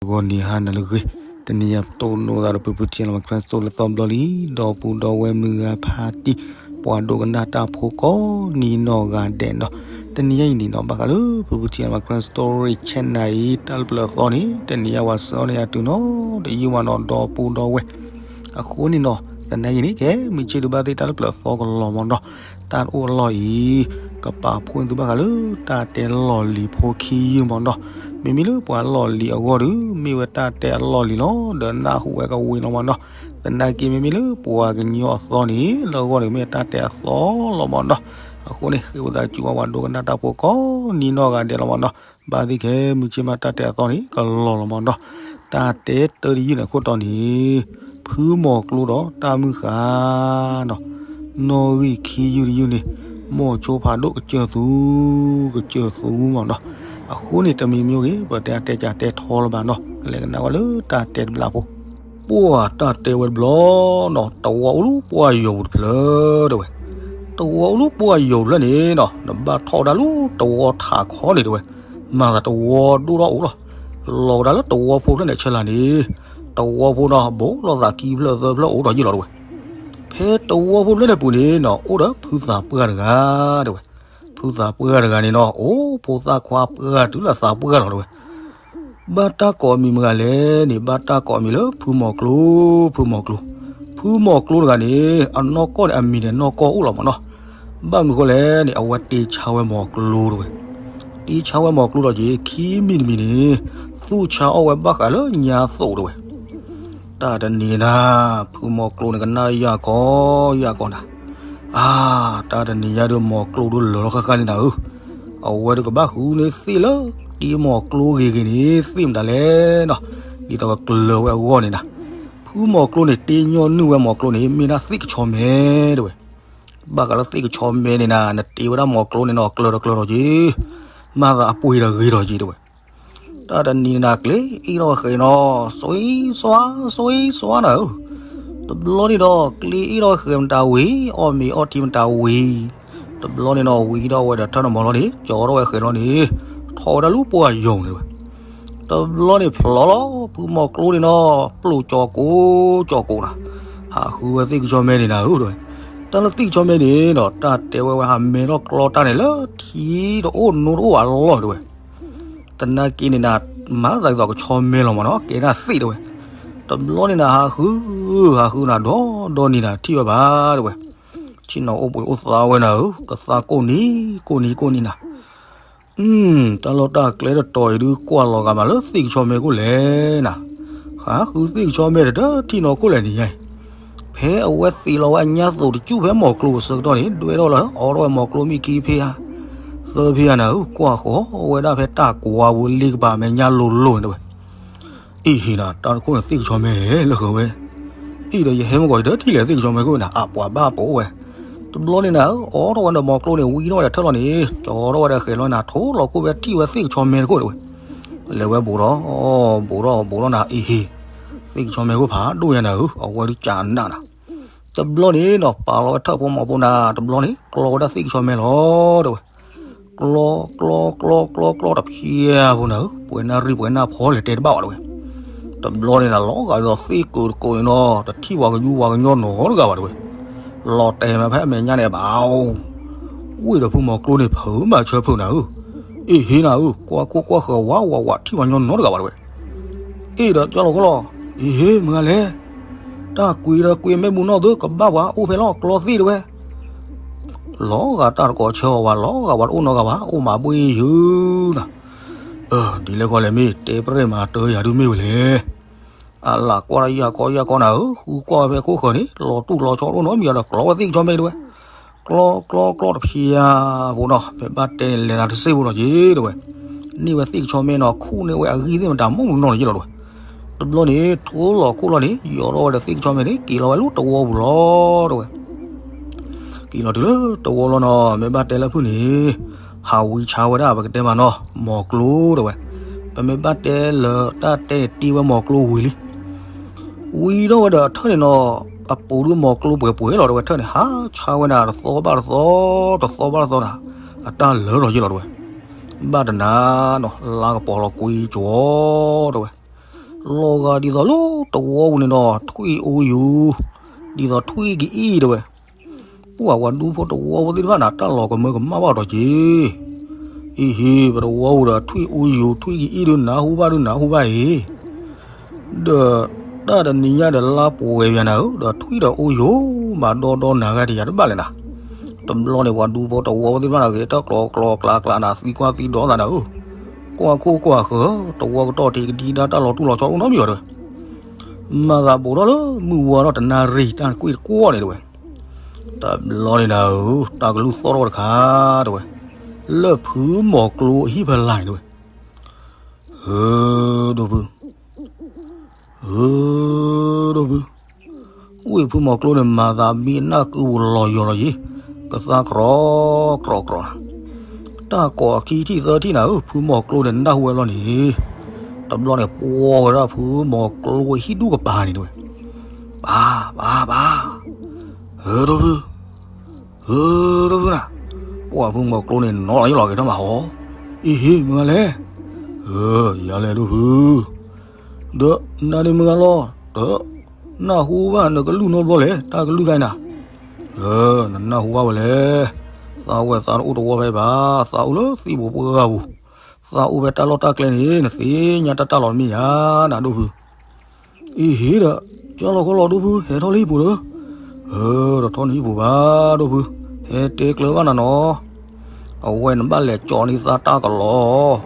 ဂီၤနံၤဟါနၤလၢအဂ့ၤ, တနံၤအံၤပတိၢ်နီၣ်သးဒီးဖုဖုထံလီၤမၤ Karen story လၢသီဘျီလံ, ဒီပုၢ်ဒီဝဲၢ်မုၢ်ဂၤဖါတံၢ်, ပှၤဒိကနၣ်တၢ်ဖိကိးနံၤနီၢ်ဂၤဒဲးနီၤ, တနံၤအံၤန့ၣ်နီၤ ဘၣ်ဃးလၢဖုဖုထံလီၤမၤ Karen story channel အံၤ တၢ်လၢပျၢၤအသီန့ၣ် တနံၤအံၤပှၤဆှၢန့ၢ်အတုၤနီၤ ဒီးယုၢ်မးနီၤ ဒီပုၢ်ဒီဝဲၢ် အဃိန့ၣ်နီၤ သနာ်က့န့ၣ် ကဲမုၢ်ဆ့ၣ်ဒုးဘၣ်သ့ၣ်တၢ်လၢပျၢၤအသီကလီၤမးနီၤ, တၢ်တအိၣ်အလီၢ်အံၤ ကပာ်ဖှိၣ်သုဘၣ်ဃးလၢတၢ်တဲလီၢ်လံၤဖိခံယုၢ်မးနီၤ, မ့မ့ၢ်လၢပှၤလီၢ်လံၤအဂီၢ်ဒီး မ့ၢ်ဝဲတၢ်တဲအလီၢ်လံၤလီၤ, ဒီးနၢ်ဟူဝဲကဝံၤလီၤမးနီၤ, သနာ်က့မ့မ့ၢ်လၢပှၤကညီအသီန့ၣ် လၢအဂီၢ်န့ၣ်မ့ၢ်တၢ်တဲအသီလီၤမးနီၤ, အဃိန့ၣ် ဃ့ဝံသးစူၤဘၣ်ပှၤဒိကနၣ်တၢ်ဖိကိးနံၤနီၢ်ဂၤဒဲးလီၤမးနီၤ, ဘၣ်သ့ၣ်ကဲမုၢ်ဆ့ၣ်မးတၢ်တဲအသီန့ၣ် ကလီၤလီၤမးနီၤ, တၢ်တဲတၢတယုၢ်န့ၣ်အခိၣ်တီန့ၣ် ဖုမီၤကျိဒီးတၢ်မုၢ်ဃၢ်နီၤ, နီၣ်ဂံၢ်ခံယုၢ်တယုၢ်န့ၣ် မိၢ်ဆိဖးဒိၣ်ကစၢၢ်သူ ကစၢၢ်သူမးနီၤ, အဃိန့ၣ်တမံၤမံၤဂ့ၤ ပတဲအတဲကတဲထီလၢၤဘၣ်နီၤ, ကလဲၤကနၣ်ဝဲလၢတၢ်တဲတဘျီဖိ ပှၢ်တၢ်တဲဝဲတဘျီနီၤ, တဝီအိၣ်လၢပှၢ်ယိာ်ပူၤတဖျၢၣ်တဲဝဲ, တဝီအိၣ်လၢပှၢ်ယိာ်ဖျၢၣ်န့ၣ်နီၤ နဘၣ်ထီၣ်ဝဲဒၣ်လၢတဝီထးခီန့ၣ်တဲဝဲ, မၤသးတဝီဒိၣ်ထီၣ်အိၣ်လီၤ, လီၤဝဲဒၣ်လၢတဝီဖိဖျၢၣ်န့ၣ်ဆဲးလၤန့ၣ်, တဝီဖိနီၤ ဘူးလိာ်သးခံဖျၢၣ်သၢဖျၢၣ်အိၣ်ဒီးယုၢ်လီၤတဲဝဲ, ဖဲတဝီဖိဖျၢၣ်န့ၣ်ပူၤန့ၣ်နီၤ အိၣ်ဒီးဖုသးပှၢ်တဂၤတဲဝဲ, ဖုသးပှၢ်တဂၤန့ၣ်နီၤ အိၣ်ဖိသၣ်ခွါပှၢ်တုၤလၢသးပှၢ်လီၤတဲဝဲ ဘၣ်တၢ်ကိးအမံၤမတၤလဲၣ်န့ၣ် ဘၣ်တၢ်ကိးအမံၤလၢဖုမီၤကျိ, ဖုမီၤကျိ, ဖုမီၤကျိတဂၤန့ၣ် အနီၢ်ကီၢ်န့ၣ် အမံၤန့ၣ်နီၢ်ကီၢ်အိၣ်လီၤမးနီၤ, ဘၣ်မနုၤဃိလဲၣ်န့ၣ် အဝဲတ့ဆါဝဲမီၤကျိတဲဝဲ, တ့ဆါဝဲမီၤကျိဒီးက့ၤ ခံမံၤတမံၤန့ၣ် သူၣ်ဆါအီၣ်ဝဲဘၣ်ဃးလၢညါသိးတဲဝဲ တၢ်တနံၤနၤ ဖုမီၤကျိန့ၣ် ကနၣ်ယၢ်ကီယၢ်ကီနၤ, အါ, တၢ်တနံၤညါဒီးမီၤကျိဒုးလၢာ်လီၤဃၣ်ဃၣ်န့ၣ်နၤဧၢ, အဝဲဒုးကဘၣ်ဃုန့ၢ်သ့ၣ်လၢ တ့မီၤကျိဂ့ၤဂ့ၤန့ၣ် သ့ၣ်မတၤလဲၣ်နီၤ, ဒ်သိးကကျၢၤဝဲအဂီၢ်န့ၣ်နၤ, ဖုမီၤကျိန့ၣ် တ့ညီနုၢ်ဝဲမီၤကျိန့ၣ် မ့ၢ်ဒၣ်သ့ၣ်ကဆီမဲတဲဝဲ ဘၣ်ဃးလၢသ့ၣ်ကဆီမဲန့ၣ်နၤ နတ့ဝဲဒၣ်မီၤကျိန့ၣ်နီၤ ကျၢၤဒီးကျၢၤဒီးက့ၤ, မၤသးအပှ့ၤဒီးဂ့ၤဒီးက့ၤတဲဝဲ, တၢ်တနံၤနၤ ကျ့အ့ၣ်ထီၣ်ဃဲၤနီၤ စွံစွါ စွံစွါနၤဧၢ, တဘျီန့ၣ်ဒီး ကျ့အ့ၣ်ထီၣ်ဃဲၤမတၤဝံၤ အီၣ်မ့ၤအီထံမတၤဝံၤ, တဘျီန့ၣ်နီၤ ဝံၤဒီးဝဲဒီးထၢၣ်နမီၤလီၤန့ၣ် ကၠီထီၣ်ဝဲဃဲၤလီၤန့ၣ် ထီၣ်ဝဲဒၣ်လၢပှၢ်ယိာ်န့ၣ်ဝဲ တဘျီန့ၣ် ဖျိလီၤ ဖုမီၤကျိန့ၣ်နီၤ ပျိာ်ကၠီကိးကၠီကိးနၤ, ဟးဃုဝဲသ့ၣ်ကဆီမဲန့ၣ်နၤဧၢ, တၢ်လၢသ့ၣ်ကဆီမဲန့ၣ်နီၤ တၢ်တဲဝဲဝဲ ဟးမဲထီၣ်ကျီတၢ်န့ၣ်လၢထံတအိၣ်နိတအိၣ်အလီၢ်တဲဝဲ, သနာ်က့န့ၣ်နၤ မၤသးဒ်သိးကဆီမဲလီၤမးနီၤ ကဲဒၣ်သ့ၣ်တဲဝဲ, တဘျီန့ၣ်နၤ ဟးဃု ဟးဃုနၤ ဒီဒီနံၤနၤ ထံၣ်ဝဲဘၣ်တဲဝဲ, ဆ့ၣ်နီၤအိၣ်ဘှံးအိၣ်သါဝဲနၤဧၢ, ကသါကိၢ်နံၤကိၢ်နံၤကိၢ်နံၤနၤ တၢ်လီၢ်တၢ်ကျဲတတီၤအံၤဒုး ကွၢ်လီၤဂာ်မးလၢသ့ၣ်ကဆီမဲခိၣ်လဲၣ်နၤ, ဃးဃုသ့ၣ်ကဆီမဲတထံၣ်နီၤခိၣ်လဲၣ်နံၤညါအံၤ, ဖဲအဝဲသ့ၣ်လီၤဝဲအညါသိးတစူၣ်ဖဲမီၤကျိအဆၢကတီၢ်န့ၣ် ဒွဲၣ်ထီၣ်လၢ အိးထီၣ်ဝဲမီၤကျိမ့ၢ်ခံဖ့ဧါ, သၢဖ့ဧါနၤဧၢ, ကွၢ်ဃီၤဝဲဒၣ်ဖဲတၢ်ကွါပူၤလ့ကပၤမဲာ်ညါလိၤလိၤန့ၣ်တဲဝဲ အ့ၣ်ဟ့ၣ်နၤ တၢ်တခိၣ်န့ၣ်သ့ၣ်ကဆီမဲလၢဃၢၤဝဲ, အ့ၣ်ဒီးယဟဲမ့ၢ်ကီးယတထံၣ်လဲၣ် သ့ၣ်ကဆီမဲခိၣ်နၤ အပှၤဘၣ်ပအိၣ်ဝဲ, တဘျီန့ၣ်နၤ အိးထီၣ်ဝဲဒီးမီၤကျိန့ၣ် ဝံထီၣ်ဝဲဒီးထၢၣ်လီၤန့ၣ် ကၠီထီၣ်ဝဲဒီးဃဲၤလီၤနၤ ထိလီၤခိၣ်ဖဲထံၣ်ဝဲသ့ၣ်ကဆီမဲတခိၣ်တဲဝဲ, လဲၤဝဲဘူးထီၣ် ဘူးထီၣ်ဘူးထီၣ်နၤ အ့ၣ်ဟ့ၣ်, သ့ၣ်ကဆီမဲခိၣ်ဖးဒိၣ်ညါနၤဧၢ, အဝဲဒုးကနၣ်နၤ တဘျီန့ၣ်နီၤ ပာ်လီၤဝဲထၢၣ်ဖိမီၤဖိနၤ တဘျီန့ၣ် ကျီဝဲဒၣ်သ့ၣ်ကဆီမဲလီၤတဲဝဲ, ကျီ ကျီ ကျီ ကျီ ကျီတဖျၢၣ်ဖိနၤဧၢ, ပှဲၤနၣ်ရံၣ်ပှဲၤနၣ်ဖီလဲၣ်တဲတဘၣ်ဘၣ်တဲဝဲ, တဘျီန့ၣ်နၤ လီၤဂာ်ဒ်သိးသ့ၣ်ကိးတကိးန့ၣ်နီၤ တထံၣ်ပှၤကယူပှၤကညီနီတဂၤဘၣ်တဲဝဲ, လီၤတဲာ်မးဖဲအမဲာ်ညါန့ၣ်ဘၣ်အိၣ်, ဝ့ၢ်ဒီးဖုမီၤကျိန့ၣ် ဖုးမးဆၢဖုးနၤဧၢ, အ့ၣ်ဟ့ၣ်နၤဧၢ, ကွၢ်ခိၣ်ကွၢ်ဃၢၤဝးဝးဝး ထံၣ်ပှၤကညီနီတဂၤဘၣ်တဲဝဲ အ့ၣ်ဒီးကၠီလီၤခိၣ်လီၤ, အ့ၣ်ဟ့ၣ်မုၢ်ဂၤလဲၣ်, တၢ်ကွံာ်ဒီးကွံာ်မ့ၢ်မူနီၢ်သု ကဘၣ်ပှၤအိၣ်ဖဲလီၤကျီသ့ၣ်တဲဝဲ, လီၤဂာ်တၢ်တကိးဆၢအီၤဝဲ လီၤဂာ်ပှၤတအိၣ်နီတဂၤဘၣ် အိၣ်မးဘှ့ၣ်ယုၢ်နၤ, ဒ်လဲၣ်ဃီလဲၣ်မ့ၢ် တဲပရဲၣ်မၤတၢ်ယၤဒုးမ့ၢ်ဝဲလဲၣ်, အလၢကွၢ်ယၤကီယၤကီနၤဧၢ, ဃုကွၢ်ဝဲဖဲခိၣ်ဃၢၤန့ၣ် လီၤတူၢ်လီၤဆီတအိၣ်နီတမံၤဒီး ကျီဝဲသ့ၣ်ကဆီမဲတဲဝဲ ကျီ ကျီ ကျီတဖျၢၣ်ဖိနီၤ မ့ၢ်ဘၣ်တဲန့ၣ် လဲၤနၤတစ့ဖိလီၤက့ၤတဲဝဲ, န့ၢ်ဝဲသ့ၣ်ကဆီမဲနီၤ ခူၣ်န့ၢ်ဝဲအဂံၢ်သ့ၣ်မတၤမုၢ်နီၢ်လီၤက့ၤလီၤတဲဝဲ, တဘျီန့ၣ် ထိလီၤခိၣ်လီၤန့ၣ် ယီၤထီၣ်ဝဲဒီးသ့ၣ်ကဆီမဲန့ၣ် က့ၤလီၤဝဲလၢတဝီပူၤလီၤတဲဝဲ, က့ၤလီၤတုၤလၢတဝီလီၤနီၤ မ့ၢ်ဘၣ်တဲလၢဖုၣ်န့ၣ် ဟးဝံဆါဝဲဒၣ် ပကတဲမးနီၤ မီၤကျိတဲဝဲ, ပမ့ၢ်ဘၣ်တဲလၢတၢ်တဲန့ၣ် တ့ဝဲမီၤကျိဝံၤလံ ဝံၤဒီးဝဲဒီးထၢၣ်န့ၣ်နီၤ, အပူၤဒုးမီၤကျိပှဲၤပှဲၤလီၤတဲဝဲ ထၢၣ်န့ၣ် ဟးဆါဝဲနၤ တသီဘၣ်တသီ, တသီဘၣ်တသီနၤ, အတၢ်လၢာ်လီၤယ့ၢ်လီၤတဲဝဲ, ဘၣ်တနၤနီၤ လါကပီၤလီၤကွံကၠီတဲဝဲ, လီၤဂာ်ဒ်သိးလၢတဝီပူၤန့ၣ်ဒီး ထွံၣ်အိယိၤ, ဒ်သိးထွံၣ်ကအံၣ်တဲဝဲ. ပှၤဒူဖိတဝီဖိသ့ၣ်တဖၣ်န့ၣ် တၢ်လီၤကမၢကမၣ်ဘၣ်ဒီးက့ၤ, အံၤဟ့ၣ် ပတဝီပူၤဒီးထွံၣ်အိယိၤ ထွံၣ်ကအံၣ်ဒုးနၢ်ဟူဘၣ်ဒုးနၢ်ဟူဘၣ်အံၤ ဒီးတၢ်တနံၤညါဒီးလါပှဲၤပယၤနၤဧၢ, ဒီးထွံၣ်ဒီးအိယိၤမၤဒီဒီနၤဂၤတယၤတဘၣ်လဲၣ်နၤ. တဘျီန့ၣ် ပှၤဒူဖိတဝီဖိသ့ၣ်တဖၣ်န့ၣ်ဂ့ၤ တၢ်ကျီကျီကျါကျါနၤ သံကွၢ်သံဒိးသးနၤဧၢ, ကွၢ်ခိၣ်ကွၢ်ဃၢၤ တဝီကတီၢ်ထံကဒံတၢ်လီၤတူၢ်လီၤဆီအိၣ်နီတမံၤဘၣ်တဲဝဲ. မၤသးဘူးထီၣ်လၢမုၢ်ဝါထီၣ်တနၣ်ရံၣ် တၢ်ကွ့ၢ်တကွီၢ်န့ၣ်တဲဝဲ. တဘျီန့ၣ်နၤဧၢ, တၢ်ကလုၢ်သီၣ်ထီၣ်တခါတဲဝဲ, လၢဖုမီၤကျိအဟံၣ်ဖီလာ်န့ၣ်တဲဝဲ. ဧၢ, ဒိၣ်ဖု, ဧၢ, ဒိၣ်ဖု, ဝ့ၢ်ဖုမီၤကျိန့ၣ် မၤသးမံအနၢ်ကုပူၤလီၤယီၤလီၤယံၤ, ကသါကြီကြီကြီနၤ. တၢ်ကိးခံထံၣ်သၢထံၣ်နၤဧၢ, ဖုမီၤကျိန့ၣ်နၢ်ဟူဝဲဘျီန့ၣ်, တဘျီန့ၣ် ပှီၢ်ဝဲဒၣ်ဖုမီၤကျိအဟံၣ်ဒူၣ်ကပၤန့ၣ်တဲဝဲ. ပၢ်, ပၢ်, ပၢ်, ဧၢ, ဒိၣ်ဖု, ဧၢ, ဒိၣ်ဖုနၤ, ပှၤဖုမီၤကျိန့ၣ် နီၣ်လီၤယလီၤက့ၤထီၣ်မးဧါ, အံၤဟ့ၣ် မုၢ်ဂၤလဲၣ်, ဧၢ, ယၤလဲၣ်ဒိၣ်ဖု, ဒီးနၤန့ၣ်မုၢ်ဂၤလီၤ, တနၢ်ဟူဘၣ်နကလုၢ်နီတဘျီလဲၣ်, တၢ်ကလုၢ်ခါအံၤနၤ, ဧၢ, နနၢ်ဟူဘၣ်ဝဲလဲၣ်, သးဝဲသးတအိၣ်တဝီဖဲဘၣ်, သးအိၣ်လၢသံၣ်ဘိပှၢ်ဂၤပူၤ, သးအိၣ်ဖဲတၢ်လီၢ်တၢ်ကျဲန့ၣ် နသ့ၣ်ညါတၢ်တၢ်လီၤတမ့ၢ်ဧါ, နဒိၣ်ဖု အံၤဟ့ၣ်ဒီး, ကၢ်လီၤခီလီၤဒိၣ်ဖု ဟဲထီၣ်လၢဟံၣ်ပူၤဒီး, ဧၢ, တထီၣ်နဟံၣ်ပူၤဘၣ်ဒိၣ်ဖု, ဟဲတဲကျၢၤဘၣ်နၤနီၤ, အဝဲနဘၣ်လဲၤကၠီန့ၢ်သးတၢ်ကလီၤ,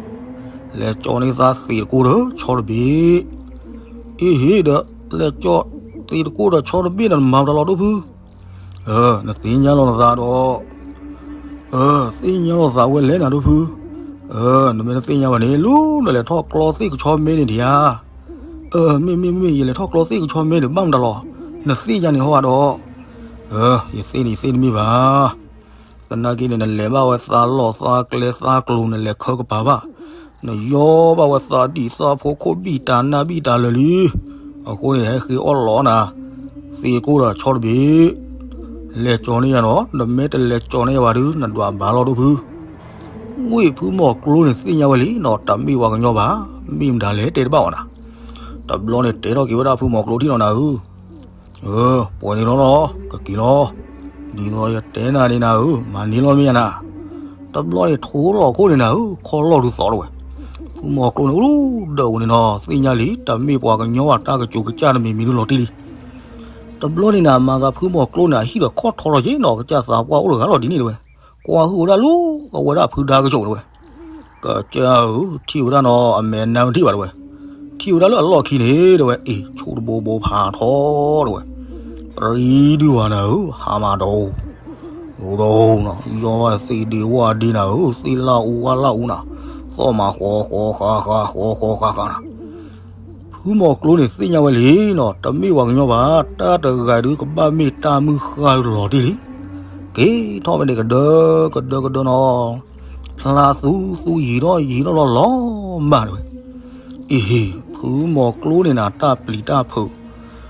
လဲၤကၠီန့ၢ်သးသံးတကိၢ်ဒီးဆီတဘ့ၣ်, အံၤဟ့ၣ်ဒီး, လဲၤကၠီသံးတကိၢ်ဒီးဆီတဘ့ၣ်ဒီးနမၤမတၤလီၤဒိၣ်ဖု နသ့ၣ်ညါလီၤနသးဒီး, သ့ၣ်ညါလီၤသးဝဲလဲၣ်နၤဒိၣ်ဖု, နမ့ၢ်တသ့ၣ်ညါဘၣ်န့ၣ် လၢနလဲၤထီၣ်ကျီသ့ၣ်ကဆီမ့ၢ်န့ၣ်ဒံးဧါ, မ့ၢ်မ့ၢ်မ့ၢ် ယလဲၤထီၣ်ကျီသ့ၣ်ကဆီမ့ၢ်န့ၣ် ဘၣ်မတၤလီၤ, နသ့ၣ်ညါန့ၣ်ဟီဘၣ်ဒီး, ယသ့ၣ်န့ၣ်ယသ့ၣ်တမ့ၢ်ဘၣ်, သနာ်က့န့ၣ် နလဲၤဘၣ်ဝဲသးလီၢ်သးကျဲသးကျိၤ နလဲၤခၢကပၤဘၣ်, နယီဘၣ်ဝဲသးဒံၣ်သးဖိခိၣ်ဘံၣ်တၢ်နၢ်ဘံၣ်တၢ်လၢာ်လံ, အဃိန့ၣ် ဟဲဃ့အီၣ်လီၤနၤ, သံးကိၢ်ဒီးဆီတဘ့ၣ်, လဲၤကၠီန့ၢ်ယၤနီၤ, နမ့ၢ်တလဲၤကၠီန့ၢ်ယၤဘၣ်ဒီး နဒွးဘၣ်လီၤဒိၣ်ဖု, ဝ့ၢ်ဖုမီၤကျိန့ၣ်သ့ၣ်ညါဝဲလံနီၤ, တမ့ၢ်ပှၤကညီဘၣ်, မ့ၢ်မတၤလဲၣ်တဲတဘၣ်အီၤနၤ, တဘျီန့ၣ်တဲထီၣ်က့ၤဝဲဒၣ်ဖုမီၤကျိထံၣ်နီၤနၤဧၢ ပှဲၤန့ၣ်လီၤနီၤ, ကက့ၤလီၤ, ဒ်သိးယတဲနၤန့ၣ်နၤဧၢ, မၤန့ၢ်လီၤမ့ၢ်ယၤနၤ, တဘျီန့ၣ်ထိလီၤခိၣ်န့ၣ်နၤဧၢ, ခီလီၢ်ဒုးသီတဝဲ, ဖုမီၤကျိန့ၣ် အိၣ်လၢဒၢးပူၤန့ၣ်နီၤ, သ့ၣ်ညါလံ တမ့ၢ်ပှၤကညီဘၣ် တၢ်ကစူၤကစၢ်တမံၤမံၤဒုးလီၤတံၢ်လံ, တဘျီန့ၣ်နၤ မၤသးဖုမီၤကျိန့ၣ် အဟံၣ်ဒီးခီၣ်ထီလီၤက့ၤနီၤ, ကစၢ်သးပှၢ်အိၣ်တဂၤလီၤဒ်န့ၣ်တဝဲ, ကွၢ်ဟုၣ်ဝဲဒၣ်လၢ အဝဲဒၣ်ဖုဒါကစူၤတဝဲ ကစၢ်ဧၢ, ထံၣ်ဝဲဒၣ်နီၤ အမဲာ်နါမ့ၢ်ထံၣ်ဘၣ်တဝဲ, ထံၣ်ဝဲဒၣ်လၢအလီၢ်ခံန့ၣ်တဝဲ, အ့ၣ် ဆူၣ်တဘိဘိဖးထီတဝဲ, ပရံဒုးဝဲနၤဧၢ, ဟါမၢ်ဒီး, ဒီးနီၤ, ယီဘၣ်သ့ၣ်ဒ့ဝၣ်ဒ့နၤဧၢ, သ့ၣ်လၣ်အူဝါလၣ်အူနၤ, သီၣ်မးဃီဃီဃါဃါဃီဃီဃါဃါနၤ ဖုမီၤကျိန့ၣ်သ့ၣ်ညါဝဲလံနီၤ, တမ့ၢ်ပှၤကညီဘၣ်, တၢ်တဂၤဒုးကဘၣ်မ့ၢ်တၢ်မုၢ်ဃၢ်လီၤတံၢ်လံ, က့ၤထီၣ်ဝဲန့ၣ်ကဒၢကဒၢကဒၢနီၤ, ဖျါသူသူယံၤထီၣ်ယံၤထီၣ်လီၤလီၤမၢ်တဝဲ, အ့ၣ်ဟ့ၣ် ဖုမီၤကျိန့ၣ်နၤ တၢ်ပျံၤတၢ်ဖုး,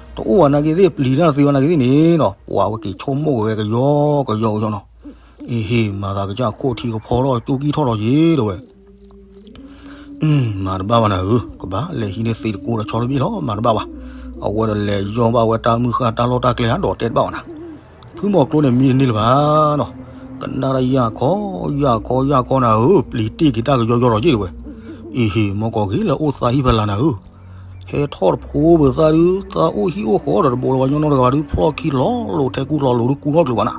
တအိၣ်ဝဲနာ်က့သ့ၣ် ပျံၤတၢ်သ့ဝဲနာ်က့သ့ၣ်န့ၣ်နီၤ, ပှၤဝဲက့ၤဆိကမိၣ်က့ၤဝဲကယီကယီကယီနီၤ, အ့ၣ်ဟ့ၣ် မၤသးကစၢ်ခိၣ်ထံကဖီထီၣ်ကၠိကံၢ်ထီၣ်ထီၣ်က့ၤတဝဲ မၤတဘၣ်ဘၣ်နၤဧၢ, ကဘၣ်လဲၤဟံးန့ၢ်သ့းတကိၢ်ဒီးဆီတဘ့ၣ်လီၤ, မၤတဘၣ်ဘၣ်, အဝဲဒီးလဲၤယီၢ်ဘၣ်ဝဲတၢ်မုၢ်ဃၢ်တၢ်လီၢ်တၢ်ကျဲဧါဒီးတဲတဘၣ်ဘၣ်နၤ, ဖုမီၤကျိန့ၣ်မံတန့ၢ်လၢၤဘၣ်နီၤ, ကနၣ်တၢ်ယၢ်ခီယၢ်ခီယၢ်ခီနၤဧၢ, ပျံၤတ့ၢ်က့ၤတၢ်ကယီယီထီၣ်က့ၤတဝဲ, အ့ၣ်ဟ့ၣ် မ့ၢ်ကီၢ်က့ၤလၢအိၣ်သးဟံၣ်ဖီလာ်နၤဧၢ, ဟဲထီၣ်တဖိပသးဒုး သးအိၣ်ဟံၣ်အိၣ်ဃီဒီးတဘိးလီၤဝဲညီနီတဂၤဘၣ်ဒုး ဖျီၣ်ခံလီၤလိာ်ထဲကူလီၤလိာ်ဒုးကူထီၣ်ကျုးဘၣ်နၤ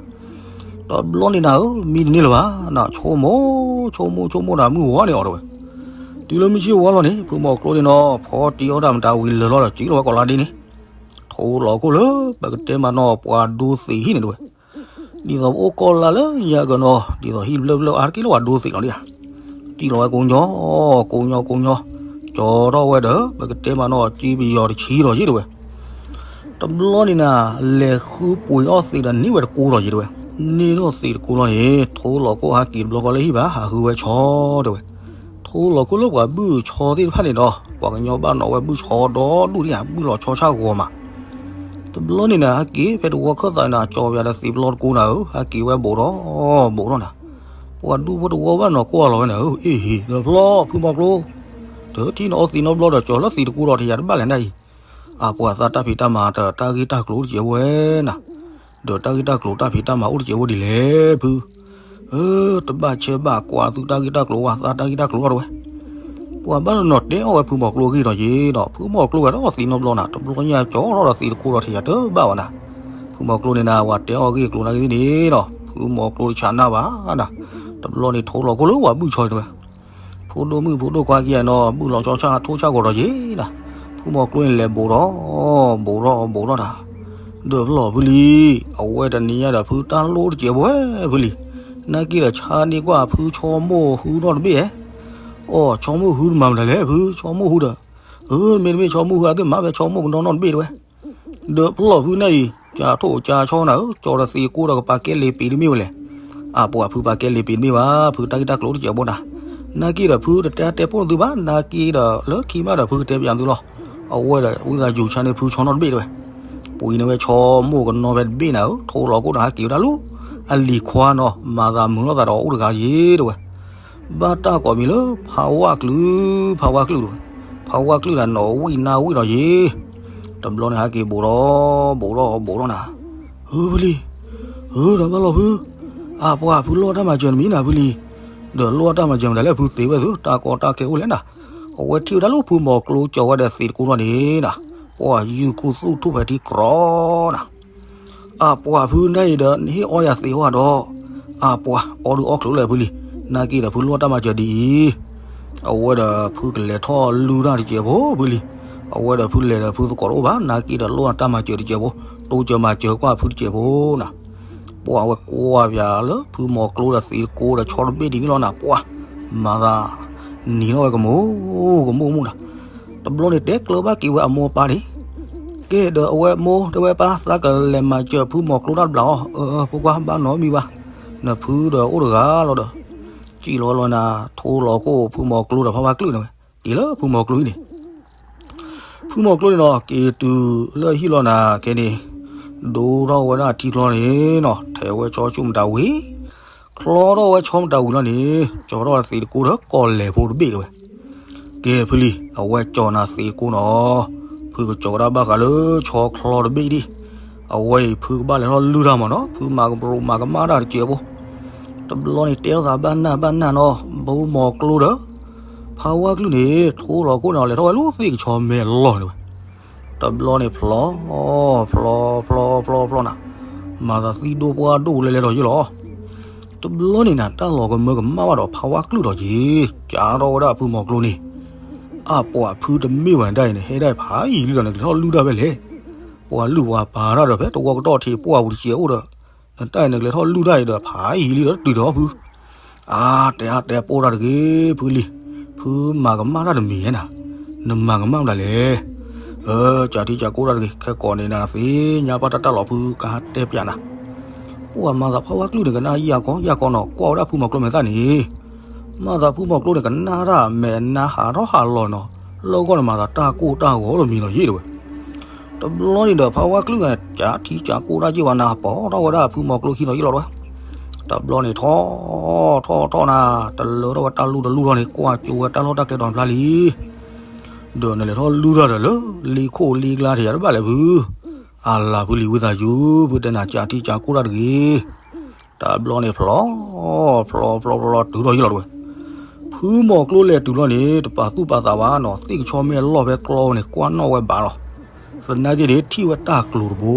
တဘျီန့ၣ်နၤဧၢ, မံတန့ၢ်လၢၤဘၣ်, နဆိကမိၣ်ဆိကမိၣ်ဆိကမိၣ်နၤ မုၢ်ဝါန့ၣ်အီၤတဝဲ, တုၤလၢမုၢ်ဆ့ၣ်ဝါလီၤန့ၣ် ဖုမီၤကျိန့ၣ်နီၤ ဖီတံၢ်အီၣ်တၢ်မတၤဝံၤလၢာ်လီၤဒီး စံၣ်လီၤဝဲကိးလါဒ့န့ၣ်, ထိလီၤခိၣ်လၢ ပကတဲမးနီၤပှၤဒိသ့ၣ်ဟံၣ်န့ၣ်တဝဲ ဒ်သိးပအိၣ်ကီၢ်လါလၢညါကနီၤ ဒ်သိးဟံၣ်ဘျၢဘျၢအါတက့ၢ်လၢပှၤဒိသ့ၣ်လီၤဒ်ဧါ, စံၣ်လီၤဝဲကိးညီ, ကိးညီကိးညီ, ကၠီထီၣ်ဝဲဒီး ပကတဲမးနီၤ စ့ပယီၤတဆံဒီးယ့ၣ်တဝဲ တဘျီန့ၣ်နၤ လဲၤဃုပှ့ၤအီၣ်သ့းဒီးန့ၢ်ဝဲတကိးလီၤယ့ၣ်တဝဲ, န့ၢ်ထီၣ်သ့းတကိးလီၤန့ၣ် ထိလီၤခိၣ်ဟးက့ၤတဘျီဃီလၢဟံၣ်ဘၣ် ဟးဃုဝဲဆီတဝဲ, ထိလီၤခိၣ်လၢပှၤဘုၣ်ဆီသ့ၣ်တဖၣ်န့ၣ်ဒီး ပှၤကညီဘၣ်နီၤဝဲဘုၣ်ဆီဒီဒူၣ်ဒ်ဧါ ဘုၣ်လီၤဆီဆၣ်ဂီၤမး တဘျီန့ၣ်နၤ ဟဲက့ၤဖဲတဝီခၢၣ်သးနၤ ကၠီပယၤဒီးသ့းပျီတကိးနၤဧၢ, ဟဲက့ၤဝဲဘူးဒီးဘူးထီၣ်နၤ, ပှၤဒူဖိတဝီဘၣ်နီၤကွၢ်လီၤဝဲနၤဧၢ, အ့ၣ်ဟ့ၣ် ဒီးဖျီၣ်ဖုမီၤကျိ, တထံၣ်နီၣ်အီၣ်သံနီတဘျီဒီး ကၠီၤလၢသံးတကိဒီး ထံၣ်ယၤတဘၣ်လဲၣ်နၤအံၤ, အပှၤသးတၢ်ဖံးတၢ်မၤတၢ်ဂ့ၢ်တၢ်ကျိၤအိၣ်တစဲးဖိဝဲနၤ, ဒီးတၢ်ဂ့ၢ်တၢ်ကျိၤတၢ်ဖံးတၢ်မၤအိၣ်တစဲးဖိဒ်လဲၣ်ဖု, တဘၣ်ဆဲးဘၣ်ကွၢ်သုတၢ်ဂ့ၢ်တၢ်ကျိၤ ဝဲသးတၢ်ဂ့ၢ်တၢ်ကျိၤလီၤတဝဲ, ပှၤဘၣ်နီၤတဲအီၣ်ဝဲဖုမိၤကျိအဂ့ၢ်ဒီးယ့ဒီး ဖုမိၤကျိဝဲဒီးသံးနီတဘျီနၤ တဘျီညါ ကၠီထီၣ်ဒီးသံးတကိဒီး ထံၣ်ယၤတဘၣ်ဘၣ်နၤ, ဖုမိၤကျိန့ၣ်နၤ ပှၤတဲအီၣ်ဂ့ၢ်ကျိၤနၤဂ့ၢ်န့ၣ်ဒီး ဖုမိၤကျိတဆးနၢ်ဘၣ်နၤ, တဘျီန့ၣ်ထိလီၤကိၣ်လၢဝၤဘုၣ်ဆီတဝဲ ဖိဒိၣ်မုၣ်ဖိဒိၣ်ခွါခံဂၤနီၤ ဘုၣ်လီၤဆီဆၣ်ထိၣ်ဆၣ်ဂီၤဒီးယ့နၤ, ဖုမိၤကျိန့ၣ်လဲၤဘိးထီၣ်, ဘိးထီၣ်ဘိးထီၣ်နၤ, ဒီးဖျီၣ်ဖုလံ, အဝဲတနံၤညါဒီးဖုတၢ်လိၣ်တစဲးဖိဝဲဖုလံ, နာ်က့ဒီးဆါန့ၢ်ကွၢ်ဖုဆီမိၢ်ဟုနီတဘ့ၣ်ဧဲ, အိ ဆီမိၢ်ဟုတမၤမတၤလဲၣ်ဖု ဆီမိၢ်ဟုဒီး, အမ့တမ့ၢ်ဆီမိၢ်ဟုအသုမၤဖဲဆီမိၢ်ကနီနီတဘ့ၣ်တဝဲ ဒီးဖျီၣ်ဖုနၢ်အံၤ ကၠၤထိၣ်ကၠၤဆီနၤဧၢ ကၠီၤဒီးသံးကိဒီးကပာ်ကဲလံာ်ပံးတမ့ၢ်ဝဲလဲၣ်, အပှၤဖုပာ်ကဲလံာ်ပံးတမ့ၢ်ဘၣ် ဖုတၢ်ဂ့ၢ်တၢ်ကျိၤအိၣ်တစဲးဖိနၤ, နာ်က့ဒီးဖုတတဲတဲပိၢ်နသုဘၣ် နာ်က့ဒီးလၢခံမးဒီးဖုကတဲပၠးသုလီၤ, အဝဲဒီးဝံသးစူၤဆါန့ၢ်ဖုဆီနီတဘ့ၣ်တဝဲ, ပှ့ၤန့ၢ်ဝဲဆီမိၢ်ကနီဖဲတဘ့ၣ်နၤဧၢ ထိလီၤကိၣ်ဒီးဟးက့ၤဝဲဒၣ်လၢ အလံၤခွါနီၤ မၤသးမုာ်ထီၣ်သးဒီးအအိၣ်တဂၤယ့တဝဲ ဘၣ်တၢ်ကိးမံၤလၢ ဖးဝါကလုာ်, ဖးဝါကလုာ်တဝဲ, ဖးဝါကလုာ်ဒီးနီၣ်ဝံၣ်နါဝံၣ်ဒီးယ့, တဘျီန့ၣ်ဟဲက့ၤဘိးဒီး, ဘိးဒီးဘိးဒီးနၤ, ဟုဖုလံ, ဟုဒီးဘၣ်လီၤဖု, အပှၤဖုလိၣ်တၢ်မၤစၢၤတမံၤနၤဖုလံ, ဒီးလိၣ်တၢ်မၤစၢၤမတၤလဲၣ်ဖုသ့ဝဲသု တၢ်ကီတၢ်ခဲအိၣ်လဲၣ်နၤ, အဝဲထံၣ်ဝဲဒၣ်လၢဖုမိၤကျိကၠီၤဝဲဒီးသံးတကိနီၤန့ၣ်နၤ, ပှၤယုၢ်ခူသူၣ်ထူၣ်ဖဲထံကြီနၤ အပှၤဖုနၢ်အံၤဒီး နဟ့ၣ်အီယၤသံးဝဲဒီး, အပှၤအီဒုးအီချုးလၢာ်ဖုလံ, နာ်က့ဒီးဖုလိၣ်တၢ်မၤစၢၤဒ်အံၤ, အဝဲဒီးဖုကလဲၤထီၣ်လုၢ်တၢ်တစဲးဖိဖုလံ, အဝဲဒီးဖုလဲၤဒီးဖုသကိးတအိၣ်ဘၣ် နာ်က့ဒီးလိၣ်တၢ်မၤစၢၤတစဲးဖိ, တိစၢၤမၤစၢၤကွၢ်ဖုတစဲးဖိနၤ, ပှၤဝဲကွၢ်ပၠးလၢဖုမိၤကျိဒီးသံးတကိဒီးဆီတဘ့ၣ်ဒ်န့ၣ်လီၤနၤ ပှၤ, မၤသး, နံၤထီၣ်ဝဲကမူၣ်ကမူၣ်ကမူၣ်နၤ တဘျီန့ၣ်တဲကျၢၤဘၣ်က့ၤဝဲအမိၢ်အပၢ်န့ၣ်, ကဲဒီးအဝဲမိၢ်တဲဝဲပၢ်သးကလဲၤမၤစၢၤဖုမိၤကျိတၢ်တဘျီအီၤ, ဖိခွါဘၣ်နီတမံၤဘၣ်, နဖုဒီးအိၣ်တဂၤလီၤဒီး, စံၣ်လီၤလီၤနၤ ထိလီၤကိၣ်ဖုမိၤကျိဒီးဖးဝါကလုာ်န့ၣ်ဝဲ, က့ၤလၢဖုမိၤကျိအံၤန့ၣ် ဖုမိၤကျိန့ၣ်နီၤ က့ၤတုၤလၢဟံၣ်လီၤနၤခဲန့ၣ်, ဒိထီၣ်ဝဲဒၣ်ထံချီန့ၣ်နီၤ ထဲးဝဲဆီဆူၣ်မတၤဝံၤ, ချီထီၣ်ဝဲဆီမတၤဝံၤလီၤန့ၣ်, ကၠီၤထီၣ်ဝဲသံးတကိဒီးကီၢ်လဲၤဖိတဘ့ၣ်တဝဲ, ကဲဖုလံ အဝဲကၠီၤနၤသံးတကိနီၤ, ဖုကကၠီၤဝဲဒၣ်ဘၣ်ဃးလၢဆီချီတဘ့ၣ်ဒံး, အဝဲအံၤဖုကဘၣ်လဲၤထီၣ်လုၢ်တၢ်မးနီၤ ဖုမၤကပူၤမၤကမၣ်တၢ်တစဲးဖိ တဘျီန့ၣ်တဲထီၣ်သးဘၣ်နၢ်ဘၣ်နၢ်နီၤ ဖုမိၤကျိဒီး ဖးဝါကလုာ်န့ၣ် ထိလီၤခိၣ်န့ၣ် လဲၤထီၣ်ဝဲလၢသ့ၣ်ကဆီမဲာ်လီၢ်န့ၣ်ဝဲ, တဘျီန့ၣ်ဖျီ, ဖျီဖျီဖျီဖျီနၤ, မၤသးသံၣ်ဒိၣ်ပှၢ်ဒိၣ်လဲၤလဲၤဒီးယ့ၢ်လီၤ, တဘျီန့ၣ်နၤ တၢ်လီၤကမၢကမၣ်ဘၣ်ဒီးဖးဝါကလုာ်ဒီးက့ၤ, ကးထီၣ်ဝဲဒၣ်ဖုမိၤကျိန့ၣ်, အပှၤဖုတမ့ၢ်ဝဲဒၣ်အံၤန့ၣ် ဟဲဒၣ်ဖးယံာ်လံဒီးနကလဲၤထီၣ်လုၢ်တၢ်ဖဲလဲၣ်, ပှၤလုၢ်ပှၤပာ်တၢ်ဒီးဖဲတဝီကတီၢ်ထံးပှၢ်ပူၤတစဲးအိၣ်ဒီး, နတၢ်အံၤနကလဲၤထီၣ်လုၢ်တၢ်အံၤဒီးဖးယံာ်လံဒီးတတုၤဒီးဖု အါ တဲအါတဲပိၢ်တၢ်တဂ့ၤ ဖုလံ, ဖုမၤကမၣ်တၢ်တမံၤဧါနၤ, နမၤကမၣ်မတၤလဲၣ်, အၢ ကးထံကးကိၢ်တၢ်တဂ့ၤ ခဲကိးန့ၣ်နၤသ့ၣ်ညါဘၣ်တၢ်တၢ်လီၤဖုကဟးတဲပၠးနၤ, ပှၤမၤသးဖးဝါကလုာ်န့ၣ် ကနၣ်ယၢ်ကီယၢ်ကီနီၤ ကွၢ်ဝဲဒၣ်ဖုမိၤကျိမဲာ်သၣ်န့ၣ်, မၤသးဖုမိၤကျိန့ၣ် ကနၣ်တၢ်မဲာ်နါဟးထီၣ်ဟးလီၤနီၤ, လၢဂီၢ်န့ၣ်မၤသးတၢ်ကိၢ်တၢ်ဂီၤတမံၤလီၤယ့ၢ်တဝဲ တဘျီန့ၣ်ဒီးဖးဝါကလုာ်န့ၣ် ကးထံကးကိၢ်တၢ်ယ့ၢ်ဝဲနၤ ပိာ်ထီၣ်ဝဲဒၣ်ဖုမိၤကျိခံလီၤယ့ၢ်လီၤတဝဲ, တဘျီန့ၣ်ထီၣ်, ထီၣ်ထီၣ်နၤ, တလၢထီၣ်ဝဲတၢ်လူၢ်တလူၢ်ထီၣ်န့ၣ် ကွၢ်ကၠိဝဲတၢ်လီၢ်တၢ်ကျဲဒီးဖျါလံ, ဒီးနလဲၤထီၣ်လုၢ်ထီၣ်ဒီးလၢ လ့ခိၣ်လ့ကျါထံးယၤတဘၣ်လဲၣ်ဖု, အလၤဖုလံဝံသးစူၤ ဖုတဲနၤကးထံကးကိၢ်တၢ်တဂ့ၤ, တဘျီန့ၣ်ဖျီ, ဖျီဖျီဖျီတုၤထီၣ်ယ့ၢ်လီၤတဝဲ ဖုမိၤကျိလဲၤတုၤလီၤန့ၣ် တပာ်သူၣ်ပာ်သးဘၣ်နီၤ သ့ၣ်ကဆီမဲာ်လီၢ်ဖဲကျီန့ၣ် ကွၢ်နီၣ်ဝဲဘၣ်လီၤ, သနာ်က့န့ၣ် ထံၣ်ဝဲတၢ်ကျိၤတဘိ,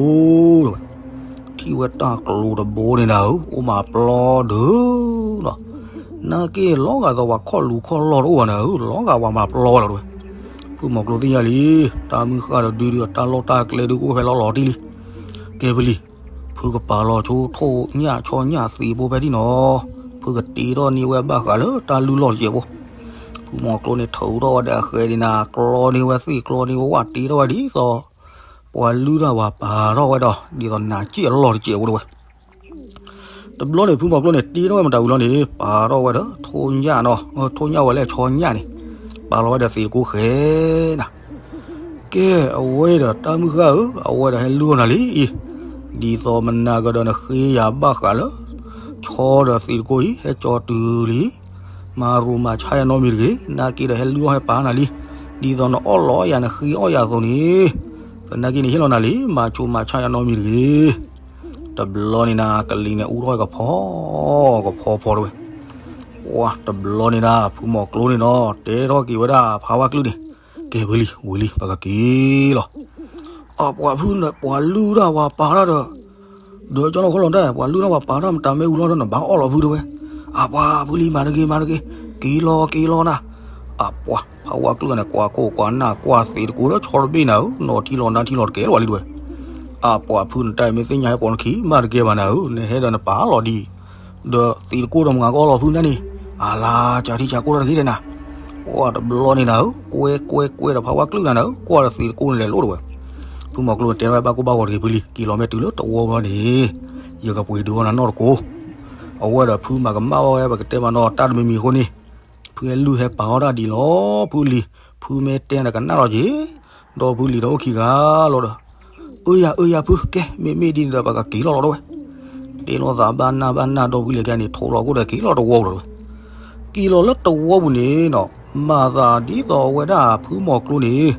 ထံၣ်ဝဲတၢ်ကျိၤတဘိန့ၣ်နၤဧၢ အိၣ်မးပျီဒုးနီၤ, နာ်က့န့ၣ် လီၤဂာ်သးဝဲခီၣ်လူၤခီၣ်လီၢ်တအိၣ်ဘၣ်နၤဧၢ လီၤဂာ်ဝဲမးပျီလီၤတဝဲ, ဖုမိၤကျိသ့ၣ်ညါလံ, တၢ်မုၢ်ဃၢ်ဒီးဒုဒုး တၢ်လီၢ်တၢ်ကျဲဒုးကအိၣ်ဖဲလီၤလီၤတံၢ်လံ, ကဲဖုလံ ဖုကပာ်လီၤဆိထိၣ်ညၣ်ဆီညၣ်သံးဖိဖဲဒၣ်နီၤ, ဖုကတ့ထီၣ်န့ၢ်ဝဲဘၣ်ဃးလၢတၢ်လုၢ်လီၢ်တစဲးဖိ, ဖုမိၤကျိန့ၣ်ထုးထီၣ်ဝဲဒီးအဃဲဒ်နၤ ကျီန့ၢ်ဝဲသ့ၣ်ကျီန့ၢ်ဝဲဝၣ်တ့ထီၣ်ဝဲဒ်သိး, ပှၤလုၢ်တၢ်ပှၤပာ်ထီၣ်ဝဲဒီး ဒ်သိးနၤစ့ၣ်အလီၢ်တစဲးဖိတဝဲ, တဘျီန့ၣ် ဖုမိၤကျိန့ၣ် တ့ထီၣ်ဝဲမတၤဝံၤလီၤန့ၣ် ပာ်ထီၣ်ဝဲဒီးထိၣ်ညၣ်နီၤ, ထိၣ်ညၣ်ဝဲလၢဆီညၣ်န့ၣ်, ပာ်လီၤဝဲဒီးသံးတကိဃဲနၤ ကဲ, အဝဲဒီးတၢ်မုၢ်ဃၢ်ဧၢ, အဝဲဒီးဟဲလုၢ်အီၤနၤလံအံၤ, ဒ်သိးမနၤကဒီးနဃ့ယၤဘၣ်ဃးလၢ ဆီဒီးသံးတကိအံၤ ဟဲကၠီၤတုၤလံ, မၤရူးမၤဆါယၤနီတမံၤတဂ့ၤ, နာ်က့ဒီးဟဲလူအီၣ်ဟဲပာ်နၤလံ, ဒ်သိးနအီၣ်လီၤယၤနဃ့အီၣ်ယၤအသိးန့ၣ်, သနာ်က့န့ၣ်ဟ့ၣ်လီၤနၤလံ, မၤဆူးမၤဆါယၤနီတမံၤတဂ့ၤ. တဘျီန့ၣ်နၤ ကလံၤန့ၣ်အူထီၣ်ဝဲကဖီ, ကဖီဖီတဝဲ, ပှၤတဘျီန့ၣ်နၤ ဖုမီၤကျိန့ၣ်နီၤ တဲထီၣ်က့ၤဝဲဒၣ်ဖးဝါကျုာ်န့ၣ်, ကဲဝံၤလံ ဝံၤလံ ပကက့ၤလီၤ. အပှၤဖု ပှၤလုၢ်တၢ်ပှၤပာ်တၢ်ဒီး ဒီးကၠီလီၤခီလီၤတၢ် ပှၤလုၢ်ထီၣ်ပှၤပာ်ထီၣ်မတၤမ့ၢ်ဝံၤလီၤဒီးနဘၣ်အီၣ်လီၤဖုတဲဝဲ, အပှၤဖုလံ မၤတဂ့ၤ မၤတဂ့ၤ, က့ၤလီၤ က့ၤလီၤနၤ. အပှၤဖးဝါကျုာ်န့ၣ် ကွၢ်ခိၣ်ကွၢ်နၢ်ကွၢ်သံးတကိးလၢဆီတဘ့ၣ်နၤဧၢ, နီၢ်ထံလီၤနါထံလီၤတကဲလၢၤဝဲလံတဲဝဲ, အပှၤဖုနတၢ်မ့ၢ်သ့ၣ်ညါဟဲပိာ်နခံ မၤတဂ့ၤဘၣ်နၤဧၢ, နဟဲဒီးနပာ်လီၤဒ် ဒီးသံးတကိးဒီးမုၢ်ဂၤကအီၣ်လီၤဖုနၤန့ၣ်, အလါကၢ်ထံကၢ်ကိၢ်တၢ်တဂ့ၤတဲနၤ. ပှၤတဘျီန့ၣ်နၤဧၢ, ကွဲကွဲကွဲဒီးဖးဝါကျုာ်နၤနၤဧၢ, ကွၢ်ဒီးသံးတကိးန့ၣ်လဲၤလိၣ်တဲဝဲ. ဖုမီၤကျိၤတဲထီၣ်ဝဲဘၣ်ကိၢ်ဘၣ်ဂီၤတဂ့ၤဖုလံ, က့ၤလီၤမ့ၢ်တုၤလၢတဝီဘျီန့ၣ်, ယကပှ့ၤဒုးအီၣ်နၤနီတကိး. အဝဲဒီးဖုမၤကမၣ်အီၣ်ဝဲ ပကတဲမးနီၤတၢ်တမံၤမံၤအဃိန့ၣ်, ဖုဟဲလုၢ်ဟဲပာ်အီၣ်တၢ်ဒ်လီၤဖုလံ, ဖုမ့ၢ်တဲနၤကနၣ်လီၤက့ၤ, ဒီးဖုလံၤဒီးအိၣ်ခံဂၤလီၤဒီး, အၢယၤ အၢယၤဖု ကဲ မ့မ့ၢ်ဒ်န့ၣ်ဒီး ပကက့ၤလီၤလီၤတဲဝဲ. တဲလိာ်သးဘၣ်နၢ်ဘၣ်နၢ်ဒီးဖုလံၤကဲန့ၣ် ထိလီၤခိၣ်ဒီးက့ၤလီၤတဝီပူၤလီၤတဲဝဲ. က့ၤလီၤလၢတဝီပူၤန့ၣ်နီၤ, မၤသးဒ်သိးအဝဲဒၣ်ဖုမီၤကျိၤန့ၣ်,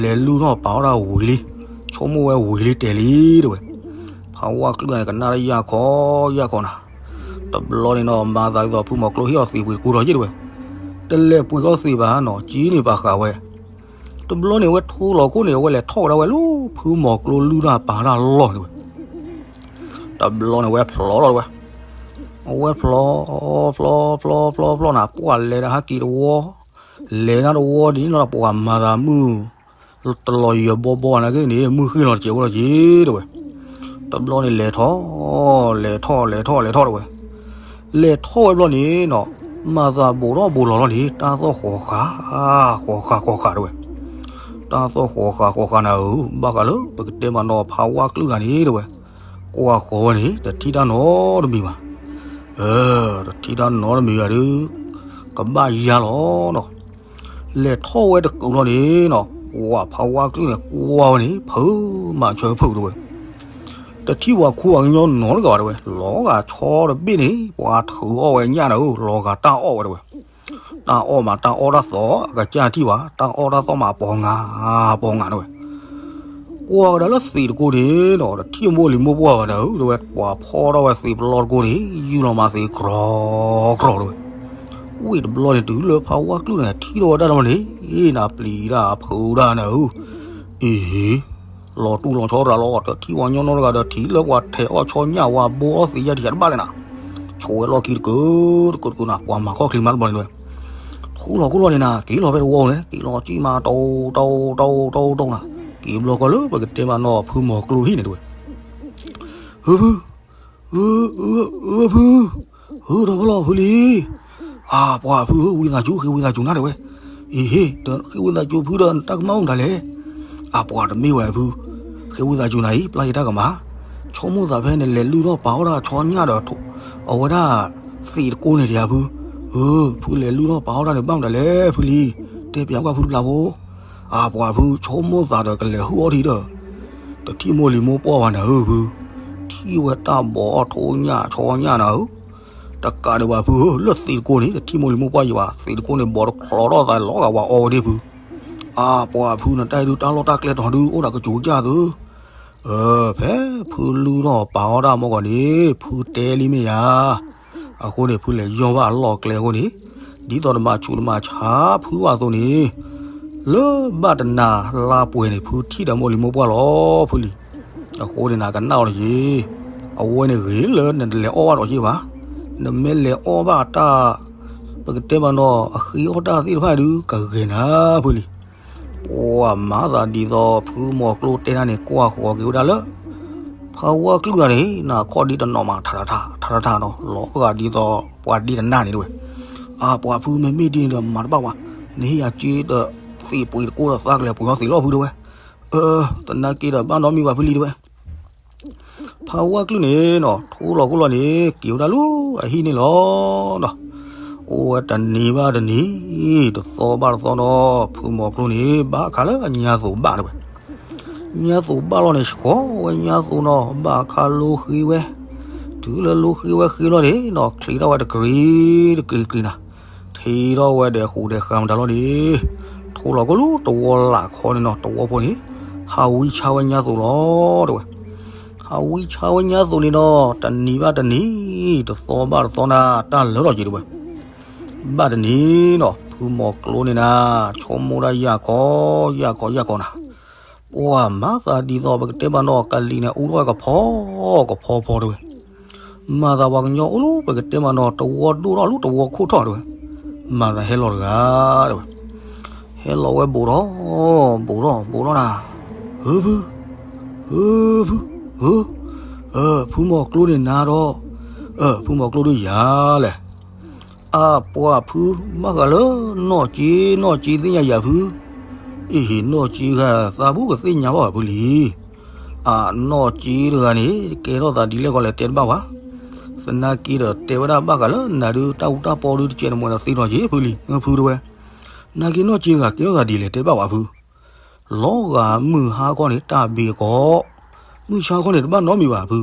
လဲၤလုၢ်ထီၣ်ပာ်အီၣ်တၢ်ဝံၤလံ, ဆိကမိၣ်ဝဲဝံၤလံတဲာ်လံတဲဝဲ. ဖးဝါကျုာ်န့ၣ်ကနၣ်လၢယၢ်ခီ, ယၢ်ခီနၤ. တဘျီန့ၣ်နီၤ မၤသးဒ်သိးဖုမီၤကျိၤဟ့ၣ်အီၤသံးပှ့ၤတကိးဒီးယ့ၢ်တဲဝဲ. တလဲၤပှ့ၤအီၣ်သံးဘၣ်နီၤ ကံန့ၣ်ပာ်ဃာ်ဝဲ. တဘျီန့ၣ် အဝဲထိလီၤခိၣ်န့ၣ် အဝဲလဲၤထီၣ်ဝဲဒၣ်ဝဲလၢဖုမီၤကျိၤလုၢ်တၢ်ပာ်တၢ်လီၢ်န့ၣ်ဝဲ. တဘျီန့ၣ် အဝဲဖျိးလီၤဝဲ. အဝဲဖျိး, ဖျိး, ဖျိး, ဖျိး, ဖျိးနၤ ပှၤလဲၤဒီးဟဲက့ၤတဝီ, လဲၤနၤတဝီဒ်န့ၣ်နီၤ ပှၤမၤသးမုၢ် တလီၤယၢၤဘီဘီနၤက့န့ၣ် မုၢ်ဃ့ၢ်လီၤတစဲးဝဲလီၤက့တဲဝဲ. တဘျီန့ၣ် လဲၤထီၣ်, လဲၤထီၣ်, လဲၤထီၣ်, လဲၤထီၣ်တဲဝဲ. လဲၤထီၣ်ဝဲဘျီန့ၣ်နီၤ, မၤသးဘိးထီၣ်ဘိးလီၤလီၤန့ၣ် တၢ်သီၣ်ဃီၤဃာ်, ဃီၤဃာ်ဃီၤဃာ်တဲဝဲ. တၢ်သီၣ်ဃီၤဃာ်ဃီၤဃာ်နၤဧၢ, ဘၣ်ဃးလၢပကတဲမးနီၤ ဖးဝါကျုာ်ဂၤန့ၣ်တဲဝဲ, ကွၢ်ဃီၤဝဲန့ၣ် တထံၣ်တၢ်နီတမံၤဘၣ်. တထံၣ်တၢ်နီတမံၤဘၣ်ဒီး ကဘၣ်ယါလီၤနီၤ. လဲၤထီၣ်ဝဲတကုာ်လီၤန့ၣ်နီၤ, ကွၢ်ဖးဝါကျုာ်န့ၣ် ကွၢ်ဝဲန့ၣ် ဖုးမၤဆၢဖုးတဲဝဲ. တထံၣ်ပှၤခူပှၤကညီနီတဂၤဘၣ်တဲဝဲ, လီၤဂာ်ဆီတဘ့ၣ်န့ၣ် ပှၤထုးအီၣ်ဝဲညၣ်နၤဧၢ, လီၤဂာ်တၢ်အီၣ်ဝဲတဲဝဲ. တၢ်အီၣ်မး တၢ်အီၣ်တၢ်သီၣ် အကစၢ်ထံၣ်ဘၣ်, တၢ်အီၣ်တၢ်သီၣ်မး အပီၤငါ, အပီၤငါတဲဝဲ. ကွၢ်ကဒါလၢသံးတကိးန့ၣ်နီၤ, တထံၣ်မိၢ်လံၤမိၢ်ပှၢ်ဘၣ်နၤဧၢ, တဲဝဲ ပှၤဖီၣ်ထီၣ်ဝဲသံးပလီတကိးန့ၣ် ယူၢ်လီၤမးသံးကြီကြီတဲဝဲ. ဝံၤတဘျီန့ၣ် တုၤလၢဖးဝါကျုာ်န့ၣ် ထံၣ်ထီၣ်ဝဲဒၣ်လီၤန့ၣ်, အ့ၣ်နၤပျံၤတၢ်ဖုးတၢ်နၤဧၢ, အ့ၣ် လီၤတူၢ်လီၤဆီတဂၤလီၤ, တထံၣ်ပှၤကညီနီတဂၤဒီး ထံၣ်လၢပှၤထဲးအီၣ်ဆီညၣ်ဝဲဘိအီၣ်သံးယါတယါတဘၣ်လဲၣ်နၤ, ဆိးဝဲလီၢ်ခံတကုာ်တကုာ်တကုာ်နၤ, ပှၤမၤခီၣ်ချံမးတဘျီန့ၣ်တဲဝဲ. ထူလီၤခိၣ်လီၤန့ၣ်နၤ, က့ၤလီၤဖဲတဝီန့ၣ်, က့ၤလီၤကံၣ်မး တအိၣ် တအိၣ် တအိၣ် တအိၣ် တအိၣ်နၤ, က့ၤဘျီဃီလၢပကတဲမးနီၤ ဖုမီၤကျိဟံၣ်န့ၣ်တဲဝဲ. ဧၢဖု, ဧၢ, ဧၢဖု, ဧၢဒီးဖီလီၤဖုလံ, အပှၤဖုဧၢ ဝံသးစူၤ ဃ့ဝံသးစူၤနၤတဲဝဲ. အ့ဟ့ၣ် ဒီးဃ့ဝံသးစူၤဖုဒီး နတၢ်ကမၣ်အိၣ်မတၤလဲၣ်. အပှၤတမ့ၢ်ဝဲဖု, ဃ့ဝံသးစူၤနၤအံၤ ပျၢ်ယတၢ်ကမၣ်, ဆိကမိၣ်သးဖဲနလဲၤလုၢ်ထီၣ်ပာ်အီၣ်တၢ်ဆီညၣ်ဒီး အဝဲဒၣ် သံးတကိးန့ၣ်တယၤဖု, အၢ ဖုလဲၤလုၢ်ထီၣ်ပာ်အီၣ်တၢ်န့ၣ် ဘၣ်မတၤလဲၣ်ဖုလံ, တဲပျးကွၢ်ဖုတဘျီဖိ. အပှၤဖု ဆိကမိၣ်သးဒီးကလဲၤဟုၣ်အီၣ်ထံဒီး တထံၣ်မိၢ်လံၤမိၢ်ပှၢ်ဘၣ်နၤဧၢဖု, ထံၣ်ဝဲတၢ်ဘီးအီၣ်ထိညၣ်ဆီညၣ်နၤဧၢ, တကးဒံးဘၣ်ဖုဧၢ လၢသံးတကိးန့ၣ် တထံၣ်မိၢ်လံၤမိၢ်ပှၢ်ယံၤဘၣ်, သံးတကိးန့ၣ် ဘီးတချီထီၣ်သးလီၤဂာ်ဝဲအီဝဲဒၣ်ဖု, အပှၤဖု နတၢ်အံၤဒုး တၢ်လီၢ်တၢ်ကျဲတီၤဒုး အိၣ်ဒီးကစူၤကစၢ်သု, ဖဲဖုလုၢ်ထီၣ်ပာ်အီၣ်တၢ်မီၢ်ဂီၤန့ၣ် ဖုတဲလံမ့ၢ်ယၤ အဃိန့ၣ် ဖုလဲၤယီၢ်ဘၣ်အလီၢ်အကျဲအဃိန့ၣ်, ဒ်သိးနမၤဆူးနမၤဆါဖုဘၣ်အသိးန့ၣ်, လၢဘၣ်တနၤလါပှဲၤန့ၣ် ဖုထံၣ်ဒီးမိၢ်လံၤမိၢ်ပှၢ်လီၤဖုလံ. အဃိန့ၣ်နကနၣ်အီၤတယံၤ, အဝဲန့ၣ်ဂ့ၤလၢနတလဲၤအီၣ်ဘၣ်ဒီးယ့ၢ်ဘၣ်, နမ့ၢ်လဲၤအီၣ်ဘၣ်တၢ်, ပကတဲမးနီၤ အဃ့အီၣ်တၢ်သ့ၣ်တဖၣ်ဒုး ကဂ့ၤနၤဖုလံ. ပှၤမၤသးဒ်သိးဖုမီၤကျိတဲတၢ်န့ၣ် ကွၢ်ဃီၤက့ၤဝဲဒၣ်လၢ ဖးဝါကျုာ်တဂၤန့ၣ် နခီၣ်ဒ်တနီၤမး ထးထးထးထးထးနီၤ လီၤဂာ်ဒ်သိးပှၤဒ့တနၢ်န့ၣ်တဲဝဲ. အပှၤဖု မ့မ့ၢ်ဒ်န့ၣ်ဒီးမၤတဘၣ်ဝဲ, နဟ့ၣ်ယၤစ့ဒီးသံးပှ့ၤတကိးဒီးသးကလဲၤပှ့ၤအီၣ်သံးလီၤဖုတဲဝဲ. အၢ သနာ်က့ဒီးဘၣ်နီတမံၤဘၣ်ဖုလံတဲဝဲ. ဖးဝါကျုာ်န့ၣ်နီၤ ထိလီၤခိၣ်လီၤန့ၣ် က့ၤဝဲဒၣ်လၢအဟံၣ်န့ၣ်လီၤဒီး အိၣ်ဝဲတနံၤဘၣ်တနံၤ တသီဘၣ်တသီဒီး ဖုမီၤကျိန့ၣ် ဘၣ်ခါလၢအညါသိးဘၣ်တဲဝဲ. ညါသိးဘၣ်လီၤန့ၣ် ဆှီဝဲညါသိးနီၤ ဘၣ်ခါလိဃ့ဝဲ, တုၤလၢလိဃ့ဝဲဃ့လီၤန့ၣ်နီၤ ချံးထီၣ်ဝဲတကြံးတကြံးတကြံးနၤ, ထဲ ထံထီၣ်ဝဲဒီးဃူဒီးဃာ်မတၤလီၤန့ၣ်, ထိလီၤကလူတဝီလၢ်ခီန့ၣ်နီၤ, တဝီဖိန့ၣ် ဟးဝံဆါဝဲညါသိးလီၤ တဲဝဲ. ဟးဝံဆါဝဲညါသိးန့ၣ်ဒီး တနံၤဘၣ်တနံၤ, တသီဘၣ်တသီနၤ, တၢ်လၢထီၣ်က့ၤတဲဝဲ. ဘၣ်တနံၤနီၤ, ဖုမီၤကျိန့ၣ်နၤ, ဆိကမိၣ်ဒၣ်ယၢ်ခီ, ယၢ်ခီ, ယၢ်ခီနၤ. ပှၤမၤသးဒ်သိးပကတဲမးနီၤ, ကလံၤန့ၣ်အူထီၣ်ဝဲကဖီ, ကဖီဖီတဲဝဲ. မၤသးပှၤကညီအိၣ်လၢပကတဲမးနီၤ, တဝီဒိၣ်ထီၣ်လၢတဝီခိၣ်ထီၣ်တဲဝဲ. မၤသးဟဲလီၤတဂၤတဲဝဲ. ဟဲလီၤဝဲဘူးထီၣ်, ဘူးထီၣ်, ဘူးထီၣ်နၤ. ဧၢဖု, ဧၢဖု, ဧၢ, ဖုမီၤကျိန့ၣ်နၤဒီး, ဖုမီၤကျိဒုးယၤလဲၣ်. အပှၤဖု, ဘၣ်ဃးလၢနီၢ်က့, နီၢ်က့သ့ၣ်ညါယၤဖု. အ့ဟ့ၣ် နီၢ်က့ဂၤ သးဘူးကသ့ၣ်ညါဘၣ်ဖုလံ. အနီၢ်က့တဂၤန့ၣ် ကဲထီၣ်သးဒ်လဲၣ်ဂီၢ်လဲၣ်တဲတဘၣ်ဘၣ်. သနာ်က့ဒီးတဲဝဲဒၣ်ဘၣ်ဃးလၢနၤဒုး တၢ်အူတၢ်ပီဒုးတကဲနမိၢ်နသ့ထီၣ်က့ဖုလံ, ဖုတဲဝဲ. နာ်က့နီၢ်က့တဂၤကဲထီၣ်သးဒ်လဲၣ်တဲတဘၣ်ဘၣ်ဖု. လီၤဂာ်မုၢ်ဟါခီန့ၣ် တၢ်ဘ့ၣ်အကိး, မုၢ်ဆါခီန့ၣ် တဘၣ်နီတမံၤဘၣ်ဖု.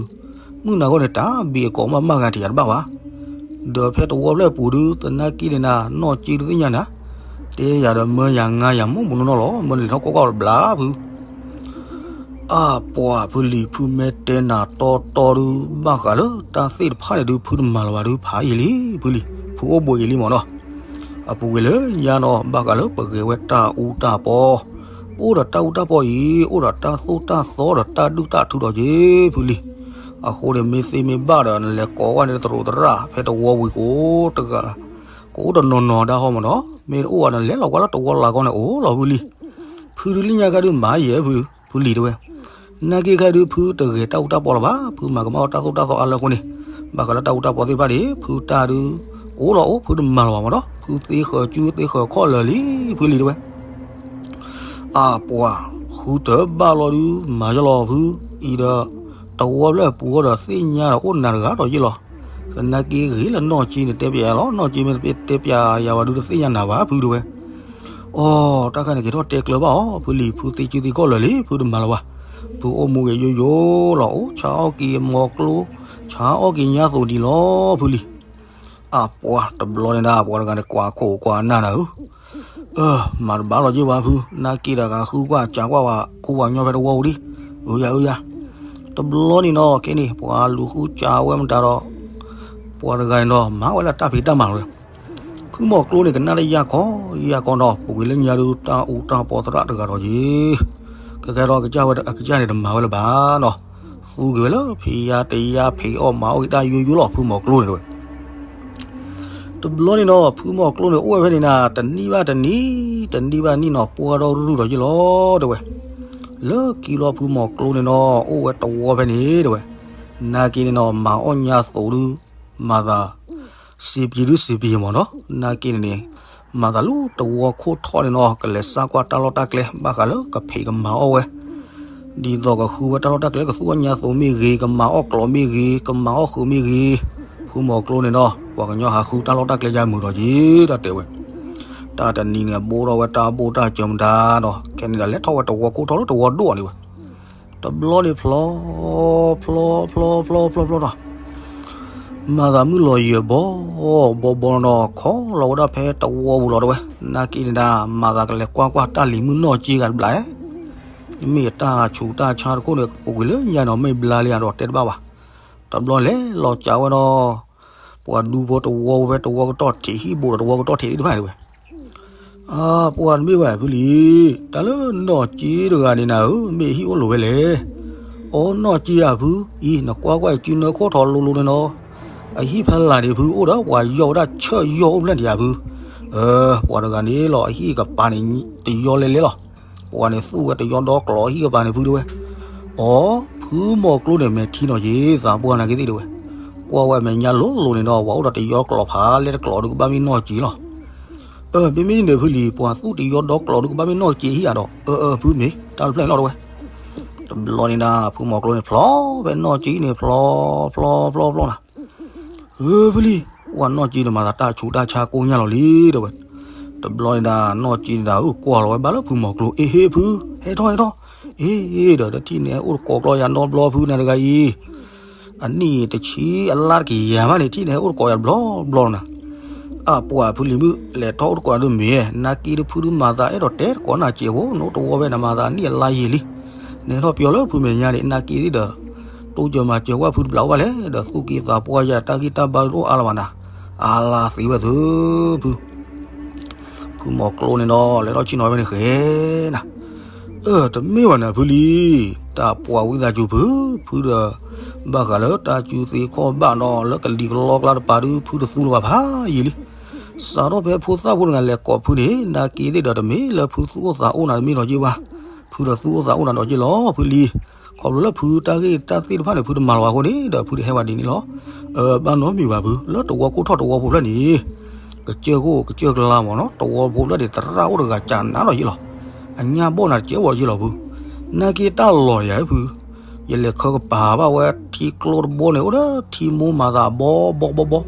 မုၢ်နၤခီန့ၣ် တၢ်ဘ့ၣ်အကိးမး မၤဂၤတယၤတဘၣ်ဘၣ်. ဒီးဖဲတဝီဖျၢၣ်အပူၤဒုး သနာ်က့န့ၣ်နၤ နီၢ်က့တသ့ၣ်ညါနၤ, တဲယၤဒီးမၢယၤငါယၤ မိၢ်မိၢ်နီၢ်နီၢ်လီၤ, မၢနလဲၤထီၣ်ကွၢ်ကွၢ်တဘျီဖု. အပှၤဖုလံၤ ဖုမ့ၢ်တဲနၤတီတီဒုး ဘၣ်ဃးလၢတၢ်သ့ၣ်တဖၣ်န့ၣ်ဒုး ဖုတမၤလၢၤဘၣ်ဒုး ဖးယံာ်လံဖုလံၤ, ဖုအိၣ်ဘှံးယံာ်လံမ့ၢ်နီၤ. အပူၤကွံာ်လၢညါနီၤ ဘၣ်ဃးလၢပဂဲၤဝဲတၢ်အူတၢ်ပီ, ပအိၣ်ဒီးတၢ်အူတၢ်ပီအံၤ အိၣ်ဒီးတၢ်သိၣ်တၢ်သီဒီးတၢ်ဒုၣ်တၢ်ထုးဒီးက့ဖုလံၤ. အဃိန့ၣ် မ့ၢ်သ့မ့ၢ်ဘၣ်ဒီး နလဲၤကိးဝဲန့ၣ်တရူးသရၣ် ဖဲတဝီဝံၤကိးတဂၤ, ကအိၣ်တနီၤနီၤဒၣ်ဟီမ့ၢ်နီၤ, မ့ၢ်တအိၣ်ဘၣ်နလဲၤလီၤကွၢ်လၢတဝီလၢ်ခီန့ၣ် အိၣ်လီၤဖုလံၤ. ဖုဒုးလၢညါခါဒုးမၤယဲၢ်ဖု, ဖုလံၤတဲဝဲ. နာ်က့ခါဒုး ဖုတဂဲၤတၢ်အူတၢ်ပီလၢၤဘၣ်, ဖုမၤကမၣ်အီၣ်တၢ်သိၣ်တၢ်သီအါလၢအဃိန့ၣ်, ဘၣ်ဃးလၢတၢ်အူတၢ်ပီသ့ၣ်တဖၣ်န့ၣ် ဖုတၢ်ဒုး အိၣ်လီၤအိၣ် ဖုတမၤလၢၤဘၣ်မ့ၢ်နီၤ, ဖုသ့ဃၢၤကၠူသ့ဃၢၤခီၣ်လၢာ်လံ ဖုလံၤတဲဝဲ. အပှၤ, ဃုတဘၣ်လီၤဒုး မၤယလီၤဖု, အံၤဒီး တဝီဖျၢၣ်အပူၤဒီးသ့ၣ်ညါဒီးအိၣ်နၤတဂၤဒီးယ့ၢ်လီၤ. သနာ်က့ဂ့ၤလၢနီၢ်က့န့ၣ်တဲပျးယၤလီၤ, နီၢ်က့မ့ၢ်တတဲပျးယၤဘၣ်ဒုး တသ့ၣ်ညါနၤဘၣ်ဖုတဲဝဲ. အိ, တၢ်ခါန့ၣ်က့ၤထီၣ်တဲကျၢၤဘၣ်အီၤ ဖုလံၤ, ဖုသ့ကၠူသ့ခီၣ်လၢာ်လံ ဖုတမၤလၢၤဘၣ်. ဖုအိၣ်မူဂ့ၤယိယိလီၤ, အိၣ်ဆါအီၣ်က့ၤမီၤကျိ, ဆါအီၣ်က့ၤညါသိးဒံးလီၤ ဖုလံၤ. အပှၤတဘျီန့ၣ်ဒၣ် ပှၤတဂၤန့ၣ်ကွၢ်ခိၣ်ကွၢ်နၢ်နၤဧၢ, အၢ, မၤတဘၣ်လီၤယ့ၢ်ဘၣ်ဖု, နာ်က့ဒီးဂၤဃုကွၢ်ကးကွၢ်ဝဲ ခူဝဲညီဖဲတဝီပူၤဒံး, အၢယၤ အၢယၤ. တဘျီန့ၣ်နီၤ ခဲန့ၣ် ပှၤလူၤဃုကးဝဲမတၤဒီး ပှၤတဂၤန့ၣ်ဒီး မၤဝဲလၢတၢ်ဖံးတၢ်မၤလီၤ. ဖုမီၤကျိန့ၣ် ကနၣ်လၢယၢ်ခီ, ယၢ်ခီနီၤ ပူၤကွံာ်လၢညါဒုး တၢ်အူတၢ်ပီသရၣ်တဂၤဒီးက့ၤ ကကဲထီၣ်ကစၢ်ဝဲအကစၢ်န့ၣ် တမၤဝဲလၢၤဘၣ်နီၤ, သူက့ၤဝဲလၢဖံးယါတယါ ဖံးအီၣ်မၤအီၣ်က့ၤတၢ်ယိယိလီၤ ဖုမီၤကျိန့ၣ်တဲဝဲ. တဘျီန့ၣ်နီၤ ဖုမီၤကျိန့ၣ် အိၣ်ဝဲဖဲန့ၣ်နၤ တနံၣ်ဘၣ်တနံၣ်, တနံၣ်ဘၣ်နံၣ်နီၤ ပှၢ်ထီၣ်ရုၢ်ရုၢ်ဒီးယ့ၢ်လီၤ တဲဝဲ. လၢခံလီၤဖုမီၤကျိန့ၣ်နီၤ အိၣ်ဝဲတဝီဖဲန့ၣ်တဲဝဲ. နာ်က့န့ၣ်နီၤ မၤအီၣ်ညါသိးဒုး မၤသး စံးပယံၤဒုးစံးပယံၤမ့ၢ်နီၤ, နာ်က့န့ၣ်န့ၣ် မၤသးလၢတဝီခိၣ်ထီၣ်န့ၣ်နီၤ ကလဲၤစါကွၢ်တၢ်လီၢ်တၢ်ကျဲ ဘၣ်ဃးလၢကဖံးကမၤအီၣ်ဝဲ ဒ်သိးကဃုဝဲတၢ်လီၢ်တၢ်ကျဲ ကသူၣ်အီၣ်ညါသိးမ့ၢ်ဂ့ၤ, ကမၤအီၣ်ကျိးမ့ၢ်ဂ့ၤ, ကမၤအီၣ်ဃုာ်မ့ၢ်ဂ့ၤ, ဖုမီၤကျိန့ၣ်နီၤ ပှၤကညီဟးဃုတၢ်လီၢ်တၢ်ကျဲယါမုာ်ဒီးက့ၤ တၢ်တဲဝဲ. တၢ်တနံၤန့ၣ် ဘိထီၣ်ဝဲတၢ်ဘိၣ်တၢ်စၢၤမတၤဒီး ခဲန့ၣ်ဒီးလဲၤထီၣ်ဝဲတဝီခိၣ်ထီၣ်လၢတဝီဒိၣ်န့ၣ်ဝဲ. တဘျီန့ၣ်ဖျီ, ဖျီ, ဖျီ, ဖျီ, ဖျီ, ဖျီဒီး မၤသးမုၢ်လီၤယံၤဘီ, ဘီဘီနီၤ ခီလီၤဝဲဒၣ်ဖဲတဝီပူၤလီၤတဲဝဲ. နာ်က့န့ၣ်ဒၣ် မၤသးကလဲၤကွၢ်ကွၢ်တၢ်လံၤမုၢ်နီၢ်က့ဂၤတဘျီ, မ့ၢ်တၢ်ဆူးတၢ်ဆါတခိၣ်န့ၣ် ပူၤကွံာ်လၢညါနီၤ မ့ၢ်ဘျါလံဧါဒီးတဲတဘၣ်ဘၣ်. တဘျီလဲၤလီၤကးဝဲဒီး ပှၤဒူဖိတဝီဝဲတဝီကတီၢ်ထံးဟံၣ်ဘိးဒီးတဝီကတီၢ်ထံးသ့ၣ်တဖၣ်တဲဝဲ. အါ, ပှၤတမ့ၢ်ဘၣ်ဖုလံၤ, တၢ်လၢနီၢ်က့တဂၤန့ၣ်နၤဧၢ, မ့ၢ်ဟံၣ်အိၣ်လိၤဝဲလဲၣ်. အိ, နီၢ်က့ဧါဖု, အံၤ နကွၢ်ကွၢ်အံၤစုနၢခီၣ်ထီလိၤလိၤန့ၣ်နီၤ, အဟံၣ်ဖဲလၢ်န့ၣ်ဖု အိၣ်ဒီးပှၤယီၢ်ဝဲဒၣ်ဆၢယီၢ်အိၣ်ဖျဲၣ်တယၤဖု. အၢ, ပှၤတဂၤန့ၣ်လီၤ အဟံၣ်ကပၤန့ၣ် တယီလဲလဲလီၤ. ပှၤန့ၣ်သူၣ်ဝဲတယီဒီကျိးအဟံၣ်ကပၤန့ၣ်ဖုတဲဝဲ. အိ, ဖုမီၤကျိန့ၣ်မဲာ်ထံနီၤက့ၤ သးပှၢ်နာ်က့သ့ၣ်တဲဝဲ. ကွၢ်ဝဲအမဲာ်ညါလိၤလိၤန့ၣ်ဒီး ပှၤအိၣ်ဒီးတယီကျိးဖးလဲၣ်တကျိး ဒုးကဘၣ်မ့ၢ်နီၢ်က့လီၤ. အၢ, မ့မ့ၢ်န့ၣ်ဖုလံၤ ပှၤသူၣ်တယီဒီကျိးဒုးကဘၣ်မ့ၢ်နီၢ်က့ဟံၣ်ဧါဒီး, အၢ, အၢ, ဖုမ့ၢ်တၢ်တဖျၢၣ်န့ၣ်လီၤတဲဝဲ. တဘျီန့ၣ်ဒၣ် ဖုမီၤကျိန့ၣ်ဖျီဖဲနီၢ်က့န့ၣ် ဖျီ, ဖျီ, ဖျီ, ဖျီနၤ. ဧၢ, ဖုလံၤ, ပှၤနီၢ်က့န့ၣ်မၤသးတၢ်ဆူးတၢ်ဆါကိညၢ်လီၤလံတဲဝဲ. တဘျီန့ၣ်ဒၣ် နီၢ်က့န့ၣ်ဒၣ် အုၣ်ကွၢ်လီၤဝဲဘၣ်လၢဖုမီၤကျိ, အ့ဟ့ဖု, ဟဲထီၣ်ဟဲထီၣ်, အ့ဒီး တထံၣ်န့ၣ် အိၣ်တကိးကျီယၤနီတဘျီဖုနၤတဂၤအံၤ အနံၣ်တဆံအလါတကယၤမးန့ၣ် ထံၣ်န့ၣ် အိၣ်တကိးယၤတဘျီဘျီနၤ. အပှၤဖုလံၤမုၣ် လဲၤထီၣ်အိၣ်တကိးဒုးမ့ၢ်, နာ်က့ဒုးဖုဒုးမၤသးအဲၣ်ဒိးတဲတကိးနၤကဲးဖိ နအိၣ်တဝီဖဲနမၤသးနံၣ်အလါယံာ်လံ. နဟဲထီၣ်ပယီၤလၢဖုမဲာ်ညါန့ၣ် နာ်က့ဒုးဒီး တိစၢၤမၤစၢၤကွၢ်ဖုတဘျီအိၣ်ဘၣ်လဲၣ်, ဒီးသူၣ်က့သးပှၢ်ယၤ တၢ်ဂံၢ်တၢ်ဘါဒုးတအိၣ်အါလၢၤဘၣ်နၤ, အါလၢသ့ဝဲသု ဖု ဖုမိၤကျိန့ၣ်ဒီး လဲၤထီၣ်ဆ့ၣ်နီၤဖဲန့ၣ်ဃဲနၤ, အၢ တမ့ၢ်ဘၣ်နၤဖုလံၤ, တၢ်ပှၤဝံသးစူၤဖု, ဖုဒီး ဘၣ်ဃးလၢတၢ်စုသ့ခီၣ်ဘၣ်ဒီး လၢကလံၤကလီကျါတပၤဒုး ဖုတသူလၢၤဘၣ်ဖးယံာ်လံ. စးထီၣ်ဖဲဖိသၣ်ဖိတဂၤလဲၤကိးဖုန့ၣ် နာ်က့သ့ၣ်ဒီးတမ့ၢ်လၢဖုသူၣ်အိၣ်သးအိၣ်နၤတမ့ၢ်ဒီးက့ဘၣ်, ဖုဒီးသူၣ်အိၣ်သးအိၣ်နၤဒီးက့လီၤဖုလံၤ, ခီဖျိလၢဖုတၢ်ဂ့ၢ်တၢ်သ့ၣ်တဖၣ်န့ၣ် ဖုတမၤလီၤဘၣ်အဃိန့ၣ် ဒီးဖုတဟဲဝဲဒ်န့ၣ်လီၤ. အၢ ဘၣ်နီတမံၤဘၣ်ဖု, လၢတဝီခိၣ်ထီၣ်တဝီဖိဖျၢၣ်န့ၣ် ကစၢၢ်ခိၣ်ကစၢၢ်ကလါမ့ၢ်နီၤ, တဝီဖိဖျၢၣ်န့ၣ် သရၣ်အိၣ်တဂၤကနးဒီးယ့ၢ်လီၤ. အညၣ်ဘီၣ်နၤတကဲဝဲယ့ၢ်လီၤဖု, နာ်က့တၢ်လီၢ်ယၤဖု, ယလဲၤခၢကပၤဘၣ်ဝဲထံကျိတဘိန့ၣ် အိၣ်ဒီးထံမိၢ်မၤသးဘီဘီဘီဘီ,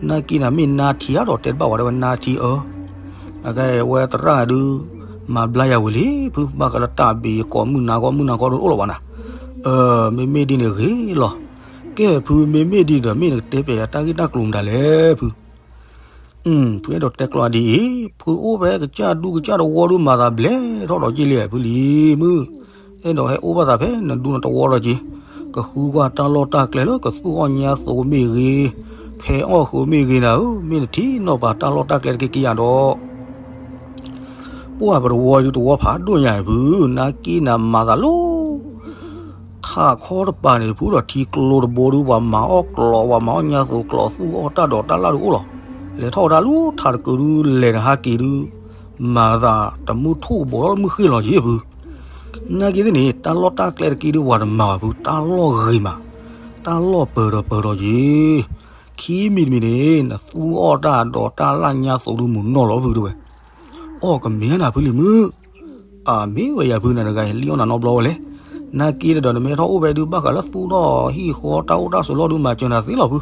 နာ်က့နၤမ့ၢ်နါထံဧါဒီးတဲတဘၣ်ဝဲဒၣ်ဝဲနါထံအၢ အကဲဝဲသရၣ်ဒုး မၤဘျါယၤဝံၤလံဖု, ဘၣ်ဃးလၢတၢ်ဘ့ၣ်ယကိးမုၢ်နၤခီမုၢ်နၤခီဒုးတအိၣ်လၢၤဘၣ်နၤ, အၢ မ့မ့ၢ်ဒ်န့ၣ်ဂ့ၤလီၤ. ကဲဖု မ့မ့ၢ်ဒ်ဒီး မ့ၢ်နကတဲပျဲယၤတၢ်ဂ့ၢ်တၢ်ကျိၤမတၤလဲၣ်ဖု, ဖုအဲၣ်ဒိးတဲကျိၤဒ်အံၤ, ဖုအိၣ်ဖဲကစၢ်ဒူကစၢ်တဝီဒုးမၤသးဘျဲၣ်ထီၣ်ဒီးက့လံဖုလံၤမုၢ်, အဲၣ်ဒိးဟဲအိၣ်ဘၣ်သးဖဲနဒူနတဝီလီၤက့, ကဃုကွၢ်တၢ်လီၢ်တၢ်ကျဲလၢကသူၣ်အီၣ်ညါသိးမ့ၢ်ဂ့ၤ, ဖဲအီၣ်ဃုာ်မ့ၢ်ဂ့ၤနၤဧၢ, မ့ၢ်နထံၣ်နီၢ်ပၤတၢ်လီၢ်တၢ်ကျဲတက့က့ယၤဒီး ပှၢ်ပတဝီဒုးတဝီဖးဒိၣ်ညါအံၤဖု, နာ်က့နၤမၤသးလီၤ ထးခီတပၤန့ၣ်ဖုဒီးထံကျိတဘိဒုး ပှၤမၤအီၣ်ကျိး ပှၤမၤအီၣ်ညါသိးကျိး သူၣ်အီၣ်တၢ်ဒိးတၢ်လၣ်ဒုးအိၣ်လီၤ. လဲၤထီၣ်ဝဲဒၣ်လၢထးတကုာ်ဒုး လဲၤနဟးက့ၤဒုး မၤသးတမုၢ်ထူၣ်ကဘီးထီၣ်လၢမုၢ်ဃ့ၢ်လီၤက့ဖု, နာ်က့သ့ၣ်န့ၣ် တၢ်လီၢ်တၢ်ကျဲတက့ဒုး ပှၤတမၤဘၣ်ဖု တၢ်လီၢ်ဂ့ၤမး, တၢ်လီၢ်ပၢၤဒီးပၢၤဒီးက့ ခံမံၤတမံၤန့ၣ် နသူၣ်အီၣ်တၢ်ဒိးတၢ်လၣ်ညါသိးဒုးမုၢ်နီၢ်လီၤဖုတဲဝဲ, အီၣ်ကမ့ၢ်နၤဖုလံၤမုၢ်, အမ့ၢ်ဝဲယၤဖုနၤတဂၤ လံၣ်အီၣ်နၤနီတဘျီဝဲလဲၣ်, နာ်က့ဒီးနမ့ၢ်ထီၣ်အိၣ်ဖဲဒုး ဘၣ်ဃးလၢသူၣ်ထီၣ်ဟံၣ်ဃီတၢ်အိၣ်တၢ်ဆိးလီၢ်ဒုး မၤစၢၤနၤသ့လီၤဖု,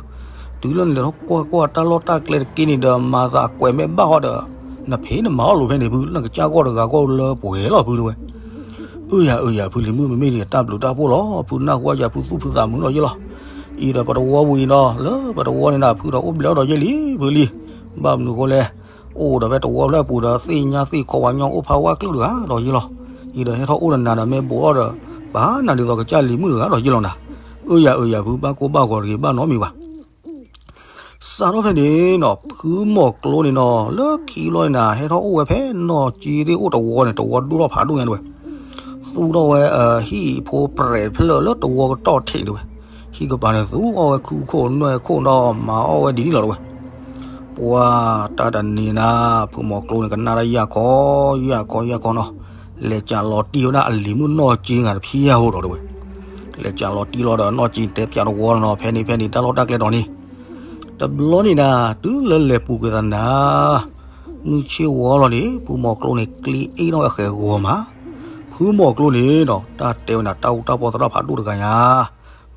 တုၤလၢနလဲၤထီၣ်ကွၢ်ကွၢ်တၢ်လီၢ်တၢ်ကျဲတက့န့ၣ်ဒီး မၤသးကွဲးမဲာ်ဘၣ်ဃီဒီး နဖံးနမၤအီၣ်လိာ်ဖဲန့ၣ်ဖု နကစၢ်ဂီၢ်တဂၤဂီၢ်လၢပှဲၤလီၤဖုတဲဝဲ, အၢယၤအၢယၤဖုလံၤမုၢ် မ့မ့ၢ်ဒ်န့ၣ် တၢ်ဘျုးတၢ်ဖှိၣ်လီၤ ဖုနၢ်ဟူဝဲယၤဖုသူၣ်ဖုသးမုာ်ဒီးယ့ၢ်လီၤ, အံၤဒီးပတဝီပူၤအံၤနီၤ လၢပတဝီန့ၣ်နၤ ဖုဒီးအိၣ်ဘျဲၣ်ဒီးယ့ၢ်လံ ဖုလံၤ, ဘၣ်မနုၤဃိလဲၣ်, အိၣ်ဒီးဖဲတဝီဖျၢၣ်ပူၤဒီး သ့ၣ်ညါသ့ၣ်ခီဝါညီအိၣ်ဖးဝါကလုာ်တဂၤဒီးယ့ၢ်လီၤ, အံၤဒီးဟဲထီၣ်အိၣ်ဒီးနၤဒီးမ့ၢ်ဘူးထီၣ်ဒီး ပာ်နၤဒ်သိးကစၢ်လံၤမုၣ်တဂၤဒီးယ့ၢ်လီၤနၤ, အၢယၤအၢယၤဖု ဘၣ်ကိၢ်ဘၣ်ဂီၤတဂ့ၤ ဘၣ်နီတမံၤဘၣ် စးထီၣ်ဖဲန့ၣ်နီၤ ဖုမိၤကျိန့ၣ်နီၤ လၢခံဘျီန့ၣ်နၤ ဟဲထီၣ်အိၣ်ဝဲဖဲနီၢ်က့သ့ၣ်အိၣ်တဝီန့ၣ် တဝီဒိၣ်ထီၣ်ဖးဒိၣ်ညါတဲဝဲ, သူၣ်ထီၣ်ဝဲ ဟံၣ်ဖိပြဲးတဖျၢၣ်လၢတဝီကတီၢ်ထံးတဲဝဲ, ဟံၣ်ကပၤန့ၣ် သူၣ်အီၣ်ဝဲခုခိၣ်နွဲၣ်ခိၣ်ဒီး မၤအီၣ်ဝဲဒ်န့ၣ်လီၤတဲဝဲ, ပှၤတၢ်တနံၤနၤ ဖုမိၤကျိန့ၣ် ကနၣ်တၢ်ယၢ်ခီ ယၢ်ခီယၢ်ခီနီၤ, လဲၤကးလီၤတံၢ်ဝဲဒၣ်အလံၤမုၣ်နီၢ်က့ဂၤတဖျၢၣ်ဟိဒီးတဲဝဲ လဲၤကးလီၤတံၢ်လီၤဒီးနီၢ်က့တဲပၠးတဝီလီၤနီၤ ဖဲန့ၣ်ဖဲန့ၣ် တၢ်လီၢ်တၢ်ကျဲဒီးန့ၣ်, တဘျီန့ၣ်နၤ တုၤလၢလဲၤပူၤကွံာ်သးနၤ မုၢ်ဆ့ၣ်ဝီလီၤန့ၣ် ဖုမိၤကျိန့ၣ် ကျ့အ့ၣ်ထီၣ်ဝဲဃဲးဂီၤမး, ဖုမိၤကျိန့ၣ်နီၤ တၢ်တဲဝဲနၤ တၢ်အူတၢ်ပီသရၣ်ဖးဒိၣ်တဂၤညါ,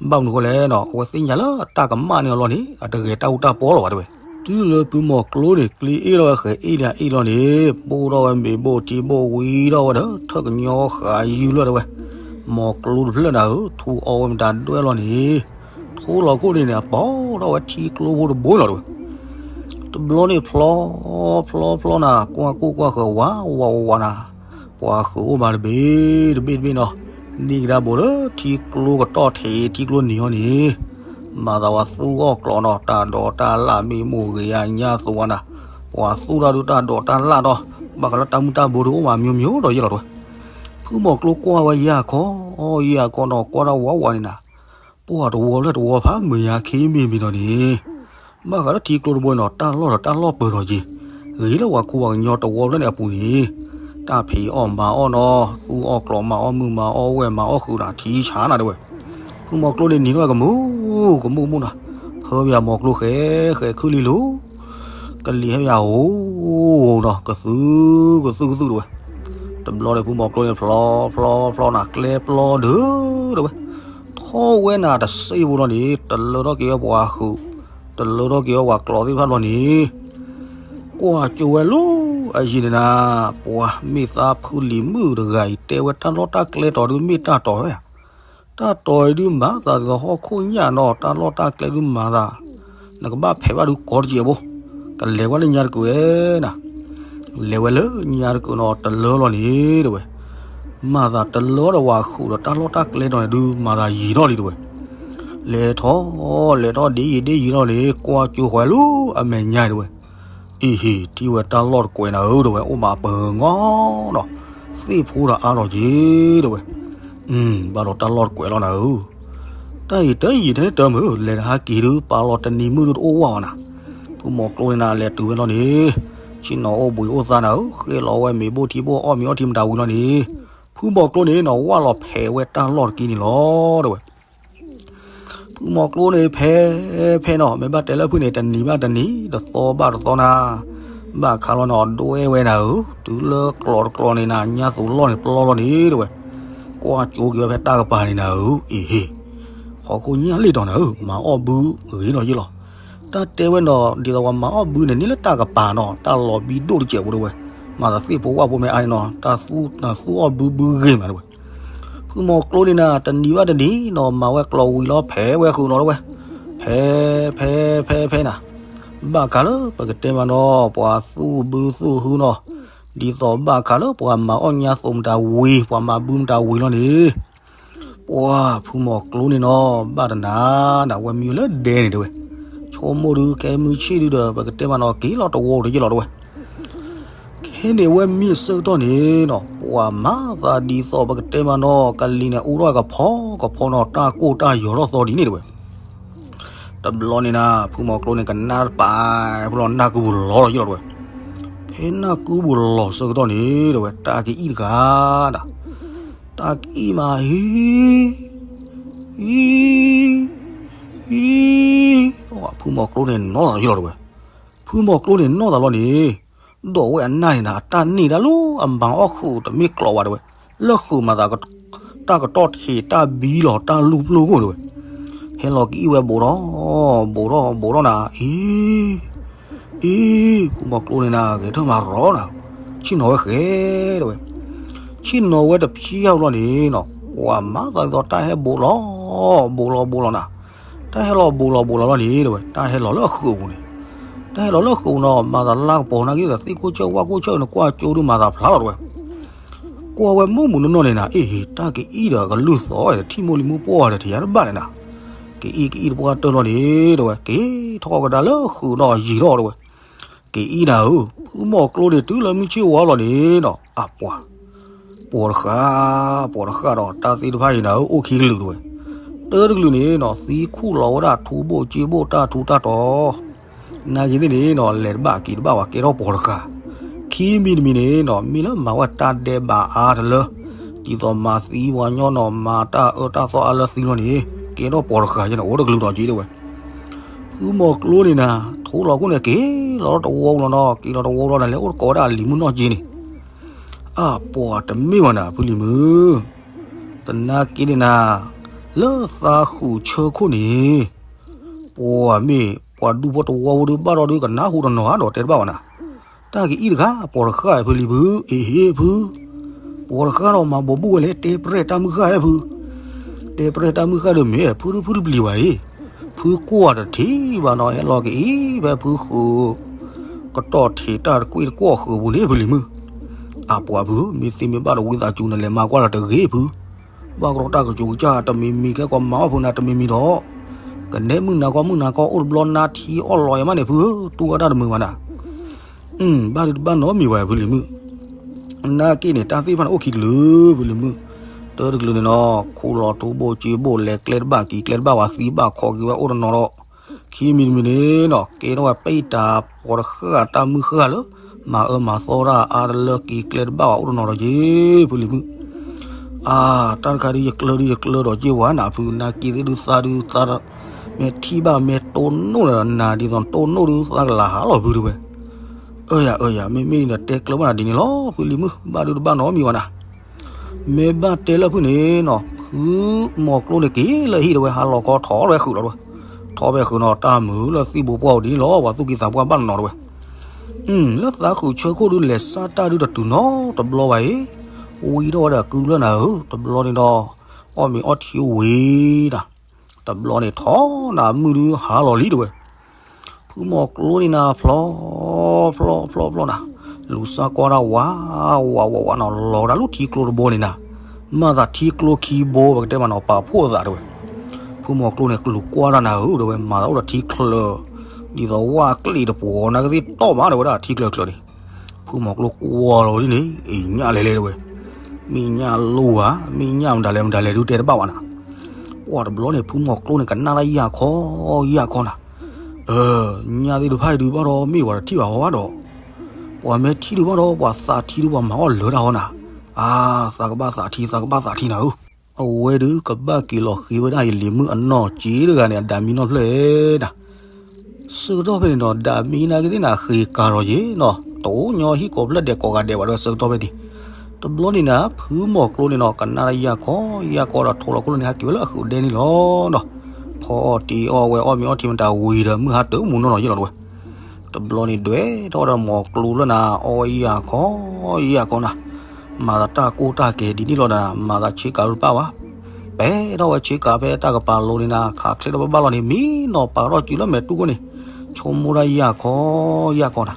ဘၣ်မနုၤဃိလဲၣ်နီၤ အဝဲသ့ၣ်ညါလၢတၢ်ကမၣ်န့ၢ်အီၤလီၤန့ၣ် အတဂဲၤတၢ်အူတၢ်ပီလီၤဘၣ်တဲဝဲ, တုၤလၢဖုမိၤကျိန့ၣ် ကျ့အ့ၣ်ထီၣ်ဝဲဃဲးအ့ၣ်န့ၣ်အ့ၣ်လီၤန့ၣ် ဘိၣ်ထီၣ်ဝဲမ့ၤဘိၣ်ထံဘိၣ်ဝံထီၣ်ဝဲဒီး ထၢၣ်ကညီဃာ်ယုၢ်လၢတဲဝဲ, မိၤကျိတဖျၢၣ်နၤဧၢ ထူအီဝဲမတၤဒွဲၣ်လီၤန့ၣ်, ထိလီၤခိၣ်န့ၣ်န့ၣ် အပိာ်ထီၣ်ဝဲထံကျိဖိတဘိလီၤတဲဝဲ, တဘျီန့ၣ်ဖျီ ဖျီဖျီနၤ ကွၢ်ကိၢ်ကွၢ်ဃၢၤဝးဝးဝးဝးနၤ, ပှၤဃုာ်အိၣ်မးတဘ့ၣ်တဘ့ၣ်တဘ့ၣ်နီၤ, န့ၢ်ကဒါဘိးလၢထံကျိကတီၢ်ထံးထံကျိနံၤအီၤန့ၣ်, မၤသးဝဲသူၣ်အီၣ်ကျိးနီၤ တၢ်ဒိးတၢ်လၣ်မ့ၢ်မိၢ်ဂ့ၤယါညါသိးဝဲနၤ, ပှၤသူၣ်တၢ်ဒုးတၢ်ဒိးတၢ်လၣ်ဒီး ဘၣ်ဃးလၢတၢ်မုၢ်တၢ်ဘိဒုးအိၣ်မး မျိုးမျိုး ဒီးယ့ၢ်လီၤတဲဝဲ, ဖုမိၤကျိကွၢ်ဝဲယၢ်ခီ ယၢ်ခီနီၤ ကွၢ်တၢ်ဝးဝးန့ၣ်နၤ, ပှၤတဝီဖျၢၣ်တဝီဖးမုာ်ယါခံမံၤမံၤဒီးန့ၣ်, ဘၣ်ဃးလၢထံကျိတဘိနီၤ တၢ်လီၢ်ဒီးတၢ်လီၢ်ပၢၤဒီးက့ၤ, ဂ့ၤလၢပှၤခိပှၤကညီတဝီဖျၢၣ်န့ၣ်အပူၤန့ၣ်, တၢ်ဖံးအီၣ်မၤအီၣ်နီၤ သူၣ်အီၣ်ကျိးမၤအီၣ်မုၢ်မၤအီၣ်ဝဲၢ်မၤအီၣ်ဃုာ်နၤထံဆါနၤတဲဝဲ, ဖုမိၤကျိန့ၣ်နံၤထီၣ်ဝဲကမူၣ်ကမူၣ်ကမူၣ်နၤ, ဖၢပယၤမိၤကျိဃဲးဃဲးခုၣ်လံလိၤ ကလံၤဟဲပယၤဧိၤနီၤ ကသုကသုကသုတဲဝဲ, တဘျီဒီးဖုမိၤကျိန့ၣ် ဖျီဖျီဖျီနၤ ကျဲပျီဒုးတဲဝဲ, ထီၣ်ဝဲနၤတစ့ဖိလီၤန့ၣ် တလၢထီၣ်က့ၤဝဲပှၤဃုာ်, တလၢထီၣ်က့ၤဝဲပှၤကျိးသ့ၣ်တဖၣ်လီၤန့ၣ်, ကွၢ်ကၠိဝဲလီၤအယံၤန့ၣ်နၤ, ပှၤမ့ၢ်သးဖုလံၤမုၣ်တဂၤအံၤ တဲဝဲတၢ်လီၢ်တၢ်ကျဲတီၤဒုးမ့ၢ်တၢ်တီၤဝဲဧါ တၢ်တီၤအံၤဒုးမၤသးဒ်သိးဟီၣ်ခိၣ်ညၣ်နီၤ တၢ်လီၢ်တၢ်ကျဲဒုးမၤသး, နကဘၣ်ဖဲးဘၣ်ဒုးကိးတစဲးဖိ, ကလဲၤဝဲလၢညါတကုာ်ဝဲနၤ, လဲၤဝဲလၢညါတကုာ်နီၤ တလၢလီၤန့ၣ် တဲဝဲ, မၤသးတလၢဒီးဝၤဃုာ်ဒီးတၢ်လီၢ်တၢ်ကျဲဒီးန့ၣ်ဒုး မၤသးယံာ်ထီၣ်လံတဲဝဲ, လဲၤထီၣ် လဲၤထီၣ်ဒ်ယံာ်ဒ်ယံာ်ထီၣ်န့ၣ် ကွၢ်ကၠိဃီၤလၢအမဲာ်ညါတဲဝဲ, အ့ဟ့ၣ် ထံၣ်ဝဲတၢ်လီၢ်တကွဲးနၤဧၢ တဲဝဲ အိၣ်မးပၢၤငီဒီး သ့ၣ်ဖိဒီးအါထီၣ်က့ၤ တဲဝဲ, ဘၣ်ဒီးတၢ်လီၢ်တကွဲးလီၤနၤဧၢ, တၢ်အံၤတယံာ်ထဲန့ၣ်တမုာ် လဲၤတဟါက့ၤဒုး ပာ်လီၤတနံၤမုၢ်ဒုးတအိၣ်ဝဲဘၣ်နၤ, ဖုမီၤကျိန့ၣ်နၤ လဲၤတုၤဝဲလီၤန့ၣ်, ဆ့ၣ်နီၤအိၣ်ဘှံးအိၣ်သါနၤဧၢ, ဃ့လီၤဝဲမ့ၤဘိၣ်ထံဘိၣ်အီၣ်မ့ၤအီထံမတၤဝံၤလီၤန့ၣ်, ဖုမီၤကျိန့ၣ်နီၤ ဝၢ်လီၤဖဲးဝဲတၢ်လီၢ်တက့ၢ်န့ၣ်လီၤ တဲဝဲ ဖုမီၤကျိန့ၣ် ဖဲ ဖဲနီၤ မ့ၢ်ဘၣ်တဲလၢဖုန့ၣ် တနံၤဘၣ်တနံၤ တသီဘၣ်တသီနၤ, ဘၣ်ခါလီၤနီၤ ဒွဲဝဲနၤဧၢ, တုၤလၢကျီးတကျီးန့ၣ်နၤ ညါသိးလီၢ်န့ၣ်ပျီလီၤန့ၣ် တဲဝဲ, ကွၢ်ကၠိက့ၤဝဲဖဲတၢ်ကပၤန့ၣ်နၤဧၢ, အ့ဟ့ၣ် ဟီၣ်ခိၣ်ညါလံတီၤနၤဧၢ, မၤအီၣ်ဘုဂ့ၤဒီးယ့ၢ်လီၤ, တၢ်တဲဝဲနီၤ ဒ်သိးပှၤမၤအီၣ်ဘုန့ၣ် န့ၢ်လၢတၢ်ကပၤနီၤ တၢ်လီၤဘံဒိၣ်တစဲးဖိတဲဝဲ, မၤသးသ့ၣ်ဖိဝၣ်ဖိမ့ၢ်အါန့ၣ်နီၤ တၢ်သူအီၣ်ဘုဘုဂ့ၤမးတဲဝဲ ဖုမီၤကျိန့ၣ်နၤ တနံၤဘၣ်တနံၤနီၤ မၤဝဲကျီးဝံၤလီၤ ဖဲးဝဲဃုာ်နီၤတဲဝဲ, ဖဲ ဖဲ ဖဲ ဖဲနၤ, ဘၣ်ခါလၢပကတဲမးနီၤ ပှၤသူၣ်ဘုသူၣ်ဟုနီၤ, ဒ်သိးဘၣ်ခါလၢပှၤမၤအီၣ်ညါသိးမတၤဝံၤ ပှၤမၤဘုမတၤဝံၤလီၤန့ၣ်, ပှၤဖုမီၤကျိန့ၣ်နီၤ ဘၣ်တနၤနၤ ဝဲမံဝဲလၢဒဲန့ၣ်တဲဝဲ, ဆိကမိၣ်ဒုး ခဲမုၢ်ဆ့ၣ်ဒုးဒီး ပကတဲမးနီၤ က့ၤလီၤတဝီဒီးယ့ၢ်လီၤတဲဝဲ ခဲန့ၣ်ဝဲမ့ၢ်အဆၢကတီၢ်န့ၣ်နီၤ ပှၤမၤသးဒ်သိးပကတဲမးနီၤ ကလံၤန့ၣ် အူထီၣ်ကဖီကဖီနီၤ တၢ်ကိၢ်တၢ်ယီၤထီၣ်သီဒ်န့ၣ်တဲဝဲ, တဘျီန့ၣ်နၤ ဖုမီၤကျိန့ၣ် ကနၣ်တပာ် ဖဲလီၤနၢ်ကူပူၤလီၤလီၤယ့ၢ်လီၤတဲဝဲ, ဖဲနၢ်ကူပူၤလီၤဆၢကတီၢ်န့ၣ်တဲဝဲ တၢ်ကအံၣ်တဂၤဒီး တၢ်ကအံၣ်မး ဟံ ဟံ ဟံ ဖုမီၤကျိန့ၣ်နီၢ်သးလီၤယ့ၢ်လီၤတဲဝဲ, ဖုမီၤကျိန့ၣ်နီၢ်သးလီၤန့ၣ်, ဒီးဝဲအနၢ်န့ၣ်နၤ အတၢ်န့ၢ်တၢ်လၢအမၤအီၣ်ဃုာ်တမ့ၢ်ကျိးဘၣ်တဲဝဲ, လၢဃုာ်မၤသး တၢ်ကတီၢ်ထံးတၢ်ဘံလီၤ တၢ်လူၢ်ပျိၢ်ခိၣ်တဲဝဲ, ဟဲလီၤကအံၣ်ဝဲဘူးထီၣ် ဘူးထီၣ်ဘူးထီၣ်နၤ အံၤ အံၤ ဖုမီၤကျိန့ၣ်နၤ ဂဲၤထၢၣ်မၤရီနၤ, ဆ့ၣ်နီၤဝဲဃဲတဲဝဲ, ဆ့ၣ်နီၤဝဲတဖျၢၣ်လီၤန့ၣ်နီၤ ပှၤမၤသးဒ်သိးတၢ်ဟဲဘူးလီၤ ဘူးလီၤဘူးလီၤနၤ, တၢ်ဟဲလီၤဘူးလီၤဘူးလီၤလီၤန့ၣ်တဲဝဲ တၢ်ဟဲလီၤလၢအဃုာ်ပူၤန့ၣ်, တၢ်ဟဲလီၤလၢအဃုာ်ပူၤနီၤ မၤသးလၢကပီၤနာ်က့ဒီး သ့ၣ်ခိၣ်ဆၢဝၣ်ခိၣ်ဆၢန့ၣ် ကွၢ်ကၠိဒုးမၤသးဖျါလီၤတဲဝဲ ကွၢ်ဝဲမုၢ်မုၢ်နီၢ်နီၢ်န့ၣ်နၤ အ့ၣ် တၢ်ကအံၣ်ဒီးကလုၢ်သီၣ် ထံၣ်မိၢ်လံၤမုၢ်ပှၢ်ဒီးထံၣ်ယါတဘၣ်န့ၣ်နၤ, ကအံၣ်ကအံၣ်တပှၢ်တၢၢ်လီၤန့ၣ်တဲဝဲ က့ၤထီၣ်ကဒါလၢဃုာ်ဒီးယံာ်ထီၣ်တဲဝဲ, ကအံၣ်နၤဧၢ, ဖုမီၤကျိန့ၣ်တုၤလၢမုၢ်ဆ့ၣ်ဝါလီၤန့ၣ်နီၤ အပှၤ ပိာ်တဃၣ် ပိာ်တဃၣ်ဒီးတၢ်သ့ၣ်တဖၣ်အံၤနၤဧၢ အိၣ်ခံကလုာ်တဲဝဲ, တၢတကလုာ်န့ၣ်နီၤ သံခူၣ်လီၤဝဲဒၣ်ထူဘိၣ်ကၠ့ဘိၣ်တၢ်ထူတၢ်တီၤ နာ်က့သ့ၣ်န့ၣ်နီၤ လဲၤတဘၣ်က့ၤတဘၣ်ဝဲ ကဲထီၣ်ပိာ်တဃၣ်, ခံမံၤတမံၤန့ၣ်နီၤ မ့ၢ်လၢမၤဝဲတၢ်ဒဲးဘးအါတလၢ ဒ်သိးမၤသံပှၤညီနီၤ မၤတၢ်အၢတၢ်သီအါလၢသံလီၤန့ၣ် ကဲထီၣ်ပိာ်တဃၣ်ယဲန့ၣ် အိၣ်တကလုာ်ဒီးက့ၤတဲဝဲ, ဖုမီၤကျိန့ၣ်နၤ ထူလီၤခိၣ်န့ၣ် က့ၤလီၤတဝီပူၤလီၤနီၤ က့ၤလီၤတဝီပူၤလီၤန့ၣ် လဲၤအိၣ်တကိးဝဲဒၣ်လံၤမုၢ်နီၢ်က့ၤန့ၣ် အပှၤတမ့ၢ်ဘၣ်နၤ ဖုလံၤမုၢ်, သနာ်က့န့ၣ်နၤ လၢသးဃုာ်ဆၢခိၣ်န့ၣ် ပှၤမ့ၢ်ပှၤဒူဖိတဝီဖိဒုး ဘၣ်ထီၣ်ဒုးကနၢ်ဟူတနီၤဧါဒီးတဲတဘၣ်ဘၣ်နၤ, တၢ်ကအံၣ်တဂၤ ပိာ်တဃၣ်ဖုလံၤဖု အ့ၣ်ဟ့ၣ်ဖု, ပိာ်တဃၣ်ဒီးမၤဘိးဘုၣ်ဝဲလဲၣ် တဲပြဲၢ်တၢ်မုၢ်ဃၢ်ဟဲဖု, တဲပြဲၢ်တၢ်မုၢ်ဃၢ်ဒီးမ့ၢ်ဖုဒုးဖုတပျံၤဘၣ်အံၤ, ဖုကွၢ်တထံၣ်ဘၣ်နီၤ ဟဲလီၤကအံၤဖဲဖုဃုာ် ကတီၢ်ထံးတၢ်တကွံတကွီၢ်ဃုာ်ပူၤန့ၣ် ဖုလံၤမုၢ်, အပှၤဖု မ့ၢ်သ့မ့ၢ်ဘၣ်ဒီးဝံသးစူၤနလဲၤမၤကွၢ်လီၤတဂ့ၤဖု, ဘၣ်ကရီတၢ်ကစီၣ်ကစၢ်တမံၤမံၤ ကဲကီးမၤအီၣ်ဖုနၤတမံၤမံၤဒီး, ကနဲမုၢ်နၤကီၢ်မုၢ်နၤကီၢ်အိၣ်တဘျီနါထံအီၣ်လီၤယမးန့ၣ်ဖုဧၢ တူၢ်ဝဲတၢ်တမုာ်ဘၣ်နၤ ဘၣ်ဒုးတဘၣ်နီတမံၤဘၣ် ဖုလံၤမုၢ်, နာ်က့န့ၣ် တၢ်သ့ၣ်တဖၣ်န့ၣ်အိၣ်ခံကလုာ် ဖုလံၤမုၢ်, တၢတကလုာ်န့ၣ်နီၤ ခူၣ်လီၤထူဘိၣ်ကၠ့ဘိၣ် လဲၤကျဲတဘၣ်က့ၤကျဲတဘၣ်ဝဲ သံဘၣ်ခီက့ၤဝဲအိၣ်တနီၤဒီး, ခံမံၤတမံၤန့ၣ်နီၤ ကဲထီၣ်ဝဲပံတၢ်ပိာ်တဃၣ်တၢ်မုၢ်ဃၢ်လၢ မၤအၢမၤသီတၢ်အါတလၢက့ၤကျဲတဘၣ်ဝဲအိၣ်တနီၤဒီးက့ၤ ဖုလံၤမုၢ် အါ, တၢ်တခါဒုးယကျၢဒုးယကျၢဒီးက့ၤဝဲနၤဖု နာ်က့သ့ၣ်ဒုးသးဒုးသးဒီး, မ့ၢ်ထံၣ်ဘၣ်မ့ၢ်တိၢ်နီၣ်ဒီးနၤ ဒ်သိးတိၢ်နီၣ်ဒုးသးကလၤဟးလီၤဖုတဲဝဲ, အၢယၤအၢယၤ မ့မ့ၢ်ဒ်န့ၣ်တဲကျၢဘၣ်နၤဒ်န့ၣ်လီၤ ဖုလံၤမုၢ် ဘၣ်ဒုးတဘၣ်နီတမံၤဘၣ်နၤ, မ့ၢ်ဘၣ်တဲလၢဖုန့ၣ်နီၤ ဖုမီၤကျိန့ၣ်က့ၤလၢဟံၣ်တဲဝဲ ဟးလီၤခီထီၣ်ဝဲဃုာ်လီၤတဲဝဲ, ထီၣ်ဝဲဃုာ်နီၤ တၢ်မုာ်လၢသံၣ်ဘိပှၢ်အိၣ်ဒ်န့ၣ်လီၤ ပှၤသူၣ်ကံၢ်သးပှၢ်ဘၣ်နီၤနီၤတဲဝဲ လၢသးခုးဆၢခိၣ်ဒုးလဲၤစၢ်တၢ်ဒုးတတုၤနီတဘျီဘၣ်အံၤ, ဝံထီၣ်ဝဲဒီးကုလၢနၤဧၢ တဘျီန့ၣ်ဒီး, အီၣ်မ့ၤအီထံဝံၤဒီး, တဘျီန့ၣ်ထီၣ်နၤမုၢ်ဒုးဟါလီၤလံတဲဝဲ, ဖုမီၤကျိန့ၣ်နၤ ဖျီ ဖျီ ဖျီ ဖျီနၤ, လူၤစၢ်ကွၢ်တၢ်ဝး ဝး ဝး ဝးနီၤ, လီၤဒၣ်လူထံကျိတဘိန့ၣ်နၤ, မၤသးထံကျိခံဘိ ပကတဲမးနီၤ ပာ်ဖှိၣ်သးတဲဝဲ. ဖုမီၤကျိန့ၣ် လူၤကွၢ်တၢ်နၤဧၢ တဲဝဲ, မၤသးအိၣ်ဒီးထံချၢ, ဒ်သိးဝၣ်ကျ့ၣ်တပှီၤ နာ်က့သ့ၣ်တီၢ်မး တဲဝဲဒၣ် ထံချၢချၢန့ၣ်. ဖုမီၤကျိကွၢ်လီၤဒ်န့ၣ် အ့ၣ်ညၣ်လဲၤလဲၤတဲဝဲ, မ့ၢ်ညၣ်လိၤဧါ မ့ၢ်ညၣ်မတၤလဲၣ်မတၤလဲၣ်ဒုးတဲတဘၣ်ဘၣ်နၤ. ပှၢ်တဘျီန့ၣ် ဖုမီၤကျိန့ၣ် ကနၣ်တၢ်ယၢ်ခီ ယၢ်ခီနၤ, အၢ ညၣ်သ့ၣ်တဖၣ်အံၤဒုးဘၣ်ဒီး မ့ၢ်ပှၤတထံၣ်ဘၣ်ဟီဘၣ်ဒီး, ပှၤမ့ၢ်ထံၣ်ဒုးဘၣ်ဒီး ပှၤသးထံဒုးပှၤမၤအီၣ်လၢတၢ်ဟီနၤ, အါ သးကဘၣ်သးထံ သးကဘၣ်သးထံနၤဧၢ. အဝဲဒုးကဘၣ်က့ၤလီၤဃ့ဝဲဒၣ်ယလံၤမုၣ်အနီၢ်က့တဂၤန့ၣ် အဒၣ်မံနီၢ်ဖျၢၣ်နၤ. ဆၢကတီၢ်ဖဲန့ၣ်ဒီး ဒၣ်မံနာ်က့သ့ၣ်နၤ ဃ့ကၤလီၤယ့ၤနီၤ, တအိၣ်ညီဟံၣ်ကိးဖျၢၣ်ဒဲးကိးဂၤဒဲးဘၣ်ဒီး ဆၢကတီၢ်ဖဲန့ၣ်. တဘျီန့ၣ်နၤ ဖုမီၤကျိန့ၣ်နီၤ ကနၣ်တၢ်ယၢ်ခီ ယၢ်ခီဒီး ထိးလီၤခိၣ်လၢန့ၣ် ဟးက့ၤဝဲလၢအဃုာ်ဒဲန့ၣ်လီၤနီၤ.ဖီအီၣ်တ့ၤအီၣ်ဝဲ အီၣ်မ့ၤအီထံမတၤဝံၤဒီး မုၢ်ဟါတၢ်မူနီၢ်နီၢ်ယ့ၣ်လီၤတဲဝဲ. တဘျီန့ၣ် ဒွဲၣ်ထီၣ်ဝဲဒီးမီၤကျိလၢနၤ အီၣ်ဝဲယၢ်ခီ ယၢ်ခီနၤ, မၤသးတၢ်ကိၢ်တၢ်ကဲၤဒ်န့ၣ်လီၤဒီး မၤသးဆ့ကၤတပၣ်ဘၣ်. ပဲထီၣ်ဝဲဆ့ကၤဖဲတၢ်ကပၤလိၤန့ၣ်နၤ ခးချ့ထီၣ်ဘၣ်ဘၣ်လီၤန့ၣ် မံနီၤပာ်ထီၣ်စုလၢမဲာ်တူၢ်ခိၣ်န့ၣ် ဆိကမိၣ်တၢ်ယၢ်ခီ ယၢ်ခီနၤ.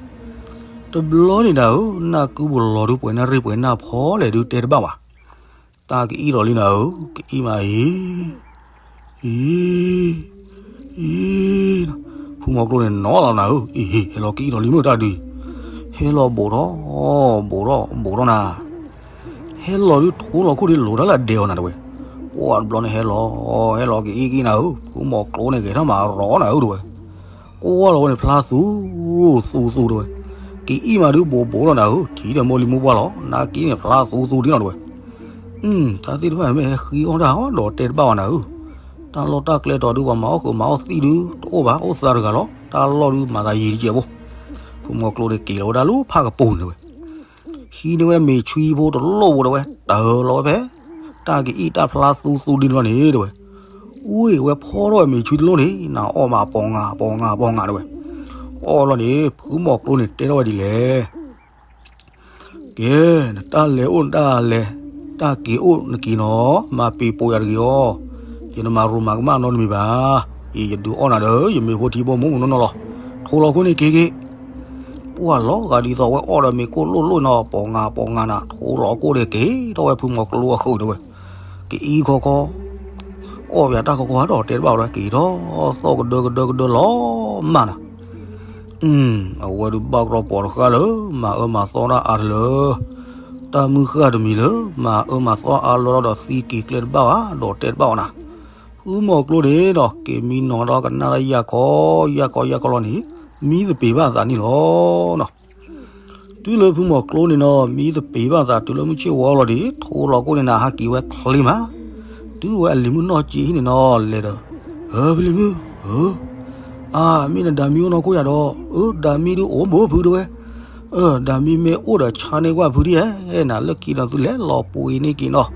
တဘျီန့ၣ်နၤဧၢ နၢ်ကုပူၤလီၤဒုး ပှဲၤနၢ်ရ့ၣ်ပှဲၤနၢ်ဖီလဲၣ်ဒုးတဲတဘၣ်ဘၣ်. တၢ်ကအံၣ်ဒီးလံနၤဧၢ ကအံၣ်မးအံၤ အံၤ အံၤ, ဖုမီၤကျိန့ၣ်နီၤလီၤနၤဧၢ, အံၤ ဟဲလီၤကအံၣ်ဒီးလံမုၢ်တၢ်ဒုး, ဟဲလီၤဘိးထီၣ် ဘိးထီၣ် ဘိးထီၣ်နၤ, ဟဲလီၤဒုးထိးလီၤခိၣ်ဒုးလိၤတၢ်လၢအဒဲးအီၤနၤတဲဝဲ. ပှၢ်တဘျီန့ၣ်ဟဲလီၤ ဟဲလီၤကအံၣ်ကံၣ်နၤဧၢ, ဖုမီၤကျိန့ၣ်ဂဲၤထီၣ်မၤရီနၤဧၢတဲဝဲ. ကွၢ်လီၤဝဲန့ၣ်ဖျါသူ သူသူတဲဝဲ, ကအံၣ်မးဒုးဘိးဘိးလီၤနၤဧၢ, ထံၣ်ဒီးမိၢ်လံမိၢ်ပှၢ်လီၤ နာ်က့န့ၣ်ဖျါသူသူဒ်နီၤတဲဝဲ. တၢ်သ့ၣ်တဖၣ်န့ၣ်မ့ၢ်ဟဲဃ့အီၣ်တၢ်ဟီဒီးတဲတဘၣ်ဘၣ်နၤဧၢ, တၢ်လီၢ်တၢ်ကျဲတီၤဒုးပှၤမၤအီၣ်ဃုာ်မၤအီၣ်သံၣ်ဒုးတအိၣ်ဘၣ် အိၣ်သးတဂၤလီၤ, တၢ်လီၢ်ဒုးမၤသးယံာ်တကဲးဖိ. ဖုမီၤကျိန့ၣ်က့ၤလီၤဝဲဒၣ်လၢဖးကပူၤန့ၣ်တဲဝဲ, ဟံးန့ၢ်ဝဲမ့ၤဆွံဖိတလိၣ်ဖိတဲဝဲ, တၢ်လီၤဝဲဖဲ တၢ်ကအံၣ်တၢ်ဖျါသူသူဒ်န့ၣ်လီၤန့ၣ်တဲဝဲ. အူဝဲဖီထီၣ်ဝဲမ့ၤဆွံတလိၣ်န့ၣ် နအီၣ်မးပီၤငါပီၤငါပီၤငါတဲဝဲ. အီၣ်လီၤန့ၣ် ဖုမီၤကျိန့ၣ်တဲထီၣ်ဝဲဒ်လဲၣ် ကဲ, နတၢ်လဲၤအိၣ်နတၢ်လဲၤ, တၢ်က့ၤအိၣ်နက့ၤနီၤ, မၤပ့ၤပိာ်ယၤတဂ့ၤအီၤ, ယနမၤရိမၤကမၣ်နီတမံၤဘၣ်. အံၤ ယဒုးအီၣ်နၤဒီး ယမ့ၤဖိထံဘိမူမူနီၢ်နီၢ်လီၤ. ထိးလီၤခိၣ်န့ၣ်က့ၤက့ၤ, ပှၢ်လီၤဂာ်ဒ်သိးဝဲအီၣ်ဒီးမ့ၤကိၢ်လိၣ်လိၣ်နီၤ, ပီၤငါပီၤငါနၤ, ထိးလီၤခိၣ်န့ၣ်က့ၤထီၣ်ဝဲဖုမီၤကျိအဃုာ်တဲဝဲ. ကအံၣ်ခီခီ အီၣ်ပၠးတၢ်ခီခီဒီးတဲတဘၣ်ဝဲဒီး က့ၤထီၣ်သီၣ်ကဒၢကဒၢကဒၢလီၤမၢ်နၤ. အဝဲဒုးဘၣ်ကရီပီၤတဃၣ်လၢ မၤအၢမၤသီတၢ်အါတလၢ တၢ်မုၢ်ဃၢ်တမံၤလၢ မၤအၢမၤသီအါလီၤဒီးသံက့ၤကျဲတဘၣ်ဘၣ် ဒီးတဲတဘၣ်ဝဲနၤ. ဖုမီၤကျိန့ၣ်ဒီး က့ၤမံနီၤဒီးကနၣ်တၢ်ယၢ်ခီ ယၢ်ခီယၢ်ခီလီၤန့ၣ် မံသပ့ၤဘၣ်သးန့ၣ်လီၤ. တုၤလၢဖုမီၤကျိန့ၣ်နီၤ မံသပ့ၤဘၣ်သးတုၤလၢမုၢ်ဆ့ၣ်ဝီလီၤဒီး ထိးလီၤခိၣ်န့ၣ်နၤ ဟးက့ၤဝဲချ့မး, တုၤဝဲအလံၤမုၣ်နီၢ်က့ဟံၣ်န့ၣ်နီၤ လဲၤဒီး, အၢ ဖံလံၤမုၣ်, အၢ အါ မ့ၢ်နဒၣ်မံအိၣ်နီၢ်ခိၣ်ယၤဒီး, အၢ ဒၣ်မံဒုးအိၣ်ဘၣ်ဖုတဲဝဲ, အၢ ဒၣ်မံမ့ၢ်အိၣ်ဒီးဆါန့ၢ်ကွၢ်ဖုဒ်ဧါ, နၤလၢခံဒီးသုလဲၤလီၤပှ့ၤန့ၢ်က့ၤနီၤ,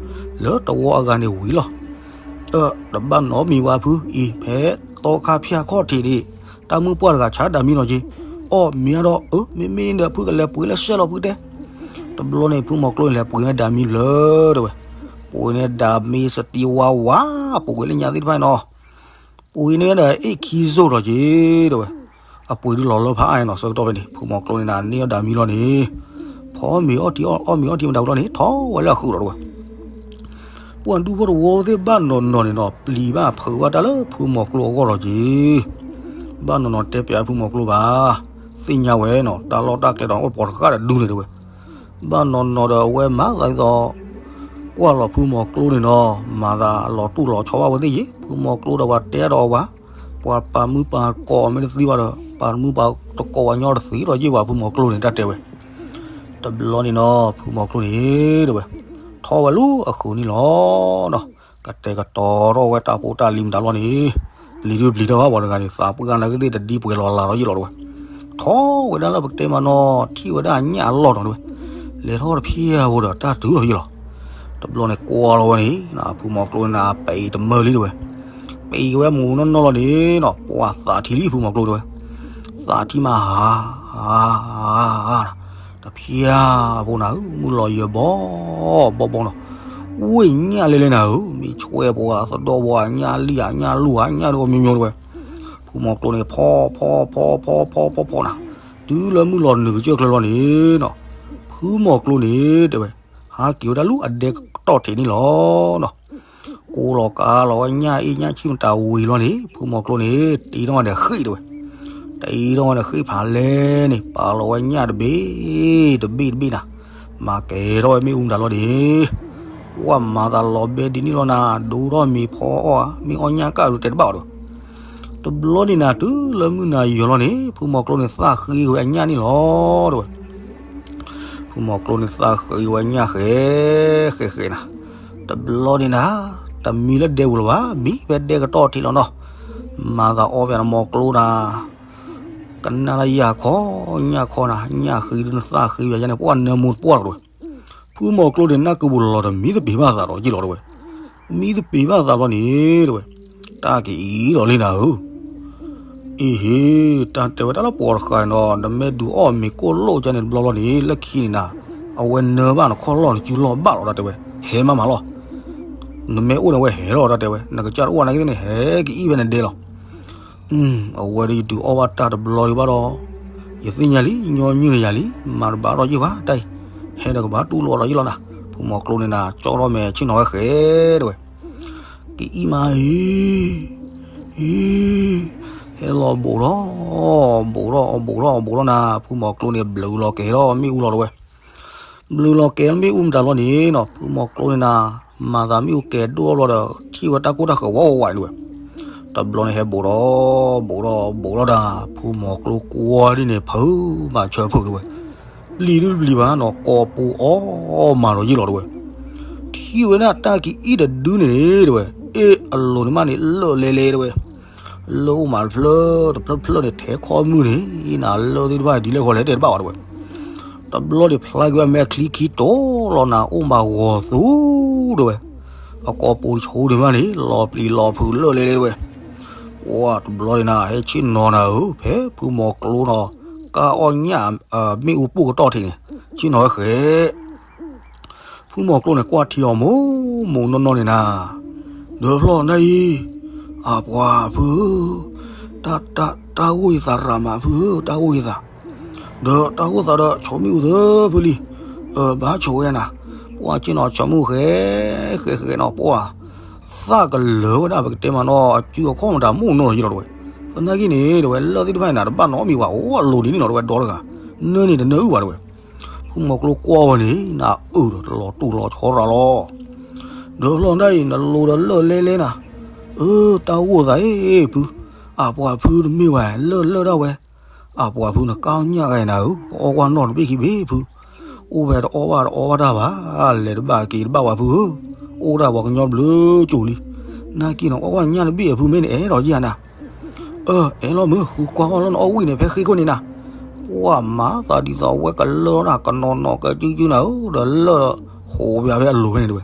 လၢတဝီအဂၤန့ၣ်ဝံၤလီၤ. အၢ တဘၣ်နီတမံၤဝဲဖုအံၤ ဖဲသီခါဖၠၣ်ခီၣ်ထံးန့ၣ် တၢ်မုၢ်ပှၢ်တဂၤဆါဒၣ်မံနီၤက့, အီၣ်မ့ၤဒီး အၢ မ့မ့ၢ်ဒီးဖုကလဲၤပှ့ၤလၢဆဲးလီၤဖုတဲ. တဘျီန့ၣ် ဖုမီၤကျိန့ၣ်လဲၤပှ့ၤဝဲဒၣ်မံဘျၢတဲဝဲ, ပှ့ၤန့ၢ်ဒၣ်မံစတံဝါဝါ, ပှ့ၤလၢညါသ့ၣ်တဖၣ်နီၤ ပှ့ၤန့ၢ်ဝဲဒၣ်အ့ၣ်ခံစိၢ်ဒီးက့တဲဝဲ, အပှ့ၤဒုးလီၤလၢဖးအါနီၤ ဆၢကတီၢ်ဖဲန့ၣ် ဖုမီၤကျိန့ၣ်နၤန့ၢ်အီၣ်ဒၣ်မံလီၤန့ၣ်, ဖီမ့ၤအီၣ်ထံအီၣ် အီၣ်မ့ၤအီၣ်ထံမတၤဝံၤလီၤန့ၣ် ထီၣ်ဝဲလၢအဃုာ်လီၤတဲဝဲ. ပှၢ်ဒူဖိတဝီသ့ၣ်ဘၣ်နီၤနီၤန့ၣ်နီၤ ပျံၤဘၣ်ဖုးဘၣ်တၢ်လၢဖုမီၤကျိအဂီၢ်လီၤက့, ဘၣ်နီၤနီၤတဲပျးဖုမီၤကျိဘၣ်, သ့ၣ်ညါဝဲနီၤ တၢ်လီၢ်တၢ်ကျဲဒီးအိၣ်ပှၤတဃၣ်တဒူန့ၣ်တဲဝဲ. ဘၣ်နီၤနီၤဒီးအဝဲမၤသးဒ်သိး ကွၢ်လီၤဖုမီၤကျိန့ၣ်နီၤ မၤသးလီၤတူၢ်လီၤဆီဘၣ်ဝဲသ့ၣ်ယ့ၣ် ဖုမီၤကျိဒီးပှၤတဲဒီးအဝဲ, ပှၤပာ်မုၢ်ပာ်ကီးမ့ၢ်တသံဘၣ်ဒီး ပာ်မုၢ်ပာ်တကီးဝဲညီတသံဒီးယ့ၣ်ဝဲဖုမီၤကျိန့ၣ်တၢ်တဲဝဲ. တဘျီန့ၣ်နီၤ ဖုမီၤကျိန့ၣ်တဲဝဲ, ထီၣ်ဝဲလၢအဃုာ်န့ၣ်လီၤနီၤ, ကတဲာ်ကတီၤထီၣ်ဝဲတၢ်ဖိတၢ်လံၤမတၤလီၤန့ၣ်, ပျံၤဒုပျံၤထီၣ်ဘၣ်ပှၤတဂၤန့ၣ် သးပှၢ်နာ်က့သ့ၣ်တဒံပှဲၤလီၤလးလီၤယ့ၣ်လီၤတဲဝဲ. ထီၣ်ဝဲဒၣ်လၢပကတဲမးနီၤ ထံၣ်ဝဲဒၣ်အညၣ်အလီၢ်နီၤတဲဝဲ, လဲၤထီၣ်တဖျၢၣ်ဖိဒီးတၢ်တုၤလီၤယ့ၣ်လီၤ. တဘျီန့ၣ်ကွၢ်လီၤဝဲန့ၣ် ဖုမီၤကျိန့ၣ် ပံၤတမၢလံတဲဝဲ, ပံၤက့ၤဝဲမူနီၢ်နီၢ်လီၤန့ၣ်နီၤ ပှၢ်သးထံလံဖုမီၤကျိတဲဝဲ, သးထံမးဟး ဟး ဟး ဟး တဖျၢၣ်ဖိနၤဧၢ မုၢ်လီၤယၢၤဘီဘီဘီနီၤ, ဝ့ၢ်ညၣ်လဲၤလဲၤနၤဧၢ မ့ၢ်ဆွဲပှၤသဒီၣ်ပှၤညၣ်လံၣ်ဧါ ညၣ်လူၢ်ဧါ ညၣ်ဒိးမံမံတဲဝဲ, ထ ဖုမီၤကျိန့ၣ် ဖီဖီဖီဖီဖီဖီနၤ, တုၤလၢမုၢ်လီၤနုာ်ကစၢၢ်ချၢလီၤန့ၣ်နီၤ, ဖုမီၤကျိန့ၣ်တဲဝဲ, ဟးက့ၤဝဲဒၣ်လူၢ်အဒဲကတီၢ်ထံးန့ၣ်လီၤနီၤ. ကိးလီၤကါလီၤဝဲညၣ်အ့ၣ်ညၣ်ဆံၣ်မတၤဝံၤလီၤန့ၣ် ဖုမီၤကျိန့ၣ် တ့ထီၣ်ဝဲဒီးဃ့ၢ်တဲဝဲ, တ့ထီၣ်ဝဲဒီးဃ့ၢ်ဖးလဲၢ်န့ၣ် ပာ်လီၤဝဲညၣ်တဘ့ၣ်တဘ့ၣ်တဘ့ၣ်နၤ, မၤကဲၤထီၣ်ဝဲမ့ၣ်အူမတၤလီၤန့ၣ် ပှၢ်မၤသးလီၤဘဲဒ်န့ၣ်လီၤနၤ, ဒိထီၣ်မ့ၤဖီအီၣ်ဧါ, မ့ၢ်အီၣ်ညၣ်ကၣ်ဒုးတဲတဘၣ်အီၤဒီး, တဘျီန့ၣ်နၤ တုၤလၢမုၢ်နၤယီၤလီၤန့ၣ် ဖုမီၤကျိန့ၣ်သးဃ့ဝဲအညၣ်န့ၣ်လီၤတဲဝဲ. ဖုမီၤကျိန့ၣ်သးဃ့ဝဲညၣ်ဃဲ, ဃဲဃဲနၤ, တဘျီန့ၣ်နၤ, တမံလၢဒဲပူၤလၢၤဘၣ်, မံဖဲဒဲကတီၢ်ထံးလီၤနီၤ, မၤသးအီၣ်ဖဲနမီၤကျိနၤ ကနၣ်လၢယၢ်ခီ, ညၣ်ခီနၤ, ညၣ်ဃံဒုးနသးဃံယၤန့ၣ် ပှၢ်နၢမူတပှၢ်လီၤတဲဝဲ. ဖုမီၤကျိန့ၣ် နၢ်ကဘိလီၤတမံသပ့ၤဘၣ်သးဒီးယ့ၢ်လီၤတဲဝဲ, မံသပ့ၤဘၣ်သးလီၤန့ၣ်တဲဝဲ, တၢ်ကအံၤဒီးလံနၤဧၢ, အ့ဟ့, တၢ်တဲဝဲတၢ်လၢပှၤတဃၣ်နီၤ, နမ့ၢ်ဒုးအီၣ်မ့ၤကိၢ်လိၣ်ကန့ၣ်တဘျီလီၤန့ၣ် လၢခံန့ၣ်နၤ, အဝဲနၢဘၣ်နခီၣ်လီၢ်နစုလီၢ်ဘၣ်လီၤတၢ်တဲဝဲ, ဟဲမးမးလီၤ, နမ့ၢ်အိၣ်န့ၣ်ဝဲဟဲလီၤတၢ်တဲဝဲ, နကစၢ်တအိၣ်နာ်က့န့ၣ် ဟဲကအံၣ်ဖဲနဒဲလီၤ. အဝဲဒီးယဒုးအီၣ်ဘၣ်တၢ်တဘျီဒံးဘၣ်ဒီး, ယသ့ၣ်ညါလံ ညီနုၢ်န့ၣ်ယၤလံ, မၤတဘၣ်ဒီးယ့ၢ်ဘၣ်တၢ်အံၤ, ဟဲဒီးကဘၣ်တူၢ်လိာ်ဒီးယ့ၢ်လီၤနၤ, ဖုမီၤကျိန့ၣ်နၤ ကၠီထီၣ်မဲာ်ဆ့ၣ်နီၤဝဲဃဲတဲဝဲ, ကအံၣ်မးအံၤ, အံၤ, ဟဲလီၤဘူးထီၣ်, ဘူးထီၣ်, ဘူးထီၣ်, ဘူးထီၣ်နၤ, ဖုမီၤကျိန့ၣ် ဘျုးလီၤကဲၤထီၣ်မ့ၣ်အူလီၤတဲဝဲ ဘျုးလီၤကဲၤမ့ၣ်အူမတၤလီၤန့ၣ်နီၤ, ဖုမီၤကျိန့ၣ်နၤ, မၤသးမ့ၣ်အူကဲၤဒိၣ်ထီၣ်ဘျီဒီး ထံၣ်ဝဲတၢ်ကိၢ်တၢ်ဃၢၤဝးဝးဝးတဲဝဲ, တဘျီန့ၣ်ဟဲဘူးထီၣ်, ဘူးထီၣ်, ဘူးထီၣ်ဒီး ဖုမီၤကျိကွၢ်ဒ်န့ၣ် ဖုးမၤဆၢဖုးတဲဝဲ, ပျံၤဒုပျံၤဘၣ်နီၤ, ကိးပူၤအီၣ်မးဒီးယ့ၢ်လီၤတဲဝဲ, ထံၣ်ဝဲဒၣ်တၢ်ကအံၣ်တဒုန့ၣ်တဲဝဲ, အ့ၣ်အလိၤန့ၣ်မးန့ၣ် လၢၢ်လဲလဲတဲဝဲ လၢၢ်အိၣ်မးတဖျၢၣ်တဖျၢၣ်တဖျၢၣ်န့ၣ် ထဲခီမုၢ်န့ၣ်နၤ, လၢၢ်သ့ၣ်တဖၣ်န့ၣ် ဒ်လဲၣ်ဃီလဲၣ်တဲတဘၣ်ဝဲတဲဝဲ, တဘျီန့ၣ်ဖျါက့ၤဝဲမဲာ်ချံခံတီၤလီၤနၤ, အိၣ်မးဂီၤသူဒီးဝဲ, အကိာ်ပူၤတဆိဒံးမးန့ၣ် လီၤပျံၤလီၤဖုးလၢၢ်လဲလဲတဲဝဲ, ပှၢ်တဘျီန့ၣ်နၤ ဟဲဆ့ၣ်နီၤနၤဧၢ, ဖဲဖုမီၤကျိနီၤ ကၢ်အီၣ်ညၣ် မ့ၣ်အူပိၢ်ကတီၢ်ထံးန့ၣ် ဆ့ၣ်နီၤဝဲဃဲ ဖုမီၤကျိန့ၣ် ကွၢ်ထံအီၤမိၢ်မိၢ်နီၢ်နီၢ်န့ၣ်နၤ, ဒီးဖျီၣ်နၢ်အံၤ, အပှၤဖုဧၢ, တၢ်ဂိၢ်ယသးရၤမးဖုဧၢ, တၢ်ဂိၢ်ယသး, ဒီးတၢ်ဂိၢ်သးဒီး ဆိးမ့ၣ်အူသၢဖုလံ, ဘၣ်ဆိးဝဲနၤ, ပှၢ်ဆ့ၣ်နီၤဆိးမ့ၣ်အူဃဲ, ဃဲဃဲနီၤ ပှၢ်, သၣ်ကလၢၤဝဲဒၣ် ပကတဲမးနီၤ အစုအခီၣ်မတၤမိၢ်နီၢ်နီၢ်ယ့ၢ်လီၤတဲဝဲ, သနာ်က့န့ၣ်တဲဝဲ လၢၢ်သ့ၣ်တဖၣ်န့ၣ်နၤ တဘၣ်နီတမံၤဘၣ် အိၣ်အလိၤဒ်န့ၣ်နီၤတဲဝဲ ဒီတဂၤ, နၢန့ၣ်တနၢအုၣ်ဘၣ်တဲဝဲ, ဖုမီၤကျိကွၢ်ဝဲန့ၣ် နအုၣ်ဒီးတလီၤတူၢ်လီၤဆီရၤလီၤ, ဒီးဖျီၣ်နၢ်အံၤ နလိၤဒီးလၢၢ်လဲလဲနၤ, အၢ တၢ်ဂိၢ်သးအ့ၣ်ဖု, အပှၤဖုတမ့ၢ်ဝဲ လၢၢ်လၢၢ်ဒၣ်ဝဲ, အပှၤဖုနကၢ်ညၣ်ဂၤနၤဧၢ, အီၣ်ကွၢ်နီၣ်တဘ့ၣ်ခံဘ့ၣ်ဖု, အိၣ်ဝဲတအီၣ်ဘၣ်တအီဘၣ်တၢ်ဘၣ်, လဲၤတဘၣ်က့ၤတဘၣ်ဝဲဖုဧၢ, အိၣ်ဒၣ်ပှၤကညီဘျုးကၠိလံ, နာ်က့နအီၣ်ကွၢ်ညၣ်တဘ့ၣ်အဖုမ့ၢ်နအဲၣ်ဒိးယၤနၤ အၢ အဲၣ်လီၤမုၢ် ဃုကွၢ်အီၣ်လၢနအီၣ်ဝံၣ်န့ၣ် ဖဲဃ့ခိၣ်န့ၣ်နၤ, ပှၢ်မၤသးဒ်သိးအဝဲကလၢၢ်တၢ်ကနီၤနီၤကစုကစုနၤဧၢ, ဒီးလၢၢ်ဟိးဘၣ်ဖဲအလိၤဖဲန့ၣ်တဲဝဲ,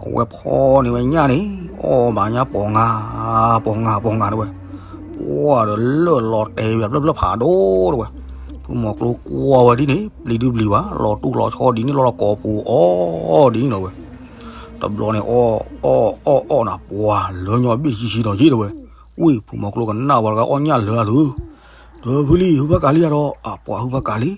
အဝဲဖီၣ်န့ၢ်ဝဲညၣ်န့ၣ် အီၣ်မးညၣ်ပိာ်ငါ, ပိာ်ငါပိာ်ငါတဲဝဲ, ပှၢ်ဒီးလၢၢ်လီၤတဲာ်ဘၣ်ဖျၢၣ်ဖျၢၣ်ဖးဒိၣ်တဲဝဲ, ဖုမီၤကျိကွၢ်ဝဲဒ်န့ၣ် ပျံၤဒုပျံၤဘၣ် လီၤတူၢ်လီၤဆီဒ်န့ၣ်လီၤ လီၤကိာ်ပူၤအီၣ်ဒ်န့ၣ်လီၤဝဲ တဘျီန့ၣ် အီၣ်အီၣ်အီၣ်အီၣ်နၤ ပှၢ်လၢညီဘ့ၣ်ဆံဆံဒီးယ့ၢ်တဲဝဲ, ဝံၣ်ဖုမီၤကျိကနၣ်ဝဲတဂၤအီၣ်ညၣ်လၢအလိၤ, ဒီးဖုလံ ဟုဘၣ်ကးလံအဒီး အပှၤဟုဘၣ်ကးလံ,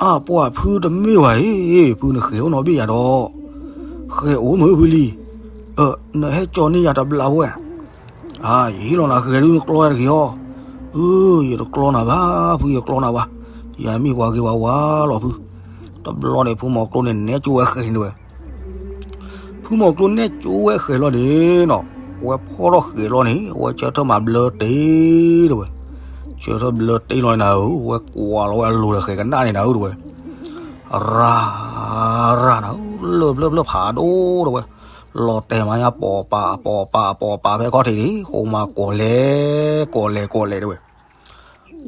အပှၤဖုတမ့ၢ်ဘၣ်အံၤ ဖုနဃဲၤအိၣ်နီတဘ့ၣ်ယၤဒီး, ဃဲၤအိၣ်မုၢ်ဖုလံ, နဟဲကၠီန့ၢ်ယၤတဘျီဝဲ, ယဟ့ၣ်လီၤနၤဃဲၤဒုးနကျီယၤတဂ့ၤအီၤ, ယတကျီနၤဘၣ်ဖု ယတကျီနၤဘၣ်, ယမ့ၢ်ပှၤဂ့ၤဝါဝါလီၤဖု, တဘျီန့ၣ် ဖုမီၤကျိန့ၣ် နဲကၠိဝဲဃဲၤန့ၣ်ဝဲ ဖုမီၤကျိနဲၣ်ကၠိဝဲဃဲၤလီၤန့ၣ်နီၤ, ဝဲဖီၣ်ထီၣ်ဃဲၤလီၤန့ၣ် ဝဲဆၢထၢၣ်မၤဘျၢတ့ၢ်တဲဝဲ, ဆၢထၢၣ်ဘျၢတ့ၢ်လီၤနၤဧၢ, ဝဲကွၢ်လီၤဝဲအလိၤဒီးဃဲၤကနၣ်န့ၣ်နၤဧၢတဲဝဲ, ရၤ ရၤနၤဧၢ, လၢၢ်ဖျၢၣ်ဖျၢၣ်ဖးဒိၣ်တဲဝဲ, လီၤတဲာ်မးညါပိာ်ပာ်ပိာ်ပာ်ပိာ်ပာ်ဖဲခီၣ်ထံးန့ၣ် ဃိမၤကိးလဲၤကိးလဲၤကိးလဲၤတဲဝဲ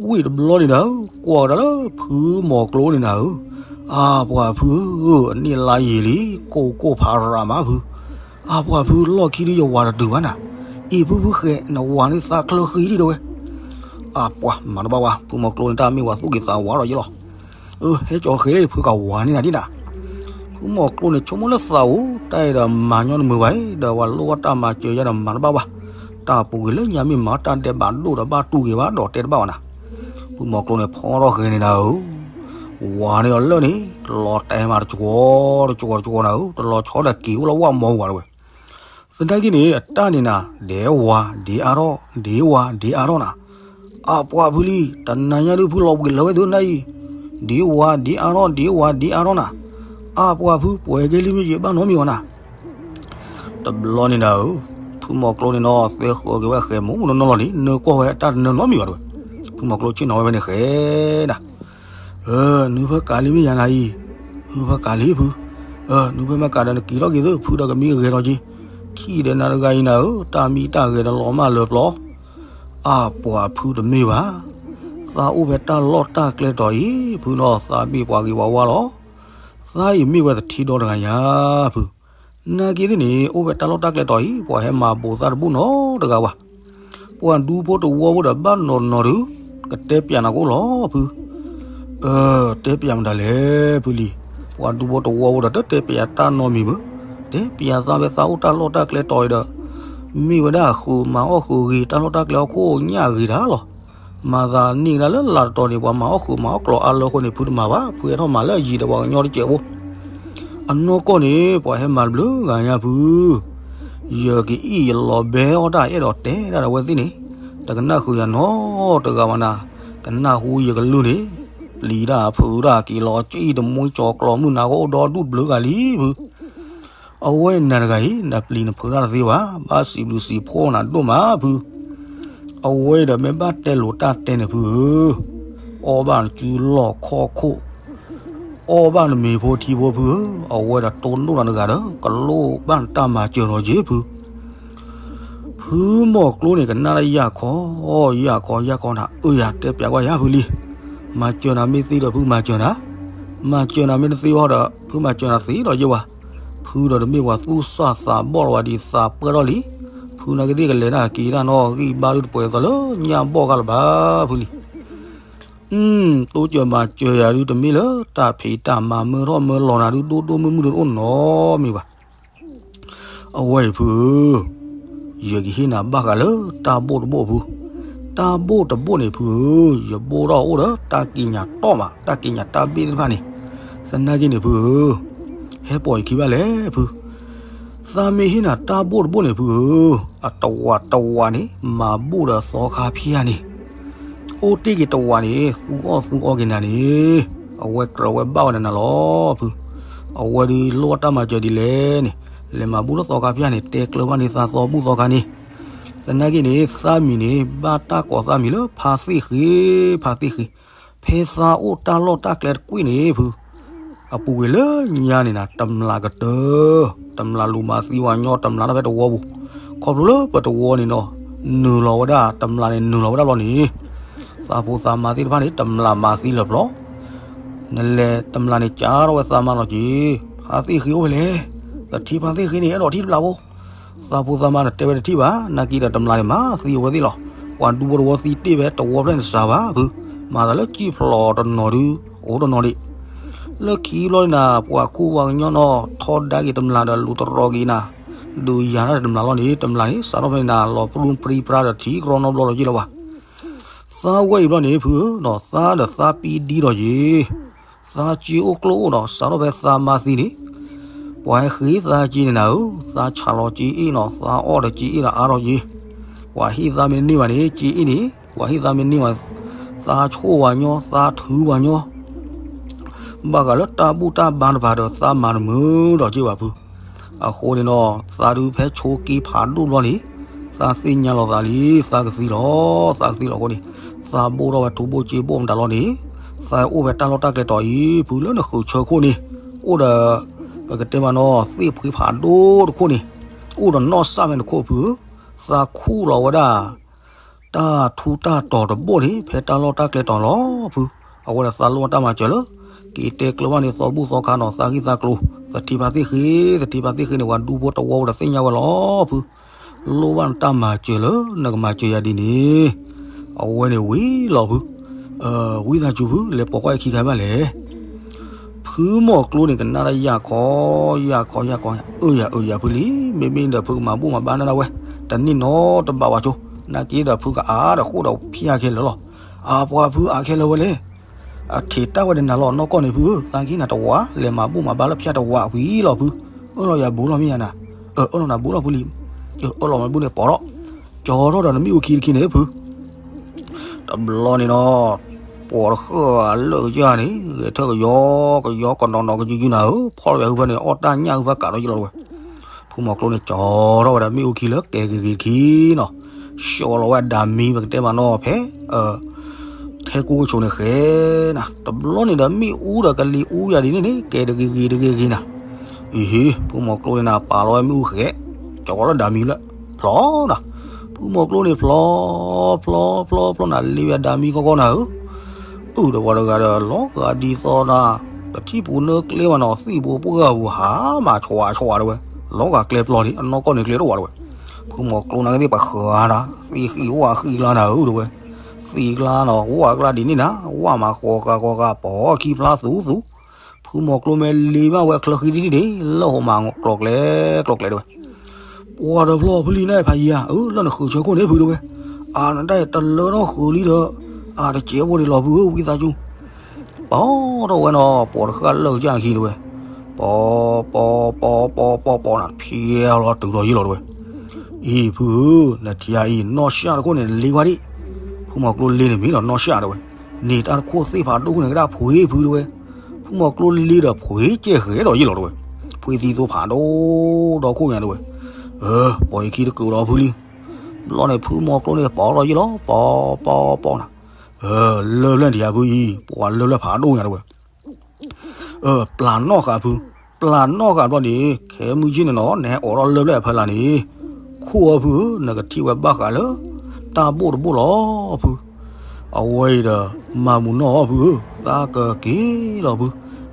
ဝံၣ်တဘျီန့ၣ်နၤဧၢ, ကွၢ်ကဒါလၢဖုမီၤကျိန့ၣ်နၤဧၢ, အပှၤဖုဧၢ, အနံၣ်လါယံာ်လံ, ကိၢ်ကိၢ်ဖးရၤမးဖု, အပှၤဖုလီၢ်ခံဒုးယဝၤတတုၤဘၣ်နၤ, အံၤဖုဖုဃဲၤ နဝၤန့ၣ်သးချၢဃံဒံးတဲဝဲ, အပှၤမၤတဘၣ်ဝဲ, ဖုမီၤကျိန့ၣ်တၢ်မ့ၢ်ဝဲသူၣ်က့ၤသးဝးဒီးယ့ၢ်လီၤ, အၢ ဟဲကၠီဃဲၤလၢဖုကဝၤန့ၣ်နၤဒ်နၤ ဖုမီၤကျိန့ၣ် ဆိကမိၣ်လၢသးဧိၤ တၢ်အံၤဒီးမၤညီနမုာ်ဘၣ်အံၤ ဒီးဝဲလိၣ်ဘၣ်တၢ်မၤစၢၤယၤဒီးမၤတဘၣ်ဘၣ်, တၢ်ပူၤကွံာ်လၢညါမ့ၢ်မၤတၢ်ဒဲးဘးဒိၣ်ဒီးဘၣ်တူၢ်က့ၤဘၣ်ဒီးတဲတဘၣ်ဘၣ်နၤ. ဖုမီၤကျိန့ၣ်ဖီထီၣ်ဃဲၤန့ၣ်နၤဧၢ, ဝၤန့ၢ်အီၤလၢာ်န့ၣ် လီၤတဲာ်မးတကီ တကီတကီနၤဧၢ, တလီၤဆီဒီးက့ၤအိၣ်လၢဝၣ်မီၤဝၤတဝဲ သနာ်က့န့ၣ် အတၢ်န့ၣ်နၤ ဒဲးဝၤဒ့အါထီၣ် ဒ့ဝၤဒ့အါထီၣ်နၤ. အပှၤဖုလံ, တနၤညါဒုးဖုလီၤဘှံးလၢာ်ဝဲသုနၤအံၤ, ဒ့ဝၤဒ့အါထီၣ် ဒ့ဝၤဒ့အါထီၣ်နၤ. အပှၤဖုပှဲၤကဲလံမ့ၢ်ယဘၣ်နီတမံၤဝဲနၤ. တဘျီန့ၣ်နၤဧၢ, ဖုမီၤကျိန့ၣ်နီၤ သဲဃၢၤက့ၤဝဲဃဲၤမူနီၢ်နီၢ်လံ, နၢကွၢ်ဝဲတၢ်တနၢၤနီတမံၤဘၣ်တဝဲ. ဖုမီၤကျိဆ့ၣ်နီၤဝဲဖဲန့ၣ်ဃဲၤနၤ နုၢ်ဖၢကးလံမ့ၢ်ယၤနၤအံၤ, နုၢ်ဖၢကးလံဖု, နုၢ်ဖၢမ့ၢ်ကးဒီးနက့ၤထီၣ်က့ၤသု ဖုဒီးကမံကဂဲၤထီၣ်က့ၤ, ထံၣ်ဒီးနၤတဂၤအံၤနၤဧၢ, တၢ်မံတၢ်ဂဲၤဒီးလီၤမၢ်လၢာ်ပျီ, အပှၤဖုတမ့ၢ်ဘၣ်, သးအိၣ်ဖဲတၢ်လီၢ်တၢ်ကျဲတီၤအံၤ ဖုနီၤ, သးမ့ၢ်ပှၤဂ့ၤဝါဝါလီၤ. သးအံၤမ့ၢ်ဝဲသထံဒီတဂၤညါဖု, နာ်က့သ့ၣ်န့ၣ် အိၣ်ဖဲတၢ်လီၢ်တၢ်ကျဲတီၤအံၤ ပှၤဟဲမၤဘူးသးတဘူၣ်နီတဂၤဘၣ်. ပှၤဒူဖိတဝီဖိဒီးဘၣ်နီၢ်နီၢ်ဒုး ကတဲပျးနၤကအိၣ်လီၤဖု. အၢ တဲပျးမတၤလဲၣ်ဖုလံ, ပှၤဒူဖိတဝီဖိဒီးတတဲပျးတၢ်နီတမံၤဘၣ်, တဲပျးသးဖဲသးအိၣ်တၢ်လီၢ်တၢ်ကျဲတီၤအံၤဒီး မ့ၢ်ဝဲဒၣ်ဃုာ်မၤအီၣ်ဃုာ်ဂ့ၤ တၢ်လီၢ်တၢ်ကျဲဟီၣ်ခိၣ်ညၣ်ဂ့ၤတၢ်လီၤ. မၤသးန့ၢ်ကဒါလၢလၤတတီၤန့ၣ် ပှၤမၤအီၣ်ဃုာ်မၤအီၣ်ကျီၤအါလၢအဃိန့ၣ် ဖုတမၤဘၣ်, ဖုဟဲထီၣ်မၤလၢအယံၤဒီးပှၤကညီတစဲးဖိ အနီၢ်ကီၢ်န့ၣ် ပှၤဟဲမၤတဘျုးဂၤညါဖု, ယကအံၣ်ယလီၤဘဲအီၣ်တၢ်အဲၣ်ဒိးတဲဒၣ်ဒီးဝဲသ့ၣ်န့ၣ်, တကနၣ်ဃုာ်ယၤနီတဂၤဘၣ်နၤ, ကနၣ်ဟူယကလုၢ်န့ၣ်, ပျံၤတၢ်ဖုးတၢ်က့ၤလီၤကံၣ်တမူကၠီၤကျီၤမုၢ်နၤ ကအိၣ်ဒီဒူၣ်တဘျုးဂၤလံဖု. အဝဲနၤတဂၤအံၤ နပျံၤနဖုးတၢ်တသ့ဘၣ်, ဘၣ်စံးဘျုးစံးဖှိၣ်နၤဒိၣ်မးဖု. အဝဲဒီးမ့ၢ်ဘၣ်တဲလိာ်တၢ်တဲန့ၣ်ဖုဧၢ, အီၣ်ဘၣ်နစုလီၢ်ခီၣ်ခိၣ်, အီၣ်ဘၣ်နမ့ၤဖိထံဖိဖုဧၢ, အဝဲဒီးတိၢ်နီၣ်နၤတဂၤဒီး ကလိၣ်ဘၣ်နတၢ်မၤစၢၤလီၤက့ၤဖု. ဖုမီၤကျိန့ၣ် ကနၣ်လၢယၢ်ခီ, ယၢ်ခီ ယၢ်ခီနၤ, အၢ ယၤတဲပျးကွၢ်ယၤဖုလံ. မၤစၢၤနၤမ့ၢ်သ့ဒီးဖုမၤစၢၤနၤ, မၤစၢၤနၤမ့ၢ်တသ့ဘၣ်ဒီး ဖုမၤစၢၤနၤသ့ဒီးယဲဝဲ. ဖုဒီးတမ့ၢ်ပှၤသူၣ်စၢ်သးဘီၣ်လီၤဝဲဒ်သးပှၢ်ထီၣ်လံ. ဖုနာ်က့သ့ၣ်ကလဲၤတၢ်က့ၤတၢ်နီၣ်ဂံၢ်ဘါဒုတပှဲၤသိးလၢညၣ်ဘီၣ်ဂၤလၢၤဘၣ်ဖုလံ. တိစၢၤမၤစၢၤယၤဒုတမ့ၢ်လၢတၢ်ဖံးတၢ်မၤမၢထီၣ်မၢလီၤနၤဒု ဒိၣ်ဒိၣ်မုၢ်မုၢ်ဒုတအိၣ်နီတမံၤဘၣ်. အဝဲအံၤဖုဧၢ, ယကဟ့ၣ်နၤဘၣ်ဃးလၢတၢ်ဘိၣ်တဘိၣ်ဖု, တၢ်ဘိၣ်တဘိၣ်န့ၣ်ဖုဧၢ, ယဘိၣ်ထီၣ်အိၣ်ဒီးတၢ်ကံးညာ်တီၢ်မး တၢ်ကံးညာ်တၢ်ဘ့ၣ်သ့ၣ်တဖၣ်န့ၣ်, သနာ်က့န့ၣ်ဖုဧၢ, ဟဲပိာ်ယခံဘၣ်လဲၣ်ဖု. သးမ့ၢ်ဟ့ၣ်နၤတၢ်ဘိၣ်တဘိၣ်န့ၣ်ဖုဧၢ, အတဝးတဝးန့ၣ် မၤဘိၣ်ဒီးသီခါဖၠၣ်န့ၣ်, အိၣ်တ့ၢ်က့ၤတဝးန့ၣ် သူအီၣ်သူအီက့ၤနၤန့ၣ်, အဝဲကြၢးဝဲဘၣ်ဝဲနၤလီၤဖု. အဝဲဒုးလိၣ်တၢ်မၤစၢၤဒ်လဲၣ်န့ၣ်, လဲၤမၤဘိၣ်လၢသီခါဖၠၣ်န့ၣ် တဲကျၢၤဘၣ်န့ၢ်သးသီဘူၣ်သီခါန့ၣ်, သနာ်က့န့ၣ် သးမံၤန့ၣ် ဘၣ်တၢ်ကိးသးမံၤလၢဖါသ့ၣ်ဃ့, ဖါသ့ၣ်ဃ့, ဖဲသးအိၣ်တၢ်လီၢ်တၢ်ကျဲတကွံာ်န့ၣ်ဖု အပူၤကွံာ်လၢညါန့ၣ်နၤ တမျးကတၢၢ်, တမျးလူၤမၤသံဝဲညီ တမျးတၢ်ဖဲတဝီပူၤ, ခီဖျိလၢပတဝီန့ၣ်နီၤ, နုာ်လီၤဝဲဒၣ် တမျးန့ၣ် နုာ်လီၤဝဲဒၣ်ဘျီန့ၣ်, သးဖိသးမါသ့ၣ်တဖၣ်န့ၣ် တမျးမၤသံလၢာ်ပျီ, နလဲၤတမျးန့ၣ် ကးထီၣ်ဝဲသးမါလီၤက့ၤ, ဖါသ့ၣ်ဃ့အိၣ်ဖဲလဲၣ်, သထံဖါသ့ၣ်ဃ့န့ၣ် အဲၣ်ဒိးထံၣ်တမျးဖိ, သးဖိသးမါန့ၣ် တဲဝဲတထံၣ်ဘၣ်, နာ်က့ဒီးတမျးန့ၣ် မၤသံအဝဲသ့ၣ်လီၤ, ပှၤဒူဖိတဝီသံတ့ၢ်ဖဲတဝီဖျၢၣ်န့ၣ်စှၤဘၣ်ဖု, မၤသးလၢကံၣ်ဖျိးတနီၤဒု အိၣ်တနီၤဒံး လၢခံဘျီန့ၣ်နၤ ပှၤခိၣ်ပှၤကညီနီၤ ထီဒါက့ၤတမျးဒီးလူၤတရီက့ၤနၤ, ဒုးယၤတၢ်တမျးလီၤန့ၣ် တမျးန့ၣ် စးထီၣ်ဖဲန့ၣ်နၤ လီၤပြူပြံပြါဒီးထံကရီနီတဘျီလီၤက့ၤလၢၤဘၣ်. သးဝဲအံၤဘျီန့ၣ် ဖုဧၢနီၤ သးဒီးသးပံဒံလီၤက့ၤ, သးက့အိၣ်ကျိအိၣ်ဒီး စးထီၣ်ဖဲသးမါသံန့ၣ်, ပှၤဟဲဃ့သးက့န့ၣ်နၤဧၢ, သးဆးလီၤက့အ့ၣ်နီၤ သးအီၣ်ဒီးက့အ့ၣ်ဒီးအါထီၣ်က့ၤ, ပှၤဟ့ၣ်သးမ့ၢ်တန့ၢ်ဘၣ်န့ၣ် က့အ့ၣ်န့ၣ် ပှၤဟ့ၣ်သးမ့ၢ်တန့ၢ်ဘၣ်, သးဆိၣ်ဝဲညီ သးထုးဝဲညီ ဘၣ်ဃးလၢတၢ်ဘူၣ်တၢ်ဘါတဖၣ်ဒီးသးမၤတမုာ်ဒီးက့ဘၣ်ဖု, အဃိန့ၣ်နီၤ သးဒုးဖဲဆိးက့ဖးဒိၣ်ဘျီန့ၣ်, သးသ့ၣ်ညါလီၤသးလံ သးကသံလီၤ, သးကသံလီၤအဃိန့ၣ်, သးဘိၣ်ထီၣ်ဝဲထူဘိၣ်က့ဘိၣ်မတၤလီၤန့ၣ်, သးအိၣ်ဖဲတၢ်လီၢ်တၢ်ကျဲတီၤအံၤ ဖုလၢနဃုာ်ဆၢခိၣ်န့ၣ်, အိၣ်ဒီး ပကတဲမးနီၤ သ့ၣ်ဖှ့ဖးဒိၣ်တခိၣ်န့ၣ်, အိၣ်ဒီးနီၢ်စၢ်ဖဲန့ၣ်တခိၣ်ဖုဧၢ, သးခူၣ်လီၤဝဲဒၣ် တၢ်ထူးတၢ်တီၤတဘိၣ်န့ၣ် ဖဲတၢ်လီၢ်တၢ်ကျဲတီၤလီၤဖု, အဝဲဒၣ်သးလိၣ်တၢ်မၤစၢၤလၢ က့ၤတဲကျၢၤဘၣ်န့ၣ်သီဘူၣ်သီခါနီၤ သးဂံၢ်သးကျိၤ, သထံဖါသ့ၣ်ဃ့, သထံဖါသ့ၣ်ဃ့န့ၣ် ပှၤဒူဖိတဝီဖိဒီးသ့ၣ်ညါဝဲလီၤဖု, လိၣ်ဘၣ်နတၢ်မၤစၢၤလၢနကမၤစၢၤယၤဒ်န့ၣ်, အဝဲန့ၣ်ဝံၤလီၤဖု, ဝံသးစူၤဖု လဲၤပိာ်ကွၢ်အခံခါဘၣ်လဲၣ်. ဖုမီၤကျိန့ၣ် ကနၣ်တၢ်ယၢ်ခီ, ယၢ်ခီ ယၢ်ခီ, အၢယၤအၢယၤဖုလံ, မ့မ့ၢ်ဒီးဖုကမၤဘူၣ်မၤဘါနၢ်ဒၣ်ဝဲ, တန့ၢ်နီတဘးဝဲဆိ, နာ်က့ဒီးဖုကအါဒီးဃိၣ်ဒီးဖၠါခဲလၢာ်လီၤ. အပှၤဖုအါခဲလၢာ်ဝဲလဲၣ်. အထံးတၢ်ဝဲဒၣ်နၤလီၤနီၢ်ကီၢ်န့ၣ်ဖုဧၢ, သးက့နၤတဝး လဲၤမၤဘူၣ်မၤဘါလၢဖၠါတဝးဝံၤလီၤဖု, အၢၣ်လီၤယၤဘူးလီၤမ့ၢ်ယၤနၤ, အၢၣ်လီၤနၤဘူးလီၤဖုလံ, အၢၣ်လီၤမၤဘူၣ်န့ၣ်ပိာ်ထီၣ်, ကၠီထီၣ်ဒီးနမ့ၣ်အူခံတခံန့ၣ်ဖု တဘျီန့ၣ်နီၤ, ပိာ်တဃၢၣ်အလၢာ်ကစၢ်န့ၣ် ဂဲၤထၢၣ်ကယီကယီကနီၤနီၤကယုကယုနၤဧၢ, ဖီၣ်လီၤဝဲဟူဖဲန့ၣ် အီၣ်တၢ်ညၣ်ဟူဖဲကးထီၣ်ယ့ၢ်လီၤတဝဲ. ဖုမီၤကျိန့ၣ် ကၠီထီၣ်ဝဲဒၣ်မ့ၣ်အူခံလၢကဲဂ့ၤဂ့ၤတခံနီၤ, ဆှီလီၤဝဲဒၣ်မံၤ ပကတဲမးနီၤဖဲ ထဲကူကဆိးန့ၣ်ဃဲနၤ, တဘျီန့ၣ်ဒီးမ့ၣ်အူဒီးကလံၤအူယၤဒ်န့ၣ်န့ၣ် ကဲတဂ့ၤဂ့ၤတဂ့ၤဂ့ၤနၤ. အံၤဟ့ၣ် ဖုမီၤကျိန့ၣ်နၤ ပာ်လီၤဝဲမ့ၣ်အူဃဲ, ကၠီလၢဒၣ်မံၤလၢ ဖျီနၤ, ဖုမီၤကျိန့ၣ်ဖျီ ဖျီ ဖျီ ဖျီနၤ လ့ဝဲဒၣ်မံၤကီကီနၤဧၢ, အုၣ်ဒီးပှၤတဂၤဒီး လီၤဂာ်ဒ်သိးနၤ, တထံၣ်ပူၤနၢကျဲမးနီၤ သံၣ်ပူၤပှၢ်ပူၤဟးမးဆွးဆွးတဝဲ, လီၤဂာ်ကျဲပျီလံ အနီၢ်ကီၢ်န့ၣ်ကျဲတအိၣ်ဝဲတဝဲ. ဖုမီၤကျိနၤကသ့ၣ်ပှၤဃၢၤနၤ, သံၣ်ဃံဝၣ်ဃံကျါနၤဧၢတဝဲ, သံၣ်ကျါနီၤ ဝၣ်ကျါဒ်န့ၣ်နၤ, ဝၣ်မးဃီၤဃာ်ဃီၤဃာ် ပိာ်ခံဖျါသူသူ, ဖုမီၤကျိမ့ၢ်လ့ဘၣ်ဝဲချၢဃံဒ်န့ၣ်ဒ် လၢဟိးမးကျိၤကျဲ ကျိၤကျဲတဝဲ ပှၤဒီးဖျီဖုလံနၢ်ဖးယံၤဧါ, အၢ လၢနဃုာ်ဆၢခိၣ်န့ၣ်ဖုတဝဲ, အါနတၢ်တလၢထီၣ်ဃုာ်လံဒီး အါတစဲးဖိဒံးလီၤဖုဧၢ ဝံသးစူၤ, ပိာ်ထီၣ်ဝဲနီၤ ပိာ်တဃၢၣ်လၢာ်ကစၢ်ခံတဝဲ, ပိာ် ပိာ် ပိာ် ပိာ် ပိာ် ပိာ်နၤ ဖျဲလီၤတုၤလီၤယ့ၢ်လီၤတဝဲ, အံၤဖုဧၢ, နထံၣ်အံၤ နီၢ်ဆၣ်တခိၣ်န့ၣ် လ့ဝဲဒၣ်, ဖုမီၤကျိလ့န့ၣ်မ့ၢ်ဒီးနီၢ်ဆၣ်တဝဲ, န့ၣ်တၢ်တခိၣ်သ့ၣ်ဖးဒိၣ်ခိၣ်န့ၣ် ကဒၣ်ဖှ့ဖုတဝဲ, ဖုမီၤကျိလ့ဒီးဖှ့ကဲၣ်ဃဲဒီးယ့ၢ်လီၤတဝဲ, ဖှ့သံသိဖးဒိၣ်ဒီခိၣ်ညါတဝဲ, ပိာ်ယခံတကုာ်ဒီးဖုလံ, ဘျီန့ၣ် ဖုမီၤကျိန့ၣ် ပိာ်ထီၣ်ယ့ၢ်လီၤ ပိာ် ပိာ် ပိာ်နၤ, လၢၢ်ဖျၢၣ်ထံၣ်ယၤဖုအံၤ ပှၤလၢၢ်ဖျၢၣ်ဖးဒိၣ်ညါတဝဲ ပျၢ်နီၣ်ဃာ်ဖု, ပျၢ်နီၣ်ဃာ်ဘျီန့ၣ် ခဲမုၢ်ဆ့ၣ်န့ၣ်နီၤ နဟဲအိးထီၣ်လၢၢ်ဖျၢၣ်အဖီလာ်န့ၣ်, ခိၣ်အီၤဖုဧၢ နကထံၣ်ဝဲဘၣ်ဃးလၢ တၢ်ဘိၣ်တဘိၣ်လီၤဖု, အဝဲအံၤဒီး မၤမုာ်နီၢ်အီၤဖုဧၢ သးကက့ၤလီၤဖု,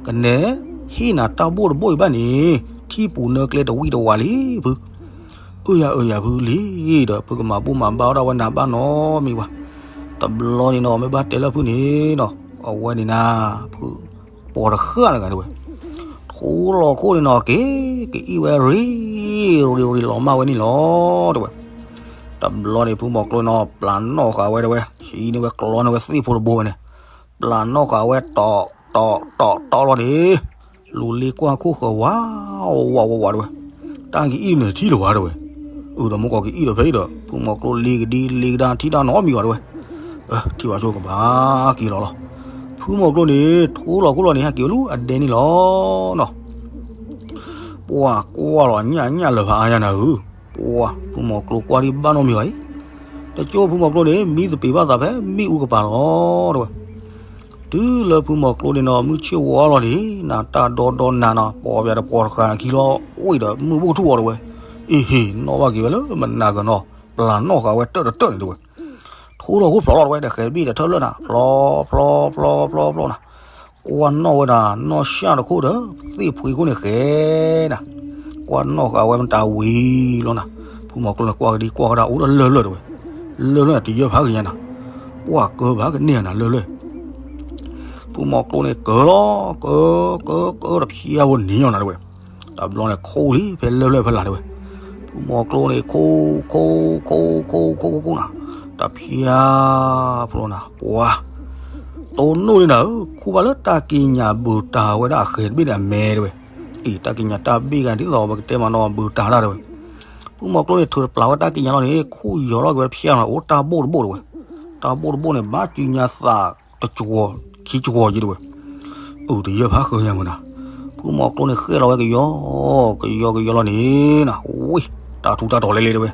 ကနဲဟ့ၣ်နၤတၢ်ဘိၣ်တဘိၣ်အံၤဘၣ်န့ၣ် ထံၣ်ပူၤနၢကျဲတဝံၣ်တဝါလံဖု အၢၣ်ယၤအၢၣ်ယၤဖုလံဒီး ဖုကမၤဘူၣ်မၤဘါဝဲဒၣ်ဝဲနၤဘၣ်နီတမံၤဘၣ်, တဘျီန့ၣ်နီၤ မ့ၢ်ဘၣ်တဲလၢဖုန့ၣ်နီၤ အဝဲန့ၣ်နၤ ဖု ပိာ်တဃၢၣ်တဂၤတဝဲ, ထူလီၤခိၣ်န့ၣ်နီၤ က့ၤ ကအံၣ်ဝဲရ့ ရ့ရ့လီၤမၢ်ဝဲန့ၣ်လီၤ တဝဲ, တဘျီန့ၣ် ဖုမီၤကျိန့ၣ်နီၤ ပျၢ်နီၣ်ဃာ်ဝဲတဝဲ ဟံးန့ၢ်ဝဲကျီန့ၢ်ဝဲသ့ၣ်ဖိတဘိဝဲန့ၣ်, ပျၢ်နီၣ်ဃာ်ဝဲတီတီတီတီလီၤန့ၣ် လူၤလ့ကွၢ်ခိၣ်ဃၢၤဝး ဝးဝးဝးတဝဲ, တၢ်ကအံၣ်န့ၣ်ထံၣ်လၢၤဝဲတဝဲ, အုၣ်ဒီးမူကီၢ်ကအံၣ်ဒီးဖဲအံၤဒီး ဖုမီၤကျိလ့ကဒံလ့ကဒါထံၣ်တၢ်နီတမံၤဘၣ်တဝဲ, ထံၣ်ဘၣ်ဆိကဘၣ်က့ၤလီၤလီၤ, ဖုမီၤကျိန့ၣ် ထူလီၤခိၣ်လီၤန့ၣ် ဟဲက့ၤဝဲလူၤအဒဲန့ၣ်လီၤနီၤ ပှၤကွၢ်လီၤညၣ်ညၣ်လၢၤဖးအါညါနၤဧၢ, ပှၤ ဖုမီၤကျိကွၢ်ဒံးဘၣ်နီတမံၤဘၣ်အံၤ, တကၠိဖုမီၤကျိန့ၣ် မံသပ့ၤဘၣ်သးဖဲမ့ၣ်အူကပၤလီၤ တဝဲ, တုၤလၢဖုမီၤကျိန့ၣ်နီၤ မုၢ်ဆ့ၣ်ဝါလီၤန့ၣ် နၤတၢ်ဒီဒီနၤနီၤ ပိာ်ပၠးတပိာ်တဃာ်ခံလီၤ အိၣ်အံၤဒီးမုၢ်ဘိၣ်ထူၣ်ဝီတဝဲ, အ့ဟ့ၣ် နီၣ်ဘၣ်က့ၤဝဲလၢမနၤကနီၤ ပျၢ်နီၣ်ဃာ်ဝဲတၢၢ်တတၢၢ်န့ၣ်တဝဲ ထူလီၤခိၣ်ဖျိးလီၤတဝဲ ဒီးဃဲၤတဘ့ၣ်ဒီးထၢၣ်လၢာ်နၤ ဖျီ ဖျီ ဖျီ ဖျီ ဖျီနၤ, ကွၢ်နီၣ်ဝဲဒၣ် နီၢ်ဆၣ်တခိၣ်ဒီး သ့ၣ်ဖှ့ခိၣ်န့ၣ်ဃဲနၤ, ကွၢ်နီၣ်ဃာ်ဝဲမတၤဝံၤလီၤနၤ, ဖုမီၤကျိန့ၣ်ကွၢ်ကဒံကွၢ်ကဒါအိၣ်ဒီးလၢၢ်လၢာ်တဝဲ, လၢၢ်လၢာ်နၤ တယၢၢ်ဖးက့ၤညါနၤ, ပှၤကၢဘၣ်ကန့ၢ်နၤလၢၢ်လၢာ် ဖုမီၤကျိန့ၣ်ကၢလီၤ ကၢ ကၢ ကၢတဖျါဝဲန့ၣ်လီၤနၤတဝဲ, တဘျီန့ၣ်ခိၣ်လံ ဖဲလၢၢ်လၢာ်ဖဲလာ်တဝဲ, ဖုမီၤကျိန့ၣ်ခိၣ် ခိၣ် ခိၣ် ခိၣ် ခိၣ် ခိၣ်နၤ, တဖျါဖျိနၤ ပှၤ တိၢ်နီၣ်လံနၤဧၢ ခူၣ်ဘၣ်လၢတၢ်ကံးညာ်ဘုၣ်တၢ်ဝဲဒၣ်အဃဲၤတဘ့ၣ်န့ၣ်အမဲတဝဲ, အ့ၣ် တၢ်ကံးညာ်တၢ်ဘ့ၣ်ဂၤဒ်သိးပကတဲမးနီၤဘုၣ်တၢ်တၢ်တဝဲ, ဖုမီၤကျိန့ၣ် ထုးတပျၢ်ဝဲတၢ်ကံးညာ်လီၤန့ၣ် ခူၣ်ယီၤထီၣ်က့ၤဝဲတဖျါနၤ အိၣ်တၢ်ဘိၣ်တဘိၣ်တဝဲ, တၢ်ဘိၣ်တဘိၣ်န့ၣ် ဘၣ်စုညါသးတကဝီၤခံကဝီၤက့ၤတဝဲ, အုၣ်တယၢၢ်ဖးဃၢၤညါမုၢ်နၤ, ဖုမီၤကျိန့ၣ်ဃဲလီၤဝဲကယီၤ ကယီၤကယီၤလီၤန့ၣ်နၤ ဝ့ၢ် တၢ်ထူးတၢ်တီၤလဲၤလဲၤတဝဲ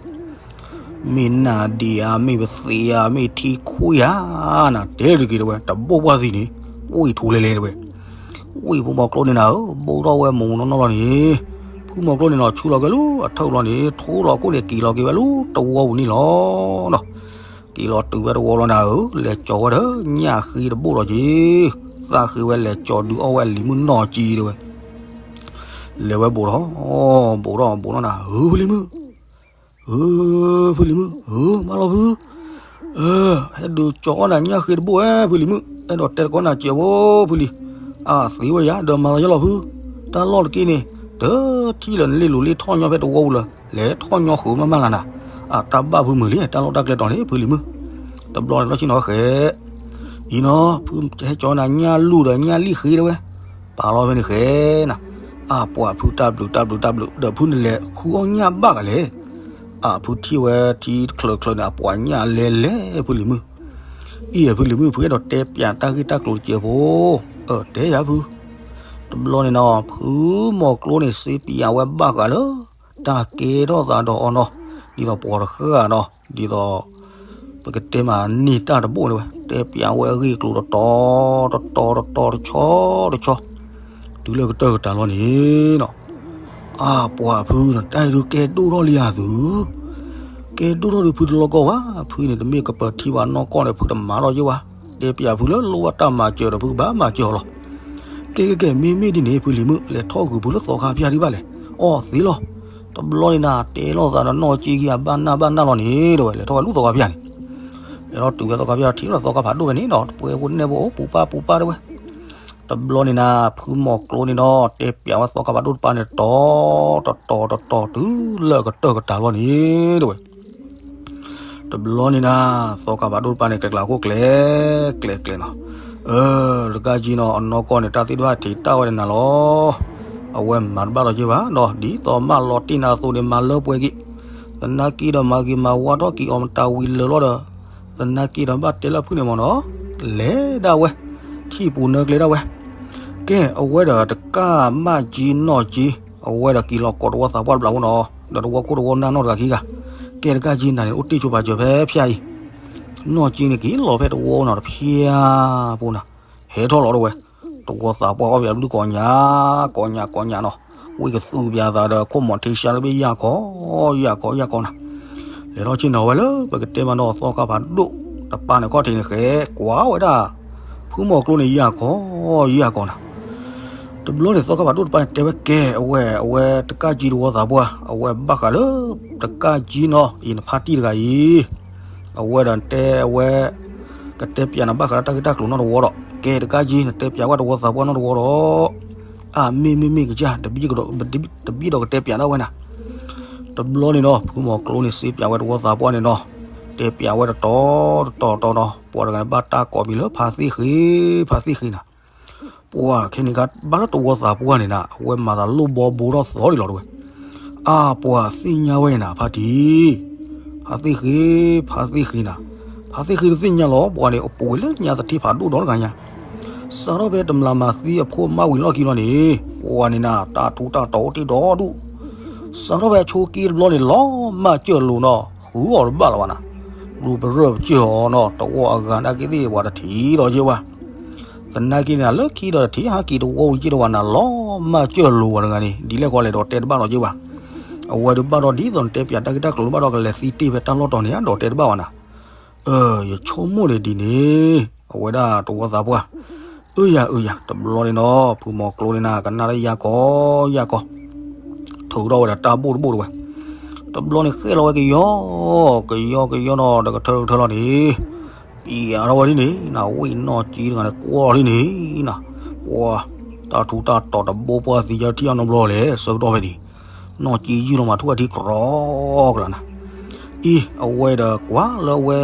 မ့ၢ်နၢ်ဒံးဧါ မ့ၢ်ပသံးဧါ မ့ၢ်ထံခွံဧါနၤ တဲတဂ့ၤတဝဲ တဘိၣ်ဘၣ်သံးန့ၣ် ဝ့ၢ်ထူးလဲၤလဲၤတဝဲ, ဝ့ၢ်ဖုမီၤကျိန့ၣ်နၤဧၢ ဘိၣ်ထီၣ်ဝဲမုၢ်မုၢ်နီၢ်နီၢ်လီၤန့ၣ်, ဖုမီၤကျိန့ၣ်နီၤ ဆူၣ်လီၤက့ၤလူၤအထၢၣ်ဘျီန့ၣ် ထူလီၤခိၣ်န့ၣ် က့ၤလီၤက့ၤဝဲလူၤတဝီပူၤန့ၣ်လီၤနီၤ, က့ၤလီၤတုၤဝဲတဝီလီၤနၤဧၢ လဲၤကၠီၤဝဲဒီး ညၣ်ဃ့တဘိၣ်လီၤက့ၤ, သးဃ့ဝဲလဲၤကၠီၤဒုးအီၣ်ဝဲလံၤမုၢ်နီၢ်က့ၤတဝဲ လဲၤဝဲဘိးထီၣ် ဘိးထီၣ်ဘိးထီၣ်နၤ ဧၢ ဖုလံၤမုၣ်, ဧၢ ဖုလံၤမုၣ် ဧၢ မၤလီၤဖု, ဟဲဒုးကၠီၤအီၣ်နၤညၣ်ဃ့တဘိၣ်ဝဲဖုလံၤမုၣ်, အဲၣ်ဒိးတဲတကီးနၤစဲးဖိဖုလံၤ, အသ့ဝဲယၤ ဒီးမၤလီၤယလီၤဖု, တၢ်လီၢ်တက့ၢ်န့ၣ် တထံၣ်လၢနလ့ၣ်လိၤလ့ၣ်ထီၣ်ညီဖဲတဝီပူၤလၢၤ, လဲၤထီၣ်ညီဃုာ်မးမးလၢနၤ, အတၢ်ဘၣ်ဖုမုာ်လံ တၢ်လီၢ်တၢ်ကျဲတီၤန့ၣ် ဖုလံၤမုၣ်. တဘျီန့ၣ်လီၢ်ဆ့ၣ်နီၤဝဲဃဲ, အံၤနီၤ ဖုဟဲကၠီနၤညၣ်လူၢ်ဒီးညၣ်လံၣ်ဃ့တဲဝဲ, ပာ်လီၤဖဲန့ၣ်ဃဲနၤ, အပှၤဖုတၢ်ဘျုးတၢ်ဘျုးတၢ်ဘျုး ဒီးဖုန့ၣ်လဲၤဃုအီၣ်ညၣ်ဘၣ်ဂၤလဲၣ်. အဖုထံၣ်ဝဲထံတချၢးချၢးန့ၣ် အပှၤညၣ်လဲၤလဲၤဖုလံၤမုၣ်. အံၤဖုလံၤမုၣ် ဖုအဲၣ်ဒိးတဲပၠးတၢ်ဂ့ၢ်တၢ်ကျိၤတစဲးဖိ, အၢ တဲယၤဖု. တဘျီန့ၣ်နီၤ ဖုမီၤကျိန့ၣ် စ့ပၠးဝဲဘၣ်ဃးလၢ တၢ်ကဲထီၣ်သးဒီးအီၤနီၤ, ဒ်သိးပှၤတဃၣ်နီၤ, ဒ်သိး ပကတဲမးန့ၢ်တၢ်တဘိၣ်န့ၣ်ဝဲ တဲပၠးဝဲအဂ့ၢ်အကျိၤတတီၤတတီၤတတီၤတဆီတဆီ တုၤလၢကတၢၢ်ကတၢၢ်လီၤန့ၣ်နီၤ. အပှၤဖုနီၤ တၢ်အံၤဒုးကဲဒိၣ်ထီၣ်လံဧါသု, ကဲဒိၣ်ထီၣ်ဒုးဖုတလီၢ်ကီၢ်ဘၣ်, ဖုန့ၣ်တမ့ၢ်ကပၢၤထံဘၣ်နီၢ်ကီၢ်န့ၣ် ဖုတမၤထီၣ်ယ့ၢ်ဘၣ်, တဲပၠးဖုလၢလိၣ်ဘၣ်တၢ်မၤစၢၤဒီးဖုကဘၣ်မၤစၢၤအီၤလီၤ. ကဲကဲကဲ မ့မ့ၢ်ဒ်န့ၣ် ဖုလံၤမုၣ် လဲၤထီၣ်ဂုာ်ဖုလၢသီခါဖၠၣ်ဒံးဘၣ်လဲၣ်, အီၣ်သ့လီၤ. တဘျီန့ၣ်နၤ တဲလိာ်သးဒီးနီၢ်ကၠံကံအဘၣ်နၢ်ဘၣ်နၢ်လီၤန့ၣ် တဲဝဲ လဲၤထီၣ်ဝဲလူၢ်သီခါဖၠၣ်န့ၣ်, လဲၤထီၣ်တုၤဝဲသီခါဖၠၣ် ထံၣ်လီၤသီခါဖးဒိၣ်ဖဲန့ၣ်နီၤ တပှဲၤဖိနဲၣ်ဖိအိၣ်ပူၤပာ်ပူၤပာ်တဲဝဲ. တဘျီန့ၣ်နၤ ဖုမီၤကျိန့ၣ်နီၤ တဲပၠးဝဲသီခါဖးဒိၣ်တပၤန့ၣ် တတီၤတတီၤတတီၤ တုၤလၢကတၢၢ်ကတၢၢ်လီၤန့ၣ် တဲဝဲ. တဘျီန့ၣ်နၤ သီခါဖးဒိၣ်တပၤန့ၣ် ကျဲကျါခိၣ်ကျဲ ကျဲကျဲနီၤ, အၢ တကးကံနီၤ အနီၢ်ကီၢ်န့ၣ် တၢ်သ့ၣ်တဖၣ်ထံးတၢ်ဝဲဒၣ်နၤလီၤ. အဝဲမၤတဘၣ်လီၤက့ၤဘၣ်ဒီး ဒ်သိးမၢလီၤတ့ၢ်နၤအသိးန့ၣ် မၤလၢပှဲၤက့ၤ, သနာ်က့ဒီးမၤဂ့ၤမၤဝါထီၣ်က့ၤအီၤမတၤဝံၤလၢာ်လီၤဒီး သနာ်က့ဒီးဘၣ်တဲလၢဖုန့ၣ်မ့ၢ်နီၤ, လဲၤဒၣ်ဝဲ ထံၣ်ပူၤနၢကျဲဒၣ်ဝဲ. ကဲ အဝဲဒီးတကးမၢ်ကၠံနီၢ်ကၠံ, အဝဲဒီးက့ၤလီၤကိးတဝီသးပှၢ်တဘျီဖိနီၤ, ဒီးတဝီခိၣ်တဝီနၢ်နီၢ်တဂၤခံဂၤ, ကဲတကးကံနၤန့ၣ် အိၣ်တ့ၢ်ဆိပာ်စၢၤဖဲဖၠၣ်အံၤ, နီၢ်ကၠံန့ၣ်က့ၤလီၤဖဲတဝီနီၤ တဖၠၣ်ဖိနၤ, ဟဲထီၣ်လီၤတဝဲ, တဝီသးပှၢ်အီၣ်ပၠးဘျုးကိးညါ, ကိးညါကိးညါနီၤ, ဝံၣ်ကသူပၠးသးဒီးခိၣ်မီၤထံဆါလၢဘ့ၣ်ယၢ်ခီ, ယၢ်ခီယၢ်ခီနၤ, လဲၤထီၣ်ဆ့ၣ်နီၤဝဲလၢ ပကတဲမးနီၤ သီခါဖးဒိၣ်တပၤန့ၣ်ခီၣ်ထံးန့ၣ်ဃဲ, ကွၢ်ဝဲဒၣ် ဖုမီၤကျိန့ၣ်ယၢ်ခီ, ယၢ်ခီနၤ. တဘျီန့ၣ် သီခါဖးဒိၣ်တပၤန့ၣ်တဲဝဲကဲ အဝဲ အဝဲတကးကံတဝီသးပှၢ် အဝဲဘၣ်ဃးလၢ တကးကံနီၤ အံၤနဖါတံၢ်တဂၤအံၤ, အဝဲဒီးတဲအဝဲ ကတဲပၠးနၤဘၣ်ဃးလၢတၢ်ဂ့ၢ်တၢ်ကျိၤနီတဝီဒီး ကဲတကးကံ နတဲပၠးဝဲတဝီသးပှၢ်နီတဝီဒီး အါမ့ၢ်မ့ၢ်မ့ၢ်ကစၢ် တဘၣ်ဒီးကတဲပၠးဒၣ်ဝဲနၤ. တဘျီန့ၣ်နီၤ ဖုမီၤကျိန့ၣ် စ့ပၠးဝဲတဝီသးပှၢ်န့ၣ်နီၤ, တဲပၠးဝဲတတီၤတတီၤတတီၤနီၤ, ပှၤတဂၤန့ၣ် ဘၣ်တၢ်ကိးမံၤလၢဖါသ့ၣ်ဃ့, ဖါသ့ၣ်ဃ့နၤ. ပှၤခဲန့ၣ်ခါ ဘၣ်လၢတဝီသးပှၢ်န့ၣ်နၤ အဝဲမၤသးလိၣ်ဘီဘိထီၣ်သီဒံးလီၤတဝဲ. အါ ပှၤသ့ၣ်ညါဝဲနၤ ဖါတံၢ်, ဖါသ့ၣ်ဃ့, ဖါသ့ၣ်ဃ့နၤ, ဖါသ့ၣ်ဃ့တသ့ၣ်ညါလီၤ ပှၤန့ၣ်အပူၤဝဲလၢညါသထ့ဖးဒိၣ်ဒီတဂၤညါ စးထီၣ်ဖဲတမျးမၤသံအဖိမါဝံၤလီၢ်ခံလီၤန့ၣ် ပှၤန့ၣ်နၤ တၢ်ထူးတၢ်တီၤအိၣ်တ့ၢ်ဒီဒူၣ်, စးထီၣ်ဖဲအဆိက့တဘျီန့ၣ် လီၤမၢ်စၢၢ်လိၤနီၤ ဃုအီၤတဘၣ်လၢၤဘၣ်နၤ, ဘျုးပရၢၢ်ပစၢၢ်အီၤနီၤ တဝီအဂၤနာ်က့သ့ၣ်ပှၤတထံၣ်ဒီးက့ၤဝဲ သနာ်က့န့ၣ် လၢခံဒီးတထံၣ် ဟဲက့ၤတဝီဝံၤက့ၤတဝီနၤ လီၤမၢ်စၢၢ်လိၤဝဲတဂၤန့ၣ် ဒ်လဲၣ်ဃီလဲၣ်ဒီးတဲတဘၣ်လီၤက့ၤဘၣ်. အဝဲဒုးဘၣ်ဒီးဒ်သိးနတဲပၠးတၢ်ဂ့ၢ်တၢ်ကျိၤလၢဘၣ်ဒီးကလဲၤသံတ့ၢ်ဖဲတၢ်လီၢ်တီၤန့ၣ် ဒီးတဲတဘၣ်ဘၣ်နၤ. ယဆိကမိၣ်န့ၣ်ဒ်န့ၣ် အဝဲဒၣ်တဝီသးပှၢ်, အၢယၤအၢယၤ တဘျီန့ၣ်နီၤ ဖုမီၤကျိန့ၣ်နၤ ကနၣ်လၢယၤကီယၤကီ ထုးထီၣ်ဝဲဒီးတၢ်ဘိၣ်တဘိၣ်တဝဲ, တဘျီန့ၣ်ဃဲလီၤဝဲကယီ, ကယီကယီနီၤ ဒီးကထၢကထၢလီၤန့ၣ် ပျးထီၣ်ဝဲဒ်န့ၣ်နၤ ဝံၣ်နီၢ်ကၠံတဂၤန့ၣ် ကွၢ်လီၤဒ်န့ၣ်နၤ, ပှၤ တၢ်ထူးတၢ်တီၤတဘိပှၢ်သံယါထံၣ်အနီတဘျီလဲၣ် ဆၢကတီၢ်ဖဲန့ၣ်, နီၢ်ကၠံယုၢ်လီၤမၤထူၣ်အထံကြီကလးနၤ, အံၤ အဝဲဒီးကွၢ်လၢဝဲ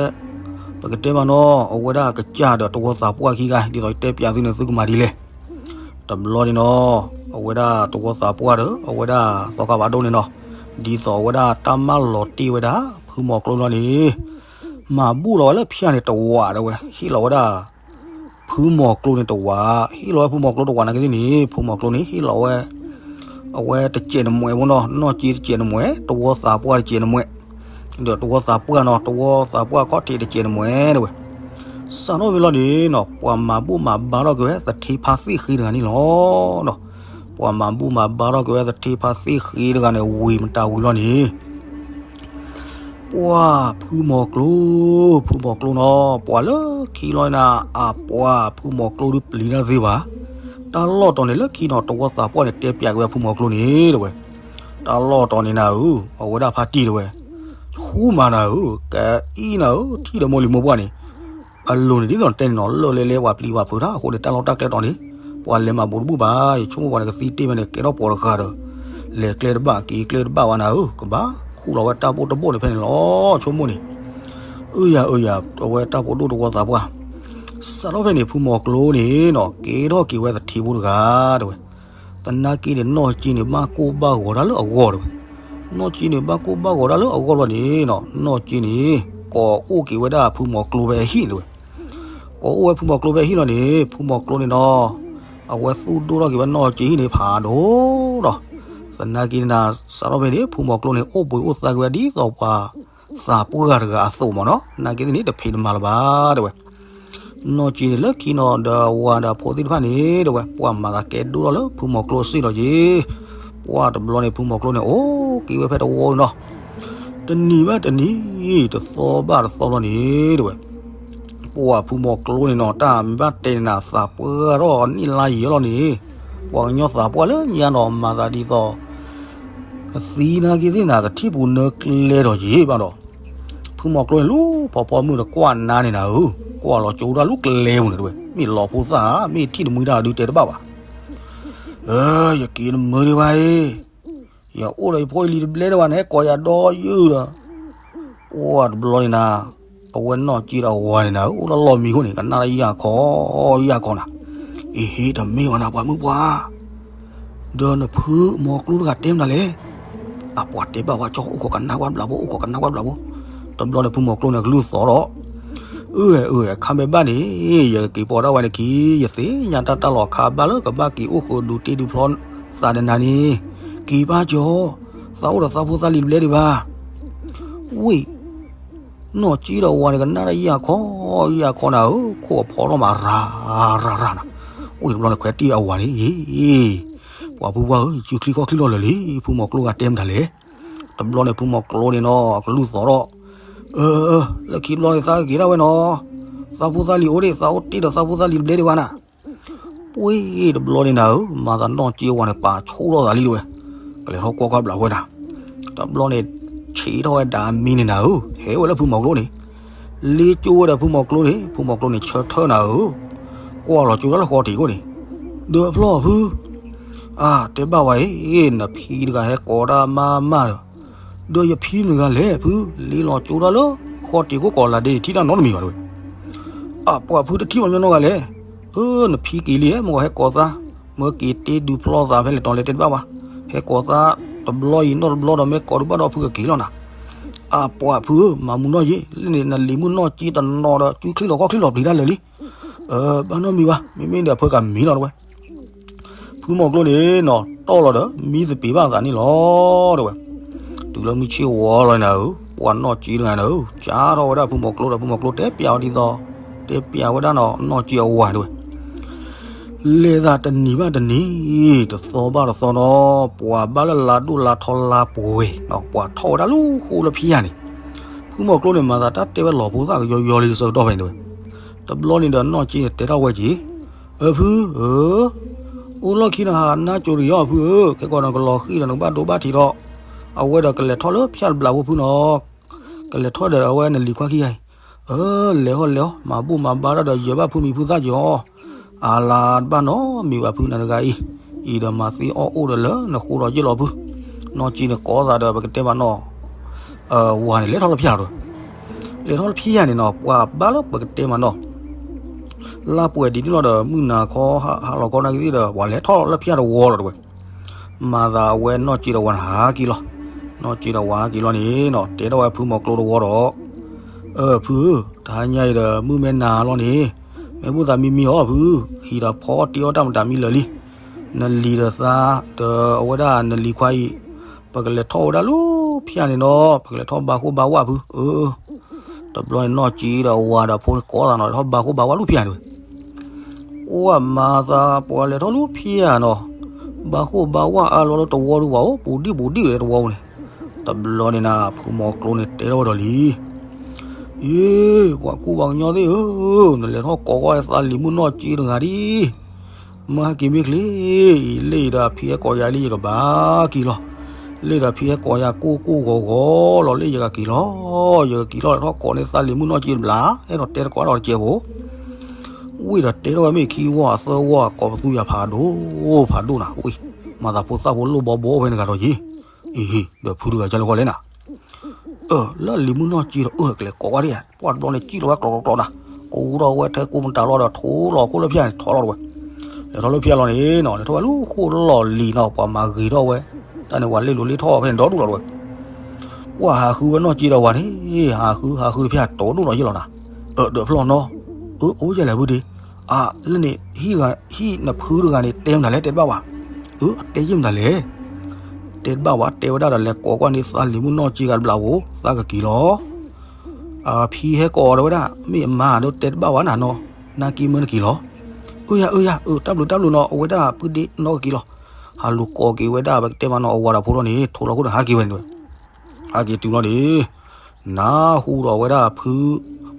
ပကတဲမးနီၤ အဝဲဒၣ်ကစၢ်ဒီးတဝီသးပှၢ်ခံဂၤ ဒ်သိးယတဲပျးသုန့ၣ် သုကမၤဒ်လဲၣ်. တဘျီန့ၣ်နီၤ အဝဲဒၣ်တဝီသးပှၢ်ဒီး အဝဲဒၣ်သီခါဖးဒိၣ်န့ၣ်နီၤ ဒ်သိးအဝဲဒၣ်တၢ်မၢလီၤတ့ၢ်ဝဲဒၣ် ဖုမီၤကျိလီၤန့ၣ် မၤဘူၣ်လီၤဝဲလၢဖၠၣ်န့ၣ်တဝးဒီးဝဲ ဟ့ၣ်လီၤဝဲဒၣ် ဖုမီၤကျိန့ၣ်တဝး, ဟ့ၣ်လီၤဝဲဖုမီၤကျိတဝးနာ်က့သ့ၣ်န့ၣ် ဖုမီၤကျိန့ၣ် ဟ့ၣ်လီၤဝဲ အဝဲတစဲးနမှဲးဖိနီၤ, နီၢ်ကၠံတစဲးနမှဲး, တဝီသးပှၢ်တစဲးနမှဲး, ဒီးတဝီသးပှၢ်နီၤ, တဝီသးပှၢ်ခီၣ်ထံးတစဲးနမှဲးတဲဝဲ. စးထီၣ်ဖဲလီၤန့ၣ်နီၤ ပှၤမၤဘူၣ်မၤဘါထီၣ်က့ၤဝဲသထ့ဖါသ့ၣ်ဃ့တဂၤန့ၣ်လီၤ. ပှၤမၤဘူၣ်မၤဘါထီၣ်က့ၤဝဲသထ့ဖါသ့ၣ်ဃ့တဂၤန့ၣ် ဝံၤမတၤဝံၤလီၤန့ၣ် ပှၤဖုမီၤကျိ, ဖုမီၤကျိနီၤ ပှၤလၢခံလီၤနၤ အပှၤဖုမီၤကျိဒုးပျံၤတၢ်သ့ဘၣ်. တၢ်လီၢ်တီၤန့ၣ်လၢခံနီၤ တဝီသးပှၢ်န့ၣ် တဲပျးက့ၤဝဲဖုမီၤကျိန့ၣ်တဲဝဲ, တၢ်လီၢ်တီၤန့ၣ်နၤဧၢ, အဝဲဒၣ်ဖါတံၢ်တဲဝဲ, ဆူမးနၤဧၢ, ကအံၤနၤဧၢ, ထံၣ်ဒီးမိၢ်လံၤမိၢ်ပှၢ်န့ၣ် အလိၤန့ၣ်ဒ်သိးတဲန့ၣ်နီၤ လၢလဲလဲပှၤပျံၤပှၤဖုးတၢ်အဃိန့ၣ် တၢ်လီၢ်တၢ်ကျဲတီၤန့ၣ် ပှၤလဲၤမၤဘူးတဘူးဘၣ်. ယဆိကမိၣ်ပှၤန့ၣ်ကသံတ့ၢ်ဝဲန့ၣ် ကဲထီၣ်ပှၤတဂၤဒီး လဲၤကျဲတဘၣ်က့ၤကျဲတဘၣ်ဝဲနၤဧၢ, ကဘၣ် ဃူလီၤဝဲတၢ်ဘိၣ်တဘိၣ်န့ၣ်ဖဲန့ၣ်လီၤ ဆိကမိၣ်န့ၣ်. အၢယၤအၢယၤ အဝဲတၢ်ဖိဒိၣ်တဝီသးပှၢ် စးထီၣ်ဖဲန့ၣ် ဖုမီၤကျိန့ၣ်နီၤ ကဲထီၣ်က့ၤဝဲသထံဖိတဂၤ တဲဝဲ. သနာ်က့န့ၣ် နီၢ်ကၠ့န့ၣ် ဘၣ်ကိၢ်ဘၣ်ဂီၤတၢ်လၢအဂီၢ် တဲဝဲ. နီၢ်ကၠ့န့ၣ် ဘၣ်ကိၢ်ဘၣ်ဂီၤတၢ်လၢအဂီၢ်လီၤန့ၣ်နီၤ နီၢ်ကၠ့န့ၣ် ကိးအိၣ်က့ၤဝဲဒၣ်ဖုမီၤကျိဖဲအဟံၣ် တဲဝဲ. ကိးအိၣ်ဝဲဖုမီၤကျိဖဲအဟံၣ်လီၤန့ၣ် ဖုမီၤကျိန့ၣ်နီၤ အဝဲသူၣ်ဒိၣ်ထီၣ်က့ၤဝဲနီၢ်ကၠ့ဟံၣ်န့ၣ်ဖးဒိၣ်ဒီး သနာ်က့န့ၣ် စးထီၣ်ဖဲန့ၣ် ဖုမီၤကျိန့ၣ် အိၣ်ဘှံးအိၣ်သါက့ၤဝဲဒ်သိးပှၤသးပှၢ်တဂၤအသိးမးနီၤ သနာ်က့န့ၣ် တဖံးတမၤလၢၤဘၣ် တဲဝဲ. နီၢ်ကၠ့န့ၣ် လၢခံနီၤဒီးဝၤဒီးဖိသ့ၣ်တဖၣ်န့ၣ် တဲဝဲ ပှၤမၤသးကဲဒိၣ်ထီၣ်လၢဖုမီၤကျိအစ့ၢ်လီၤက့ၤ. ပှၢ်တဘျီန့ၣ် ဖုမီၤကျိန့ၣ် အိၣ်က့ၤဝဲဖဲတဝီနီၤ တနံၤဘၣ်တနံၤ တသီဘၣ်တသီလီၤန့ၣ် တဲဝဲ ပှၤဖုမီၤကျိန့ၣ်နီၤ တၢ်မ့ၢ်ဘၣ်တဲန့ၣ်နၤ သးပှၢ်ထီၣ်နံၣ်လါယံာ်လီၤန့ၣ် ပှၤကညီသးပှၢ်လၢညါနီၤ မၤသးဒ်သိး ကသံနာ်က့သ့ၣ်နၤ ကထံၣ်ပူၤနၢကျဲဒီးယံာ်ဘၣ်ဒီး ဖုမီၤကျိန့ၣ် လူၤဖီဖီမုၢ်ဒီးကွၢ်နါန့ၣ်နၤဧၢ ကွၢ်လီၤကၠိဒၣ်လူၤကျဲပူၤန့ၣ် တဲဝဲ မ့ၢ်လီၤဖိသၣ်ဧါ မ့ၢ်ထံၣ်တမှံတၢ်ဒုးတဲတဘၣ်ဘၣ်. ယက့ၤတမုာ်ဒံးဘၣ်အံၤ ယအိၣ်ဒီးယဖိယလံၤတဘျဲဒံးဘၣ်န့ၣ် ကိးယၤဒီးယုၢ်ဒီး ပှၢ်တဘျီန့ၣ်နၤ အဝဲနီၢ်ကၠ့ဒီးဝၤန့ၣ်နၤဧၢ အိၣ်လၢလီၢ်မံခိၣ်န့ၣ် ကနၣ်တၢ်ယၢ်ခီယၢ်ခီနၤ အ့ဟ့ တမ့ၢ်ဘၣ်နၤ ပှၤမုၣ်ပှၢ် ဒီးနဖုမီၤကျိတဂၤတဲမနုၤလဲၣ်. အပှၤတဲဘၣ်ဝဲကၠီ အိၣ်ခိးကနၣ်ကွၢ်ဘျးဘိ အိၣ်ခိးကနၣ်ကွၢ်ဘျးဘိ. တဘျီန့ၣ် ဖုမီၤကျိန့ၣ် ကလူၢ်သီထီၣ် အၢ အၢ အခါမ့ၢ်ဘၣ်န့ၣ် ယကက့ၤပိာ်ဒၣ်ဝဲန့ၣ်ခံ ယသ့ၣ်ညါတၢ်တၢ်လီၤအခါဘၣ်လၢကဘၣ်က့ၤအိၣ်ဃုာ်ဒုးတ့ဒုးဖျီသးဒီးနၤန့ၣ် က့ၤဘၣ်ကၠီ သးအိၣ်ဒီးသးဖိသၣ်လံၤတဘျဲဒံးဘၣ်. ဝ့ၢ် နီၢ်ကၠ့ဒီးဝၤန့ၣ် ကနၣ်တၢ်ယၢ်ခီယၢ်ခီနၤဧၢ ခိၣ်အဖီထီၣ်မးရၤရၤရၤနၤ. ဝ့ၢ်တဘျီန့ၣ် ခွဲးတံၢ်အဝၤန့ၣ် ပှၤဖုပှၢ်ဧၢ ယစုချံခီၣ်ချံလီၤလၢာ်လံ ဖုမီၤကျိဂၤတဲမတၤလဲၣ်. တဘျီန့ၣ် ဖုမီၤကျိန့ၣ်နီၤ ကလူၢ်သီထီၣ် အၢ လၢခံတဘျီန့ၣ် သးကက့ၤဒၣ်ဝဲနီၤ သးဖိသၣ်လံၤအိၣ်ဒံး သးအိၣ်တ့ဒီးသးဖိသၣ်လံၤတဘျဲဒံးဘၣ်နၤ. ပှ့ၤတဘျီန့ၣ်နၤဧၢ မၤသးနီၢ်ကၠ့ဝၤန့ၣ် ပာ်ဆိၣ်ထီၣ်သးလံတဝဲ ကလဲၤထီၣ်ကွၢ်ကွၢ်ဘျးဝဲနၤ. တဘျီန့ၣ် ဆံးထီၣ်ဝဲဒၣ်အမံၤန့ၣ်နၤဧၢ ဟဲဝဲလၢဖုမီၤကျိန့ၣ် လ့ကၠိဝဲဒီးဖုမီၤကျိန့ၣ် ဖုမီၤကျိန့ၣ် ဆၢထၢၣ်နၤဧၢ ကွၢ်လီၤကၠိတၢ်လၢဃီတံၢ်ကိၣ်န့ၣ် ဒီးဖျီၣ်ဖု အါ တဲဘၣ်ဝဲအံၤ နဖံတဂၤဟဲကိးတၢ်မၤမၢ်ဒီး ဒီးယဖံမတၤဂၤလဲၣ်ဖု လ့လီၤကၠိတၢ်လၢဃီတံၢ်ကိၣ်ကိးလၢဒ့ထံၣ်တၢ်နီတမံၤဘၣ်တဝဲ အပှၤဖုတထံၣ်မညီနီတဂၤလဲၣ်. အၢ နဖံက့ၤလံ မ့ၢ်ဟဲကိးသး မ့ၢ်က့ၤတ့ဒုးဖျီသးဖဲလဲၣ်တီၤလဲၣ်တဲတဘၣ်ဘၣ်. ဟဲကိးသးတဘျီအံၤနီတဘျီဒီး မ့ၢ်ကိးဒုးဘၣ်ဒီးဖုကက့ၤလီၤနၤ. အပှၤဖုဧၢ မၤမူနီၢ်ယ့ၣ် လၢန့ၣ် နလံၤမုၣ်နီၢ်ကၠ့တနီၤဒီး စုချံလီၤခီၣ်ချံလီၤပျံၤတၢ်လၢာ်လံ. ဘၣ်နီတမံၤဘၣ် မ့မ့ၢ်ဒီးဖုကမံလီၤတဝဲ ဖုမီၤကျိန့ၣ်နီၤ တီၢ်လီၤဒီး မံသပ့ၤဘၣ်သးန့ၣ်လီၤ တဲဝဲ. တုၤလၢမုၢ်ဆ့ၣ်ဝီလီၤနၤဧၢ ပှၤနီၢ်ကၠ့တဂၤနၤဧၢ ကၠါထီၣ်ဝဲဒၣ်ဖုမီၤကျိဒီး ဖုမီၤကျိတဲပျးဝဲဒ်သိး တဲပျးဝဲဒၣ်နီၤ နီၢ်ကၠ့အဝၤတဲဝဲ. လဲၤသးတနံၤဘၣ်တနံၤ တသီဘၣ်တသီနီၤ ပှၤဘၣ်လၢလါဒိၣ်လါထီလါပှဲၤနီၤ ပှၤထီၣ်ဝဲဒၣ်လၢဃိလၢဖံယၤန့ၣ် ဖုမီၤကျိန့ၣ် မၤသးတၢ်တဲဝဲလီၤဖိသၣ်ကယီယီလံကစၢကတီၢ်ဖဲန့ၣ်တဲဝဲ. တဘျီန့ၣ်ဒီးနီၢ်ကၠ့န့ၣ် တဲထီၣ်ဝဲက့ၤ အၢ ဖုဧၢ အိၣ်လီၢ်ခံနဟးနါကၠိတယီၢ်ဖုဧၢ ခဲကီးနကလီၤဃံၤဒီးနကဘၣ်ဒိဘၣ်ထံးဒီး အဝဲဒီးကလဲၤထီၣ်လၢဖၠၣ်တဘျးဖိဖုနီၤ ကလဲၤထီၣ်ဒီးအဝဲနလံၤခွါခံဂၤအံၤ အၢ လဲၤဟီၣ်လဲၤဟီၣ် မၤဘူၣ်မၤဘါတၢ်ဒီးယဲၢ်ဘၣ်ဖုမံၤဖုသၣ်ကီၤ အလါတဘၣ်နီတမံၤဘၣ်ဖုနၤတဂၤအံၤ အံၤဒီးမၤသ့အီၣ်အိၣ်ဒီးလၢနဃိဒီးယဲၢ်လီၤဖု နီၢ်ကၠ့န့ၣ်ကိးသးဒီးပကတဲမးနီၤ ဝၤန့ၣ်လဲၤထီၣ်လၢဖၠၣ်ဒီး လဲၤထီၣ်လၢဖံယၤန့ၣ်နီၤ ပှၤဘၣ်လၢပကတဲမးနီၤ လါပှဲၤဒ်န့ၣ်လီၤဒီး မုၢ်နၤခီ ဟါလီၤခီနာ်က့ဒီး ပှၤလဲၤထီၣ်လၢဖၠၣ်တဝီလီၤတဲဝဲ. မၤသးအဝဲနီၢ်ကၠ့ဒီးဝၤန့ၣ်ဟးက့ၤလီၤ. နီၢ်ကၠ့ဒီးဝၤဟးက့ၤလီၤန့ၣ်နီၤ တဲထီၣ်ဝဲဖုမီၤကျိတဝီဒီး အၢ ဖုဧၢ တဟါညါအံၤဒီး မုၢ်မ့ၢ်နၤလီၤန့ၣ် မ့ၢ်ဘူၣ်သးမံမံအီၤဖု အံၤဒီးဖီအီၣ်တ့အီၣ်တၢ်မတၤမံလၢာ်လံ နလံၤဒီးသး ဒီးအဝဲဒၣ်နလံၤခွါအံၤ ပကလဲၤထီၣ်ဝဲဒၣ်လၢဖၠၣ်န့ၣ်နီၤ ပကလဲၤထီၣ်ဘါဃိၣ်ဘါဝၣ်ဖု အၢ တဘျီန့ၣ်နီၢ်ကၠ့ဒီးဝၤဒီးဖိန့ၣ်ကိးသးနီၤ လဲၤထီၣ်ဘါဃိၣ်ဘါဝၣ်လၢဖၠၣ်န့ၣ်ဝဲ အိၣ်မၤသးပှၤလဲၤထီၣ်လၢဖၠၣ်နီၤ ဘါဃိၣ်ဘါဝၣ်အါလီၤလၢတဝီဒုးဝဲအိၣ် ပူၤဒံၣ်ပူၤဒံၣ်ဝဲတဝီန့ၣ် တဘျီန့ၣ်နၤ ဖုမီၤကျိန့ၣ်တဲထီၣ်ဝဲဒီးလံ ယ့ ပှၤကူပှၤကညီသ့ၣ်ဧၢ, နလဲၤထီၣ်ကိးဝဲသးလံၤမုၣ်နီၢ်ကၠ့တဂၤဒံး, မ့ၢ်ဟဲက့ၤမ့ၢ်ချ့, အံၤလၢအံၤဒီးအဖံဟဲကိးယၤလံ ယကဘၣ်က့ၤလီၤ, လၢဒီးအဖံဟဲကိးယၤကိၢ်ကိၢ်ဂီၤဂီၤလီၤ လၢယကက့ၤလီၤ, ယကက့ၤလီၤ လဲၤထီၣ်ကိးန့ၢ်သးလံၤမုၣ်နီၢ်ကၠ့တဘျီ, အဲၣ်ဒိးတဲတကိးဒီးတကဲးဖိ, ဝံၤဒီးတဲထီၣ်ဝဲမ့ၢ်ခံဝီအသၢဝီ ကိးပသူယၤဖးဒိၣ်, ဖးဒိၣ်နၤ, ဝံၤ, မၤသးဖိသၣ်ဖိလိၣ်ဘီဘိအိၣ်ဖဲန့ၣ်ဂၤဒီးယ့ၢ်, အံၤ ဒီးဖုတဂၤကလဲၤဃီလဲၣ်နၤ အၢ လၢလံၤမုၣ်နီၢ်ကၠံဒီး အၢ ကလဲၤကိးဝဲဒၣ်, ပှၢ်တဘျီန့ၣ် ကၠံလီၤဝဲကျီကျီကျီနၤ, ကိးဒီးဝဲထဲကူမတၤလီၤဒီး ထိးလီၤခိၣ်လၢဖၠၣ်န့ၣ် ထီၣ်လီၤတဝဲ, လဲၤထီၣ်လၢဖၠၣ်လီၤန့ၣ်နီၤ လဲၤထီၣ်ဝဲလၢဃိၣ်လီၢ်လံၤနီၤ ပှၤမၤဂ့ၤထီၣ်ဝဲ, တၢ်န့ၣ်ပှၤလ့လိာ်လ့ထီၣ်ဖဲန့ၣ်ဒီဒူၣ်လီၤတဝဲ, ပှၢ်ဟးဃုဝဲနီၢ်ကၠံဒီးဝၤန့ၣ်, ဟးဃုဟးဃုတဖၠၣ်တိၤဒိၣ်လီၤယ့ၢ်လီၤနၤ, အၢ ဒၢးဖျီၣ်နီၤ, အၢ အိၣ်ယဲၢ်လဲၣ်ဖုဒ့, အၢ လၢန့ၣ် ဟံၣ်နဖုတဂၤန့ၣ် တဲမတၤလဲၣ် တဲတဘၣ်ဘၣ်, အၢ အတဲယ့ၢ်မတၤလဲၣ် တဲတဘၣ်ဝဲ တဲဝဲဒၣ်ဒီးလဲၤကိးကွၢ်န့ၢ်သးလံၤမုၣ်နီၢ်ကၠံဂၤတဘျီဧိၤ သးကက့ၤလီၤ, အဖံဟဲကိးအီၤဒီးဝဲဒၣ် မ့ၢ်အမါဒီးတဲတဘၣ်ဝဲနၤနီၤ, နၢ်က့မၢနက့ၤလီၤ, အၢ ယၤ အၢ ယၤ အၢ တၢ်ဘျုးတၢ်ဘျုးနီၤ အဝဲဒၣ်ဖုဒ့နီၢ်ကက့ၤလီၤ, ဟးလူၤကိးက့ၤဝဲဒၣ် ပကတဲမးနီၤ အဝၤဒီးဖိလီၤန့ၣ် ထိးလီၤခိၣ်ဒီးဟးက့ၤဝဲန့ၣ်တဝဲ, ဟးက့ၤတုၤလီၤန့ၣ် နၢ်ဟူဒီးဝဲဒၣ်ဖု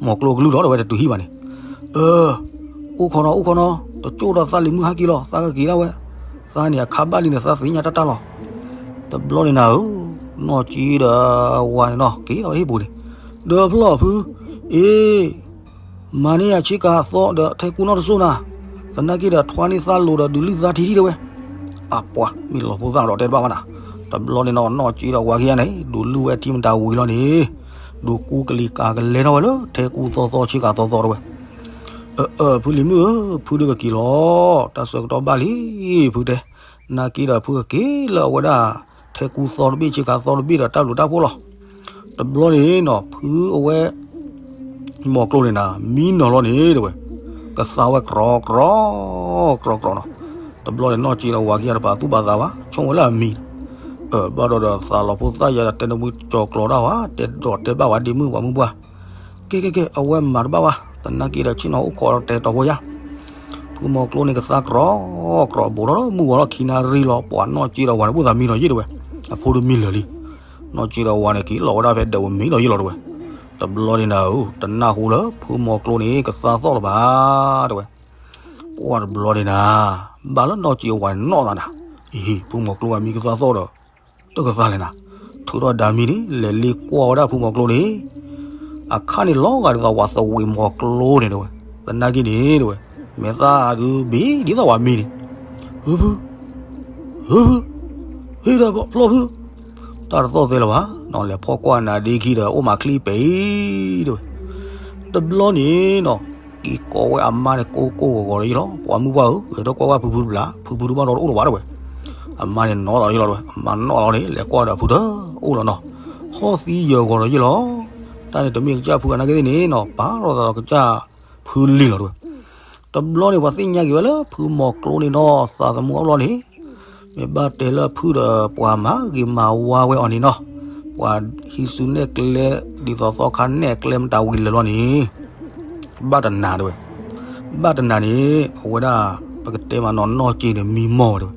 မိၤကျိကလုၢ်ဒီး တဝဲတတုၤဟံၣ်ဘၣ်န့ၣ်, အၢ အိၣ်ခိးနီၤ အိၣ်ခိးနီၤ တကၠိၣ်ဒီးသးလံၤမုၣ်ဟးက့ၤလီၤ သးကက့ၤဒၣ်ဝဲ, သးန့ၣ်အခါဘၣ်လံန့ၣ် သးသ့ၣ်ညါတၢ်တၢ်လီၤ, တဘျီန့ၣ်နၤဧၢ, နီၢ်ကၠံဒီးဝၤန့ၣ်နီၤ က့ၤလီၤဝဲဟံၣ်ပူၤန့ၣ်, ဒီးဖျီၣ်ဖု, အ့ မၤန့ၢ်ယၤဆ့ကၤသီဒီးထဲကူနီၢ်တစိၢ်နၤ, သနာ်က့ဒီးထွါန့ၢ်သးလိၤဒီးဒုးလုၢ်သးထံထံတဝဲ, အပှၤ မ့ၢ်လီၤဖိသၣ်ဒီးတဲတဘၣ်ဘၣ်နၤ, တဘျီန့ၣ်နီၤ နီၢ်ကၠံဒီးဝၤခံဂၤန့ၣ် ဒုးလုၢ်ဝဲထံမတၤဝံၤလီၤန့ၣ်, ဒုးကူကလံၤကၤကလဲထီၣ်ဝဲလၢထဲကူသီသီဆ့ကၤသီသီတဝဲ, အၢ အၢ ဖုလံၤမုၣ်ဧၢ ဖုဒုးကက့ၤလီၤ, တၢ်ဆၢကတီၢ်ဘၣ်လံ, ဖုတဲ, နာ်က့ဒီးဖုကက့ၤလၢအဝဲဒၣ် ထဲကူသီတဘ့ၣ်ဆ့ကၤသီတဘ့ၣ်ဒီးတၢ်ဘျုးတၢ်ဖှိၣ်လီၤ, တဘျီန့ၣ်နီၤ ဖုအဝဲ မိၤကျိန့ၣ်နၤ မံနီၤလီၤန့ၣ်တဝဲ, ကသါဝဲကြီကြီကြီကြီနီၤ, တဘျီန့ၣ် နီၢ်ကၠံဒီးဝၤခံဂၤတပာ်သူၣ်ပာ်သးဘၣ် ဆိကမိၣ်ဝဲလၢအမံၤ, အၢ ဘၣ်ဒီးဒီးသးလီၤဖိသၣ်ယၤဒီးတဲနမုၢ်ကၠီၤကျီၤတၢ်ဝဲ တဲဒီးတဲဘၣ်ဝဲဒ့မုၣ်ပှၤမုၢ်ပှၢ်, ကဲကဲကဲ အဝဲမၤတဘၣ်ဘၣ် သနာ်က့ဒီးဆ့ၣ်နီၤအိၣ်ခိးတဲတီၤဖိယါ, ဖုမိၤကျိန့ၣ်ကသါကြီကြီ ဘူးထီၣ်လၢမုၢ်ဝီၤလီၢ်ခံနၣ်ရံၣ်လီၤ ပှၤနီၢ်ကၠံဒီးဝၤန့ၣ် ဘူၣ်သးမံနီၤယ့ၢ်တဝဲ, အဖိတမံလၢာ်လံ, နီၢ်ကၠံဒီးဝၤန့ၣ် က့ၤလီၤဝဲဒၣ်ဖဲဒဲးဝဲမံနီၤယ့ၢ်လီၤတဝဲ, တဘျီန့ၣ်နၤဧၢ တနၢ်ဟူလၢဖုမိၤကျိန့ၣ် ကသါသီၣ်လၢၤဘၣ်တဝဲ, ပှၢ်တဘျီန့ၣ်နၤ, ဘၣ်လၢနီၢ်ကၠံအဝၤန့ၣ်နီၣ်သးနၤ, အံၤ ဖုမိၤကျိအမံကသါသီၣ်ဒီး တကသါလဲၣ်နၤ, ထုးထီၣ်ဒါမံန့ၣ် လဲၤလ့ကွၢ်ဝဲဒၣ်ဖုမိၤကျိန့ၣ်, အခါန့ၣ်လီၤဂာ်ဒ်သိးဝၤသဝ့ၤမိၤကျိန့ၣ်တဝဲ, သနာ်က့န့ၣ်တဝဲ, မဲာ်သၣ်ဒုးဘ့ၣ်ဒ်သိးဝၤမံန့ၣ်, ဟုဖု ဟုဖု, ဟ့ၣ်ဒီးဖျီၣ်ဖု, တၢ်တသီၣ်သဲလၢၤဘၣ်, နီၤလဲၤဖီၣ်ကွၢ်နၤဒ့ခံဒီး အိၣ်မးချံပဲအံၤတဝဲ, တဘျီန့ၣ်နီၤ, က့ၤကိးဝဲအမါန့ၣ် ကိၢ်ကိၢ်ဂီၤဂီၤလၢယ့ၢ်လီၤ, ပှၤမုၢ်ပှၢ်ဧၢ ဂဲၤထီၣ်ကွၢ်ကွၢ်ဖုဖုတဘျီ ဖုဖုတဘၣ်ဒီးတအိၣ်လၢၤဘၣ်တဝဲ, အမါန့ၣ်နီၤသးလၢယ့ၢ်လီၤတဝဲ, အမါနီၤလီၤန့ၣ် လဲၤကွၢ်ဒီးဖုတအိၣ်လီၤနီၤ, ဟီၣ်သံယၢၤဂီၤဒီးယ့ၢ်လီၤ, တၢ်န့ၣ်တမ့ၢ်ကစၢ်ဖုအနာ်က့သ့ၣ်န့ၣ်နီၤ ပာ်ထီၣ်သးဒီးကစၢ်ဖုလံၤလီၤတဝဲ, တဘျီန့ၣ် ပှၤသ့ၣ်ညါက့ၤဝဲလၢဖုမိၤကျိန့ၣ်နီၤ သးသမူအဘျီန့ၣ် မ့ၢ်ဘၣ်တဲလၢဖုဒီးပှၤမၤဂ့ၤမၤဝါဝဲအီၤန့ၣ်နီၤ, ပှၤဟံးစုနဲၣ်ကျဲ ဒ်သိးသီခါနဲၣ်ကျဲမတၤဝံၤလၢာ်လီၤန့ၣ်, ဘၣ်တနၤတဝဲ, ဘၣ်တနၤန့ၣ် အဝဲဒၣ် ပကတဲမးနီၤ နီၢ်ကၠံန့ၣ်မံမီၢ်ဝဲတဝဲ,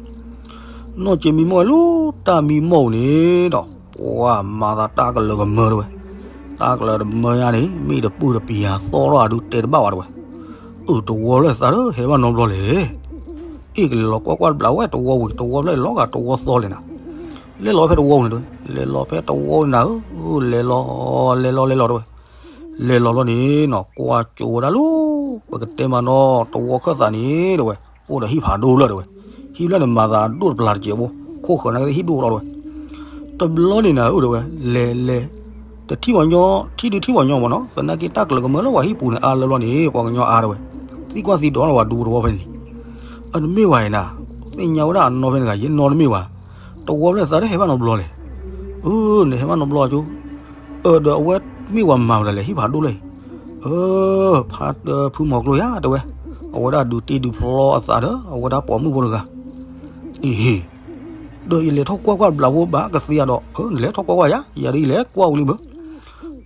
နီၢ်ကၠံမံမီၢ်ဝဲလၢတၢ်မံမီၢ်န့ၣ်ဒီး ပှၤမၤသးတၢ်ကလၢၤကမၢတဝဲ, တၢ်ကလၢၤတမၢညါန့ၣ် မ့ၢ်တပုၢ်တပံၤယၤသီထီၣ်အဒုးတဲတဘၣ်ဝဲတဝဲ, အၢ တဝီဖျၢၣ်သးလၢဟဲဘၣ်နီတဘျီလဲၣ် အ့ၣ် ကလဲၤလီၤကွၢ်ကွၢ်တဘျီဝဲ တဝီဝံၤ တဝီဖျၢၣ်လီၤဂာ်တဝီသီလဲၣ်နၤ, လဲၤလီၤဖဲတဝီဝံၤန့ၣ်တဝဲ, လဲၤလီၤဖဲတဝီဝံၤနၤဧၢ, လဲၤလီၤ လဲၤလီၤလဲၤလီၤတဝဲ, လဲၤလီၤလီၤန့ၣ်နီၤ ကွၢ်ကၠိဝဲဒၣ်လၢ ပကတဲမးနီၤ တဝီခၢၣ်သးန့ၣ်တဝဲ, အိၣ်ဒီးဟံၣ်ဖးဒိၣ်လၢတဝဲ, ဟံၣ်ဖျၢၣ်န့ၣ်မၤသးဒိၣ်တပျၢ်တစဲးဖိ, ခိၣ်ဃၢၤနာ်က့ဟံၣ်ဒိၣ်လီၤတဝဲ, တဘျီန့ၣ်နၤဧၢတဝဲ, လဲၤလဲၤ တထံၣ်ပှၤကညီ ထံၣ်ဒုးထံၣ်ပှၤကညီမးနီၤ သနာ်က့တၢ်ကလၢၤကမၢလၢပှၤဟံၣ်ပူၤန့ၣ် အါလၢဘျီန့ၣ် ပှၤကညီအါတဝဲ, သံကွၢ်သံဒိးန့ၢ်ပှၤဒူတဝီဖဲန့ၣ်, အတမ့ၢ်ဝဲအံၤနၤ, သ့ၣ်ညါဝဲဒၣ်အနီၢ်ဖဲန့ၣ်ဂၤ ယနီတမ့ၢ်ဝဲ, တဝီဖျၢၣ်သးတဟဲဘၣ်နီတဘျီလဲၣ်, အၢ နဟဲဘၣ်နီတဘျီကၠိ အၢ ဒီးအဝဲမ့ၢ်ပှၤမၤမတၤလဲၣ် ဟံၣ်ဖးဒိၣ်လၢအံၤ, အၢ ဖးတဖုမိၤကျိယါတဝဲ, အဝဲဒၣ်ဒုးတ့ဒုးဖျီအသးဒီး အဝဲဒၣ်ပိာ်မုၣ်ဖိတဂၤ, အံၤဟ့ၣ်, ဒီးယလဲၤထီၣ်ကွၢ်ကွၢ်တဘျီဖိဘၣ်ကသ့ယၤဒီး အၢ နလဲၤထီၣ်ကွၢ်ကွၢ်ယါ ယၤဒ်ယလဲၤကွၢ်ဝံၤလံဘၣ်,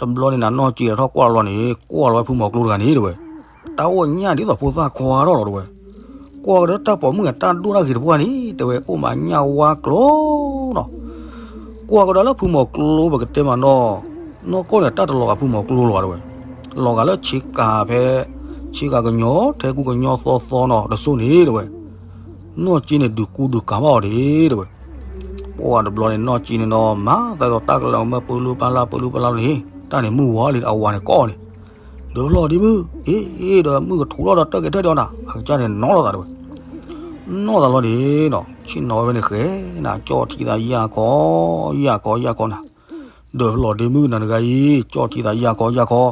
တဘျီန့ၣ်နၤနီၢ်ကၠံထီၣ်ကွၢ်လီၤန့ၣ် ကွၢ်လီၤဝဲဖုမိၤကျိတဂၤန့ၣ်တဝဲ, တၢ်အိၣ်ညၣ်ဒ်သိးဖိသၣ်ခွါထီၣ်လီၤတဝဲ, ကွၢ်ကဒီးတၢ်ပိာ်မုၣ်အတၢ်ဒိၣ်တၢ်ဂ့ၤတပှၢ်န့ၣ် တဲဝဲအိၣ်မးညၣ်ဝါကျိနီၤ, ကွၢ်ကဒီးလၢဖုမိၤကျိပကတဲမးနီၤ, နီၢ်ကီၢ်န့ၣ် တၢ်တလီၤဂာ်ဖုမိၤကျိလီၤတဝဲ, လီၤဂာ်လၢဆ့ကၤဖဲ ဆ့ကၤကညီ ထဲကူကညီသီသီနီၤ တစိၢ်န့ၣ်တဝဲ, နီၢ်ကၠံန့ၣ် ဒုးကူဒုးကၤဘၣ်အီၤဒၣ်တဝဲ, ပှၢ်တဘျီန့ၣ် နီၢ်ကၠံန့ၣ်နီၤ မၤသးဒီးတၢ်ကလၢၤမၢပူၤလူပူၤလၢ်ပူၤလူပူၤလၢ်န့ၣ်, တၢ်န့ၣ်မုၢ်ဝီလံ အဝၤန့ၣ်ကိးန့ၣ် ဒီးလီၤဒ်မုၢ်, အ့ အ့ ဒီးမုၢ်ကထူးလီၤဒီးတၢ်ကဲထၢၣ်ဒီးနၤ, အကစၢ်န့ၣ်နီၣ်လီၤသးတဝဲ, နီၣ်သးလီၤန့ၣ်နီၤ ဆ့ၣ်နီၤဝဲဖဲန့ၣ်ဃဲနၤ ကၠီၣ်ထံသးယၢ်ခီ ယၢ်ခီ ယၢ်ခီနၤ, ဒီးလီၤဒ့မုၣ်နၤတဂၤအံၤ ကၠီၣ်ထံသးယၢ်ခီယၢ်ခီ,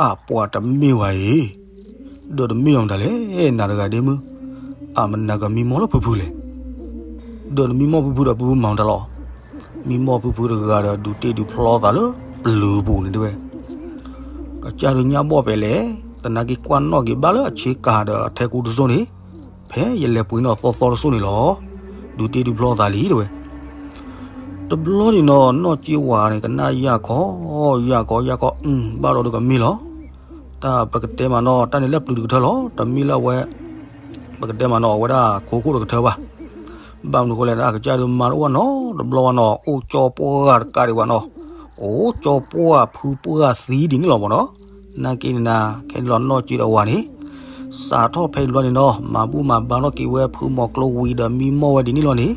အပှၤတမ့ၢ်ဝဲအံၤ, ဒီးတမ့ၢ်အီၤမတၤလဲၣ် နၤတဂၤဒ့မုၣ်, အမနၤကမံမီၢ်လၢဖုဖုလဲၣ်, ဒီးနမံမီၢ်ဖုဖုဒီးဖုဖုမၤမတၤလီၤ, မံမီၢ်ဖုဖုတဂၤဒီးဒုးတ့ၢ်ဒုးဖျီသးလၢပျုၤပူၤန့ၣ်တဲဝဲ, ကစၢ်ဒုးညၣ်ဘီၣ်ပဲာ်လဲၣ်, သနာ်က့ကွၢ်နီၣ်က့ၤဘၣ်လၢအဆ့ကၤဒီးအထဲကူတစိၢ်န့ၣ်, ဖဲယလဲၤပှ့ၤနီၣ်သီသီတစိၢ်န့ၣ်လီၤ, ဒုးတ့ၢ်ဒုးဖျီသးလံတဲဝဲ တဘျီန့ၣ်နီၤ နီၢ်က့ဝၤန့ၣ် ကနၣ်ယၢ်ခီ, ယၢ်ခီ ယၢ်ခီ, ဘၣ်ဒီးဒုးကမ့ၢ်လီၤ. တၢ်ပကတဲမးနီၤ တၢ်န့ၣ်လၢပျုၤတကထၢလီၤ. တမ့ၢ်လၢအဝဲ, ပကတဲမးနီၤ အဝဲဒၣ်ခိခိၣ်တကထၢဘၣ်. ဘၣ်မနုၤဃိလဲၣ် အကစၢ်ဒုးမၤတအိၣ်ဘၣ်နီတဘျီဘၣ်နီၤ အိၣ်ကၠီပှၢ်တကးဒံးဘၣ်နီၤ, အိၣ်ကၠီပှၢ်ဖုပှၢ်သံဒ်န့ၣ်လီၤမးနီၤ. နာ်က့န့ၣ်နၤ ခဲန့ၣ်လီၤနီၢ်က့ဒီးအဝၤန့ၣ် စးထီၣ်ဖဲန့ၣ်ဘျီန့ၣ်နီၤ မၤဘူၣ်မၤဘါထီၣ်က့ၤဝဲဖုမီၤကျိဝံၤဒီးမံမီၢ်ဝဲဒ်န့ၣ်လီၤန့ၣ်,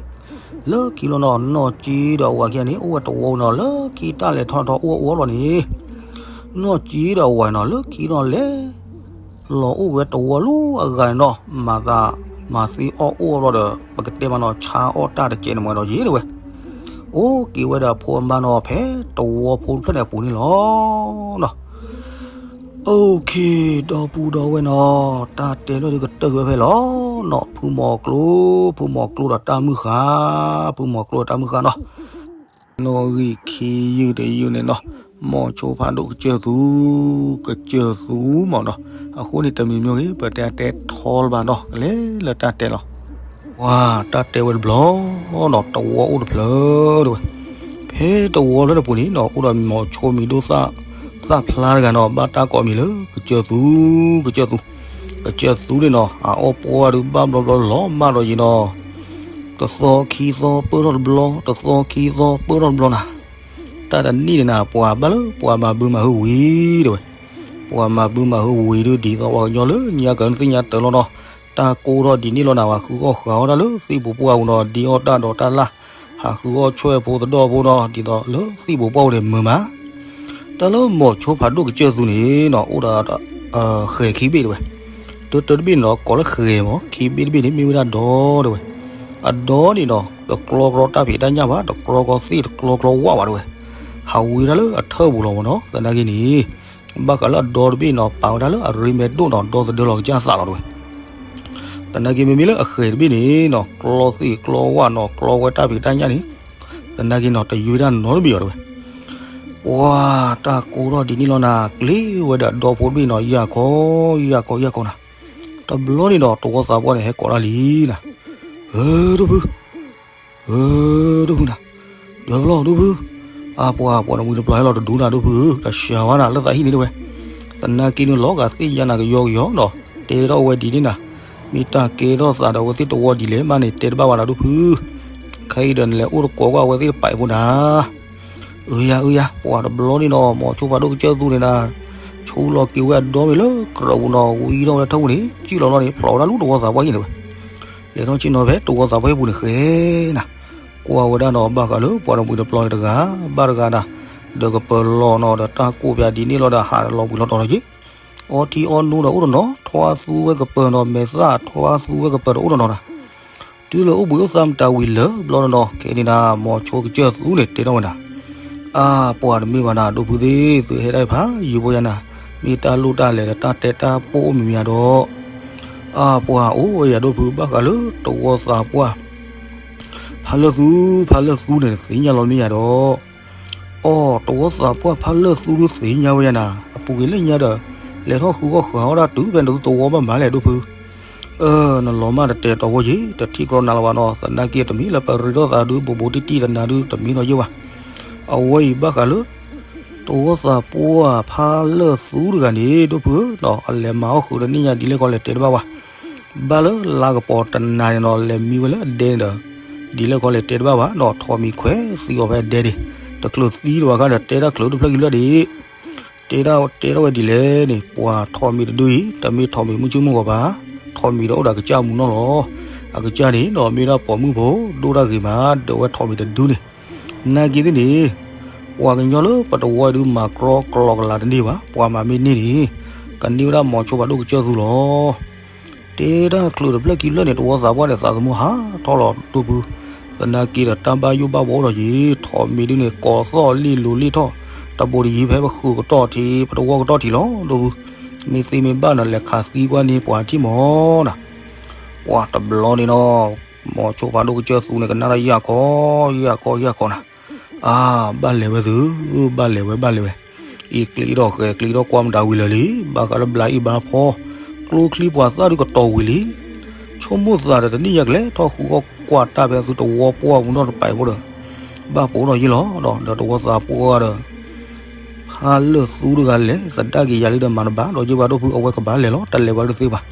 လၢခံလီၤနီၤ နီၢ်က့ဒီးအဝၤခံဂၤန့ၣ် အိၣ်ဝဲတဝီနီၤ လၢခံတၢ်လဲၤထီၣ်ထီၣ်အိၣ်အအိၣ်ဘျီန့ၣ်, နီၢ်က့ဒီးအဝၤနီၤ လၢခံနီၤလဲၤ လီၤအိၣ်ဝဲတဝီလၢအဂၤန့ၣ်နီၤ မၤသးမၤသ့အီၣ်အိၣ်ဘျီဒီး ပကတဲမးနီၤ ဆါအီၣ်တၢ်တကဲးန့ၣ်မးဒီးယ့ၣ်တဲဝဲ, အိၣ်က့ၤဝဲဒီးအဖိအမါနီၤ ဖဲတဝီဖိတဖျၢၣ်န့ၣ်အပူၤန့ၣ်လီၤ. အိၣ်ခ့ ဒီပုၢ်ဒီဝဲၢ်နီၤ တၢ်တဲလီၤဒုးကတၢၢ်က့ၤဝဲဖဲလီၤနီၤ ဖုမီၤကျိ, ဖုမီၤကျိဒီးတၢ်မုၢ်ဃါ, ဖုမီၤကျိဒီးတၢ်မုၢ်ဃါနီၤ. နီၣ်ဂံၢ်ခံယုၢ်တယုၢ်န့ၣ်နီၤ မိၤဆိဖးဒိၣ်ကစၢၢ်သူ, ကစၢၢ်သူမးနီၤ. အဃိန့ၣ်တမံၤမံၤဂ့ၤ ပတဲတဲထီလၢၤဘၣ်နီၤ ကလဲၤလၢတၢ်တဲလီၤ. ပှၤတၢ်တဲဝဲတဘျီနီၤ တဝီအိၣ်တဖျၢၣ်တဲဝဲ, ဖဲတဝီဖျၢၣ်တပူၤန့ၣ်နီၤ အိၣ်ဒီးမိၤဆိမံၤဒိၣ်သၣ်, သၣ်ဖျါတဂၤနီၤ ဘၣ်တၢ်ကိးမံၤလၢ ကစၢၢ်သူ, ကစၢၢ်သူ, ကစၢၢ်သူန့ၣ်နီၤ အအီၣ်ပှၢ်ဒုးဘၣ်ဘျီဘျီလီၤမၢ်ဒီးယံၤနီၤ တသီခံသီပၢၢ်ထီၣ်တဘျီ, တသီခံသီပၢၢ်ထီၣ်တဘျီနၤ. တၢ်တနံၣ်န့ၣ်နၤ ပှၤဘၣ်လၢပှၤမၤဘုမၤဟုဝံၤတဲဝဲ, ပှၤမၤဘုမၤဟုဝံၤဒုးဒ်သိးပှၤကညီလၢညါကၢၤသ့ၣ်ညါတၢၤလီၤနီၤ, တၢ်ကိၢ်ထီၣ်ဒ်န့ၣ်လီၤနၤ ပှၤဃုအီၣ်ဃုအီၣ်တၢ်လၢသ့ၣ်ပူၤပှၢ်ပူၤနီၤ ဒ်အီၣ်တၢ်ဒီးတၢ်လၢ်, ဟးဃုအီၣ်ဆွဲၣ်ဖိသဒီၣ်ဖိနီၤ ဒ်သိးလၢသ့ၣ်ပူၤပှၢ်ပူၤန့ၣ်မုာ်မး တၢ်လၢမိၤဆိဖးဒိၣ်ကစၢၢ်သူန့ၣ်နီၤ အိၣ်ဒီး ဃဲၤခံဘ့ၣ်တဲဝဲ, တၢတဘ့ၣ်န့ၣ်ဒီး ကိးလၢဃဲၤမး ခံဘ့ၣ်တဘ့ၣ်န့ၣ် မ့ၢ်ဝဲဒၣ်ဒီတဲဝဲ, အဒီန့ၣ်ဒီး တကျီကြီတၢ်ဖံးတၢ်ညၣ်ဘၣ် တကျီကြီသ့ၣ်တကျီကြီဝၣ်ဘၣ်တဲဝဲ, ဟးဝံၤဝဲဒၣ်လၢအထၢၣ်ပူၤလီၤမးနီၤ သနာ်က့န့ၣ်, ဘၣ်ဃးလၢအဒီတဘ့ၣ်နီၤ ပာ်ဝဲဒၣ်လၢအရ့မဲဒိၣ်နီၤ ဒီသဒၢလီၤကစၢ်သးလီၤတဲဝဲ သနာ်က့မ့မ့ၢ်လၢအဃဲၤတဘ့ၣ်န့ၣ်နီၤ ကျီသ့ၣ်ကျီဝၣ်နီၤ ကျီဝဲတၢ်ဖံးတၢ်ညၣ်န့ၣ်, သနာ်က့နီၤ တယုၢ်ဝဲဒၣ်နီတဘ့ၣ်အီၤတဲဝဲ, ပှၤတၢ်ကိၢ်ထီၣ်ဒ်န့ၣ်လီၤနၤ ကျ့ဝဲဒီးဒီဖိတဘ့ၣ်နီၤ ယၢ်ကီယၢ်ကီယၢ်ကီနၤ, တဘျီန့ၣ်ဒီး တဝီသးပှၢ်န့ၣ် ဟဲကိးတၢ်လံနၤ, ဧၢ ဒိၣ်ဖု ဧၢ ဒိၣ်ဖုနၤ, ဒၢဖျီဒိၣ်ဖု, အပှၤပှၤတမှံၤတပျီၤဟဲလီၤတဒူနၤဒိၣ်ဖုဧၢ တၢ်စှၤဝဲနၤလၢသးဟံၣ်န့ၣ်တဲဝဲ, သနာ်က့န့ၣ်လီၤဂာ်သ့ၣ်ညါနၤကယီကယီဒီး တဲထီၣ်ဝဲဒ်န့ၣ်နၤ, မ့ၢ်တၢ်ကဲထီၣ်သးဒီးအဝဲသ့ၣ်တဝီဒ်လဲၣ်မးန့ၣ် တဲတဘၣ်ဝဲနၤဒိၣ်ဖု, ခဲအံၤဒီးနလဲၤအိၣ်တကိးကွၢ်အဝဲသ့ၣ်တပာ်ဖိနၤ အၢယၤအၢယၤ ပှၤတဘျီန့ၣ်နီၤ မိၤဆိဖးဒိၣ်ကစၢၢ်သူန့ၣ်နၤ, ဆူလီၤက့ၤဝဲအဒီမ့ၢ်လၢကြၢးပူၤနီၤ ဝံထီၣ်ဝဲလၢထၢၣ်ပူၤန့ၣ် စံၣ်လီၤလီၤန့ၣ် ဖျိးဝဲဒၣ်လၢတဝီသးပှၢ်ဟံၣ်န့ၣ်ဝဲ, လဲၤထီၣ်ဆ့ၣ်နီၤဖဲတဝီသးပှၢ်ဟံၣ်ပူၤန့ၣ်ဃဲနၤ, ကွၢ်ဝဲဒၣ်နီၤ ဘၣ်ဃးလၢပှၤတမှံၤတပျီၤန့ၣ်တဂၤ ဘၣ်တဂၤနၤ, ဒီးကပၢၤလီၤနီၤ ဒီးတၢ်ကိးပၠးဒ်န့ၣ်လီၤဒီးဟးလီၤဘှံးလီၤတီၤလီၤက့ၤ, အီထံအီနိဒီးအိၣ်တနီၤ ထွါသူဝဲကပၢၤနီၤ မဲာ်သၣ်ထွါသူဝဲကပၢၤဒီးအိၣ်တနီၤနၤ တုၤလၢအိၣ်ဘှံးအိၣ်သါမတၤဝံၤလၢဘျီတနီၤ ခဲန့ၣ်နၤ မိၤဆိကစၢၢ်သူန့ၣ် တဲထီၣ်ဝဲနၤ, အါ ပှၤတမ့ၢ်ဘၣ်နၤ ဒိၣ်ဖုသ့ၣ် သုဟဲဒၣ်ဖးယံၤဖိယၤနၤ, မ့ၢ်တၢ်လိၣ်တၢ်လဲၤဒီးတၢ်တဲတၢ်ပိၢ်အိၣ်မံၤမံၤယၤဒီး, အါ ပှၤအိၣ်ဝဲယၤဒိၣ်ဖု ဘၣ်ဃးလၢတဝီသးပှၢ် ဖါလၢၢ်သူ ဖါလၢၢ်သူန့ၣ် သ့ၣ်ညါလီၤမ့ၢ်ယၤဒီး အိ တဝီသးပှၢ်ဖါလၢၢ်သူဒုးသ့ၣ်ညါဝဲယၤနၤ အပူၤကွံာ်လၢညါဒီး လဲၤထီၣ်ဃုအီၣ်ဃုအီၣ်ဒၣ်တုၤဖဲနသုတဝီဘၣ်မးလဲၣ်ဒိၣ်ဖု, အၢ နလီၤမၢ်တတဲာ်တီၤဖိယ့ၤ တထံၣ်ကြီနၤလၢၤဘၣ်နီၤ သနာ်က့တမံၤလၢပရ့ဒီၣ်သးဒုး ဘိးဘိးတံၢ်တံၢ်တနၤဒုး တမံၤနီၤယ့ၢ်ဘၣ်, အဝဲအံၤဘၣ်ဃးလၢ တဝီသးပှၢ်ဖါလၢၢ်သူတဂၤန့ၣ် ဒိၣ်ဖုဧၢနီၤ အလဲၤမၤအီၣ်ဃုာ်ဒီးန့ၢ်ညါဒ်လဲၣ်ခီလဲၣ်တဲတဘၣ်ဘၣ် ဘၣ်လၢလါကပီၤတနၤန့ၣ်နီၤ လဲၤမံဝဲလၢအဒဲန့ၣ်ဒီး ဒ်လဲၣ်ခီလဲၣ်တဲတဘၣ်ဘၣ်နီၤ ထိးမံၤခွဲးသံအီၤဖဲအဒဲန့ၣ် တချုးသံတဝီခါဒီး တဲတၢ်ချုးတဖျၢၣ်ခံဖျၢၣ်ဒံး တဲဒၣ်တဲထီၣ်ဝဲဒ်လဲၣ်န့ၣ် ပှၤထိးမံၤတဒုအံၤ တမ့ၢ်ထိးမံၤမုၢ်ဆ့ၣ်မုၢ်ဂီၤဘၣ်, ထိးမံၤဒီးအိၣ်ဒီးအကစၢ်မူနီၢ်လီၤ. အကစၢ်န့ၣ်နီၤ မ့ၢ်ဒၣ်ပိာ်မုၣ်ဖိ ဒိၣ်တၢ်ဂ့ၤမး ဒီးဝဲထိးမံၤတဒုန့ၣ် နာ်က့သ့ၣ်န့ၣ် ပှၤကညီလၢပတဝီအံၤဒုး မၤကြီကလီကလၤတန့ၢ်ဘၣ်, ပှၤမၤမ့ၢ်န့ၢ်န့ၣ် ကန့ၢ်ဝဲဒၣ်မိၤဆိဖးဒိၣ်ကစၢၢ်သူလီၤ. တဲတၢ်ချုးတဖျၢၣ်ခံဖျၢၣ်န့ၣ် တဝီသးပှၢ်န့ၣ် သးသမူဟးထီၣ်လီၤဒိၣ်ဖု, သနာ်က့ဒီးတၢ်ဘၣ်ယိၣ်ဘၣ်ဘှီအိၣ်ဒီးယံၤ ထိးမံၤဒုန့ၣ် ကိးသီၣ်လံလိၤလံထီၣ်, တဘိးတယံၤဖဲပဃုာ်ကတီၢ်ထံ ပတဝီကတီၢ်ထံလီၤ ဒိၣ်ဖု, မ့ၢ်သ့မ့ၢ်ဘၣ်ဒီး လဲၤခးသံကွၢ်န့ၢ်ပှၤထံၣ်မၢ်နၤ, ပှၤတဘျီန့ၣ်နီၤ, မိၤဆိဖးဒိၣ်ကစၢၢ်သူန့ၣ် ကနၣ်ဒီးယၢ်ခီ, ယၢ်ခီ ယၢ်ခီနၤ, အါ, ဘၣ်လဲၤဝဲသု, ဘၣ်လဲၤဝဲ ဘၣ်လဲၤဝဲ, အံၤကျ့ထီၣ်ဃဲၤ ကျ့ထီၣ်ကွၢ်မတၤဝံၤလၢာ်လံ, ဘၣ်ဃးလၢဘျးအံၤဘၣ်ဖီ, ကျိချံပှၤသၣ်ဒုကတီၤဝံၤလံ, ဆိကမိၣ်သးဒီးတနံၣ်ညါကလဲၤထီၣ်ဃုအီၣ်ကွၢ်တၢ် ဖဲသုတဝီပှၢ်ပူၤနီၣ်တပာ်ဖိဒီး, ဘၣ်ပိာ်နီၣ်ယ့ၢ်လီၤဒီး ဒီးတဝီသးပှၢ်ဒီး ဖးလၢာ်သူတဂၤလဲၤသဒၣ်က့ၤယၤလံဒီးမၤတဘၣ်ဒီး ယ့ၢ်ဘၣ်ဒိၣ်ဖု အဝဲကဘၣ်လဲၤလီၤ တၢ်လဲၤဝဲဒုးသ့ဘၣ်,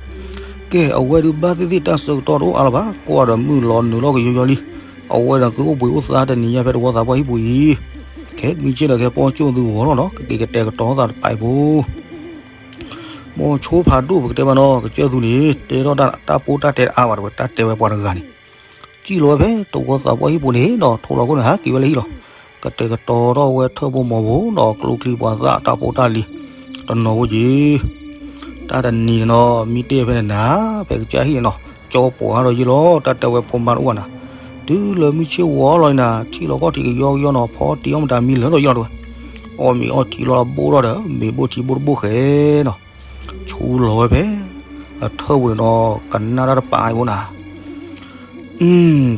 ကဲ အဝဲဒုးဘၣ်သ့ၣ်သ့ၣ်တၢ်ဆၢကတီၢ်တအိၣ်အါလၢၤဘၣ် ကွၢ်ဒီးမုၢ်လီၤနုာ်လီၤကယီယီလံ, အဝဲဒီးသုအိၣ်ဘှံးအိၣ်သါတနံၤညါဖဲတဝီသးပှၢ်ဟံၣ်ပူၤအံၤ, ခဲမံဆ့ၣ်ဒီး ခဲပီၣ်ကၠိၣ်သုဂီၤလီၤနီၤ ကက့ၤကတဲာ်ကတီၤသးတပာ်ဖိ မိၤဆိဖးဒိၣ်ပကတဲဘၣ်နီၤ ကစၢၢ်သူန့ၣ် တဲထီၣ်တၢ် တၢ်ပိၢ်တၢ်တဲတအါဘၣ်တဝဲ တၢ်တဲဝဲပှၤတဂၤန့ၣ်, စံၣ်လီၤဝဲဖဲတဝီသးပှၢ်ဟံၣ်ပူၤန့ၣ်နီၤ ထိးလီၤခိၣ်န့ၣ် ဟးက့ၤဝဲလၢဟံၣ်လီၤ, ကတဲာ်ကတီၤထီၣ်ဝဲထၢၣ်ဖိမီၤဖိနီၤ ကျိချံပှၤသၣ်တၢ်ဖိတၢ်လံၤ, တနီၤဖိက့ၤ, တၢ်တနံၤန့ၣ်နီၤ မံတ့ၢ်ဖဲန့ၣ်နၤ, ဖဲကစၢ်ဟံၣ်န့ၣ်နီၤ ကၠီပှၤဒီးယ့ၢ်လီၤ တၢ်တဲဝဲဖိမါတအိၣ်ဘၣ်နၤ, တုၤလၢမုၢ်ဆ့ၣ်ဝီလီၤန့ၣ်နၤ ထံၣ်လီၤခီၣ်ထံးကယီကယီနီၤ ဖီတံၢ်အီၣ်မတၤမံလၢာ်ဒီးယ့ၢ်လီၤတဝဲ, အီၣ်မ့ၤအီထံလီၤဘိၣ်ထီၣ်ဒီး မ့ၤဘိၣ်ထံဘိၣ်တဘိၣ်ဃဲနီၤ, ဆူလီၤဝဲဖဲ အထၢၣ်ပူၤန့ၣ်နီၤ ကနၣ်တၢ်တပာ်ဖိနၤ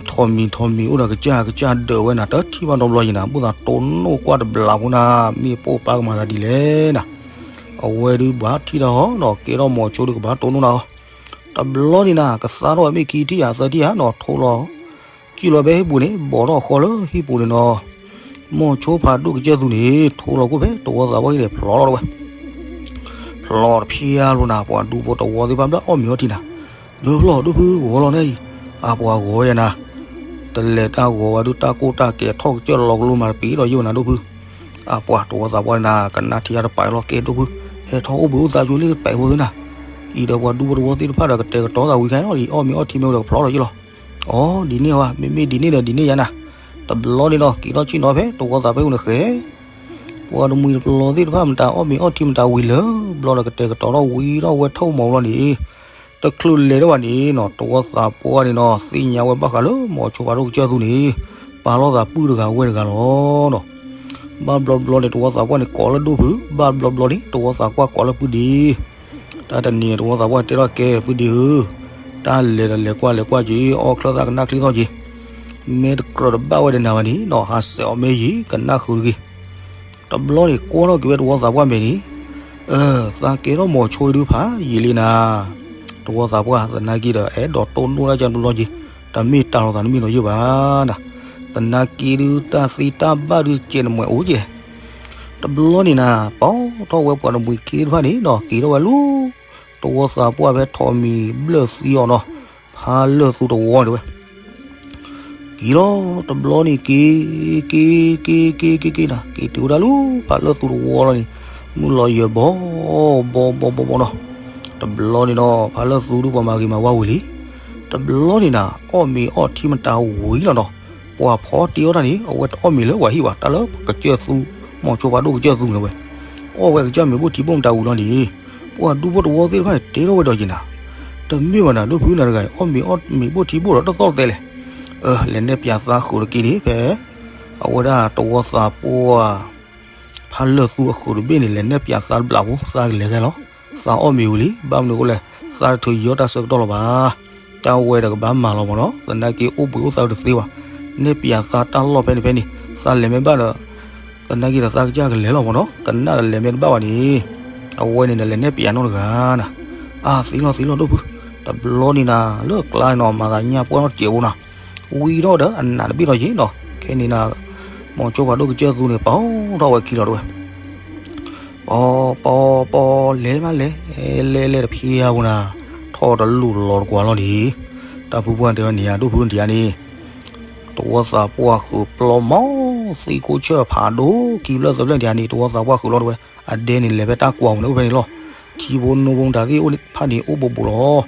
ထိးမံၤထိးမံၤအိၣ်ဒီးကစၢ်ကစၢ်ဒၢးဝဲနၤ တထံၣ်ဘၣ်နီတဘျီယံၤနၤ ဘၣ်သးတိၢ်နီၣ်ကွၢ်တဘျီဖိနၤ မ့ၢ်ပိၢ်ပၢ်ကမၤသးဒ်လဲၣ်နၤ, အဝဲဒုးဘၣ်ထံၣ်တၢ်ဟီဒီး ကဲထီၣ်မိၤဆိဒုးကဘၣ်တိၢ်နီၣ်နၤအီၤ, တဘျီန့ၣ်နၤ ကသါထီၣ်ဝဲမ့ၢ်ခံထံၣ်ဧါသၢထံၣ်ဧါနီၤ ထိးလီၤ စံၣ်လီၤဖဲဟံၣ်ပူၤန့ၣ် ဘီၣ်ထီၣ်ဃီလၢဟံၣ်ပူၤန့ၣ်နီၤ, မိၤဆိဖးဒိၣ်ကစၢၢ်သူန့ၣ် ထိးလီၤခိၣ်ဖဲတဝီသးပှၢ်ဟံၣ်န့ၣ် ဖျီလီၤတဝဲ ဖျီတဖျါလီၤနၤ ပှၤဒူဖိတဝီသ့ၣ်တဖၣ်ဘျါအီၣ်မ့ၤအီထံနၤ, ဒုးဖျီဒုးဖုဂီၤလီၤန့ၣ်အံၤ, အပှၤဂီၤဝဲယၤနၤ, တလဲၤတၢ်ဂီၤဝဲဒုးတၢ်ကိၢ်တၢ်ကဲၤထီၣ်ကစၢၢ်လီၤကလိမၤတပံၤဒီးယိၣ်နၤဒိၣ်ဖု, အပှၤတဝီသးပှၢ်န့ၣ်နၤ ကနၣ်ထံၣ်ယၤတပာ်လီၤကဲဒိၣ်ဖု, ဟဲထီၣ်အိၣ်ဘှံးအိၣ်သါဆိလံတပာ်ဖိသ့နၤ, အံၤဒီးပှၤဒူဖိတဝီသ့ၣ်တဖၣ်ဒီးကတဲာ်ကတီၤသးဝံၤခဲအံၤ အီၣ်မ့ၤအီထံမ့ၢ်အိၣ်ဒီးကဖျီလီၤယ့ၢ်လီၤ, အိ ဒ်န့ၣ်ဝဲ မ့မ့ၢ်ဒ်န့ၣ်ဒီးဒ်န့ၣ်ယၤနၤ, တဘျီန့ၣ်ဒီးက့ၤထီၣ်ဆ့ၣ်နီၤဖဲတဝီသးပှၢ်ဟံၣ်ပူၤန့ၣ်ဃဲ ပှၤတမှံၤတပျီၤသ့ၣ်တဖၣ်မတၤအီၣ်မ့ၤအီထံမတၤဝံၤလၢာ်ဘျီဒီးကတဲာ်ကတီၤထီၣ်ဝံၤထီၣ်ဝဲထၢၣ်မီၤဘျီန့ၣ်, တချုးလဲၤတဘၣ်န့ၣ်နီၤ တဝီသးပှၢ်န့ၣ်နီၤ သ့ၣ်ညါဝဲဘၣ်ဃးလၢမိၤဆိဖးဒိၣ်ကစၢၢ်သူန့ၣ် ပာ်လီၤသးပုၢ်တဂၤဝဲၢ်တဂၤလီၤနီၤ, ဘၣ်ဘျီဘျီန့ၣ် တဝီသးပှၢ်န့ၣ်ကိးလၢဒိၣ်ဖု, ဘၣ်ဘျီဘျီန့ၣ် တဝီသးပှၢ်ကိးလၢပုၢ်ဒ့ တၢ်တနံၤန့ၣ် တဝီသးပှၢ်တဲထီၣ်ကဲပုၢ်ဒ့ဧၢ, တၢ်လဲၤဒီးလဲၤကွၢ်လဲၤကွၢ်က့ၤ အီၣ်ချၢၣ်သၣ်ကနၣ်ချံသီၣ်က့ၤ, မ့ၢ်တကြၢးတဘၣ်ဝဲဒီးနၤဘၣ်န့ၣ်နီၤ ဟးစဲးအီၤမ့ၢ်ယံၤ ကနၣ်ဃုာ်တဂ့ၤ, တဘျီန့ၣ် ကွၢ်ထီၣ်က့ၤဝဲတဝီသးပှၢ်မဲာ်န့ၣ်, အၢ သးကဲထီၣ်မိၤဆိဒုးဖးယံာ်လံနၤ, တဝီသးပှၢ်သနာ်က့ဒီး အဲၣ်ဒိးတိၢ်နီၣ်ဒၣ်ကၢ်တဘျီက့ၤ, တမ့ၢ်တၢ်လီၤသးတမ့ၢ်လီၤယိၣ်ဘၣ်နၤ, သနာ်က့ဒုးတၢ်သ့တၢ်ဘၣ်ဒုးကဲးနမှဲးအိၣ်ကဲး တဘျီန့ၣ်နၤ ပိာ်ထီၣ်ဝဲပှၤတမှံၤခံသ့ၣ်တဖၣ်န့ၣ်နီၤ က့ၤထီၣ်ဝဲလၢ တဝီသးပှၢ်ဖဲထိးမံၤဘျၢၣ်သံအီၤနီၤ, ဖးလၢာ်သူတဝီန့ၣ်ဝဲ က့ၤလီၤ တဘျီန့ၣ်က့ၤ က့ၤ က့ၤ က့ၤ က့ၤ က့ၤနၤ က့ၤတုၤဝဲဒၣ်လၢ ဖးလၢာ်သူတဝီလီၤန့ၣ်, မုၢ်လီၤယၢၤဘီ ဘီ ဘီ ဘီ ဘီနီၤ, တဘျီန့ၣ်နီၤ ဖးလၢာ်သူဒုးပှၤမၤဂ့ၤမၤဝါဝံၤလံ, တဘျီန့ၣ်နၤ အီၣ်မ့ၤအီထံမတၤဝံၤလီၤနီၤ, ပှၤဖီတ့အီၣ်တၢ်န့ၣ် အဝဲတအီၣ်မ့ၤလၢပှၤဟံၣ်ဘၣ် တၢ်လၢကစၢၢ်သူ မိၤဆိဖးဒိၣ်ကစၢၢ်သူန့ၣ်ဝဲ, အီၣ်ဝဲကစၢ်မ့ၤဘိၣ်ထံဘိၣ်မတၤဝံၤလီၤန့ၣ်, ပှၤဒူဖိတဝီသ့ၣ်တဖၣ်န့ၣ်တဲထီၣ်ဝဲဒီးက့ၤနၤ, တမ့ၢ်ဘၣ်နၤ ဒိၣ်ဖုနၤတဂၤအံၤ အီၣ်မ့ၤအီမ့ၤဘိၣ်ထံဘိၣ်ဒီးတသီၣ်တသဲလဲၣ်, အၢ လဲၤနဲၣ်ပၠးသးဃုာ်တက့ၢ်န့ၣ် ဖဲ အဝဲဒၣ်တဝီသးပှၢ် ဖးလၢာ်သူအဃုာ်တဘ့ၣ်န့ၣ် လဲၤနဲၣ်ပၠးသးတဘျီဖိ သးကလဲၤခဲလီၤ, သးအီၣ်မ့ၤဝံၤလံ ဘၣ်မနုၤအဃိလဲၣ်, သးတထုးယီၣ်တၢ်ဆၢကတီၢ်လီၤဘၣ်, တၢ်ဝဲဒီးကဘၣ်မၤလီၤမးနီၤ သနာ်က့အိၣ်ဘှံးအိၣ်သါတသ့ဘၣ်, နဲၣ်ပၠးသးတၢ်လီၢ်ဖဲန့ၣ်ဖဲန့ၣ် သးလဲၤမ့ၢ်ဘၣ်ဒီး သနာ်က့ဒီးသးကစၢ်ကလဲၤလီၤမးနီၤ ကနၣ်ဒီးလဲၤမ့ၢ်တဘၣ်ဘၣ်န့ၣ်, အဝဲန့ၣ်ဒီးလဲၤနဲၣ်ပၠးနီတဂၤနၤ, အါ သံလီၤသံလီၤဒိၣ်ဖု, တဘျီန့ၣ်နၤ လၢကျါန့ၣ်နီၤ မၤသးညၣ်ပှၢ်ထီၣ်တစဲးဖိနၤ, ဝံထီၣ်ဒီးအနးတဘ့ၣ်လီၤက့ၤနီၤ ခဲန့ၣ်နၤ, မိၤဆိဖးဒိၣ်ကစၢၢ်သူန့ၣ် ပာ်ထီၣ်ဝဲခံလီၤတဝဲ ပီ ပီ ပီ လဲၤမးလဲၤ, လဲၤလဲၤတဖျါဖိနၤ, ထီၣ်တလူၢ်လီၤတကွၢ်လီၤဒံး, တၢ်ဖုပှၢ်တဲဝဲန့ၣ်ဧါ ဒိၣ်ဖုတဲဧါန့ၣ်, တဝီသးပှၢ်ဃုာ်ပျီမး, သံခိၣ်ဆၢၣ်ဖးဒိၣ်ခံဖျၢၣ်သၢဖျၢၣ်တဲဧါန့ၣ် တဝီသးပှၢ်ဃုာ်လီၤတဝဲ, အဒဲန့ၣ်လဲၤဖဲတၢ်ကွၢ်ပူၤန့ၣ်အိၣ်ဖဲန့ၣ်လီၤ, ထံဖိနိဖိမတၤသ့ၣ်အိၣ်ဖဲန့ၣ်အိၣ်ဘူးဘူးလီၤ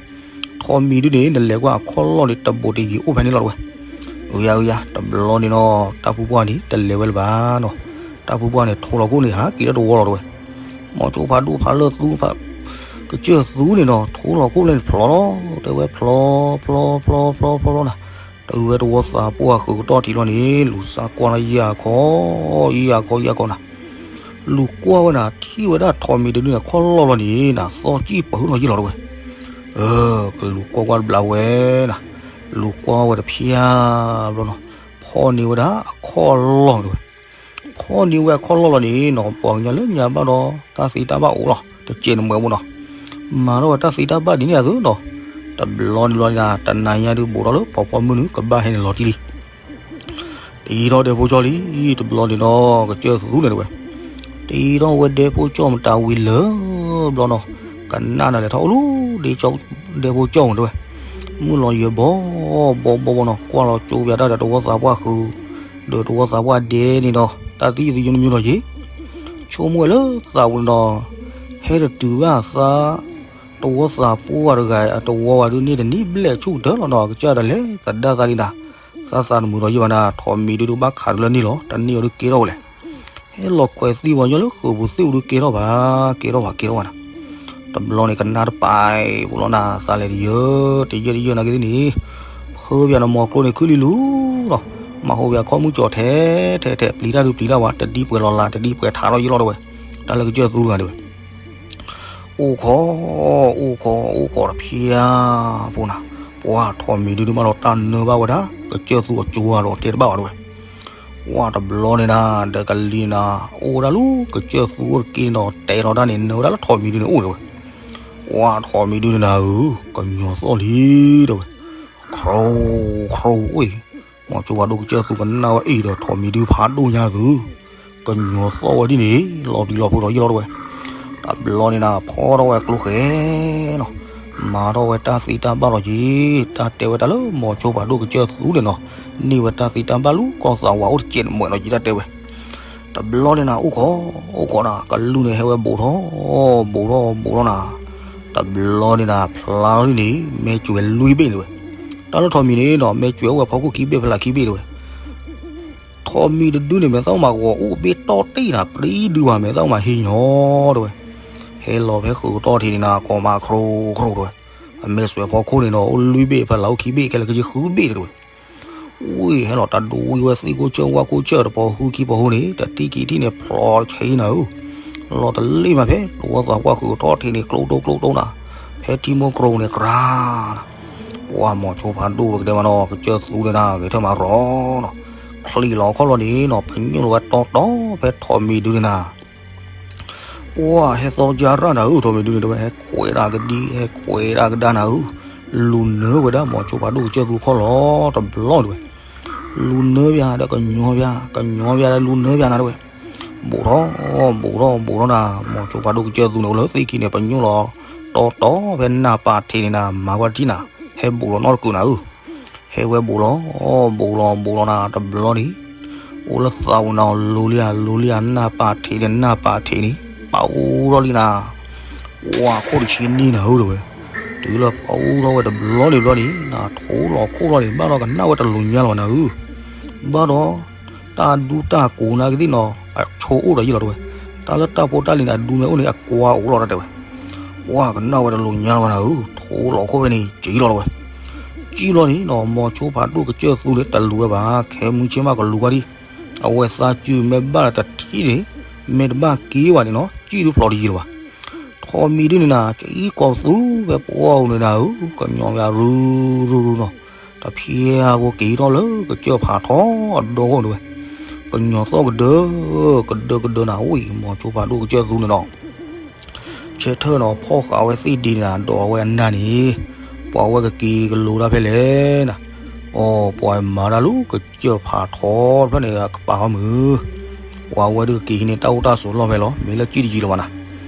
ထီးမံၤဒုန့ၣ် နလဲၤကွၢ်အခီၣ်လီၢ်န့ၣ် တဘူးတယံၤအိၣ်ဖဲန့ၣ်လီၤတဝဲ. အုယၤအုယၤ တဘျီန့ၣ်နီၤ တၢ်ဖုပှၢ်န့ၣ် တလဲၤဝဲလၢၤဘၣ်နီၤ. တၢ်ဖုပှၢ်န့ၣ် ထိလီၤခိၣ်န့ၣ် ဟးက့ၤလၢတဝီလီၤတဝဲ. မိၤဆိဖးဒိၣ်ဖးလၢာ်သူ ကစၢၢ်သူန့ၣ်နီၤ ထိလီၤခိၣ်လၢန့ၣ်ဖျိလီၤ တဲဝဲဖျိ ဖျိ ဖျိ ဖျိ ဖျိ ဖျိနီၤ. တုၤဝဲတဝီသးပှၢ်ဃုာ်ကတီၢ်ထံးလီၤန့ၣ် လူၤစါကွၢ်လီၤယၤခီ, ယၤခီယၤခီနၤ, လူၤကွၢ်ဝဲနၤ ထံၣ်ဝဲဒၣ်ထိးမံၤဒုဒုန့ၣ် ခီၣ်လီၢ်လီၤန့ၣ်နၤ သီကံၣ်ပဟုလီၤယံာ်လီၤတဲဝဲ. ကလူၤကွၢ်ကွၢ်တဘျီဝဲနၤ, လူၤကွၢ်ဝဲတဖျၢၣ်ဘျီနီၤ, ဖီၣ်န့ၢ်ဝဲဒၣ်အခီၣ်လီၢ်တဲဝဲ. ဖီၣ်န့ၢ်ဝဲအခီၣ်လီၢ်လီၤန့ၣ်နီၤ ပှၤကညီလၢညါဘၣ်ဒီး တၢ်သ့တၢ်ဘၣ်အိၣ်လီၤ တကဲးနမဲာ်ဘၣ်နီၤ, မၤထီၣ်ဝဲတၢ်သ့တၢ်ဘၣ်ဒ်န့ၣ်အသိးနီၤ, တဘျီန့ၣ်ဘျီန့ၣ်နၤ တနၤညါဒုးဘူးထီၣ်လၢဖီဖီမုၢ်နုာ် ကဘၣ်ဟဲန့ၣ်လီၤတံၢ်လံ တံထီၣ်ဒဲဖိကၠီလံ တဘျီန့ၣ်ဒီး ကစၢၢ်သူန့ၣ်တဲဝဲ, တံထီၣ်ဝဲဒဲဖိကၠီမတၤဝံၤလၢာ်ဘျီနီၤ, ကနၣ်နၤလဲၤထီၣ်အိၣ်လၢ ဒဲဖိကၠီတဲဝဲ, မုၢ်လီၤယဲၢ်ဘီဘီဘီဘီနီၤ ကွၢ်လီၤကၠိပၠးတၢ်ဒီးတဝီသးပှၢ်ဃုာ် ဒီးတဝီသးပှၢ်ဒဲန့ၣ်ဒီး တၢ်သံၣ်သယုၢ်နမံၤလီၤယံၤ, ဆိကမိၣ်ဝဲလၢသးပူၤန့ၣ်ဒီး ဟဲတတုၤဘၣ်သး တဝီသးပှၢ်တဂၤ အတဝီဝဲဒုးန့ၢ်တနံၣ်ဘျဲၣ်ဆူၣ်ကတၢၢ်လီၤနီၤ ကစၢ်ဒၣ်လဲၤသဒၣ်သးလံနၤ, သးသးတမုာ်ဒီးယံာ်ဘၣ်နၤ ထိးမံၤဒုးဒုးဘၣ်ခးတုၤလၢန့ၣ်လီၤ တန့ၢ်အီၤဒုးကဲထီၣ်ဝဲလဲၣ် ဟဲလီၤခွဲးသံဝဲညီလၢဃုာ်ပူၤသ့ၣ်ပူၤဒုးကဲထီၣ်ဘၣ် ကဲထီၣ်ဘၣ်ကဲထီၣ်ဘၣ်နၤ, တဘျီန့ၣ်ကနၣ်တပာ်ပူၤလီၤနၤ သးလဲၤတယၢၢ် တယၢၢ်တယၢၢ်နၤကသ့ၣ်န့ၣ်, ဖၢပၠးနမီၤကျိန့ၣ်ခုၣ်လံလူၤနီၤ, မၤဟိပၠးခီၣ်မုၢ်ကၠီၤထဲထဲထဲ ပျံၤတၢ်ဒုးပျံၤတၢ်ဝဲ တဒ်ပှဲၤလီၤလၤ တဒ်ပှဲၤထးထီၣ်ယံာ်လီၤတဲဝဲ, တၢ်လၢကစၢၢ်သူတဂၤတဲဝဲ အိၣ်ခိး, အိၣ်ခိး အိၣ်ခိးတဖျၢၣ်ဖိနၤ, ပှၤထိးမံၤဒုဒုးမးဒီးတၢ်နၢဘၣ်ဝဲဒၣ် ကစၢၢ်သူအကၠိဧါဒီးတဲတဘၣ်ဘၣ်တဲဝဲ, ပှၤတဘျီန့ၣ်နၤ ဒီးကလံၤနၤ အိၣ်ဝဲဒၣ်လၢကစၢၢ်သူအိၣ်တက့ၢ်န့ၣ်ဒီး တဲထီၣ်တၢ်န့ၣ် နၢဝဲဒၣ်လၢထိးမံၤဒုန့ၣ်အိၣ်တဲဝဲ, ပှၤထိးမံၤဒုန့ၣ်နၤဧၢ, ကညီၤသီၣ်လံတဲဝဲ, ခရိ ခရိ အိၣ်အံၤ မီၤစိဖးဒိၣ်ကစၢၢ်သူကနၣ်ဝဲအံၤဒီး ထိးမံၤဒုဖးဒိၣ်ညါသု, ကညီၤသီၣ်ဝဲဒ်န့ၣ် လီၤတံၢ်လီၤဖိဒီးယံာ်လီၤတဲဝဲ, တဘျီန့ၣ်နၤ ဖီထီၣ်ဝဲကျိဃဲနီၤ, မၤထီၣ်ဝဲတၢ်သ့တၢ်ဘၣ်လီၤက့ၤ, တၢ်တဲဝဲတၢ်လၢမီၤစိဖးဒိၣ်ကစၢၢ်သူန့ၣ်နီၤ, န့ၢ်ဝဲတၢ်သ့တၢ်ဘၣ်လၢကီၢ်သးဝးအိၣ်တကဲးနမဲာ်လီၤက့ၤတၢ်တဲဝဲ တဘျီန့ၣ်နၤ အိၣ်ခိး အိၣ်ခိးနၤ ကလူးန့ၣ်ဟဲဝဲဘူးထီၣ် ဘူးထီၣ် ဘူးထီၣ်နၤ, တဘျီန့ၣ်နၤ ဖျါထီၣ်န့ၣ် မဲာ်ကွဲလွံၢ်ဘ့ၣ်တဲဝဲ, တၢ်လၢထိးမံၤန့ၣ်နီၤ မဲာ်ကွဲအိၣ်ဝဲဖီခိၣ်ခံဘ့ၣ်ဖျါခံဘ့ၣ်တဲဝဲ, ထိးမံၤတဒုန့ၣ် မဲာ်သၣ်မၤဂီၤအိၣ်ဘ့ၣ်တီၢ်တ့ၢ်နၤ ပြံဒုဝဲ မဲာ်သၣ်မၤဟံးညီတဲဝဲ, ဟဲလီၤဖဲဃုာ်ကတီၢ်ထံးန့ၣ်နၤ ကိးမးခရိခရိတဲဝဲ, အမဲာ်စွဲးဖီခိၣ်န့ၣ်နီၤ အိၣ်လွံၢ်ဘ့ၣ်ဖျါလၤအိၣ်ခံဘ့ၣ် ခဲလၢာ်ခဲဆ့ဃုဘ့ၣ်တဲဝဲ ဝံၤဟဲလီၤတၢ်ဒိဝံၤဝဲသ့ၣ်ခိၣ်ဆၢဝၣ်ခိၣ်ဆၢတပီၤဃုခံပီၤဃုန့ၣ် တထံၣ်ခံထံၣ်န့ၣ် ဖျိးဆံးနၤဧၢ, လီၤတလ့ၢ်မးဖဲ တဝီသးပှၢ်ဃုာ်ကတီၢ်ထံးန့ၣ် ကျိတိကျိတိနၤ, ဖဲထံမိၢ်ကရိန့ၣ် ကြၢးနၤ, ပှၤမီၤစိဖးဒိၣ်ကတဲမးနီၤ ကစၢၢ်သူန့ၣ်နၤ ဂဲၤထၢၣ်မးရီနီၤ, ချံးလီၤခီၣ်လီၤန့ၣ်နီၤ ပညိၣ်လီၤဝဲတီတီဖဲထိးမံၤဒုန့ၣ်နၤ ပှၤဟဲသီကၢ်ရၣ်နၤဧၢ ထိးမံၤဒုန့ၣ်တဲဝဲ ဟဲခွဲးဒၣ်ကဒံ ဟဲခွဲးဒၣ်ကဒါနၤဧၢ, လူၤနၢဝဲဒၣ်မီၤစိဖးဒိၣ်ကစၢၢ်သူခီၣ်လီၤ တဘျီတဲဝဲ, လူၤနၢပၠးဒီးကညီပၠး ကညီပၠးဒီးလူၤနၢပၠးနၤတဲဝဲ, ဘူးထီၣ် ဘူးထီၣ် ဘူးထီၣ်နၤ မီၤစိဖးဒိၣ်ကစၢၢ်သူန့ၣ် အိၣ်လၢသ့ၣ်ခံန့ၣ် ပညိၣ်လီၤ တီတီဖဲနၢ်ပာ်ထံးန့ၣ်နၤ မၤကွၢ်ထံၣ်နၤ, ဟဲဘူးလီၤနီတကုာ်နၤဧၢ ဟဲဝဲဘူးလီၤ ဘူးလီၤ ဘူးလီၤနၤ တဘျီန့ၣ်, အိၣ်လၢသးဝဲနၤ လူၤလံဧါ လူၤလံဧါ နၢ်ပာ်ထံးန့ၣ် နၢ်ပာ်ထံးန့ၣ် ပာ်အူထီၣ်လံနၤ, ပှၤခိၣ်တဆံနံၤနၤဧၢတဲဝဲ, တုၤလၢပာ်အူထီၣ်ဝဲတဘျီန့ၣ်ဘျီန့ၣ် နၤထိလီၤခိၣ်လီၤန့ၣ် ဘၣ်ဒီးကနၣ်ဝဲတလူၤညါလီၤနၤဧၢ, ဘၣ်ဒီး တၢ်ဒူတၢ်ကိးနၤကသ့ၣ်နီၤ အဆိအိၣ်ဒီးယံာ်လီၤတဲဝဲ, တၢ်လၢတၢ်ဖိတၢ်လံၤန့ၣ် အဒူမ့ၢ်အိၣ်န့ၣ် အကွၢ်အိၣ်လီၤတဲဝဲ, ပှၤကနၣ်ဝဲတလူၤညါလီၤနၤဧၢ ထိလီၤခိၣ်ဝဲန့ၣ် ကံလီၤတဲဝဲ, ကံလီၤန့ၣ်နီၤ မီၤစိဖးဒိၣ်ကစၢၢ်သူန့ၣ် တလူၤဝဲဘၣ် ခဲမုၢ်ဆ့ၣ်မးကလူၤဝဲဒံး, အဝဲသးစုမဲာ်ဘၣ်လၢတထံၣ်န့ၣ် မ့ၢ်တဘၣ်က့ၤဝဲန့ၣ်နီၤ ကံဒုးဖျိးတယံၤလၢၤဘၣ် ထိးမံၤဒုန့ၣ်နၤ ကအံၤကိးသူဖဲပှၤအိၣ်န့ၣ်နၤဧၢ, ကညီပၠးရူရူရူနီၤ, တဖျဲၣ်ဖိက့ၤထီၣ်လၢကစၢၢ်ဖးထီအဒီခိၣ်တဲဝဲ, ကညီၤသီၣ်ကဒၢ, ကဒၢကဒၢနၤ ဝံၤမီၤစိဖးဒိၣ်ကစၢၢ်သူန့ၣ်နီၤ, ဆၢထၢၣ်နီၤ ဖီၣ်ဃာ်ဝဲသ့ၣ်ဒ့န့ၣ်နၤ ဒီးအဝဲအနၢ်န့ၣ်, ပှၤဝဲကက့ၤကလိၤတၢ်ဖဲလဲၣ်နၤ, အိ ပှၤမၤတၢ်လၢကစၢၢ်ဖးထီတဖျၢၣ်န့ၣ် ကပာ်ဃီမုၢ် ပှၤဝဲဒုးကက့ၤဟံးန့ၢ်တၢ်အိၣ်တၢ်ဆိးလီၢ်ဖဲလီၤ မ့ၢ်လၢကံၣ်တယံၤလၢၤဘၣ်နၤ,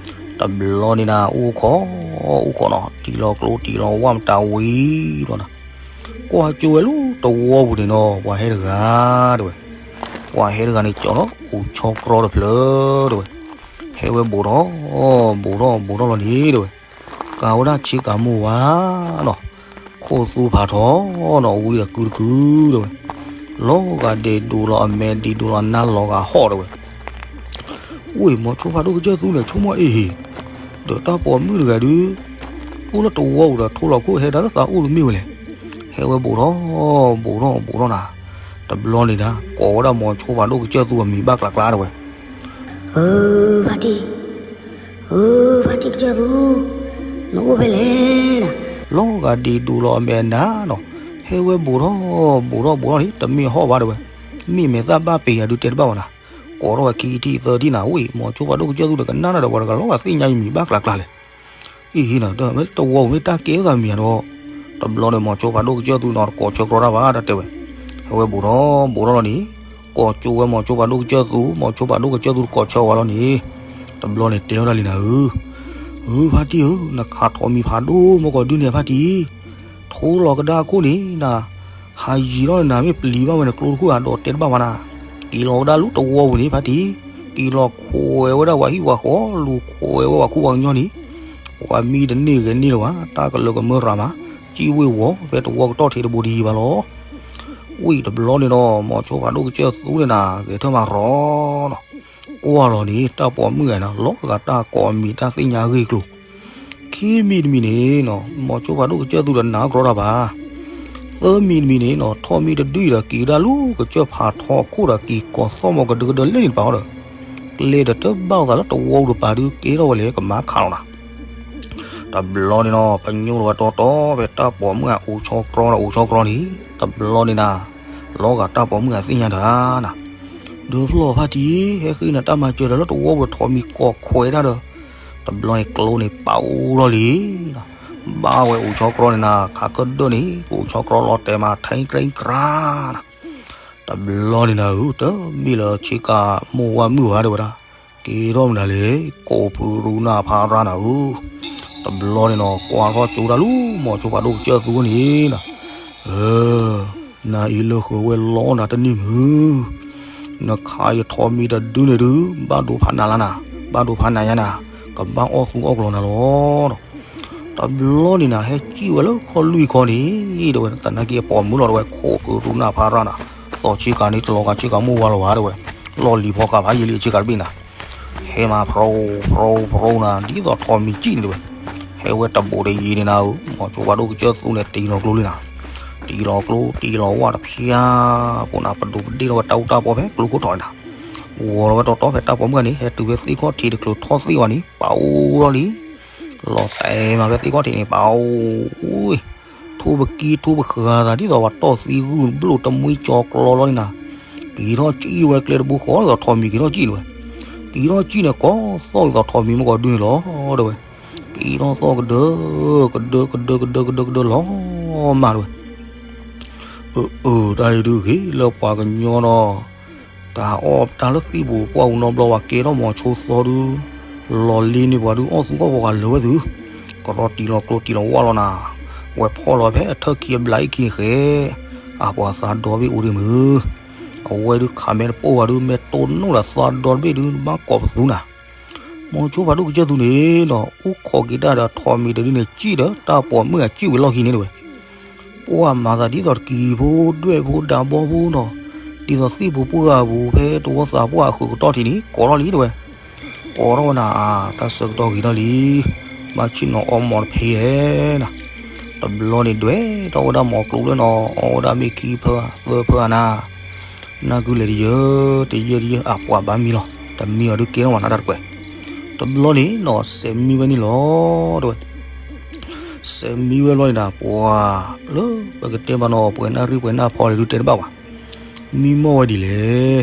တဘျီန့ၣ်နၤ အိၣ်ခိး, အိၣ်ခိးနီၤ တံၤလီၤကျိတံၤလီၤဝၣ်မတၤဝံၤဘျီနၤ, ကွၢ်ကၠိဝဲလၢတဝီပူၤန့ၣ်နီၤ ပှၤဟဲတဂၤတဲဝဲ, ပှၤဟဲတဂၤန့ၣ် ကၠီလီၤအိၣ်ဆီကြီတဖျၢၣ်တဲဝဲ, ဟဲဝဲဘူးထီၣ်, ဘူးထီၣ် ဘူးထီၣ်လီၤန့ၣ်တဲဝဲ, ကၤဝဲဒၣ်ဆ့ကၤမိၢ်ဝါနီၤ, ခိၣ်သူဖးထီနီၤ ဝံၤဒီးကုတကုတဲဝဲ, လီၤဂာ်ဒဲးဒိးလီၤအမဲာ်ဒံးဒိးလီၤနါလီၤဂာ်ဟီၣ်တဲဝဲ ဝံၤမီၤစိဖးဒိၣ်ကစၢၢ်သူန့ၣ် ဆိကမိၣ်အ့ၣ်ဟ့ၣ်, ဒီးတၢ်ပိာ်မုၣ်တဂၤဒုး, အိၣ်လၢတဝီပူၤဒီးထိလီၤခိၣ်ဟဲဒၣ်လၢသးအိၣ်တမ့ၢ်ဝဲလဲၣ်, ဟဲဝဲဘူးထီၣ် ဘူးထီၣ် ဘူးထီၣ်နၤ, တဘျီန့ၣ်နၤ ကိးဝဲဒၣ်မိၤဆိဖးဒိၣ်ကစၢၢ်သူအမံၤဘၣ်ကျါကျါတဲဝဲ, ဧၢ ဖါတံၢ်, ဧၢ ဖါတံၢ်ကစၢၢ်သူ, နအိၣ်ဖဲလဲၣ်နၤ, လီၤဂာ်ဒ်ဒူလီၤအမဲာ်နၤနီၤ, ဟဲဝဲဘူးထီၣ် ဘူးထီၣ် ဘူးထီၣ်န့ၣ် တမ့ၢ်ဟီၣ်ဘၣ်တဲဝဲ, မ့ၢ်မဲာ်သၣ်ဘၣ်ပ့ၤယၤဒုးတဲတဘၣ်ဘၣ်နၤ, ကိးထီၣ်ဝဲခံထံၣ်သၢထံၣ်နၤ ဝံၤ မိၤဆိဖးဒိၣ်ကစၢၢ်သူဒီးကနၣ်နၤဒီးပှၤတဂၤလီၤဂာ်သ့ၣ်ညါယမံၤဘၣ်ကျါကျါလဲၣ် အံၤဟံနၤ တၢ်ဝဲတဝီပူၤမ့ၢ်တၢ်ကဲထီၣ်သးမံၤဒီး, တဘျီန့ၣ်မိၤဆိဖးဒိၣ်ကစၢၢ်သူနီၤတကိးဆၢကြီတၢ်ဘၣ် တၢ်တဲဝဲ, ဟဲဝဲဘူးထီၣ် ဘူးထီၣ်လီၤန့ၣ်, ကိးကၠိဝဲမိၤဆိဖးဒိၣ်ကစၢၢ်သူ မိၤဆိဖးဒိၣ်ကစၢၢ်သူတကိးဆၢဝဲလီၤန့ၣ်, တဘျီန့ၣ်တဲဝဲဒၣ်လံနၤဧၢ, ဧၢ ဖါတံၢ်ဧၢ နခးထိးမံၤဖးဒိၣ်မ့ၢ်ကီးဒုန့ၣ်ဖါတံၢ် ထိလီၤကဒါခိၣ်န့ၣ်နၤ, ဟးယံၤထီၣ်န့ၣ်နၤ မ့ၢ်ပျံၤဘၣ်ဝဲန့ၣ်ကျိတခိၣ်ဧါ ဒီးတဲတဘၣ်ဘၣ်နၤ, က့ၤလီၤဝဲဒၣ်လူတဝီပူၤန့ၣ်ဖါတံၢ်, က့ၤလီၤခွဲးဝဲဒၣ်ပှၤဟံၣ်ပှၤဃီ လူၤခွဲးဝဲပှၤခူပှၤကညီန့ၣ်, ပှၤမံတန့ၢ်ဂဲၤန့ၢ်လၢၤဘၣ် တၢ်ကလၢၤကမၢရၤမး, စံၣ်ဝ့ၢ်ဝီၤဖဲတဝီကတီၢ်ထံးတဘိတယံၤဘၣ်လီၤ. ဝံၤတဘျီန့ၣ်ဒီး မိၤဆိဖးဒိၣ်ကစၢၢ်သူန့ၣ်နၤ ဂဲၤထၢၣ်မၤရီနီၤ, ကွၢ်လီၤန့ၣ် တၢ်ပိာ်မုၣ်ဂၤနၤ လီၤဂာ်တၢ်ကိးအမံၤတၢ်သ့ၣ်ညါအဂ့ၢ်အကျိၤ, ခံမံၤတမံၤန့ၣ်နီၤ မိၤဆိဖးဒိၣ်ကစၢၢ်သူဒီးနၤအီၣ်ကြီတၢ်ဘၣ်, သၢမံၤတမံၤန့ၣ်နီၤ ထိးမံၤတဒုအံၤဒီးက့ၤဝဲဒၣ်လူကစၢၢ်ဖးထီအခိၣ်ဒီး က့ၤကိးသီၣ်မီၤကဒၢကဒၢလဲၣ်န့ၣ်တပၤဃီဒီး, ကျဲဒီးတဘၣ်အသးလၢတဝီပူၤတပၤဒုးကဲထီၣ်ဝဲလဲၣ် ကမၤခးလီၤနၤ တဘျီန့ၣ်နီၤ ပညိၣ်လီၤဝဲတီတီ ဖဲတၢ်ပိာ်မုၣ်ဂၤအိၣ်ဆီကြီဒီးအိၣ်ဆီကြီန့ၣ်, တဘျီန့ၣ်နၤ လီၤဂာ်တၢ်ပိာ်မုၣ်ဂၤသ့ၣ်ညါတၢ်နၤ, ဒုးဖျီၣ်ဖါတံၢ် ဟဲဃ့နၤတၢ်မၤစၢၤဒီးလၢတဝီပူၤထိးမံၤကိးခွဲးတၢ်ဒီး, တဘျီန့ၣ်ကျိန့ၣ်ပာ်အိၣ်ထီၣ်လံနၤ, ဘၣ်ဝဲအိၣ်ဆီကြီန့ၣ်နၤ ခးကဒၢၣ်န့ၣ် ကအိၣ်ဆီကြီလီၤတဲာ်မး ထဲကြိကြါနၤ တဘျီန့ၣ်နၤဧၢ တမ့ၢ်လၢဆ့ကၤမိၢ်ဝါမုၣ်ဘၣ်တဲဝဲဒၣ်, က့ၤထီၣ်မနုၤလဲၣ် ကိးဖုရူနၢ်ဖးရၣ်နၤဧၢ, တဘျီန့ၣ်နီၤ ကွၢ်ထီၣ်ကၠိတၢ်လူၤ မိၤဆိဖးဒိၣ်ကစၢၢ်သူန့ၣ်နၤ, နၤအံၤလၢဃုာ်ဝဲလီနၤတန့ၢ်မုၢ်, နခးယထိးမံၤတဒုန့ၣ်ဒုး ဘၣ်ဒိဖးနၤလၢနၤ, ဘၣ်ဒိဖးနၤယါနၤ, ကဘၣ်အီၣ်သူအီၣ်ကျီၤနၤလီၤ တဘျီန့ၣ်နၤ ဟဲစံၣ်ဝဲလၢခီၣ်လွံၢ်ခီန့ၣ် တဲဝဲ သနာ်က့အပိာ်မုၣ်လီၤတဲဝဲ ခိးဖုရူနၢ်ဖးရၣ်နၤ, သီးဆ့ကၤန့ၣ် တလီၤဂာ်ဆ့ကၤမိၢ်ဝါလီၤဝဲတဲဝဲ, လီၢ်လံၤဖီကၤဖးယံာ်လံဆ့ကၤတဘ့ၣ်နၤ, ဟဲမၤဖျိဖျိဖျိနၤ ဒ်သိးထိးမံၤစံၣ်န့ၣ်တဲဝဲ, ဟဲဝဲတဘူးတယံၤန့ၣ်နၤဧၢ မိၤဆိဖးဒိၣ်ကစၢၢ်သူန့ၣ် တံၤလီၤကျိလံနၤ, တံၤလီၤကျိ တံၤလီၤဝၣ်တဖျါ, ပနၤပဒိးပဒ့ၣ်ထီၣ်ဝဲတၢ်အူတၢ်ပီဖဲကျိခိၣ်ထီၣ်န့ၣ်နၤ, ဂီၤလီၤဝဲတီတီဖဲတၢ်ပိာ်မုၣ်ဂၤန့ၣ် ဟဲတုၤဖဲသ့ၣ်ခီၣ်ထံးတချုးထီၣ်သ့ၣ်ဝဲန့ၣ် ပာ်အိၣ်ထီၣ်လံ လီၤတဲာ်မးဖဲသ့ၣ်ခီၣ်ထံးန့ၣ် ပာ်အိၣ်, ထိၣ်ပကံထိၣ်ပဃာ်သး ဒ်သိးပှၤတီၢ်သံဂုၢ်ဘျိၣ်တမှံကၠီၤကျီလီၤန့ၣ်နၤ, က့ၤထီၣ်စံၣ်ဝဲကျဲတဘိဃီ ဒ်သိးထိးမံၤက့ၤထီၣ်စံၣ်န့ၣ်ဝဲ, က့ၤထီၣ်စံၣ်န့ၣ် ကိးသီၣ်ဒ်သိးထိးမံၤမ့ၢ်ကီးဒုန့ၣ်လီၤ တဲဝဲ, က့ၤထီၣ်သီၣ်ကဒၢ ကဒၢ ကဒၢ ကဒၢ ကဒၢ ကဒၢလီၤမၢ်တဲဝဲ, အၢ အၢ တၢ်အံၤဒုးဂ့ၤလၢပှၤကညီဒီး တၢ်အီၣ်တၢ်လၢသံၣ်ပူၤပှၢ်အူနီတဘျီ ပှၤကဲထီၣ်မိၤဆိသီဒုး လီၤလံန့ၢ်ပှၤဒုးအီၣ်သူအီၣ်ပှၤလၢာ်ဝဲသု, ကရီတံၢ်လီၤကျိတံၢ်လီၤဝၣ်လီၤနၤ, ဝဲဖီၣ်လီၤဖဲအထၢၣ်ခံအဘျးအံၤခံန့ၣ်ဃဲ, အပှၤသးဒီဘ့ၣ်အိၣ်ဒ့ၣ်မုၢ်, အဝဲဒုးခးမဲတပိၢ်ဝဲဒုး မဲာ်တိၢ်နီၣ်ဒီးသးဒီတဘ့ၣ်ဒုး ဘၣ်ကိးပသူနၤ, မိၤဆိဖးဒိၣ်ကစၢၢ်သူန့ၣ်ဒီး အိၣ်ခိးက့ၤတၢ်ဒီးထိးမံၤတဒုန့ၣ် စံၣ်ဒီးတၢ်ပိာ်မုၣ်အစံၣ်ဝဲလီၢ်ခံန့ၣ်တဲဝဲ ပှၤမၤသးဒ်သိးတကံၤဖိဒွဲၣ်ဖိဒးဘီဖိနီၤ, ဒ်သိးသ့ၣ်ပူၤပှၢ်ပူၤဖဲတဝီသးပှၢ်အဃုာ်ကတီၢ်ထံးန့ၣ် ကိးထီၣ်လံတဲဝဲ, ကိးထီၣ်ဝဲနၤ, တၢ်ဆၢကတီၢ်ဂ့ၤထီၣ်လံ, ဘၣ်ဆ့ၣ်နီၤအီမိၤတဖဲဧဲနၤ, တဘျီန့ၣ်ဒွဲၣ်ထီၣ်ဝဲဒၣ်မိၤကျိလၢနီၤ အီၣ်ဝဲဒၣ်မ့ၢ်ခံဖၢသၢဖၢနၤ နၢ်ကုလဲၤတယၢ တယၢတယၢ အပှၤဘၣ်မံလီၤ တမံအီၤဒုးကဲထီၣ်မၤနၢ်တၢ်တကွဲး, တဘျီန့ၣ်နီၤ စဲးမံဝဲန့ၣ်လီၤ တဲဝဲ, စဲးမံဝဲဘျီန့ၣ်ဒီး ပှၤလၢပကတဲဘၣ်နီၤ ပှဲၤနၢ်ရံၣ်ပှဲၤနၢ်ဖီလံၤဒုးတဲတဘၣ်ဘၣ်, မံမီၢ်ဝဲဒ်လဲၣ်,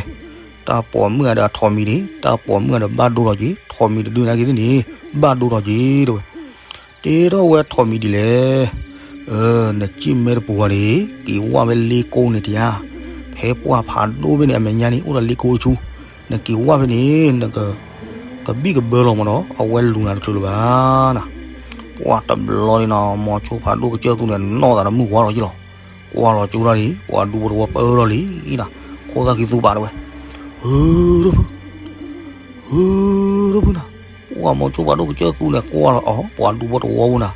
တၢ်ပိာ်မုၣ်ဂၤဒီးအထိးမံၤန့ၣ် တၢ်ပိာ်မုၣ်ဂၤဒီးဘၣ်ဒိဒီးက့ၤ ထိးမံၤတဒုန့ၣ်က့ၤသ့ၣ်န့ၣ် ဘၣ်ဒိဒီးက့ၤ တဲဝဲ တဲထီၣ်ဝဲထိးမံၤဒ်လဲၣ်, နစံၣ်မဲတပူၤဂီၤန့ၣ် က့ၤဝၢ်ဖဲလ့ကိန့ၣ်တယါ, ဖဲပှၢ်ဖးဒိၣ်ဘ့ၣ်န့ၣ် အမဲာ်ညါန့ၣ် အိၣ်ဒီးလ့ကိတဆူ, နက့ၤဝၢ်ဖဲန့ၣ် နက ကဘံၣ်ကဘၢလီၤမးဒီး အဝဲလူၤနၤတချုးလၢၤဘၣ်နၤ, ပှၢ်တဘျီန့ၣ်နီၤ မိၤဆိဖးဒိၣ်ကစၢၢ်သူန့ၣ် နီၢ်သးတမုၢ်ဝါလီၤက့ၤလီၤ, ကွၢ်လီၤကၠိတၢ်န့ၣ် ပှၤဒူဖိတဝီပၢလီၤလံနၤ, ခိၣ်သၣ်ခံသူပာ်တဲဝဲ, ဧၢ ဒီပုၢ် ဧၢ ဒီပုၢ်နၤ, ပှၢ်မိၤဆိဖးဒိၣ်ကစၢၢ်သူန့ၣ် ကွၢ်လီၤအီၤ ပှၤဒူဖိတဝီပူၤနၤ,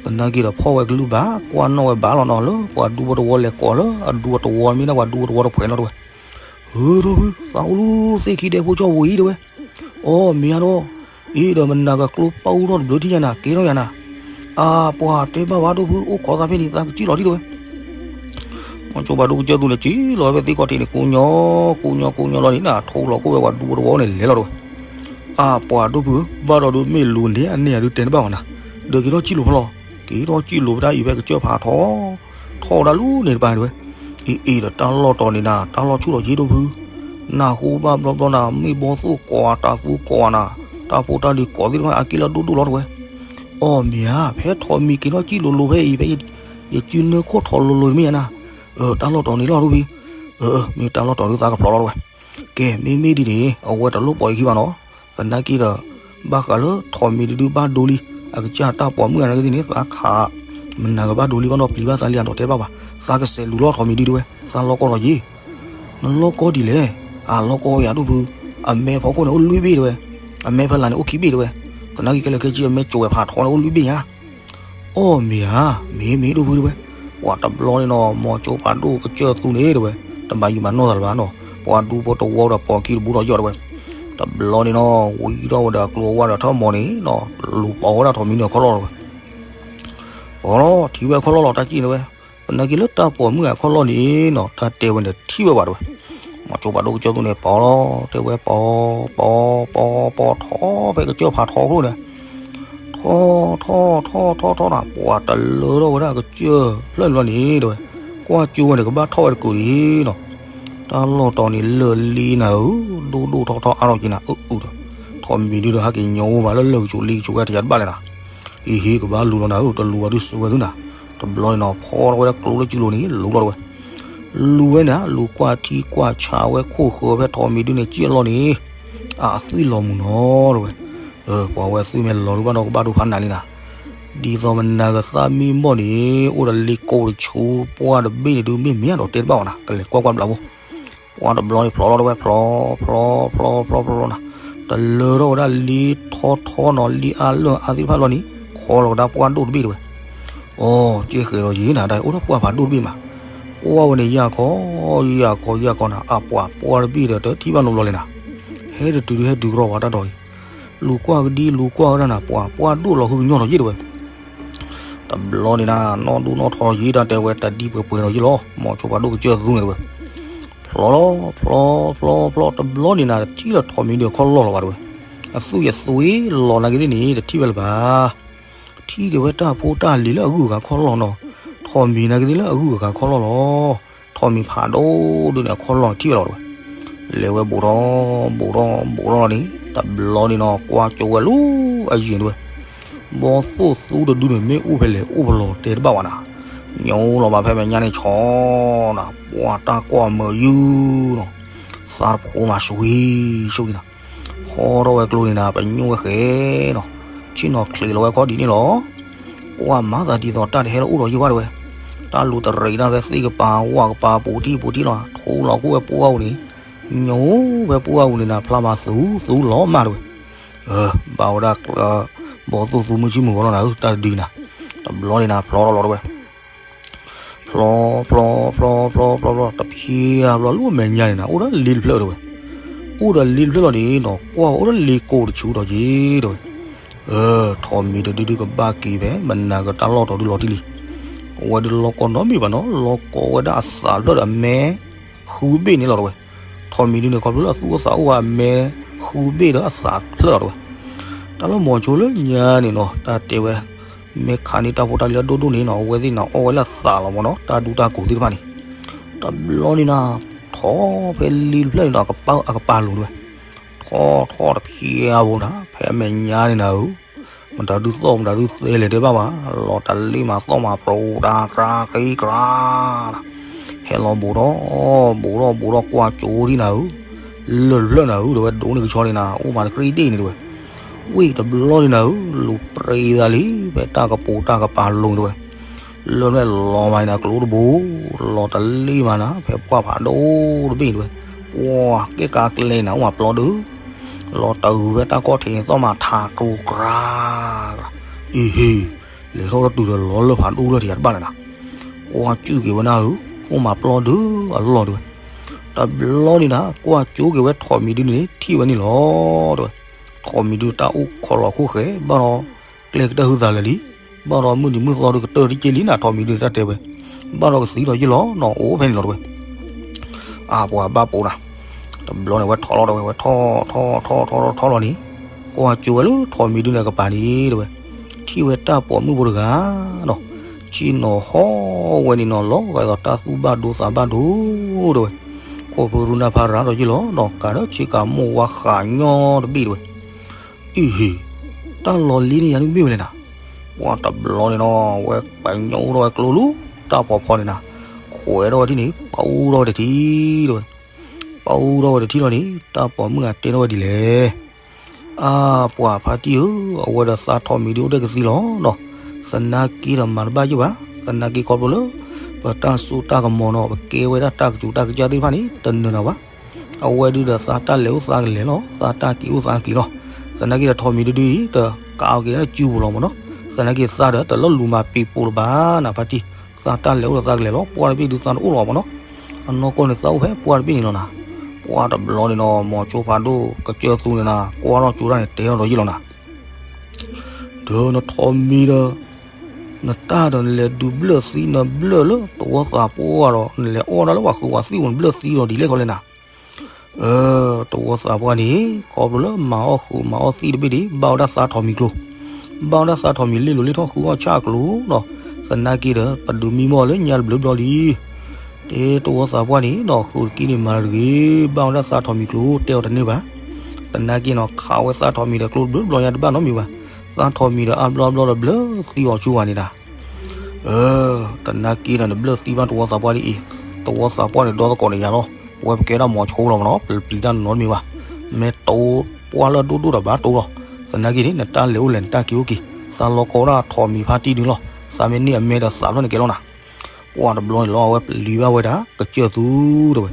သနာ်က့ဒီးဖီၣ်ဝဲကလုၢ်ဘၣ် ကွၢ်နီၣ်ဝဲဘၣ်လီၤနီၤ လၢပှၤဒူဖိတဝီလဲၤကိးလၢအဒူအတဝီမ့ၢ်ဒၣ်ပှၤဒူဖိတဝီတဖှဲးနီၤတဲဝဲ, ဧၢ ဒီပုၢ် သးအိၣ်လၢသ့ၣ်ခံဒဲဖိကၠီဝံၤအံၤတဲဝဲ, အီ မ့ၢ်ဧါဒီး, အ့ဒီးမနၤကကျိပာ်အူထီၣ်တဘျုးထံၣ်ညါနၤ ကဲထီၣ်ယၤနၤ, အါ ပှၢ်တဲဘၣ်ဝဲဒီပုၢ် အိၣ်ခိးသးဖဲန့ၣ် သးကစံၣ်လီၤဒံးတဲဝဲ မီၤစိၤပၤဒိၣ်ကစၢၢ်သူန့ၣ် စံၣ်လီၤဝဲဖဲသ့ၣ်ခီၣ်ထံးန့ၣ် ကိညိ ကိညိ ကိညိလီၤန့ၣ်နၤ ထိလီၤကိၣ်ဝဲပှၤဒူဖိတဝီန့ၣ်လဲၤလီၤတဝဲ. အါ ပှၤဒိၣ်ဖုဧၢ, ဘၣ်ဒီးဒုးမ့ၢ်လူၤန့ၢ်အန့ၢ်အဒုးတဲတဘၣ်ဘၣ်နၤ, ဒီးက့ၤထီၣ်စံၣ်လိၤဖဲလီၤ, က့ၤထီၣ်စံၣ်လိၤဖဲတၢ်အံၤဖဲကစၢၢ်ဖးထီ ထီၣ်ဝဲဒၣ်လူၤန့ၣ်တပၤတဝဲ. အ့ၣ်အ့ၣ်ဒီးတၢ်လီၢ်တီၤန့ၣ်နၤ တၢ်လီၢ်ဆူၣ်ထီၣ်ယ့ဒိၣ်ဖု, နၢ်ဟူဘၣ်ဘျီဘျီနၤ မ့ၢ်ဘီသိၣ်ကိးတၢ်သူကိးနၤ, တၢ်ဖိတၢ်လံၤကိးသ့ၣ်တဖၣ်အက့ၢ်လီၤဒိၣ်ဒိၣ်လီၤတဝဲ. အီၣ်မ့ၢ်ဧါ, ဖဲထိးမံၤက့ၤထီၣ်စံၣ်လိၤလိၤဖဲအံၤ ဖဲယစုနၢခိၣ်ထီၣ်လိၤလိၤတမ့ၢ်ဧါနၤ, တၢ်လီၢ်တီၤန့ၣ်လီၤဒိၣ်ဖု, မ့ၢ်တၢ်လီၢ်တီၤဒုးသးကဖျိးလီၤတဝဲ. ကဲ မ့မ့ၢ်ဒ်န့ၣ် အဝဲတလိၣ်ပိာ်အခံဘၣ်နီၤ, သနာ်က့ဒီး ဘၣ်ဃးလၢထိးမံၤဒုဒုဘၣ်ဒိလံ, အကစၢ်တၢ်ပိာ်မုၣ်အနာ်က့သ့ၣ်န့ၣ် သးခး မနၤကဘၣ်ဒိလံဘၣ်နီၤ ပျံၤဘၣ်သးလံအနီၤတဲတဘၣ်ဘၣ်, သးကစဲးလူၤလီၤထိးမံၤဒုတဝဲ, သးလီၢ်ကီၢ်ဒီးယ့ နလီၢ်ကီၢ်ဒ်လဲၣ်, အလီၢ်ကီၢ်ဝဲယၤဒိၣ်ဖု, အမဲဖီခိၣ်န့ၣ်အိၣ်လွံၢ်ဘ့ၣ်တဝဲ, အမဲဖဲလးန့ၣ်အိၣ်ခံဘ့ၣ်တဝဲ, သနာ်က့ခဲလၢာ်ခဲဆ့အမဲစိာ်ဝဲဖးထီန့ၣ်အိၣ်လွံၢ်ဘ့ၣ်ညါ. အီၣ်မ့ၢ်ဧါ, မ့ၢ်မ့ၢ်ဒိၣ်ဖုတဝဲ, ပှၤတဘျီန့ၣ်နီၤ မီၤစိၤပၤဒိၣ်ကစၢၢ်သူန့ၣ်တဝဲ, တမၤယံာ်မၤနီၢ်သးလၢၤဘၣ်နီၤ, ပှၤဒူဖိတဝီဒီးပိာ်ခံတဘူးဒီးယီၢ်တဝဲ, တဘျီန့ၣ်နီၤ ဝံထီၣ်ဝဲဒီးကျိဝါဒီးထၢၣ်မီၤန့ၣ်နီၤ လူၤပိာ်ဝဲဒၣ်ထိးမံၤဒုအခီၣ်လီၢ်တဝဲ ပီၤလီၤ ထံၣ်ဝဲအခီၣ်လီၢ်လီၤ တၢ်စံၣ်န့ၣ်ဝဲ, သနာ်က့လၢတၢ်ပိာ်မုၣ်အခီၣ်လီၢ်န့ၣ်နီၤ တၢ်တဲဝဲန့ၣ်ထံၣ်ဝဲဘၣ်တဝဲ, မီၤစိၤပၤဒိၣ်ကစၢၢ်သူန့ၣ် ပီၤလီၤ တဲဝဲပီၤ ပီၤ ပီၤ ပီၤထီၣ်ဖဲကစၢၢ်ဖးထီခိၣ်န့ၣ်, ထီၣ် ထီၣ် ထီၣ် ထီၣ် ထီၣ်နၤ ပှၤတလၢထီၣ်ဝဲဒၣ်ကစၢၢ်ဖျၢၣ်န့ၣ်လီၤန့ၣ်တဝဲ, ကွၢ်ကၠိဝဲန့ၣ် ကဘၣ်ထီၣ်ဝဲတကုာ်လံနီၤ, တၢ်လီၢ်တီၤန့ၣ်လၢာ်လံနၤဧၢ, ဒိၣ်ဒိၣ်ထီၣ်ထီၣ်အါထီၣ်က့ၤနၤအုၣ်အုၣ်ဒီး, ထိးမံၤဒုဒီးဟဲက့ၤညိမးလၢလၢၢ်ကဆိးလံကဆိးဝဲတယၤတဘၣ်လဲၣ်နၤ, ဟ့ၣ်ဟ့ၣ်ကဘၣ်လူၤလီၤနၤဧၢ, တလူၤအီၤဒုးစၢၤဝဲသုနၤ, တဘျီန့ၣ်နီၤ ဖီထီၣ်ဝဲဒၣ်ကျိလၢကၠူလိၤန့ၣ် လူၤလီၤတဝဲ လူၤဝဲန့ၣ် လူၤကွၢ်ထံကွၢ်ဆးဝဲခိၣ်ဃၢၤဖဲထိးမံၤဒုန့ၣ် စံၣ်အလီၢ်န့ၣ်, အသွံၣ်လီၤမုၢ်နီၤတဝဲ, ပှၤဝဲသွံၣ်မ့ၢ်လီၤဒုးဘၣ်ဒီးကဘၣ်ဒိဖးနးလံနၤ, ဒ်သိးမနၤကသၣ်မံမီၢ်န့ၣ် အိၣ်ဒီးလ့ကိးတဆူပှၢ်တဘ့ၣ်န့ၣ်ဒုးမ့ၢ်မ့ၢ်ဒီးတဲတဘၣ်ဝဲနၤ ကလဲၤကွၢ်ကွၢ်ဘျးဖိ, ပှၤတဘျီန့ၣ်ဖျိးလီၤတဝဲ ဖျိး ဖျိး ဖျိး ဖျိး ဖျိးနၤ, တလၢထီၣ်ဝဲဒၣ်လ့ထီထီနီၤ လ့အါလၢအါသ့ၣ်တဖၣ်လီၤန့ၣ် ခီလီၤကဒါပှၢ်ဒိၣ်တဘ့ၣ်တဝဲ အိ က့ဃဲၤဒီးယံၤနၤ တၢ်အိၣ်ထီၣ်ပှၢ်ဖးဒိၣ်တဘ့ၣ်မး, ကွၢ်ဝဲန့ၣ်ယၢ်ခီ, ယၢ်ခီ ယၢ်ခီနၤ အပှၤပှၢ်တဘ့ၣ်ဒီးတထံၣ်ဘၣ်နီတဘျီလဲၣ်နၤ, ဟဲတတုၤဒုးဟဲတုၤကရီပှၤတၢ်ဒီးအံၤ, လူၤကွၢ်ကဒံလူၤကွၢ်ဝဲဒၣ်နၤ ပှၤပှၢ်ဒိၣ်လီၤဟုကညီၢ်ဒီးယ့ၣ်တဝဲ, တဘျီန့ၣ်နၤ နီၢ်ဒိၣ်နီၢ်ထီယံၤတၢ်တဲဝဲ တၢ်ဒံပှဲၤပှဲၤဒီးယ့ၣ်လီၤ မီၤစိၤပၤဒိၣ်ကစၢၢ်သူန့ၣ်တဝဲ, ဖျိးလီၤ ဖျိး ဖျိး ဖျိး တဘျီန့ၣ်နၤ တထံၣ်လီၤထိးမံၤဒုးခီလီၢ်လီၤဘၣ်တဝဲ, အသွံၣ်အသွံၣ်လီၤနာ်က့သ့ၣ်န့ၣ် တထံၣ်ဝဲလၢၤဘၣ် ထံၣ်က့ၤဝဲတၢ်ဖိတၢ်လံၤလၢအဂုၤအဂၤခီလီၢ်နီၤ, ထိးမံၤနာ်က့သ့ၣ်လၢအဂုၤအဂၤခီလီၢ်လီၤ, ထိးမံၤဖးဒိၣ်ဒုန့ၣ် အခီလီၢ်န့ၣ်ထံၣ်ဝဲလီၤတဝဲ, လဲၤဝဲဘူးထီၣ် ဘူးထီၣ် ဘူးထီၣ်လီၤန့ၣ် တဘျီန့ၣ်နီၤ ကွၢ်ကၠိဝဲလၢအယံၤတဝဲ, ဘီသိၣ်သူတဒုန့ၣ် မ့ၣ်အူဖဲလဲၣ်အိၣ်ဖဲလဲၣ်တဲတဘၣ်ဘၣ်နၤ, ညိလီၤဘၣ်ဖဲမဲာ်ညါန့ၣ်ဆီ နၤ ပှၤတၢ်ကွၢ်မုာ်ယုနီၤ, သးတဖိမး ဆွံ ဆွံနၤ ဖီထီၣ်ဝဲကျိန့ၣ်နၤ ပညိၣ်ဝဲဃဲနီၤ, ဆ့ၣ်နီၤချံးလီၤဝဲခီဒ်န့ၣ်လီၤ, ပှၤမၤသးဒ်သိးတၢ်တဟဲလၢအိၣ်ဒီးယုၢ်ဘၣ်တဝဲ, တၢ်လူၤတရံးတၢ်ဖဲသ့ၣ်ကပၤ ဝၣ်ကပၤ ပူၤထံၣ်ပူၤထံၣ်လီၤ ထိလီၤခိၣ်ဝဲပှၢ်အူန့ၣ်, ညိဝဲပှၢ်အူန့ၣ်နၤ ဖျါမၤသူသူလီၤမၢ်တဝဲ, ဘၣ်ဝဲဒၣ် ဘီသိၣ်သူမုၢ်ဆ့ၣ်မုၢ်ဂီၤလီၤနၤဧၢ တၢ်တဒုနၤ, တဘျီန့ၣ်နၤ ဖျီထီၣ်လီၤတဝဲ ဖျီ ဖျီ ဖျီ ဖျီ ဖျီ ဖျီ တဖျၢၣ်ဘျီလၢမဲာ်ညါန့ၣ်နၤ အိၣ်ဒီးလ့တဖျၢၣ်တဝဲ, အိၣ်ဒီးလ့တဖျၢၣ်လီၤန့ၣ်နီၤ ကွၢ်ဝဲအိၣ်ဒီးလ့ကိးတဆူဒီးက့ၤတဝဲ, ထိးမံၤတဒုဒုကဘၣ်က့ၤဖဲ မနၤကတၢ်လီၢ်တီၤဒုလီၤတံၢ်လံ, အဝဲဒုလီၢ်ကီၢ်နီတမံၤဘၣ်နီၤ လီၢ်ကီၢ်ဝဲဒၣ်အသးတဖျၢၣ်ဒီးအမဲ ဃုဘ့ၣ်န့ၣ်လီၤတဝဲ, ထိးမံၤဒုန့ၣ် ခီဖျိလၢအသူၣ်အိၣ်သးအိၣ်ဝဲအမဲ ဃုဘ့ၣ်ဒီးအသးတဖျၢၣ်လီၤတဝဲ, တၢ်လၢမီၤစိၤလၢညါန့ၣ်နီၤ တၢ်တဲဝဲ မ့ၢ်ခးန့ၢ်တၢ်ဖိတၢ်လံၤလၢဒိၣ်ဒိၣ်န့ၣ်နီၤ အဝဲသ့ၣ်နၤအီၣ်ဝဲလၢအသးလီၤမးနီၤ တၢ်ဒူတၢ်ကိၤသ့ၣ်တဖၣ်န့ၣ်, တဘျီန့ၣ်နၤ ထိးဖဲလ့တဖျၢၣ်န့ၣ်ဒီး အကပၤအူအကပၤလိၤတဝဲ, ထိးထိးတဖျၢၣ်ဘိနၤ ဖဲအမဲာ်ညါန့ၣ်နၤဧၢ မတၤဒုးသီၣ် မတၤဒုးသဲလဲၤတဲဘၣ်ဘၣ်, လီၤတလ့ၢ်မးသီၣ်မးပြိးတၢ်ကြၤက့ၤကြၤနၤ, ဟဲလီၤဘူးထီၣ် ဘူးထီၣ် ဘူးထီၣ်ကွၢ်ကၠိဒံနၤဧၢ, လၢၢ်တဖျၢၣ်နၤဧၢ ဒီးဝဲဒိးန့ၢ်ကဆီန့ၣ်နၤ အိၣ်မးတကြံဒ့ၣ်န့ၣ်တဝဲ, ဝ့ၢ်တဘျီန့ၣ်နၤဧၢ လူၤပြံသးလံ ဖဲတၢ်ကပိာ်တၢ်ကပၤလိၤန့ၣ်တဝဲ, လၢၢ်ဖျၢၣ်လီၤမးန့ၣ်နၤ ကျိတဘိ, လီၤတလ့ၢ်မးနၤ ဖဲပှၢ်ဖးဒိၣ်တဘ့ၣ်န့ၣ်တဝဲ, ပှၤကဲကးကျဲနၤ အိၣ်မးပျီဒုး လီၤတၢ်ဂုၤဖဲတၢ်ကီၢ်ထံးန့ၣ် သီၣ်မးထးကြိးကြၤ, အ့ဟ့, လဲၤထီၣ်တတုၤဒီးလီၤလၢၢ်ဖးဒိၣ်လၢထံးတဘၣ်လဲၣ်နၤ, ကွၢ်ကၠူၣ်က့ၤဝဲနၤဧၢ, အိၣ်မးပျီဒုးအလီၢ်တဝဲ, တဘျီန့ၣ်နၤ ကွၢ်ကၠိက့ၤဝဲထိးမံၤဒုန့ၣ် ထံၣ်ဝဲန့ၣ်လီၤတဝဲ, ထိးမံၤဒုတၢ်အိၣ်ခိးလီၤခိၣ်ဃဲ ဘၣ်ဒီး ကျဲကတၢၢ်ဟုသးလၢာ်လံ, ဘၣ်ဒီးမုၢ်နံၤမုၢ်သီဒုကတၢၢ်တက့ၢ်လံနၤ ထိးမံၤဒုန့ၣ်တၢ်တဲဝဲ, ဘၣ်ဒီးကသံဒီးယ့ၢ်လီၤနီၤ အိၣ်ဖဲန့ၣ်လီၤတဲဝဲ. အါ ပှၤဘၣ်ပိာ်နၤ, တဘျီန့ၣ် ဝဲထီၣ်လီၤတဲဝဲ, ဝဲထီၣ်ထီၣ်ထီၣ်ထီၣ်ထီၣ်ထီၣ်လီၤန့ၣ်, ကွၢ်ကၠိဝဲလၢထိးမံၤဒုန့ၣ်အကပၤန့ၣ်တဲဝဲ, ထံၣ်ဝဲတၢ်ပိာ်မုၣ်ဖိတဂၤနီၤ, ဆ့ၣ်နီၤဟီၣ်ဝဲန့ၣ်နီၤ လီၤဂာ်ဒ်သိးတၢ်သူၣ်ဘၣ်ဒိသးဘၣ်ဒိတဲဝဲ, ခိၣ်ဖၢရူနၢ်ဖးရၤဒီးယ့ၢ်လီၤနီၤ ကးဒီးဆ့ကၤမိၢ်ဝါဃးညီတဘ့ၣ်တဲဝဲ. အ့ၣ်ဟ့ၣ်, တၢ်လီၤလံန့ၣ်ယၤန့ၣ်မ့ၢ်ဝဲလဲၣ်နၤ. ပှၤတဘျီန့ၣ်နီၤ ဝဲပညိၣ်အိၣ်ထီၣ်ဝဲကျိလၢ တၢ်ဖီဖီန့ၣ်နၤ, ခွဲးထီၣ်ဝဲထံၣ်န့ၣ် ပာ်အူထီၣ်ဝဲတထံၣ်တဲဝဲ. ပာ်အူထီၣ်ဝဲတထံၣ်လီၤန့ၣ် တၢ်ပိာ်မုၣ်အတဲထီၣ်ဝဲဒ်လဲၣ်. အါ ပှၤဖါတံၢ်ဧၢ, အဝဲဒီးသးထိးမံၤဒုအိၣ်ထဲကသံလီၤနီၤ, သနာ်က့ဒီးမၤတဘၣ်ယိၣ်ဘၣ်, သနာ်က့ခီဖျိလၢ ပတၢ်စိတၢ်ကမီၤနီၤ ပကဲဝဲဒၣ်တၢ်ကစူးတၢ်ကစၢ်သ့ၣ်တဖၣ်န့ၣ် တနၢၤနၤဘၣ်. အဝဲဒုဒီးသးတၢ်လဲၤအိၣ်သးကလဲၤလီၤ, သးတၢ်က့ၤအိၣ်သးက့ၤလီၤ. သနာ်က့ဒီးထိးမံၤဒုဒုအံၤ တကးအီၤက့ၤလၢစုပူၤလီၤမ့ၢ်နီၤ. သနာ်က့သးဒီးတလီၤလူၤမၤပံၤပိာ်လၢၤဘၣ်နၤဖါတံၢ်, သးတၢ်လဲၤအိၣ်ဒီးသးကလဲၤလီၤ, ပှၢ်တဘ့ၣ်ဒုသးတအိၣ်လၢၤဘၣ်မ့ၢ်နီၤ. အနီၢ်ကီၢ်န့ၣ်သးအိၣ်ဖဲပှၢ်တဘ့ၣ်န့ၣ်လီၤနၤ. ပှၢ်တဘျီန့ၣ်နီၤ မိၤဆိဖးဒိၣ်ကစၢၢ်သူန့ၣ်နၤ ကွၢ်ထီၣ်ကၠိတၢ်န့ၣ် တဲထီၣ်ဒီးယ့ၢ်လီၤနၤ. ဒီးနထိးမံၤဒီး နတၢ်ဒီးနလဲၤဒုးဘျၢၣ်သံ နဘျၢၣ်လၢသဝီသးပှၢ်ဒီး နလဲၤအီၣ်ဒၣ်လၢပှၤဃုာ်ပှၤသံၣ်ပူၤ နဘျၢၣ်သံဒီးဒ်လဲၣ်ခီလဲၣ်နၤ. အၢ သဝီသးပှၢ်န့ၣ် ခီဖျိလၢမၤအီၣ်ဃုာ်မၤအီၣ်သံၣ်တဘ့ၣ်ဒံး ဘၣ်ဝဲဒၣ်သးထိးမံၤကျိ, ဘၣ်ဝဲဒၣ်သးထိးမံၤလ့ၣ်လိၤလ့ၣ်ထီၣ်ဃုအီၣ်ဆၣ်အကျိၤနီၤ. သနာ်က့ဒီး ပဒုးမံမီၢ်လၢညါတဘျုးဘျီလံ. တဲသဝီသးပှၢ်န့ၣ်နီၤ ဃုာ်တက့ၢ်န့ၣ်မၤတဂ့ၤ, ဘၣ်ဝဲဒၣ်သးထိးမံၤကျိ တဲအီၤတန့ၢ်ဘၣ်. သနာ်က့နီၤ ခးဝဲသးထိးမံၤဒီးကျိတဘျုးဘျီညါတဘၣ်နီတမံၤဘၣ်. သးထိးမံၤဒီးအါဘျီအါဘျီဒီးဘျၢၣ်သံအီၤဆူဝဲန့ၣ်ဒၣ်. အၢ သနာ်က့ဒီးနဘျၢၣ်သံဘၣ်သဝီသးပှၢ်ဒ်အံၤ, သဝီသးပှၢ်န့ၣ်ဒီသကိးန့ၣ်ယၤလီၤ. ပဝဲပကဲဒၣ်မိၤဆိလီၤမ့ၢ်နီၤ ပျံၤတၢ်နီတမံၤဘၣ်. မ့ၢ်တိပှၢ်လၢအဒိၣ်ဒိၣ်ဒီးဘၣ်တိလီၤ. သနာ်က့န့ၣ် နတၢ်လဲၤအိၣ်လဲၤနတၢ်က့ၤအိၣ်က့ၤ, သးလီၤကီဝဲဒၣ်ထိးမံၤဖါတံၢ်ဒုလီၤ. သးမ့ၢ်န့ၢ်အမဲဒီးသးဖျၢၣ်န့ၣ်ကဲလီၤနၤ. ပှၢ်တဘျီန့ၣ်လီၤ အဝဲပျံၤဘၣ်ဝဲဒၣ် ကစၢၢ်သူတဲဝဲ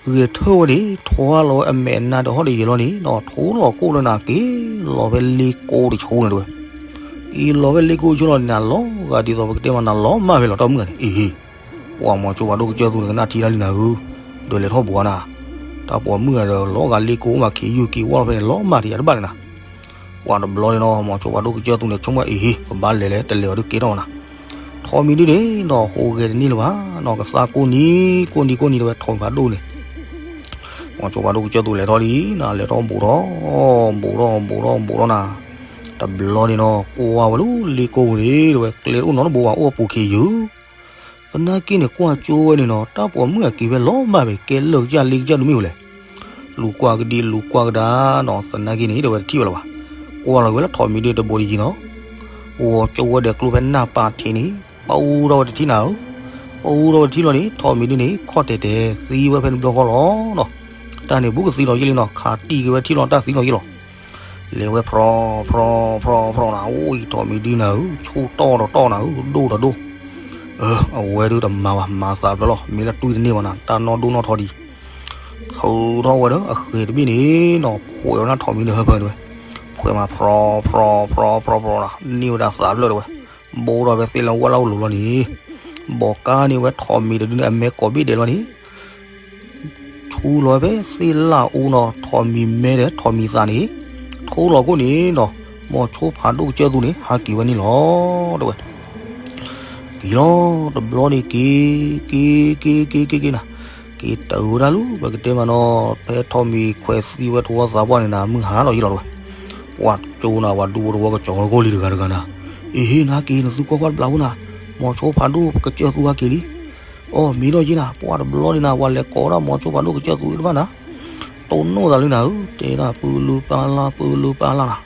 ဂဲၤထၢၣ်ဝဲန့ၣ် ထိလီၤဝဲအမဲာ်အနါဒီးဟီၣ်ဒီးယဲၤလီၤန့ၣ်နီၤ ထိလီၤကိၣ်လၢနၤက့ၤ လီၤဖဲလ့ကိတဆိန့ၣ်တဲဝဲ. က့ၤလီၤဖဲလ့ကိတဆိလီၤန့ၣ် နၤလီၤဂာ်ဒ်သိးပကတဲမးနၤလီၤမၢ်ဖဲလီၤတၢ်မုၣ်ဂၤန့ၣ် အ့ၣ်ဟ့ၣ်. ပှၢ်မိၤဆိဖးဒိၣ်ကစၢၢ်သူန့ၣ် ကနၣ်ထံတၢ်လံနၤဧၢ, ဒီးလဲၤထီၣ်ဘူးနၤ, တၢ်ပိာ်မုၣ်ဂၤဒီးလီၤဂာ်လ့ကိမး က့ၤယုၢ်က့ၤဝီၢ်လီၤဖဲန့ၣ် လီၤမၢ်တယၤတဘၣ်လၢနၤ. ပှၢ်တဘျီန့ၣ်နီၤ မိၤဆိဖးဒိၣ်ကစၢၢ်သူန့ၣ် ဆိကမိၣ်အ့ၣ်ဟ့ၣ် ကဘၣ်လဲၤလဲၤ တလဲၤအီၤဒုးကဲထီၣ်နၤ. ထိးမံၤဒုန့ၣ်နီၤ ဟူးဂဲၤတန့ၢ်လၢၤဘၣ်နီၤ ကသးကိၢ်နံၤကိၢ်နံၤကိၢ်နံၤတဲဝဲ ထိးမံၤဖးဒိၣ်န့ၣ် မိၤဆိဖးဒိၣ်ကစၢၢ်သူလဲၤထီၣ်လံနၤ လဲၤထီၣ်ဘူးထီၣ် ဘူးထီၣ်ဘူးထီၣ်ဘူးထီၣ်နၤ. တဘျီန့ၣ်နီၤ ကွၢ်ဝဲလၢလ့ကိပူၤန့ၣ် တဲဝဲ ကျဲတအိၣ်နီတဘိဘၣ် အိၣ်အပူၤခံယုၢ် သနာ်က့န့ၣ် ကွၢ်ကၠိဝဲန့ၣ်နီၤ တၢ်ပိာ်မုၣ်အက့ၤဖဲလီၤမၢ်ဖဲ ကဲလၢာ်ကစၢ်လ့ကစၢ်ဒုးမ့ၢ်ဝဲလဲၣ်. လူၤကွၢ်ကဒံလူၤကွၢ်ကဒါနီၤ သနာ်က့န့ၣ် တဲဝဲတထံၣ်ဝဲလၢၤဘၣ်. ကွၢ်လီၤက့ၤဝဲလၢထိးမံၤဒုတဘိတယံၤနီၤ ဂီၤကၠိဝဲဒီးကျိဖဲနၢ်ပာ်ထံးန့ၣ် ပအူထီၣ်ဝဲတထံၣ်နၤဧၢ. ပအူထီၣ်ဝဲတထံၣ်လီၤန့ၣ် ထိးမံၤဒုန့ၣ် ခီၣ်တဲာ်တဲာ် သံဝဲဖဲန့ၣ်ဘျီဃီလီၤနီၤ. တၢ်န့ၣ်ဘူးကသံလီၤယ့ၢ်လံနီၤ ခးတံၢ်က့ၤဝဲထံၣ်လီၤတၢ်သံလီၤယ့ၢ်လီၤ. လဲၤဝဲဖြီ ဖြီ ဖြီ ဖြီနၤ အိၣ်အံၤထိးမံၤဒုနၤဧၢ ဆူၣ်တီၢ်ဒီးတီၢ်နၤဧၢ ဒိၣ်ဒီးဒိၣ် အဝဲဒုတမၤဘၣ် မၤသးဖျၢၣ်လီၤ မ့ၢ်လၢတွံၢ်တန့ၢ်ဘၣ်နၤ တၢ်နီၢ်ဒိၣ်နီၢ်ထီဒံး ထုးထီၣ်ဝဲဒီးအဃဲၤတဘ့ၣ်န့ၣ်နီၤ ဖှဲးဝဲဒၣ်ထိးမံၤဒုဟၢဖၢတဲဝဲ ဖှဲးမးဖြီ ဖြီ ဖြီ ဖြီ ဖြီနၤ န့ၢ်ဝဲဒၣ်သးဖျၢၣ်တဲဝဲ ဘိထီၣ်ဖဲသ့ၣ်လၢဝဲလၢအိၣ်လိၤလီၤန့ၣ် ဘိးကါန့ၢ်ဝဲထိးမံၤတဒုန့ၣ် အမဲကိးဘ့ၣ်ဒဲးလီၤန့ၣ် ဆူလီၤဖဲသ့ၣ်လၢအူနီၤ ထိးမံၤမဲဒီးထိးမံၤသးန့ၣ် ထိလီၤခိၣ်န့ၣ်နီၤ မိၤဆိဖးဒိၣ်ကစၢၢ်သူန့ၣ် ဟးက့ၤဝဲန့ၣ်လီၤ တဲဝဲ က့ၤလီၤတဘျီန့ၣ်က့ၤ က့ၤ က့ၤ က့ၤ က့ၤ က့ၤနၤ က့ၤတၢ်ဝဲဒၣ်လၢ ပကတဲမးနီၤ ဖဲထိးမံၤခွဲးသံဝဲသဝီသးပှၢ်န့ၣ်နၤ မုၢ်ဟါလီၤယ့ၢ်လီၤတဲဝဲ ပှၤကၠိနၤ ပှၤဒူဖိတဝီကစီၤလီၤကိၢ်လံတဂၤတဂၤနၤ အ့ၣ်ဟ့ၣ်နၤက့ၤနသုကွၢ်ကွၢ်တဘျီဖိနၤ မိၤဆိဖးဒိၣ်ကစၢၢ်သူဟးက့ၤလံ အိ မ့ၢ်ထီၣ်ယ့ၢ်နၤ ပှၤတဘျီန့ၣ်နၤ ပှၤလဲၤကိးဒၣ်မိၤဆိဖးဒိၣ်ကစၢၢ်သူသ့ၣ်တဖၣ်နၤ တိၢ်နီၣ်သးလံနၤဧၢ တဲဒၣ်ပူၤလူၤပာ်လၢ် ပူၤလူၤပာ်လၢ်နၤ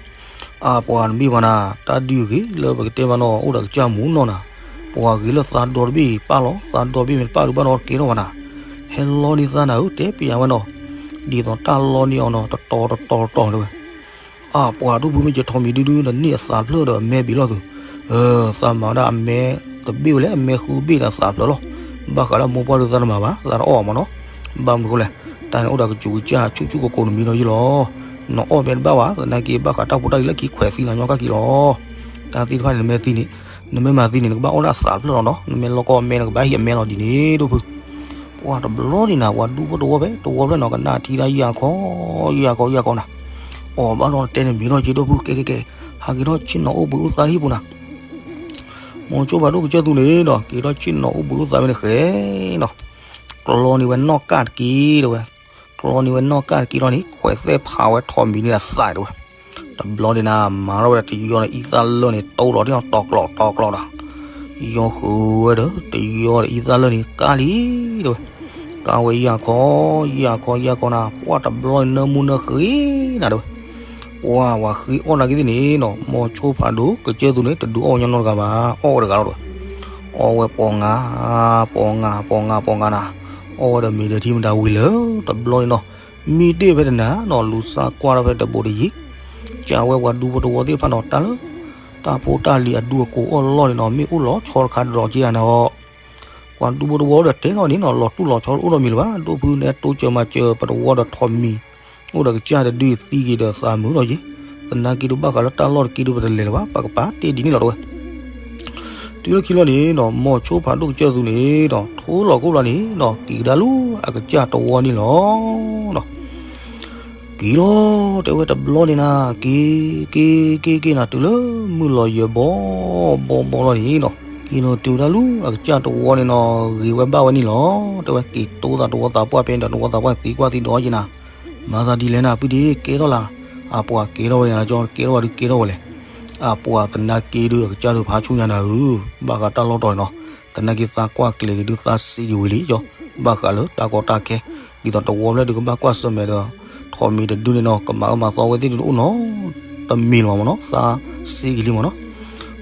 အါပှၤတမ့ၢ်ဘၣ်နၤ တၢ်ဒုးဂ့ၤလၢပကတဲမးနီၤ အိၣ်ဒီးကစၢ်မူနီၤနၤ ပှၤဂ့ၤလၢသးဒီတဘ့ၣ်ပာ်လီၤ သးဒီတဘ့ၣ်မ့ၢ်တပာ်ဒုးဘၣ်ဒီးကဲထီၣ်ဘၣ်နၤ ဟဲလီၤန့ၢ်သးနၤဧၢ တဲပယၤဝဲနီၤ ဒ်သိးတၢ်လီၤန့ၢ်အီၤနီၤ တတီၤတတီၤတတီၤတဲဝဲ အါပှၤဒိၣ်ဖုမ့ၢ်ကထိးမံၤဒုဒု နန့ၢ်အသးဖျၢၣ်ဒီးအမဲဘ့ၣ်လီၤသု သးမၤဝဲဒၣ်အမဲတဘ့ၣ်ဝဲလဲၣ် အမဲဃုဘ့ၣ်ဒီးသးဖျၢၣ်လီၤ ဘၣ်ဃးလၢမိၢ်ပှၢ်ဒုသးတမၤဘၣ် သးတအီၣ်ဘၣ်မးနီၤ ဘၣ်မနုၤဃိလဲၣ် တၢ်န့ၣ်အိၣ်ဒီးကစူးကစၢ်ဆူၣ်ဆူၣ်ကိၢ်ကိၢ်နမံၤဒီးယ့ၢ်လီၤ နအီၣ်မဲတဘၣ်ဘၣ် သနာ်က့ ဘၣ်ဃးတၢ်ဖိတၢ်လံၤလၢခံခွဲးသံနၤညီကၢ်ခံလီၤ တၢ်သ့ၣ်တဖၣ်န့ၣ် နမ့ၢ်သံန့ၣ် နမ့ၢ်မၤသံန့ၣ် နကဘၣ်အီၣ်ဒၣ်အသးဖျၢၣ်လီၤနီၤ နမ့ၢ်လီၤကီအမဲ နကဘၣ်ဟံးအမဲလီၤဒ်န့ၣ် ဒိၣ်ဖု ပှၤတဘျီန့ၣ်နၤ ပှၤဒူဖိတဝီဖဲ တဝီဖျၢၣ်နီၤ ကနၣ်ထံတၢ်ယၤခီ ယၤခီ ယၤခီနၤ အီၣ်ဘၣ်ဒီးတဲန့ၣ်မ့ၢ်ထီၣ်က့ၤဒိၣ်ဖု ကဲကဲကဲ ဟးက့ၤထီၣ်ဆ့ၣ်နီၤအိၣ်ဘှံးအိၣ်သါဟံၣ်ပူၤနၤ မိၤဆိဖးဒိၣ်ကစၢၢ်သူန့ၣ်ဒီး က့ၤထီၣ်ဆ့ၣ်နီၤအိၣ်ဘှံးအိၣ်သါဝဲန့ၣ်ဃဲနီၤ, ကျီန့ၢ်ဝဲနီၣ်ကၢ်တက့ၢ်တဲဝဲ, ကျီန့ၢ်ဝဲနီၣ်ကၢ်တက့ၢ်လီၤန့ၣ် ခွဲးသဲဖးဝဲထိးမံၤန့ၣ်အသးတဲဝဲ, တဘျီန့ၣ်နၤ မၤထီၣ်ဝဲဒီးတယီန့ၣ် အံသၣ်လၢၢ်န့ၣ် တိၢ်လီၤတ့ၢ်နီၤ တီၤကျီးတီၤကျီးဒီး ယီဃုာ်ဝဲဒီး တယီဒီးအံသၣ်လၢၢ်န့ၣ် ကၢ်လံတဲဝဲ, ကၢ်ဝဲယၢ်ခီ ယၢ်ခီ ယၢ်ခီနၤ ပှၢ်တဘျီန့ၣ် နၢမူနၢဃ့နၤတဲဝဲ ပှၢ်ဝဲဃ့အီၣ်နာ်က့သ့ၣ်န့ၣ်နီၤ မိၤဆိဖးဒိၣ်ကစၢၢ်သူန့ၣ် တဒုးအီၣ်ဝဲညီနီတဂၤဘၣ်, အီၣ်ဝဲတဂၤလီၤတဲဝဲ, အီၣ်ဝဲပီၤငါ ပီၤငါ ပီၤငါ ပီၤငါနၤ, အီၣ်ဝဲဒီးမ့ၤဒီးထံမတၤဝံၤလၢ တဘျီန့ၣ်နီၤ မံတ့ၢ်ဖဲတနၤနီၤ လူၤစၢ်ကွၢ်ထီၣ်ဖဲတဘိးတယံၤ, ကးဝဲပှၤဒူဖိတဝီသ့ၣ်တဖၣ်နီၤ တၢ်လၢ တၢ်ဖိတၢ်လံၤအဒူအကိးအီၣ်လီၢ်န့ၣ်နီၤ မ့ၢ်အိၣ်လီၤဆီတခါဒီးက့ၤဧါန့ၣ်အီၤ ပှၤဒူဖိတဝီဒီးတဲထီၣ်န့ၣ်နီၤ လီၤတူၢ်လီၤဆီတအိၣ်နီတမံၤလၢၤဘၣ်, ဒိၣ်ဖုနဲတိစၢၤမၤစၢၤပတဝီဒီးထိးမံၤ, အိၣ်ဒီးကစၢ်တဒုသံက့ၤဒီးသးမုာ်လီၤယံၤ, သနာ်က့ဒုးဘၣ်ဃးလၢတၢ်လီၢ်တက့ဒုးပတလဲၤလၢၤဘၣ် ပကပာ်တ့ၢ်ဒ်န့ၣ်လီၤတဲဝဲ, တုၤလၢခံလီၤန့ၣ်နီၤ မိၤဆိဖးဒိၣ်ကစၢၢ်သူန့ၣ်ဒီး ထိလီၤခိၣ်ဘျီန့ၣ်နီၤ က့ၤကဒါလူၤအကစၢ်တဝီန့ၣ်လီၤ. က့ၤလီၤ တဲဝဲတဘျီန့ၣ်နၤ က့ၤ က့ၤ က့ၤ က့ၤနၤ တုၤလၢမုၢ်လီၤယၢၤဘီ ဘီ ဘီလီၤန့ၣ်နီၤ က့ၤလီၤတုၤဒၣ်လူၤအကစၢ်တဝီန့ၣ်နီၤ ဂ့ၤဝဲဘၣ်ဝဲန့ၣ်လီၤ. တဲဝဲက့ၤတိသးတဝီသးပှၢ်ဖဲန့ၣ်ဒီး တဝီသးပှၢ်သံကွၢ်သံဒီးယဲနၤ မၤသးဒ်လဲၣ်နၤ ပုၢ်ဒ့ကဲထီၣ်လၢ်, အပှၤကဲထီၣ်ဝဲယၤလၢကဲထီၣ်ဝဲဒုးကဲထီၣ်ဝဲလဲၣ်, အပှၤသနာ်က့ဒုးအကစၢ်ဒုးဖးဆူညါနၤဧၢ, ဘၣ်ဃးတၢ်လီၢ်တီၤန့ၣ်နီၤ သနာ်က့သးကွၢ်ကျဲၤက့ၤဒုးသးစ့က့ၤဝံၤလံ ကၠီ ဘၣ်ဃးလၢတၢ်ကီတၢ်ခဲ, ဒ်သိးတဝီဖျၢၣ်ဒုးကဘၣ်ကွၢ်ဆၢၣ်မဲာ်ဒီး ထိးမံၤတဒုန့ၣ်နီၤ ကမၤအၢမၤသီဝဲသ့ၣ်ဒုးတအိၣ်နီတမံၤလၢၤမ့ၢ်နီၤ သးစ့က့ၤလံမ့ၢ်နီၤ,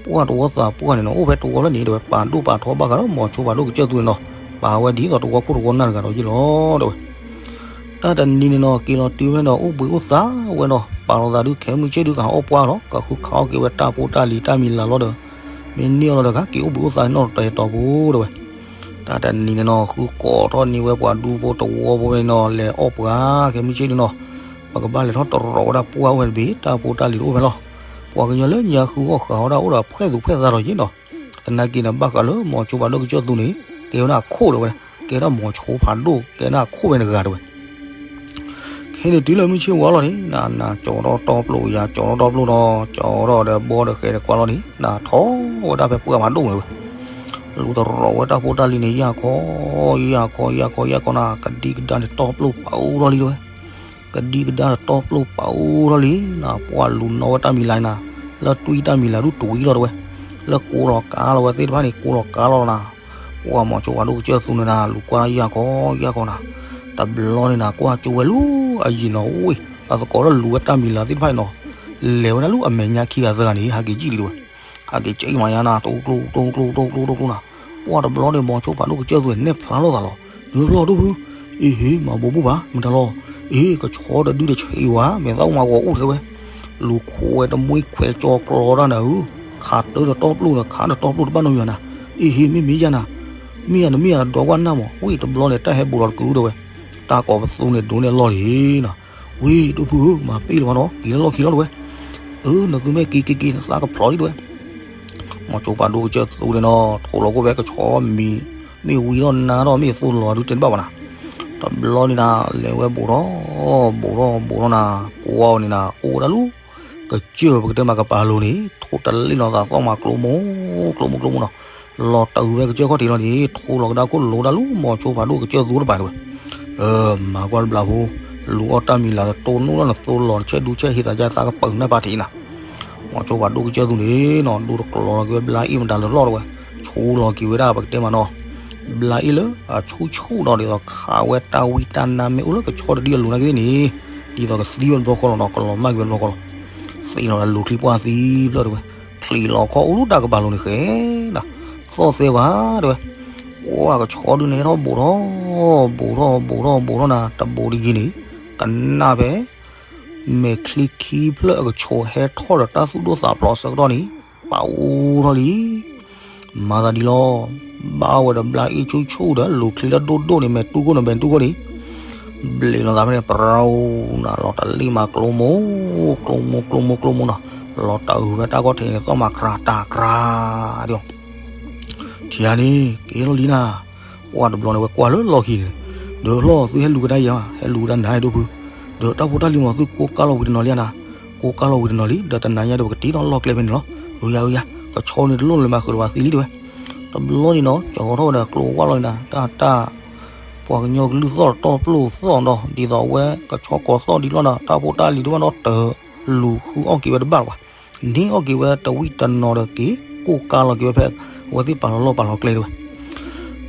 ပှၢ်တဝီသးပှၢ်န့ၣ်နီၤ အိၣ်ဖဲတဝီဖျၢၣ်န့ၣ် တဲဝဲပာ်ဒိၣ်ပာ်ထီဘၣ်ဃးလၢမိၤဆိဖးဒိၣ်ကစၢၢ်သူန့ၣ်နီၤ ပာ်ဝဲဒ်သိးတဝီခိၣ်တဝီနၢ်တဂၤဒီးယ့ၢ်လီၤတဲဝဲ တၢ်တနံၤန့ၣ်နီၤ က့ၤလီၤတုၤဖဲန့ၣ်ဒီး အိၣ်ဘှံးအိၣ်သါဝဲနီၤ ပာ်လီၤသးဒုးခဲမုၢ်ဆ့ၣ်ဒုးကဟးအီၣ်ပှၢ်လီၤ ကဃုခးအီၣ်က့ၤဝဲတၢ်ဖိတၢ်လံၤတၢ်မံၤလၤလီၤဒီး မ့ၢ်န့ၢ်အီၤလီၤဒီး က့ၤအိၣ်ဘှံးအိၣ်သါနီၤတတီၤဖိတဲဝဲ, တၢ်တနံၤန့ၣ်နီၤ ဃုကိးထီၣ်န့ၢ်ဝဲပှၤဒူဖိတဝီဖိန့ၣ်နီၤ လဲၤအီၣ်ပှၢ်ခဲမုၢ်ဆ့ၣ်ဒုးနီၤ ပကဘၣ်လဲၤထီၣ်တရီးဝဲဒၣ်ပှၢ်အိၣ်ဝဲတဘ့ၣ် တၢ်ဖိတၢ်လံၤတအိၣ်ဖဲလီၤ, ပှၤကညီလၢညါဃုအီၣ်ဃုအီဒၣ်အိၣ်ဒီးဖှဲၣ်သူၣ်ဖှဲၣ်သးဒီးယ့ၢ်နီၤ သနာ်က့န့ၣ် ဘၣ်ဃးလၢမိၤဆိဖးဒိၣ်ကစၢၢ်သူန့ၣ် ကဲဝဲဒၣ်အခိၣ်တဲဝဲ, ကဲဒၣ်မိၤဆိဖးဒိၣ် ကဲဒၣ်အခိၣ်ဝဲတဂၤတဲဝဲ, ခဲန့ၣ်တုၤလၢမုၢ်ဆ့ၣ်ဝါလီၤန့ၣ် နၤ နၤကၠီထီၣ်တီပျိယၤ ကၠီထီၣ်တီပျိဒီး ကၠီထီၣ်ဒီးဘီဒီးဃဲဒီးကွၢ်လီၤန့ၣ် နၤထီၣ်ဝဲဒၣ်ဖဲပှၢ်မၤဒိၣ်တဲဝဲ, လူၤတရီးဝဲတၢ်ဖိတၢ်လံၤန့ၣ် ယၢ်ခီ ယၢ်ခီ ယၢ်ခီ ယၢ်ခီနၤ ကဒံကဒါန့ၣ်တီပျိပာ်အိၣ်ထီၣ်လံတဲဝဲ ကဒံကဒါဒီးတီပျိပာ်အိၣ်ထီၣ်လံ နၤ ပှၢ်လူၤနီၣ်ဝဲတၢ်မံၤလၤနၤ, လၢတွံၢ်တၢ်မံၤလၤဒုးတဝံၤလီၤတဲဝဲ, လၢကိးလီၤကါလီၤဝဲသ့ၣ်တဖၣ်န့ၣ် ကိးလီၤကါလီၤနၤ, ပှၢ်မိၤဆိဖးဒိၣ်ကစၢၢ်သူန့ၣ်နၤ လူၤကွၢ်ယၢ်ခီယၢ်ခီနၤ, တဘျီန့ၣ်နၤ ကွၢ်ကၠိဝဲလူၤအယံၤနီၤ ဝ့ၢ် အသကိးထီၣ်လူၤဝဲတၢ်မံၤလၤသ့ၣ်တဖၣ်န့ၣ်နီၤ, လဲၤဝဲဒၣ်လူၤအမဲာ်ညါခံဂၤသၢဂၤန့ၣ် ဟးက့ၤကံၣ်လံတဲဝဲ ဟးက့ၤကံၣ်မၤယါနၤ တိကျိ တိကျိ တိကျိ တိကျိနၤ, ပှၢ်တဘျီန့ၣ် မိၤဆိဖးဒိၣ်ကစၢၢ်သူန့ၣ် နဲၣ်ဖျါလိာ်သးလီၤ, ဒုးဖျီၣ်ဒိၣ်ဖု, အ့ဟ့ မၤဘိးဘိၣ်ဘၣ် မတၤလီၤ, အ့ ကဆီတဒုတဆံးဝဲ မဲာ်သၣ်အိၣ်မၤဂီၤအိၣ်တဲဝဲ, လူၤခိးဝဲတမှံခွဲးကၠီကျီတၢ်နၤဧၢ, ခးတၢ်ဒီးတီပျိန့ၣ် ခးဒီးတီပျိတဘၣ်နီတမံၤဘၣ်နၤ, အ့ဟ့ မ့ၢ်မ့ၢ်ယါနၤ, မ့ၢ်ယါနမ့ၢ်ယါနဒီးကွၢ်နၢ်မး ဝ့ၢ်တဘျီန့ၣ် တၢ်ဟဲဘူးလီၤတကုတဲဝဲ, တၢ်ကိးပသူန့ၣ်ဒိးန့ၢ်အလီၢ်လံနၤ, ဝ့ၢ်ဒိၣ်ဖုဧၢ မၤပ့ၢ်လီၤမးနီၤ က့ၤလၢလီၢ်ခံလီၤတဲဝဲ, အၢ နသုမ့ၢ်က့ၤက့ၤက့ၤ နသးကဖျိးလံတဲဝဲ မိၤဆိဖးဒိၣ်ကစၢၢ်သူန့ၣ်နီၤ ထိးလီၤကိၣ်ဖဲကဆီမံၤ, မ့ၢ်ဝံၤထီၣ်နါထီၣ် မ့ၢ်သိလီၤဒုးတဲတဘၣ်ဘၣ်နၤ, တဘျီန့ၣ်နၤ လဲၤဝဲဘူးထီၣ် ဘူးထီၣ်ဘူးထီၣ်နၤ, ကွၢ်အီၤန့ၣ်နၤ အိၣ်ဝဲဒၣ်လူၤ, ကစၢၢ်ပကတဲမးကပၤလိၤန့ၣ် ထိးတလ့ၣ်နီၤသးသီၣ်မးကျိမိၢ် ကျိမိၢ်ကျိမိၢ်နီၤ, လီၤတၢ်အုးဖဲကစၢၢ်ခီၣ်ထံးလီၤန့ၣ် ထိးလီၤကဒါခိၣ်လိၤဒၣ်လူၤမိၤဆိဖးဒိၣ်ကစၢၢ်သူတပၤတဲဝဲ, မၤကွၢ်တဘျီဖိ, လူၤအီၣ်တၢ်မံၤလၤဒီးတိၢ်နီၣ်လၢနသိလီၤ နဆဲးဒူဆဲးဟ့သးယါသးကပၢၤနၢ်ပာ်ထံးနၤ မိၤဆိဖးဒိၣ်ကစၢၢ်သူန့ၣ်နီၤ ဒိတကျီၤလီၤက့ၤဝဲဘျါအ့ၣ်မတၤလၢလီၢ်တဲဝဲ, ဆိလီၤက့ၤဝဲဒၣ်ပကတဲမးနီၤ, ဘျါအ့ၣ်လၢအဆူၣ်ဆူၣ်ဒီးဒ်သိးခးဝဲတၢ်ဝံတၢ်နါမ့ၢ်အိၣ်လၢကဆီတဒုအလိၤနာ်က့သ့ၣ်န့ၣ်, ဒ်သိးကသံဝဲတဘျီဃီလီၤနီၤ ကလီၤမၢ်က့ၤဝဲတဘျီဃီလီၤ, သ့ၣ်နီၤလၢလူၤချံပှၢ်သံဖျၢၣ်တဲဝဲ, ချံးလီၤခီအိၣ်လူၤတၢ်ကပၤလိၤန့ၣ်ဃဲနၤ, သီၣ်သဲဘၣ်တဲဝဲ, ပှၢ်ကဆီဒုန့ၣ်ဟဲထီၣ်ဘူးထီၣ်, ဘူးထီၣ်ဘူးထီၣ်ဘူးထီၣ်နၤ တဘူးတယံၤန့ၣ်, ကနၣ်ဖဲ မဲာ်ချံခံဖျၢၣ်အကဆိးဟဲထီၣ်ဒီးတၢ်သူၣ်ဒိၣ်သးဖျိးအဆၢကတီၢ်န့ၣ်, ပာ်အိၣ်ထီၣ်လံ. မၤသးဒ်လီၤ. ဘၣ်ဝဲဒီးဘျါအ့ၣ်ဆူၣ်ဆူၣ်ဒီး လူၤချံလၢဒိၣ်ဒိၣ်န့ၣ် မဲာ်တူၢ်ခိၣ်န့ၣ် မဲာ်တူၢ်ခိၣ်န့ၣ်, ဘျ့းလီၤသးဖဲန့ၣ် ပရူၤနၤ လီၤတလ့ၣ်မးကျိမိၢ်, ကျိမိၢ်ကျိမိၢ်ကျိမိၢ်နီၤ, လီၤတၢ်အုးဖဲတၢ်ကီၢ်ထံးန့ၣ် သီၣ်မးကြၤတၢ်ကြၤဒၣ် ထံၣ်ဧါန့ၣ် ကဲထီၣ်လံနၤ, ပှၢ်တဘျီန့ၣ် ဝဲကွၢ်လၢလီၢ်ခံန့ၣ်, ဒီးလီၢ်သုဟဲလူၤကဒါယၤ, ဟဲလူၤကဒါနၤဒိၣ်ဖု, ဒီးတၢ်ဖိတၢ်လံၤမ့ၢ်သုကိးကါလီၤဝံၤတနီၤလံနၤ, ကိးကါလီၤဝံၤတနီၤလံ, ဒီးတနၤညါဒီးပကတ့ထီၣ်လီၢ်ကျဲဖဲန့ၣ်လီၤ. အၢယၤ အၢယၤ, ကဆီန့ၣ်တလိၣ်လၢၤမး ဃုာ်ဒီးပှၤသံလံတဲဝဲ. တဘျီန့ၣ်နီၤ ကၠီထီၣ်ဝဲဒီးကျိဝၢ်လီၤန့ၣ်ဒီး တၢ်တၢ် ပှၤကညီကလုၢ်သီၣ်တတီၢ်ပျိၢ်သီၣ်ဒီး ဒ်သိးအဝဲကဆီကိးသီၣ်ဒ်လီၤဒီး တၢ်ဖိတၢ်လံၤတဘၣ်ဒီး တလူၤဃုအီၣ်က့ၤဝဲတဘၣ်လၢၤဘၣ်. န့ၢ်အီၣ်က့ၤဝဲတဝံၣ်တနီၤဒီးက့ၤ ကိၢ်ကါလီၤက့ၤဝဲဖဲ အဝဲသ့ၣ်ပာ်လီၤလီၢ်ပာ်လီၤကျဲတဲဝဲ.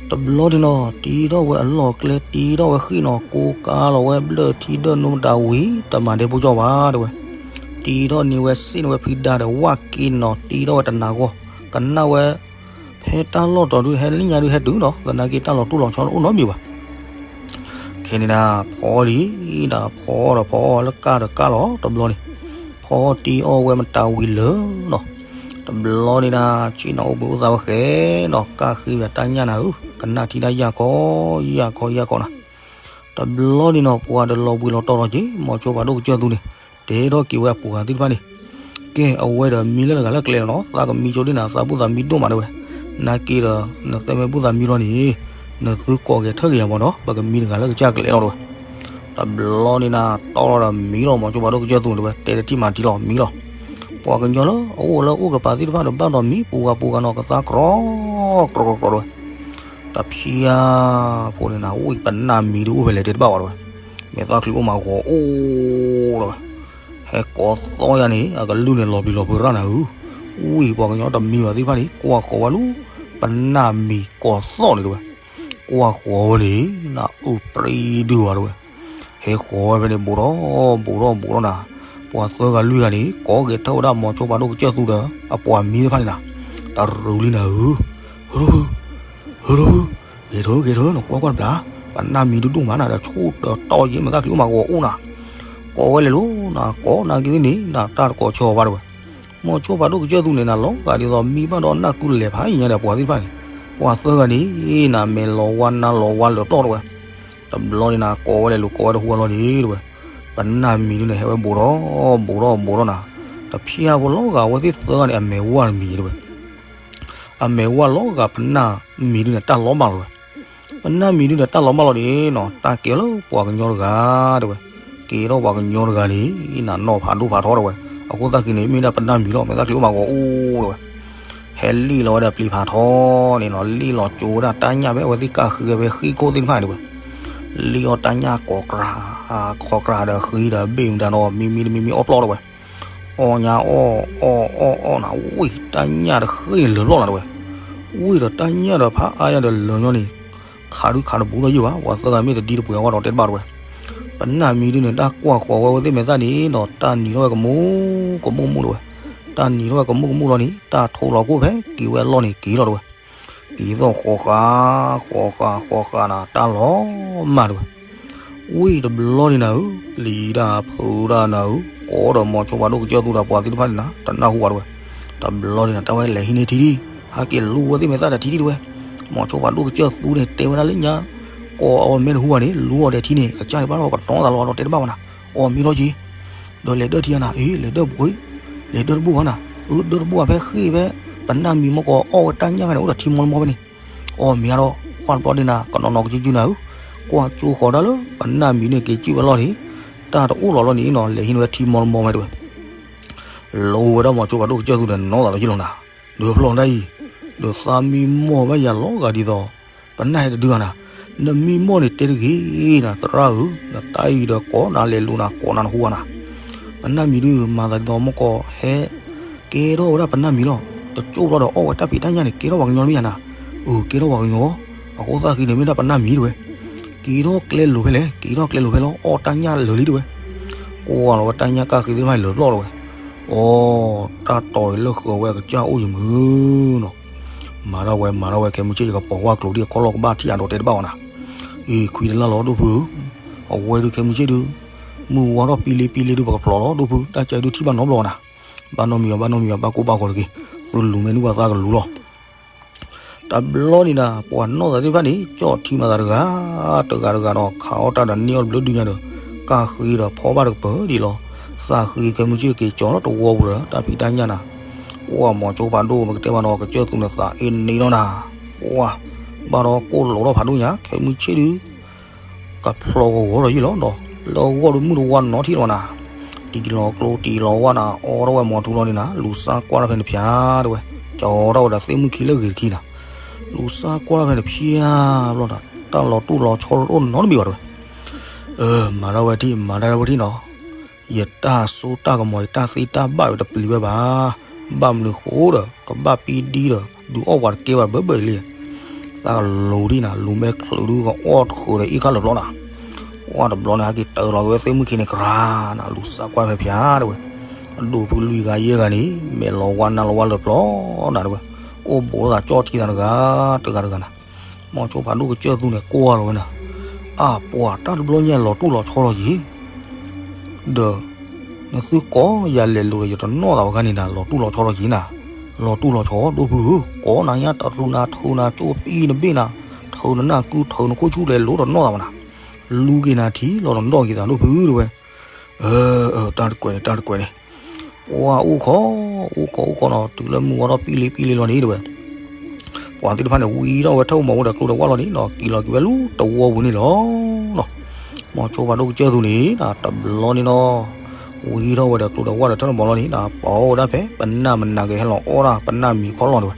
တဘျီန့ၣ်နီၤ တံထီၣ်ဝဲအလီၢ်ကျဲ တံထီၣ်ဝဲဃ့ၣ်နီၤ ကိးကါလီၤဝဲဘျၢၣ်ထံဒၢၣ်နိမတၤဝံၤ တမၤဒဲဖိကၠီဘၣ်တဲဝဲ. တံထီၣ်န့ၢ်ဝဲစ့ၣ်န့ၢ်ဝဲဖုဒါဒီး ဝၣ်က့နီၤ တံထီၣ်ဝဲတနၤဂီၢ် ကနၣ်ဝဲ ဖဲတၢ်လီၢ်တီၤဒုးဟဲလၢညါဒုးဟဲတုၤနီၤ သနာ်က့တၢ်လီၤတူၢ်လီၤဆီအိၣ်နီတမံၤဘၣ်. ခဲန့ၣ်ဒၣ်ဖီအီၣ်လံ ဒၣ်ဖီအီၣ်ဒီးဖီအီၣ်လၢကၢ်ဒီးကၢ်လီၤ တဘျီန့ၣ် ဖီအီၣ်တံအီၣ်ဝဲမတၤဝံၤလၢာ်နီၤ. တဘျီန့ၣ်ဒၣ် ဆ့ၣ်နီၤအိၣ်ဘှံးအိၣ်သါဝဲဃဲနီၤ ကၢ်ဃ့ဝဲတၢ်ညၣ်နၤဧၢ ကနၣ်ထံတၢ်ယၢ်ခီ ယၢ်ခီ ယၢ်ခီနၤ. တဘျီန့ၣ်နီၤ ပှၤတလီၤဘှံးလီၤတီၤလီၤက့ၤ မိၤစိဖးဒိၣ်ကစၢၢ်သူန့ၣ် တဲထီၣ်က့ၤဝဲအပှၤသ့ၣ်တဖၣ်န့ၣ် ကဲ အဝဲဒီးမံလၢတဂၤလၢကျဲလီၤနီၤ သးကမံကၠိဒ်နၤ သးဘူၣ်သးမံဒိၣ်မးတဲဝဲ. နာ်က့ဒီး နသးမ့ၢ်ဘူၣ်သးမံလီၤန့ၣ် နသုကိးဂဲၤထၢၣ်က့ၤယၤမးနီၤ ပကမံတဂၤလၢကစၢၢ်ကျဲလီၤတဲဝဲ. တဘျီန့ၣ်နၤ တီၢ်လီၤဒီးမံလီၤ မိၤစိဖးဒိၣ်ကစၢၢ်သူတဲဝဲ တဲတထံၣ်မၤတထံၣ်လီၤ မံလီၤ. ပှၤကညီလၢအအိၣ်လၢအအိၣ်ကပၤသ့ၣ်တဖၣ်ဒီးဘၣ်ဒီးမံ ပူၤဂၤပူၤဂၤနီၤ ကသါကြီ ကြီကြီကြီတဲဝဲ. တဖျၢၣ်ဖိန့ၣ်နၤ ဝံၢ်ပနၢ်မံဒုးအိၣ်ဖဲလဲၣ်တဲတဘၣ်ဝဲတဲဝဲ. မဲာ်သၣ်ချံအိၣ်မးဂီၤအိၣ်တဲဝဲ. ဟဲကိးသီၣ်ယၤန့ၣ် အကလုၢ်န့ၣ်လီၤပျံၤလီၤဖုးရၣ်နၤဧၢ. ဝံၢ်ပှၤကညီတမံဘၣ်သ့ၣ်တဖၣ်န့ၣ် ကွၢ်ဃီၤဝဲလၢ ပနၢ်မံကိးသီၣ်န့ၣ်တဲဝဲ. ကွၢ်ဃီၤဝဲန့ၣ် နအုၣ်ပြံဒုးဝဲတဲဝဲ. ဟဲဃီၤဝဲဖဲန့ၣ် ဘူးထီၣ် ဘူးထီၣ် ဘူးထီၣ်နၤ. ပှၤသၢဂၤလွံၢ်ဂၤန့ၣ် ကိးဂဲၤထၢၣ်ဝဲဒၣ်မိၤစိဖးဒိၣ်ကစၢၢ်သူဒီး အပှၤမံတဖၣ်န့ၣ်နၤ. တရူးလံနၤဧၢ. ဟၢထီၣ်ဖု ဟၢထီၣ်ဖု ဂဲၤထၢၣ်ဂဲၤထၢၣ် နကွၢ်ကွၢ်တဘျီ, ပနၢ်မံဒုးဒိၣ်မးနၤဒီး ဆိၣ်ဒီးတီၢ်ယဲၢ် မဲာ်သၣ်ချံအိၣ်မးဂီၤအိၣ်နၤ. ကိးဝဲလဲၤလိၤနၤ ကိးနာ်က့သ့ၣ်န့ၣ် နတၢ်တကိးဆၢအီၤဘၣ်တဲဝဲ. မိၤစိဖးဒိၣ်ကစၢၢ်သူန့ၣ်နၤ လီၤဂာ်ဒ်သိးမံဘၣ်ဒီးနၢ်ကုလဲၤဖးယံၤညါဒီးပှၤသ့ၣ်တဖၣ်န့ၣ်, ပှၤသၢဂၤန့ၣ် နၤမဲာ်လီၤဝါနါလီၤဝါလၢာ်ပျီၢ်တဲဝဲ. တဘျီန့ၣ်နၤ ကိးဝဲလဲၤလိၤ ကိးဝဲတဟူအလီၢ်န့ၣ်တဲဝဲ, ပနၢ်မံဒုးန့ၣ် ဟဲဝဲဘူးထီၣ် ဘူးထီၣ်ဘူးထီၣ်နၤ. တဖျၢၣ်ဖိလီၤဂာ်အဝဲသ့ၣ်သၢဂၤန့ၣ် အမဲာ်ဝါတမံၤတဲဝဲ အမဲာ်ဝါလီၤဂာ်ပနၢ်မံဒုးန့ၣ် တၢ်လီၤမၢ်လီၤဝဲ. ပနၢ်မံဒုးန့ၣ် တၢ်လီၤမၢ်လီၤန့ၣ်နီၤ တၢ်ကဲလၢပှၤကညီတဂၤတဲဝဲ, ကဲထီၣ်ပှၤကညီတဂၤန့ၣ် နၤနီၢ်ဖးဒိၣ်ဖးထီတဲဝဲ. အဃိသတးက့န့ၣ် မ့ၢ်ဒၣ်ပနၢ်မံၤလီၤ မဲာ်သၣ်ချံအိၣ်မးဂီၤအိၣ်တဲဝဲ. ဟဲလံၣ်လီၤဝဲဒၣ်ပျံၤဖးထီန့ၣ်နီၤ လံၣ်လီၤကၠိဝဲဒၣ်တၢ်ညၣ်ဖဲအဝဲသ့ၣ်ကၢ်ဃ့ဝဲဖဲဃ့ၢ်ခိၣ်သ့ၣ်တဖၣ်န့ၣ်တဲဝဲ. လံၣ်အီၣ်တၢ်ညၣ်ကိးကြၤ ကိးကြၤဒီးဃ့ဒီးဘ့ၣ်မတၤဒီး မံမံတမံမံအီၣ်ပျီၢ်တဲဝဲ. အီၣ်ညါအီၣ် အီၣ်အီၣ်အီၣ်နၤ ဝံၢ်တၢ်ညၣ်တဃ့ၢ်န့ၣ်လၢာ်ပျီၢ်နၤတဲဝဲ. ဝံၢ်ဒီးတၢ်ညၣ်ဒီးဖးအါယါဒီးလၢာ်ညီန့ၣ် ခးဒုခးတဘူးထီၣ်ယံာ်ဘၣ် ပှၤသၢဂၤမ့ၢ်တဒံတပှဲၤအဂီၢ်ဒီးတဲတဘၣ်တဲဝဲ. ပနၢ်မံဒုးန့ၣ် တၢ်ကွၢ်ဃီၤဝဲအဝဲသ့ၣ်မဲာ်သၣ်န့ၣ်ဒီး တၢ်နံၤထီၣ်ဝဲကမူၣ်ကမူၣ်မူၣ်တဲဝဲ. တၢ်နံၤထီၣ်ဝဲကမူၣ်ကမူၣ်လီၤန့ၣ် တၢ်ထိးလီၤကိၣ်ဖဲက့ၤဝဲအလီၢ်န့ၣ်က့ၤလီၤတဲဝဲ. က့ၤသိးဃီဃာ် ဃီဃာ် ဃီဃာ်နၤ တၢ်လီၤမၢ်တဲဝဲ. ဝံၢ်တဘျီန့ၣ်နၤဧၢ ပျံၤတၢ်ဖုးတၢ်နၤဧၢ ကိးဒီးမိၤစိဖးဒိၣ်ကစၢၢ်သူဒီးပှၤသ့ၣ်တဖၣ်န့ၣ်နၤ တနၢ်ဟူဘၣ်တဲဝဲ. တဘျီန့ၣ်နၤ တၢ်ဝဲလဲၤဟံးန့ၢ်ထံထံၣ် ဟဲက့ၤလူၤဝဲသ့ၣ်မဲာ်သၣ်ဒီးထံထံၣ်တဲဝဲ. မိၤစိဖးဒိၣ်ကစၢၢ်သူန့ၣ် တဲဝဲဒၣ်လၢညါ ကိးအီၤမဲာ်တဟူဘၣ်န့ၣ် လူၤအီၤဒီးထံန့ၣ် အကစၢ်န့ၣ်ဘၣ်ဒီးကတီၤသးလီၤဒီးတဲတဘၣ်ဘၣ်နၤ. အီၣ်မံလီၤက့ၤ ဒီးလဲၤဒၢထံနၤ အ့ လဲၤဒၢပူၤ လဲၤဒၢတဘူၣ်ဘၣ်နၤ. အၢ ဒၢတဘူၣ်ဘၣ်ဖဲဃ့ၢ်ဖဲ ပနၢ်မံမ့ၢ်ကအီၣ်ဝဲတၢ်ညၣ်ခါန့ၣ် အိၣ်ဒီးထံမီလမီဖဲန့ၣ်. အီၣ်မံအါဒီး ကွၢ်တဘျီဒ်နၤ ကနီၤနီၤကစုကစုနၤဧၢ, ကွၢ်ကၠိဃီၤဒၣ်လၢ ပနၢ်မံန့ၣ်က့ၤစုၣ်ဝဲလီၢ်န့ၣ် တၢ်တအိၣ်လီၤလီၤန့ၣ်နီၤ လဲၤဟံးန့ၢ်ဝဲထံမီလမီဖဲတဲဝဲ. လီၤဝဲဒၣ်မိၤစိဖးဒိၣ်ကစၢၢ်သူဒီးနီၢ်သးလီၤယံလီၤနၤ, ဒီးဖျီၣ်ဒၣ်အံၤ ဒီးသးမံမီၢ်ဘၣ်ယၤလီၤဂာ်ဒ်သိး ပနၢ်ဟဲတဒုဂၤနၤ, နမံမီၢ်န့ၣ်တဲတဂ့ၤနၤ သရၣ်ဧၢ, နတၢ်အံၤဒီးကိးနၤလဲၤလူၤနၤ ကိးနၤနဟူဂၤနၤ. ပနၢ်မံဒုးမၤသးဒ်သိးမ့ၢ်ကီးဟဲ ကဲထီၣ်ဝဲဒၣ်ပနၢ်မံလီၤ. တကၠိၣ်ဘျီဒီးအီၣ်ဝဲတၢ်ဖံးတၢ်ညၣ်န့ၣ် ကဲထီၣ်ပှၤကညီလၢမ့ၢ်ယၤနၤ, အၢ ကဲထီၣ်ပှၤကညီ, အဃိသတးက့န့ၣ် မ့ၢ်ဒၣ်ပနၢ်မံတဲဝဲ. က့ၤထီၣ်ကျဲလိၤဖဲလဲၣ် က့ၤထီၣ်ကျဲလိၤဖဲလီၤ အီၣ်တၢ်ညၣ်လၢာ်လံတဲဝဲ. ကွၢ်လီၤဝဲတၢ်ညၣ်ကၢ်ဃ့သ့ၣ်တဖၣ်န့ၣ်လၢာ်ပျီၢ်တဲဝဲ. အိ တၢ်တီၤအံၤလၢဃၢၤဝဲအကစၢ်အိၣ်ယမုၢ်နီၤ. မၤထီၣ်ဝဲ မၤထီၣ်ဝဲ ခဲမုၢ်ဆ့ၣ်ယကပိာ်ကွၢ်ကျိၤဒ်အခီၣ်လီၢ်ကဘၣ်ထံၣ်အါဒီး တဲတဘၣ်အီၤနၤ. အ့ ခွံတလၢ်လီၤဒိၣ်ဖု, အဝဲဒုးခဲမုၢ်ဆ့ၣ်ဒုး မုၢ်ဝါထီၣ်ပံလ့ပံလ့ဒုး ပကဖျိးလီၤဒိၣ်ဖု, တၢ်ကဲဒုးထံၣ်ဘၣ်နီတဘျီနၤ. ဘၣ်နီတမံၤဘၣ် ဘၣ်နီတမံၤဘၣ် ဘၣ်ကိၢ်ဘၣ်ဂီၤတဂ့ၤ, သုလူၤမ့ၢ်နုၢ်ဘၣ်သးကလူၤလီၤ. တဘျီန့ၣ်နၤ ပှၤနီၢ်သးသ့ၣ်တဖၣ်န့ၣ် ကၠီၣ်ထံမၤသးတဂၤ တဂၤတဂၤဒီး ခးအီၣ်တၢ်ဒီးန့ၢ်အီၣ်တဘျုးဒုညါဒီး ကၢ်ဃ့ဒီးဖီဘၣ်တကပၤဒ်လီၤ. သးဃ့ခဲမုၢ်ဆ့ၣ်က့ၤကၠီၤလီၤတဝီပူၤဒီး တၢ်ဖံးတၢ်ညၣ်နၤ. ပှၤမိၤစိဖးဒိၣ် ပကတဲဘၣ်နီၤ ကစၢၢ်သူန့ၣ်သးအ့န့ၢ်လီၤနၤ. ပှၤ ဘၣ်ဒီးကိၢ်လိာ်ထီၣ်ဖးဒိၣ်ညါ ခဲမုၢ်ဆ့ၣ်ဒုး ကဖျိးကဝီၤဒီးယံာ်လီၤဒီး လၢဂီၢ်ဒုးမုၢ်တဝါနီထံၣ်လီၤနၤ. တံၢ်လီၤကျိ တံၢ်လီၤဝၣ်နၤ အီထီၣ်ဝဲမိၤထူလီၤန့ၣ်နၤ လူၤစၢ်ကွၢ်ထီၣ်ဖဲန့ၣ်ဖၠါတဲဝဲ. ကၠီထီၣ်ဝဲဒီးသ့ၣ်မုၣ်ခံလၢအဂ့ၤတခံနီၤ. လူၤစၢ်ကွၢ်ဖဲန့ၣ် ဖျါဘျီဒီး တၢ်လီၤတိၢ်လီၤဆီတအိၣ်နီတမံၤဘၣ်တဲဝဲ. မၤထီၣ်ဝဲထံၣ် မၤတၢ်ဝဲထံၣ်နီၤ. ယတၢ်စိတၢ်ကမီၤ ယတၢ်သ့တၢ်ဘၣ်ဝဲတပျံၤဝဲဘၣ်. ဘၣ်မနုၤဃိဒီး ကဘၣ်ပံဒံဒီး ဒုးအီၣ်ပှၤတကဲဘၣ်ဘၣ်ဘၣ်လံ. သးကလူၤဒံးနၤ လူၤမဲာ်ချၢဒုး ကအီၣ်တဃုာ်ဒီးအ့ၣ်ခါလၢာ်ပျီနၤ. ပှၢ်တဘျီန့ၣ် ဟဲက့ၤတၢၤလီၤက့ၤဝဲသ့ၣ်မုၣ်ခံန့ၣ် ကြၤနၤ လူၤစၢ်ကွၢ်ဖဲဖျါတဲဝဲ. အဒိၣ်ဖုလွံၢ်ဂၤယဲၢ်ဂၤန့ၣ် မဲာ်လီၤဝါနါလီၤဝါလၢာ်ပျီနၤတဲဝဲ. အိၣ်ဘူးလိာ်သးကၠီၣ်ထံနၤတဂၤ တဂၤတဂၤနၤ. မိၤဆိဖးဒိၣ်ကစၢၢ်သူန့ၣ် ကွၢ်လီၤဝဲနၤ. အပှၤတၢ်တဘျီညါလီၤတိၢ်လီၤဆီလီၤယံၤ ဒီး နသုကိးယၤလဲၤလိၤဒီး ယတနီၣ်သးဘၣ်ခါန့ၣ်နၤ လီၤတိၢ်လီၤဆီလီၤယံၤနၤ. လီၤတိၢ်လီၤဆီ ဒိၣ်ဖုဧၢ, ကိးနၤညါတရူးနၤ ထုးနၤကၠိပံနဘ့ၣ်နၤ, ထုးနနၢ်ကု ထုးနခိၣ်ဆူၣ်လဲၤလိၤတနီၣ်သးဘၣ်နၤ. လူၤက့ၤနၤထံလီၤတနီၣ်က့ၤသးဒိၣ်ဖုတဲဝဲ. အၢ တၢ်တကွဲးန့ၣ် တၢ်တကွဲးန့ၣ် ပှၢ်အိၣ်ခိး အိၣ်ခိးအိၣ်ခိးနီၤ တုၤလၢမုၢ်ဝါထီၣ်ပံလံပံလံလီၤန့ၣ်တဲဝဲ. ပှၤသ့ၣ်တဖၣ်န့ၣ် ဝံထီၣ်ဝဲထၢၣ်မီၤဝဲဒီးကျိဒီးဝၣ်လီၤန့ၣ်နီၤ က့ၤလီၤက့ၤဝဲလူၤတဝီပူၤန့ၣ်လီၤ. မိၤဆိဖးဒိၣ်ကစၢၢ်သူန့ၣ် တဘျီန့ၣ်နီၤ ဝံထီၣ်ဝဲဒီးကျိဒီးဝၣ်ဒီးထၢၣ်မီၤလီၤန့ၣ် ပိာ်ဝဲဒၣ်ဖဲ ပနၢ်မနၤကဟဲလီၤအီၣ်ဒၣ် ပနၢ်မံၤခီၣ်လီၢ်တဲဝဲ.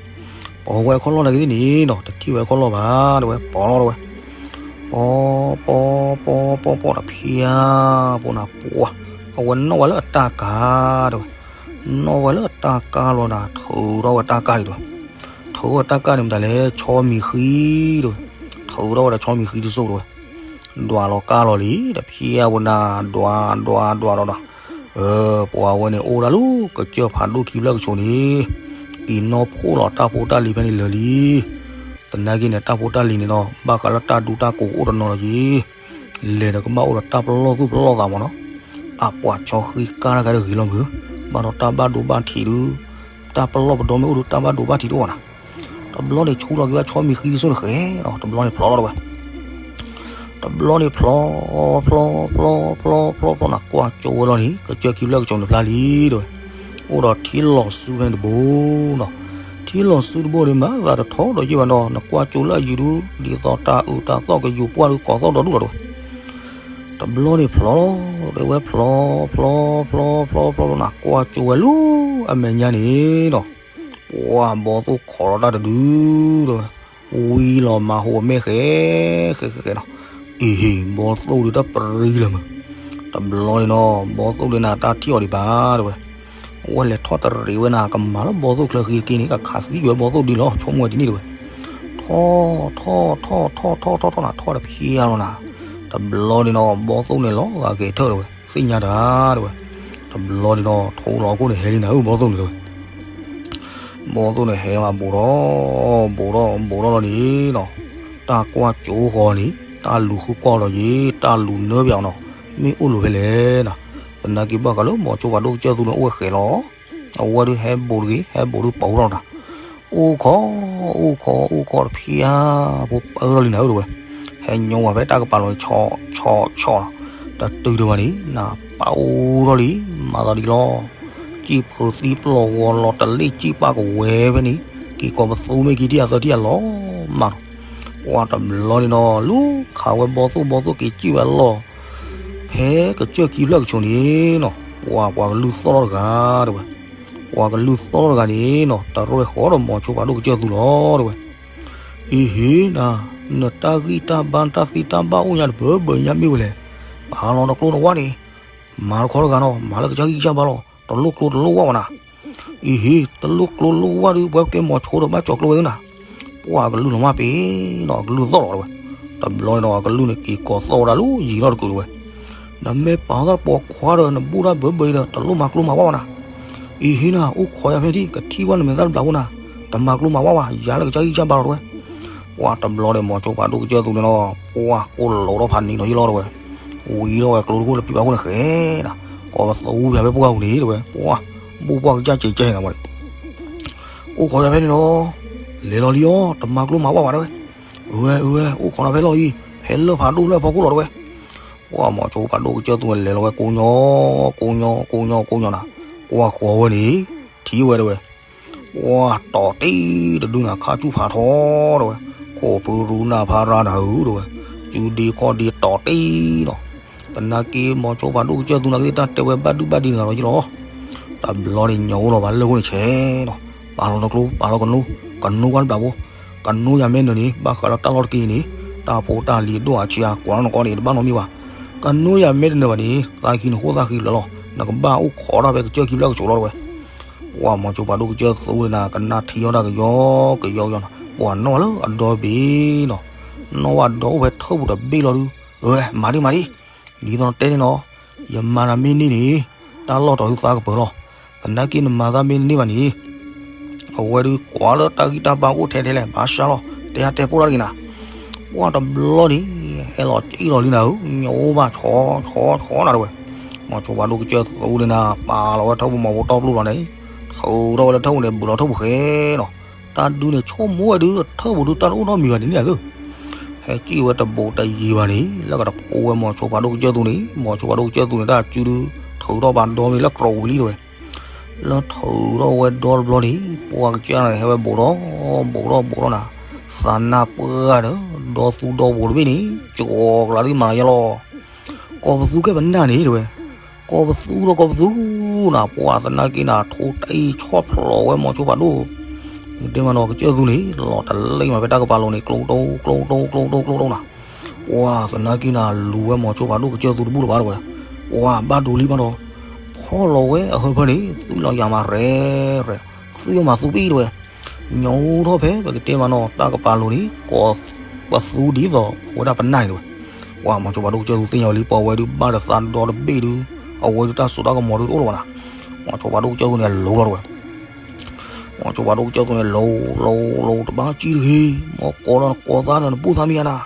ပိာ်ဝဲခီၣ်လီၢ်နာ်က့ၤသ့ၣ်န့ၣ်နီၤ တထံၣ်ဝဲခီၣ်လီၢ်ဘၣ်တဲဝဲ ပိာ်လီၤတဲဝဲ. ပိာ် ပိာ် ပိာ် ပိာ် ပိာ်တဖျါ ပှၢ်နၤပှၢ် အဝဲနီၣ်ဝဲလၢအတၢ်ကါတဲဝဲ. နီၣ်ဝဲလၢအတၢ်ကါလီၤနၤ ထုးထီၣ်ဝဲတၢ်ကါန့ၣ်တဲဝဲ. ထုးဝဲတၢ်ကါန့ၣ်မတၤလဲၣ် ဆီမံၤဃံတဲဝဲ. ထုးထီၣ်ဝဲဒီးဆီမံၤဃံတစိၢ်တဲဝဲ. ဒွးလီၤကါလီၤလံ တဖျါပှၢ်နၤ ဒွး ဒွး ဒွးလီၤဒီး ပှၤဝဲန့ၣ်အိၣ်ဒၣ်လၢကစၢၢ်ဖးဒိၣ်ခံဖျၢၣ်ကဆိးန့ၣ် က့ၤနီၣ်ဖှိၣ်လီၤတၢ်ဖိတၢ်လံၤဖဲန့ၣ်လၢာ်လံ. သနာ်က့န့ၣ် တၢ်ဖိတၢ်လံၤန့ၣ်နီၤ ဘၣ်ဃးလၢတၢ်ဒူတၢ်ကိးကအိၣ်တနီၤလီၤက့ၤ လဲၤဒီးကဘၣ်အိၣ်ဒီးတၢ်ပလီၢ်သူၣ်ပလီၢ်သးမးနီၤ. အပှၤဆီဃံကါတဂၤတဂ့ၤလီၤမုၢ် ဘၣ်ဒီးတၢ်ဘၣ်ဒိဘၣ်ထံးဒုး တၢ်ပလီၢ်ပဒီမ့ၢ်အိၣ်ဒုး တၢ်ဘၣ်ဒိဘၣ်ထံးတအိၣ်ဘၣ်နၤ. တဘျီန့ၣ်ဆူလီၤက့ၤဘၣ်ဆီမံၤဃံတစိၢ်န့ၣ်ဃဲနီၤ တဘျီန့ၣ်ဖျိးလီၤတဲဝဲ. တဘျီန့ၣ်ဖျိး ဖျိး ဖျိး ဖျိး ဖျိး ဖျိး နကွၢ်ကၠိဝဲလီၤန့ၣ် ကစၢၢ်ခံဖျၢၣ်ကဆိးန့ၣ်ဖျါလံတဲဝဲ. အိၣ်ဒီးထံလီၤဆူဖဲန့ၣ်တဘိနီၤ. ထံလီၤဆူတဘိန့ၣ် မၤသးတထီဒီးယ့ၢ်ဘၣ်နီၤ နကွၢ်ကၠိလၢအယံၤဒုး ဒ်သိးတၢ်အုးတၢ်သီၣ်ကယူၤပှၢ်ဒုးကိးသီၣ်ဒီဒူၣ်လီၤတဲဝဲ. တဘျီန့ၣ်ဖျိးလီၤ တဲဝဲဖျိး ဖျိး ဖျိး ဖျိး ဖျိး ဖျိး နကွၢ်ကၠိဝဲလၢအမဲာ်ညါန့ၣ်နီၤ ပှၢ်ဘီသိၣ်ခိးလီၤတၢ်တဒုတဲဝဲ. ဝံလီၤမၤဟူးအမဲာ်ဃဲ ဃဲ ဃဲ ဃဲနီၤ. အ့ဟ့ ဘီသိၣ်ဒုးတၢ်ပရံလၢာ်မုၢ်. တဘျီန့ၣ်နီၤ ဘီသိၣ်ဒုးနၤတၢ်ထံၣ်အီၤဒံးဘၣ်တဲဝဲ. အဝဲလဲၤထီၣ်တရံးဝဲနၤ ကမၤလၢဘီသိၣ်ချၢဃံတက့ၢ်န့ၣ် ကခးသံကွံာ်ဝဲဘီသိၣ်ဒ်လီၤ ဆိကမိၣ်ဝဲဒ်န့ၣ်တဲဝဲ. ထီၣ် ထီၣ် ထီၣ် ထီၣ် ထီၣ် ထီၣ် ထီၣ်နၤ ထီၣ်တဖျါလီၤနၤ. တဘျီန့ၣ်နီၤ ဘီသိၣ်န့ၣ်လီၤဂာ်က့ၤထၢၣ်တဲဝဲ သ့ၣ်ညါတၢ်တဲဝဲ. တဘျီန့ၣ်နီၤ ထိလီၤအခိၣ်န့ၣ်ဟဲလံနၤဧၢ ဘီသိၣ်န့ၣ်တဲဝဲ. ဘီသိၣ်န့ၣ်ဟဲမးဘူးထီၣ် ဘူးထီၣ် ဘူးထီၣ်လီၤန့ၣ်နီၤ တၢ်ကွၢ်ကၠိဃီန့ၣ် တၢ်လူၤဃုကွၢ်လီၤက့ၤ တၢ်လူၤနၢပၠးအီၤနီၤ မ့ၢ်အိၣ်လိၤဖဲလဲၣ်နီၤ. သနာ်က့ဘၣ်ဃးလၢမိၤဆိဖးဒိၣ်ကစၢၢ်သူန့ၣ် အိၣ်ဝဲဃဲးလီၤ. အဝဲဒုးဟဲဘူးတဂ့ၤ ဟဲဘူးဒုးပာ်ထီၣ်နၤ အိၣ်ခိး အိၣ်ခိး အိၣ်ခိးတဖျါ ဖိပၢထီၣ်လံနၤဧၢတဲဝဲ. ဟဲညီဝဲဖဲတၢ်ကပၤလီၤန့ၣ် ဆီ ဆီ ဆီနီၤ တတုၤဒံးဘၣ်န့ၣ် နပာ်အိၣ်ထီၣ်လံ မၤသးဒ်လီၤ. စံၣ်ဖုးသံပျီၢ်ဂီၤလီၤတလ့ၣ်စံၣ်ပၢ်ကဝဲၤဖဲန့ၣ် က့ၤကိးပသူမ့ၢ်ခံထံၣ်အသၢထံၣ်အလီၤမးနီၤ. ပှၢ်တဘျီန့ၣ်နီၤ လူၤခးဝဲဘီသိၣ် ဘီသိၣ်က့ၤစံၣ်ဝဲအလီၢ် ဖဲကစၢၢ်ခံဖျၢၣ်ကဆိးန့ၣ်နီၤ ပှၤ ပှၤကလုၢ်သီၣ်ထီၣ်တဂၤတဲဝဲ. ပှၤကလုၢ်သီၣ်ထီၣ်တဂၤန့ၣ်နီၤ တရဲၣ်ဃီဒီးမိၤဆိဖးဒိၣ်ကစၢၢ်သူလီၤတဲဝဲ. အ့ဟ့နၤ နတၢ်ဂံၢ်တၢ်ဘါနတၢ်သံတၢ်ဘၣ်အိၣ်ညါတဘၢဘၢညါမ့ၢ်ဝဲလဲၣ်. ပာ်လီၤနကျိနဝၣ်န့ၣ် မၤတခီတဂၤနီၤ မၤလၢကစၢ်ဂံၢ်ကစၢ်ဘါလီၤ တလိၣ်ကျိတလိၣ်ဝၣ်ဘၣ်နၤ. အ့ဟ့ တလိၣ်ကျိလိၣ်ဝၣ်ဒုး ပဝဲကဲမိၤဆိဒီးဘၣ်ကၠီၤကျိဝဲသ့ၣ်နၤ. ပှၢ်အကလုၢ်လီၤမၢ်ပ့ၤနီၤ အကလုၢ်သီၣ်လီၤတဲဝဲ. တဘျီန့ၣ်ဒီးအကလုၢ်န့ၣ်က့ၤကိးသီၣ်ဝဲဒၣ်လၢယံၤထီၣ်တကုာ်တဲဝဲ. နမ့ၢ်ပာ်သၣ်ပိာ်ခွါဒီး နဘူးတၢ်ဘၢဘၢအံၤဒီး တလိၣ်မၤကျိမၤဝၣ်ဘၣ်နၤ. အ့ဟ့နၤ အိၣ်ခိးယၤဖဲထံၣ် ကထံၣ်ဝဲနမဲာ်သၣ်တဘျီဖိနၤ, တမၤကျိမၤဝၣ်ဘၣ် ယၤလၢကစၢ်ဂံၢ်စၢ်ဘါလီၤတဲဝဲ. ပှၢ်တဘျီဒီးမိၤဆိဖးဒိၣ်ကစၢၢ်သူန့ၣ်နီၤ ပှၢ်ကိးလိာ်ထီၣ်ဖးနံၤနီၤယံလီၤတဲဝဲ. ဝံထီၣ်ဝဲကျိတခိၣ်လၢပျံၤဘၣ်ခိၣ်န့ၣ်ဃဲနၤ, ကိးပသူပၠးဖဲပှၢ်ပူၤန့ၣ်တဲဝဲ. ပှၢ် ဘူးပှၢ်ကစၢ်ကဲကဲနၤမးန့ၣ် အိၣ်ခိးယၤဖဲန့ၣ်လီၤ. လဲၤလီၤလံအီၤ တမၤကျိမၤဝၣ်ဘၣ်တဲဝဲ. အဝဲ အဝဲ အိၣ်ခိးနၤဖဲလီၢ်အံၤ ဖဲလၢၢ်ဖးဒိၣ်လၢအဖီခိၣ်လီၤတဲဝဲ. ပှၢ်မိၤဆိဖးဒိၣ်ကစၢၢ်သူန့ၣ်လဲၤလီၤဝဲကိးညီ ကိးညီ ကိးညီ ကိးညီနၤ, ကွၢ်ဃီၤဝဲန့ၣ် ထံၣ်ဝဲတဲဝဲ. ပှၢ်တီၤတ့ၢ်တဒုနၤ ခါဆူၣ်ဖးထီတဲဝဲ, ခိၣ်ဖုရူနၢ်ဖးရါနၤဧၢတဲဝဲ, စုဒ့ခီၣ်ဒ့တီၤတ့ၢ်နီၤ. သနာ်က့မိၤဆိဖးဒိၣ်ကစၢၢ်သူနာ်က့သ့ၣ်တၢ်တဲဝဲဘၣ်ဒုဘၣ်ဒံးတဂၤလီၤယံလီၤ. တဘျီန့ၣ်ညီအိၣ်လီၤဘၣ်လၢခိၣ်န့ၣ်ဆဲးနီၤ, ပာ်လီၤနကျိ ပာ်လီၤကနိ ကနိကွၢ်တဘျီဖိ, ကနိယၤမ့ၢ်နၢၤန့ၣ် ဘၣ်ဃးလၢတၢ်လီၢ်တက့ၢ်န့ၣ် တၢ်ဖိတၢ်လံၤအဒိၣ်အဆံးအါ ကွၢ်လီၤနကီၢ်န့ၣ် တဘၣ်နီတမံၤဘၣ်. ကနိယၤမ့ၢ်တနၢၤဘၣ်န့ၣ် သးဃံနဃိၣ်သးဃံလၢာ်လီၤ, နကဘၣ်အိၣ်ခိးတၢ်ဖဲကစၢၢ်ခံဖျၢၣ်ကဆိးလီၤတဝဲ. ပှၢ်မိၤစိဖးဒိၣ်ကစၢၢ်သူန့ၣ်နၤ ကနၣ်ထံထီၣ်တၢ်ကယီကယီကယီနီၤ, ပှၢ်နီၣ်ဝဲလၢအဒီဘ့ၣ်နီၤ, နီၣ်ဝဲအဒီအိၣ်ဖဲထၢၣ်ပူၤတဘ့ၣ်လီၤဒုး, အဝဲ မၤဒံးမၤဒံး, ဒ်သိးနတဲန့ၣ်နီၤ, ယမၤနၤမ့ၢ်န့ၢ်န့ၣ် တၢ်လီၢ်တတီၤဒုးသးကပၢၤလီၤ, သနာ်က့နမၤသးမ့ၢ်တန့ၢ်ဘၣ်န့ၣ် အဝဲဒုးကွၢ်လၢတၢ်ဂံၢ်တၢ်ဘါအိၣ်ထဲထဲလဲၣ် ဘၣ်ဆါလီၤ, တဲဟါတဲပိၢ်တၢ်တဂ့ၤနၤ. ပှၢ်တဘျီန့ၣ် ဟဲလီၤကံၣ်လီၤလံနၤဧၢ, ညိဘၣ်ဆီဆီဆီနၤတဝဲ. မိၤစိဖးဒိၣ်ကစၢၢ်သူန့ၣ်နၤ ပာ်လီၤဝဲထၢၣ်ပူၤမီၤဖိတီပျိလီၤန့ၣ်, ထုးထီၣ်ဝဲလၢထၢၣ်ပူၤန့ၣ် ဘူးလီၤထၢၣ်ပူၤဃဲနီၤ. တၢ်ဒုးန့ၣ် ဆိကမိၣ်ဝဲဒုး ထၢၣ်ပူၤဒုးတၢ်တအိၣ်နီတမံၤဘၣ်ဒ်န့ၣ်ဧါသၢ ဟဲကံၣ်ဝဲတဘူးတယံၤဘၣ်န့ၣ် လၢကတဖိဝဲမိၤစိဖးဒိၣ်ကစၢၢ်သူန့ၣ်, မိၤစိဖးဒိၣ်ကစၢၢ်သူန့ၣ် တၢ်စုဒုး ထုးထီၣ်ပာ်ဒီမ့ၢ်လၢကြီဝံၤလံတဝဲ. လၢထုးထီၣ်ဝဲဒီတဘျီန့ၣ် ပှၢ်ကစၢ်န့ၣ် ဟဲဝဲဘူးထီၣ် ဘူးထီၣ်ဘူးထီၣ်နၤ, သးနၢ်ပှၢ်ဒီး ဒီသူဒီဘူးတဘ့ၣ်န့ၣ် ကီၤကလးဒ်မၤယါလီၤ. ကိးပသူကဲပနၢ်န့ၣ်တဝဲ, ကိးပသူဒီးကိးပသူနၤ, ပှၢ်သနာ်က့နၤ ထိတအံၣ်ဆီၣ်ဖျိးဝဲမိၤစိဖးဒိၣ် တဲမးနီၤ ကစၢၢ်သူန့ၣ် လီၤတလ့ၣ်မးဖဲတၢ်ကပၤလိၤန့ၣ် ကျိတိ ကျိတိ ကျိတိ ကျိတိနၤ. ပှၢ်သနာ်က့နၤ လူၤဝဲမိၤစိဖးဒိၣ်ကစၢၢ်သူတဘူၣ်လၢၤဘၣ်တဝဲ. ပှၢ်ဘၣ်ဒိလံဘၣ်ဒီး ဖီၣ်လီၤဝဲအဟၢဖၢန့ၣ် သွံၣ်လီၤယၤမးရဲၣ်ရဲၣ်, သွံၣ်အီၤမးသူပံၣ်တဝဲ. ညိထီၣ်ဖဲပကတဲမးနီၤ တၢ်ကပၤလိၤန့ၣ် ကိးပသူဒ်သိးအဝဲဒၣ်ပနၢ်န့ၣ်တဝဲ. ပှၢ်မိၤစိဖးဒိၣ်ကစၢၢ်သူသ့ၣ်ညါဝဲလံ ပှၤဝဲဒုးဘၣ်ဒီးသးဒီတဘ့ၣ်ဒုး အဝဲဒုးတၢ်စိတၢ်ကမီၤဒုးတအိၣ်လၢၤဘၣ်နၤ. မိၤစိဖးဒိၣ်ကစၢၢ်သူန့ၣ် အလိၤလီၤတဝဲ. မိၤစိဖးဒိၣ်ကစၢၢ်သူန့ၣ် လိၤ လိၤ လိၤ တဘၣ်ကံၣ်တဂ့ၤ, မ်ကိးဒီးကိးသးဒီးနဘူၣ်သးမံယါနၤ.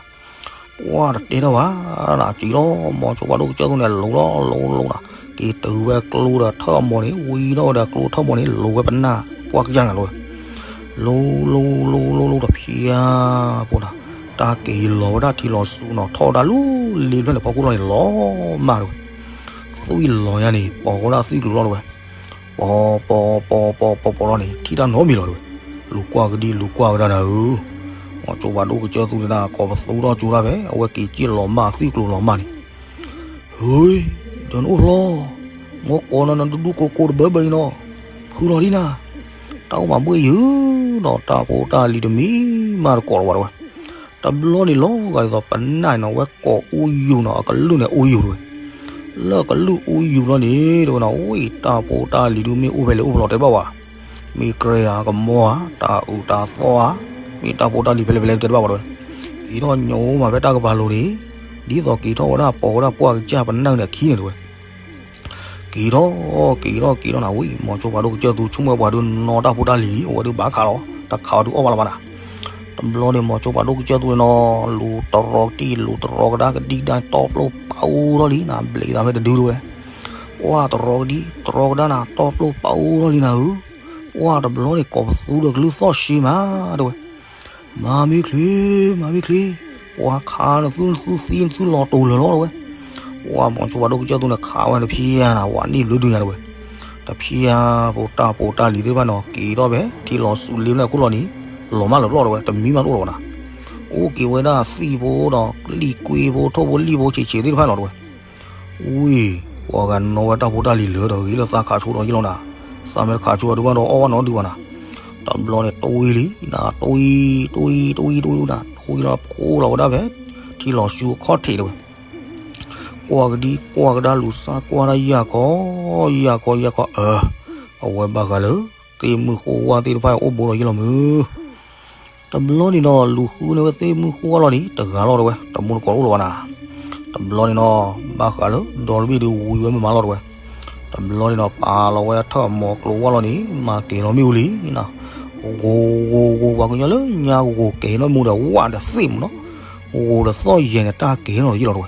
ပှၢ်တတဲထီၣ်ဘၣ်နၤ စံးလီၤ မိၤစိဖးဒိၣ်ကစၢၢ်သူန့ၣ် လိၤလီၤ လိၤ လိၤနၤ. က့ၤတုၤဝဲကျိဒီးထၢၣ်အမီၤန့ၣ် ဝံထီၣ်ဝဲဒီးကျိထၢၣ်မီၤန့ၣ် လိၤဝဲပနၢ်ပှၢ်ကစၢ်န့ၣ်လီၤဝဲ. လိၤ လိၤ လိၤ လိၤ လိၤ တဖျါဖိနၤ, တၢ်က့ၤလီၤဝဲဒၣ်ထံလီၤဆူနီၤ ထီၣ်ဝဲဒၣ်လၢလ့ဖျၢၣ်န့ၣ် ဖီခိၣ်ထီၣ်န့ၣ် လီၤမၢ်တဝဲ. သွံၣ်လီၤညါန့ၣ် ပိာ်ဝဲဒၣ်သွံၣ်ကျိၤလီၤတဝဲ. ပိာ် ပိာ် ပိာ် ပိာ် ပိာ် ပိာ်လီၤန့ၣ် ထံၣ်တၢ်နီတမံၤလီၤတဝဲ. လူၤကွၢ်ကဒံ လူၤကွၢ်ကဒါနၤဧၢ, မိၤစိဖးဒိၣ်ကစၢၢ်သူန့ၣ်နၤ ကိးပသူထီၣ်ကၠိဒၣ်ဖဲ အဝဲက့ၤက့ၣ်လီၤမၢ်သွံၣ်ကျိၤလီၤမၢ်န့ၣ် ဟ့, ဒီးနအိၣ်ဖျီ, မ်ကိးနၤနဒူဒူကိးကိးတဘၢဘၢအံၤနီၤ, ဖုလီၤဒ်နၤ, တၢ်အိၣ်မၤဘှ့ၣ်ယုာ်နီၤ တၢ်ဖိတၢ်လံၤတမံၤမးတကိးလီၤဝဲတဝဲ. တဘျီန့ၣ်လီၤဂာ်ဒ်သိးပနၢ်နီၤ ဝဲကိးအူယူၤနီၤ အကလုၢ်န့ၣ်အူယူၤတဝဲ. လၢကလုၢ်အူယူၤလီၤန့ၣ် တဝဲနီၤ ဝံၣ်တၢ်ဖိတၢ်လံၤဒုးမ့ၢ်အိၣ်ဖဲလဲၣ်အိၣ်ဖျီတဲတဘၣ်ဝဲ မ့ၢ်ကြဲဧါ ကမီၤဧါ တၢ်အုးတၢ်သီဧါ, မ့ၢ်တၢ်ဖိတၢ်လံၤဖဲလဲၣ်ဖဲလဲၣ်တဲတဘၣ်ဝဲတဝဲ. က့ၤထီၣ်ညိမးဖဲတၢ်ကပၤလိၤန့ၣ်, ဒ်သိးက့ၤထီၣ်ဝဲဒၣ်ပိာ်ဝဲဒၣ်ပှၢ်ကစၢ်ပနၢ်န့ၣ်အခံန့ၣ်တဝဲ. က့ၤထီၣ် က့ၤထီၣ်က့ၤထီၣ်နၤဝံၤ မိၤစိဖးဒိၣ်ကစၢၢ်သူ ဆိကမိၣ်ပှၤဒုးနီၣ်တၢ်ဖိတၢ်လံၤလံ အဝဲဒုးဘၣ်ခးလီၤ တခးအီၤဒုးအီၣ်ဘၣ်လီၤဘၣ်နၤ. တဘျီန့ၣ် မိၤစိဖးဒိၣ်ကစၢၢ်သူန့ၣ်နီၤ လူၤတရီကဒံ လူၤတရီကဒါကဒံကဒါ တီပျိပာ်အူထီၣ်လံနၤ ဘျဲးသးဖဲတဒုတဝဲ. ပှၢ်တရီကဒံ တရီကဒါနၤ တီပျိပာ်အူထီၣ်လံနၤဧၢ. ပှၢ်တဘျီန့ၣ် ကိးပသူဒီးကလုၢ်သီၣ်ရှဲမးတဝဲ. မၤမ့ၢ်ချ့ မၤမ့ၢ်ချ့, ပှၤခးနသူ နသူသံ နသူလီၤတိၤလၢာ်လီၤတဝဲ. ပှၢ်မိၤစိဖးဒိၣ်ကစၢၢ်သူန့ၣ် ခးဝဲတဖျါနၤ ဝးနံၣ်ဘျုးဒုးညါတဝဲ. တဖျါဖိတၢ်ဖိတၢ်လံၤသ့ၣ်တဖၣ်နီၤ က့ၤထီၣ်ဖဲထံလီၤဆူလ့ဖျၢၣ်ခိၣ်လီၤန့ၣ် လီၤမၢ်လၢာ်ပျီၢ်တဝဲ တမံၤမးတအိၣ်လၢၤဘၣ်နၤ. အိၣ်က့ၤဝဲဒၣ်သံၣ်ဖိဒီးလံာ်ကွ့ဖိ ထိၣ်ဖိလံၣ်ဖိဆံးဆံးသ့ၣ်တဖၣ်လီၤတဝဲ. ဝံၤ ပှၤဂၤနီၣ်ဝဲတၢ်ဖိတၢ်လံၤလၢာ်ဒီးဂ့ၤလၢသးခးဆိဒီးယ့ၣ်လီၤနၤ. သးမ့ၢ်တခးဆိအီၤဒုးဘၣ်ဒီးအီၣ်ဘၣ်နီတဒုဘၣ်နၤ. တဘျီန့ၣ် တွံလံနၤ တွံ တွံ တွံ တွံ တွံနၤ တွံလီၤဖိလီၤဝဲဒၣ်ဖဲ ထံလီၤဆူအခီၣ်ထံးတဝဲ. ကွၢ်ကဒံကွၢ်ကဒါလူၤစၢ်ကွၢ်ဒၣ်ယၢ်ခီ ယၢ်ခီ ယၢ်ခီ အၢ အဝဲဘၣ်ဃးလၢ သ့ၣ်မုၢ်ဃိဝါသ့ၣ်တဖၣ်အိၣ်ဘူးဒီးယ့ၣ်လီၤမုၢ်. တဘျီန့ၣ်ဒီး လူၤဃုန့ၢ်ဝဲသ့ၣ်မုၢ်ဃိဝါလီၤန့ၣ် တဂၤလီၤတဝဲ တမူတကိးအိၣ်လၢၤဘၣ်နၤ. တဘျီန့ၣ်ဒီး ဘၣ်ဃးလၢဒီတဘ့ၣ်ဒုးဝံၤဝဲမးမးလီၤတဝဲ. တဘျီန့ၣ်ဒီး ပာ်လီၤဝဲထၢၣ်အမီၤကျိၤဝါလီၤန့ၣ် မၤကဲၤနီၣ်မ့ၣ်အူလံနၤ. ဂိၤ ဂိၤ ဂိၤ ပှၤကညီလၢညါဂိၤကဲၤနီၣ်မ့ၣ်အူဒီးဝၣ်ဒီးသ့ၣ်မးနီၤ. ဂိၤဒီးသီၣ်ယဲၢ်န့ၣ် တၢ်ကဲၤနီၣ်ဒီးယ့ၣ်လီၤတဝဲ.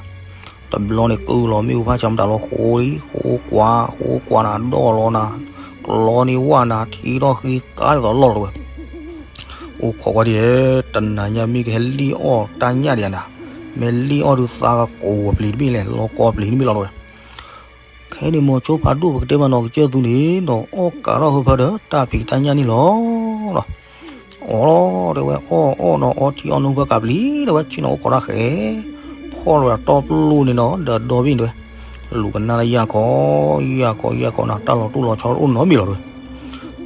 တဘျီန့ၣ် ကုၢ်လီၤမ့ၣ်အူဖးဆၢမတၤလီၤဃိလံ ဃိကွၢ် ဃိကွၢ်နၤ ဒီၣ်လီၤနၤ ကျီန့ၢ်ဝၣ်နၤ ထံထီၣ်ဃ့ကါဒ်သိးလီၢ်လီၤတဝဲ. အိၣ်ခိးကွၢ်ဒ် တနၤညါမ့ၢ်ကဟဲလံၣ်အီၣ်တၢ်ညၣ်ဒံးဧါနၤ, မ့ၢ်လံၣ်အီၣ်ဒုးသးကကိးပျံၤတဘ့ၣ်လဲၣ် လီၤကီပျံၤတဘ့ၣ်လီၤတဝဲ. ခဲန့ၣ်မိၤဆိဖးဒိၣ်ပကတဲမးနီၤကစၢၢ်သူန့ၣ် ဒီးအီၣ်ကးထီၣ်ဟၢဖၢဒီးတၢ်ဖံးတၢ်ညၣ်န့ၣ်လီၤ. အီၣ်တဲဝဲ အီၣ်အီၣ်နီၤ အီထံအီနိဖၢကးပျံၤ တဲဝဲဆ့ၣ်နီၤအိၣ်ခိးတၢ်ဃဲ ဖီၣ်လီၤဝဲတီပျိန့ၣ်နီၤ ဒီးဒီဘ့ၣ်န့ၣ်တဲဝဲ လူၤကနၣ်လၢယၢ်ခီ ယၢ်ခီ ယၢ်ခီနၤ တၢ်လီၤတိၢ်လီၤဆီအိၣ်နီတမံၤလီၤတဲဝဲ.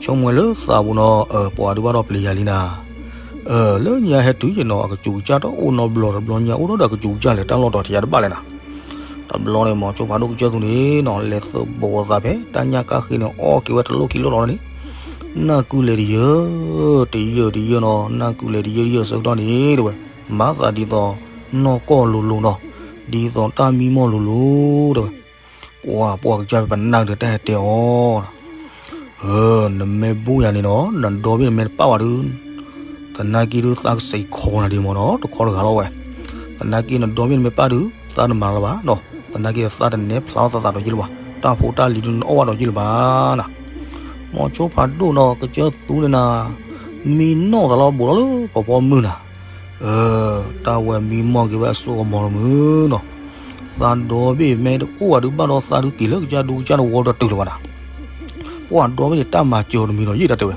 ဆိကမိၣ်ဝဲလၢသးပူၤနီၤ, ပှၤဒုးဘၣ်ဒီးပျံၤယၤလံနၤ. လၢညါဟဲတုၤယနီၤ အကစူးကစၢ်တအိၣ်နီတဘျီ, တဘျီညါအိၣ်ဒီးဒီးအကစူးကစၢ်လဲၣ်, တၢ်လီၢ်တီၤထံးယါတဘၣ်လဲၣ်နၤ. တဘျီန့ၣ် မိၤဆိဖးဒိၣ်ကစၢၢ်သူန့ၣ်နီၤ လဲၤသုးဘိးအသးဖဲတၢ်ညၣ်ကၣ်ဃ့န့ၣ် အီၣ်က့ၤဝဲတလိၣ်ခံလိၣ်လီၤန့ၣ်, နၢ်ကုလဲၤတယၢၢ်, တယၢၢ်တယၢၢ်နီၤ, နၢ်ကုလဲၤတယၢၢ်တယၢၢ်ဆၢကတီၢ်န့ၣ် တဲဝဲ, မၤသးဒ်သိးနီၢ်ကီၢ်လိၤလိၤနီၤ, ဒ်သိးတၢ်မံမီၢ်လိၤလိၤ တဲဝဲ. ပှၤ ပှၤကစၢ်ဖဲပနၢ်ကတၢၢ်တၢ်ဟဲတဲအီၤ နမ့ၢ်ဘူၣ်ယၤန့ၣ်နီၤ နဒီဘ့ၣ်နမ့ၢ်တပၣ်ဘၣ်ဒုး, သနာ်က့ဒုးသးကစံးခီနၤဒ်မ့ၢ်နီၤ, တခီတဂၤလီၤဝဲ. သနာ်က့နဒီဘ့ၣ်နမ့ၢ်ပၣ်ဒုး သးတမၤလၢၤဘၣ်နီၤ, သနာ်က့သးတနဲဖျါအီၣ်သးသးဒီးယ့ၢ်လၢၤဘၣ်, တၢ်ဖိတၢ်လံၤဒုးနအီၣ်ဘၣ်ဒီးယ့ၢ်လၢၤဘၣ်နၤ. မိၤဆိဖးဒိၣ်နီၤ ကစၢၢ်သူန့ၣ်နၤ မံနီၣ်သးလီၤဘူးထီၣ်လၢပီၤဖီမုၢ်နၤ တၢ်ဝဲမံမီၢ်က့ၤဝဲအစိအကမီၤတမုာ်နီၤ, သးဒီဘ့ၣ်မ့ၢ်တအိၣ်ဘၣ်ဒုးဘၣ်ဒီးသးဒုးက့ၤလၢကစၢ်ဒူကစၢ်တဝီဒီးတုၤလၢၤဘၣ်နၤ, ပှၤဒီဘ့ၣ်န့ၣ်တၢ်မၤစၢၤတမံၤဒီးယ့ၢ်တၢ်တဲဝဲ.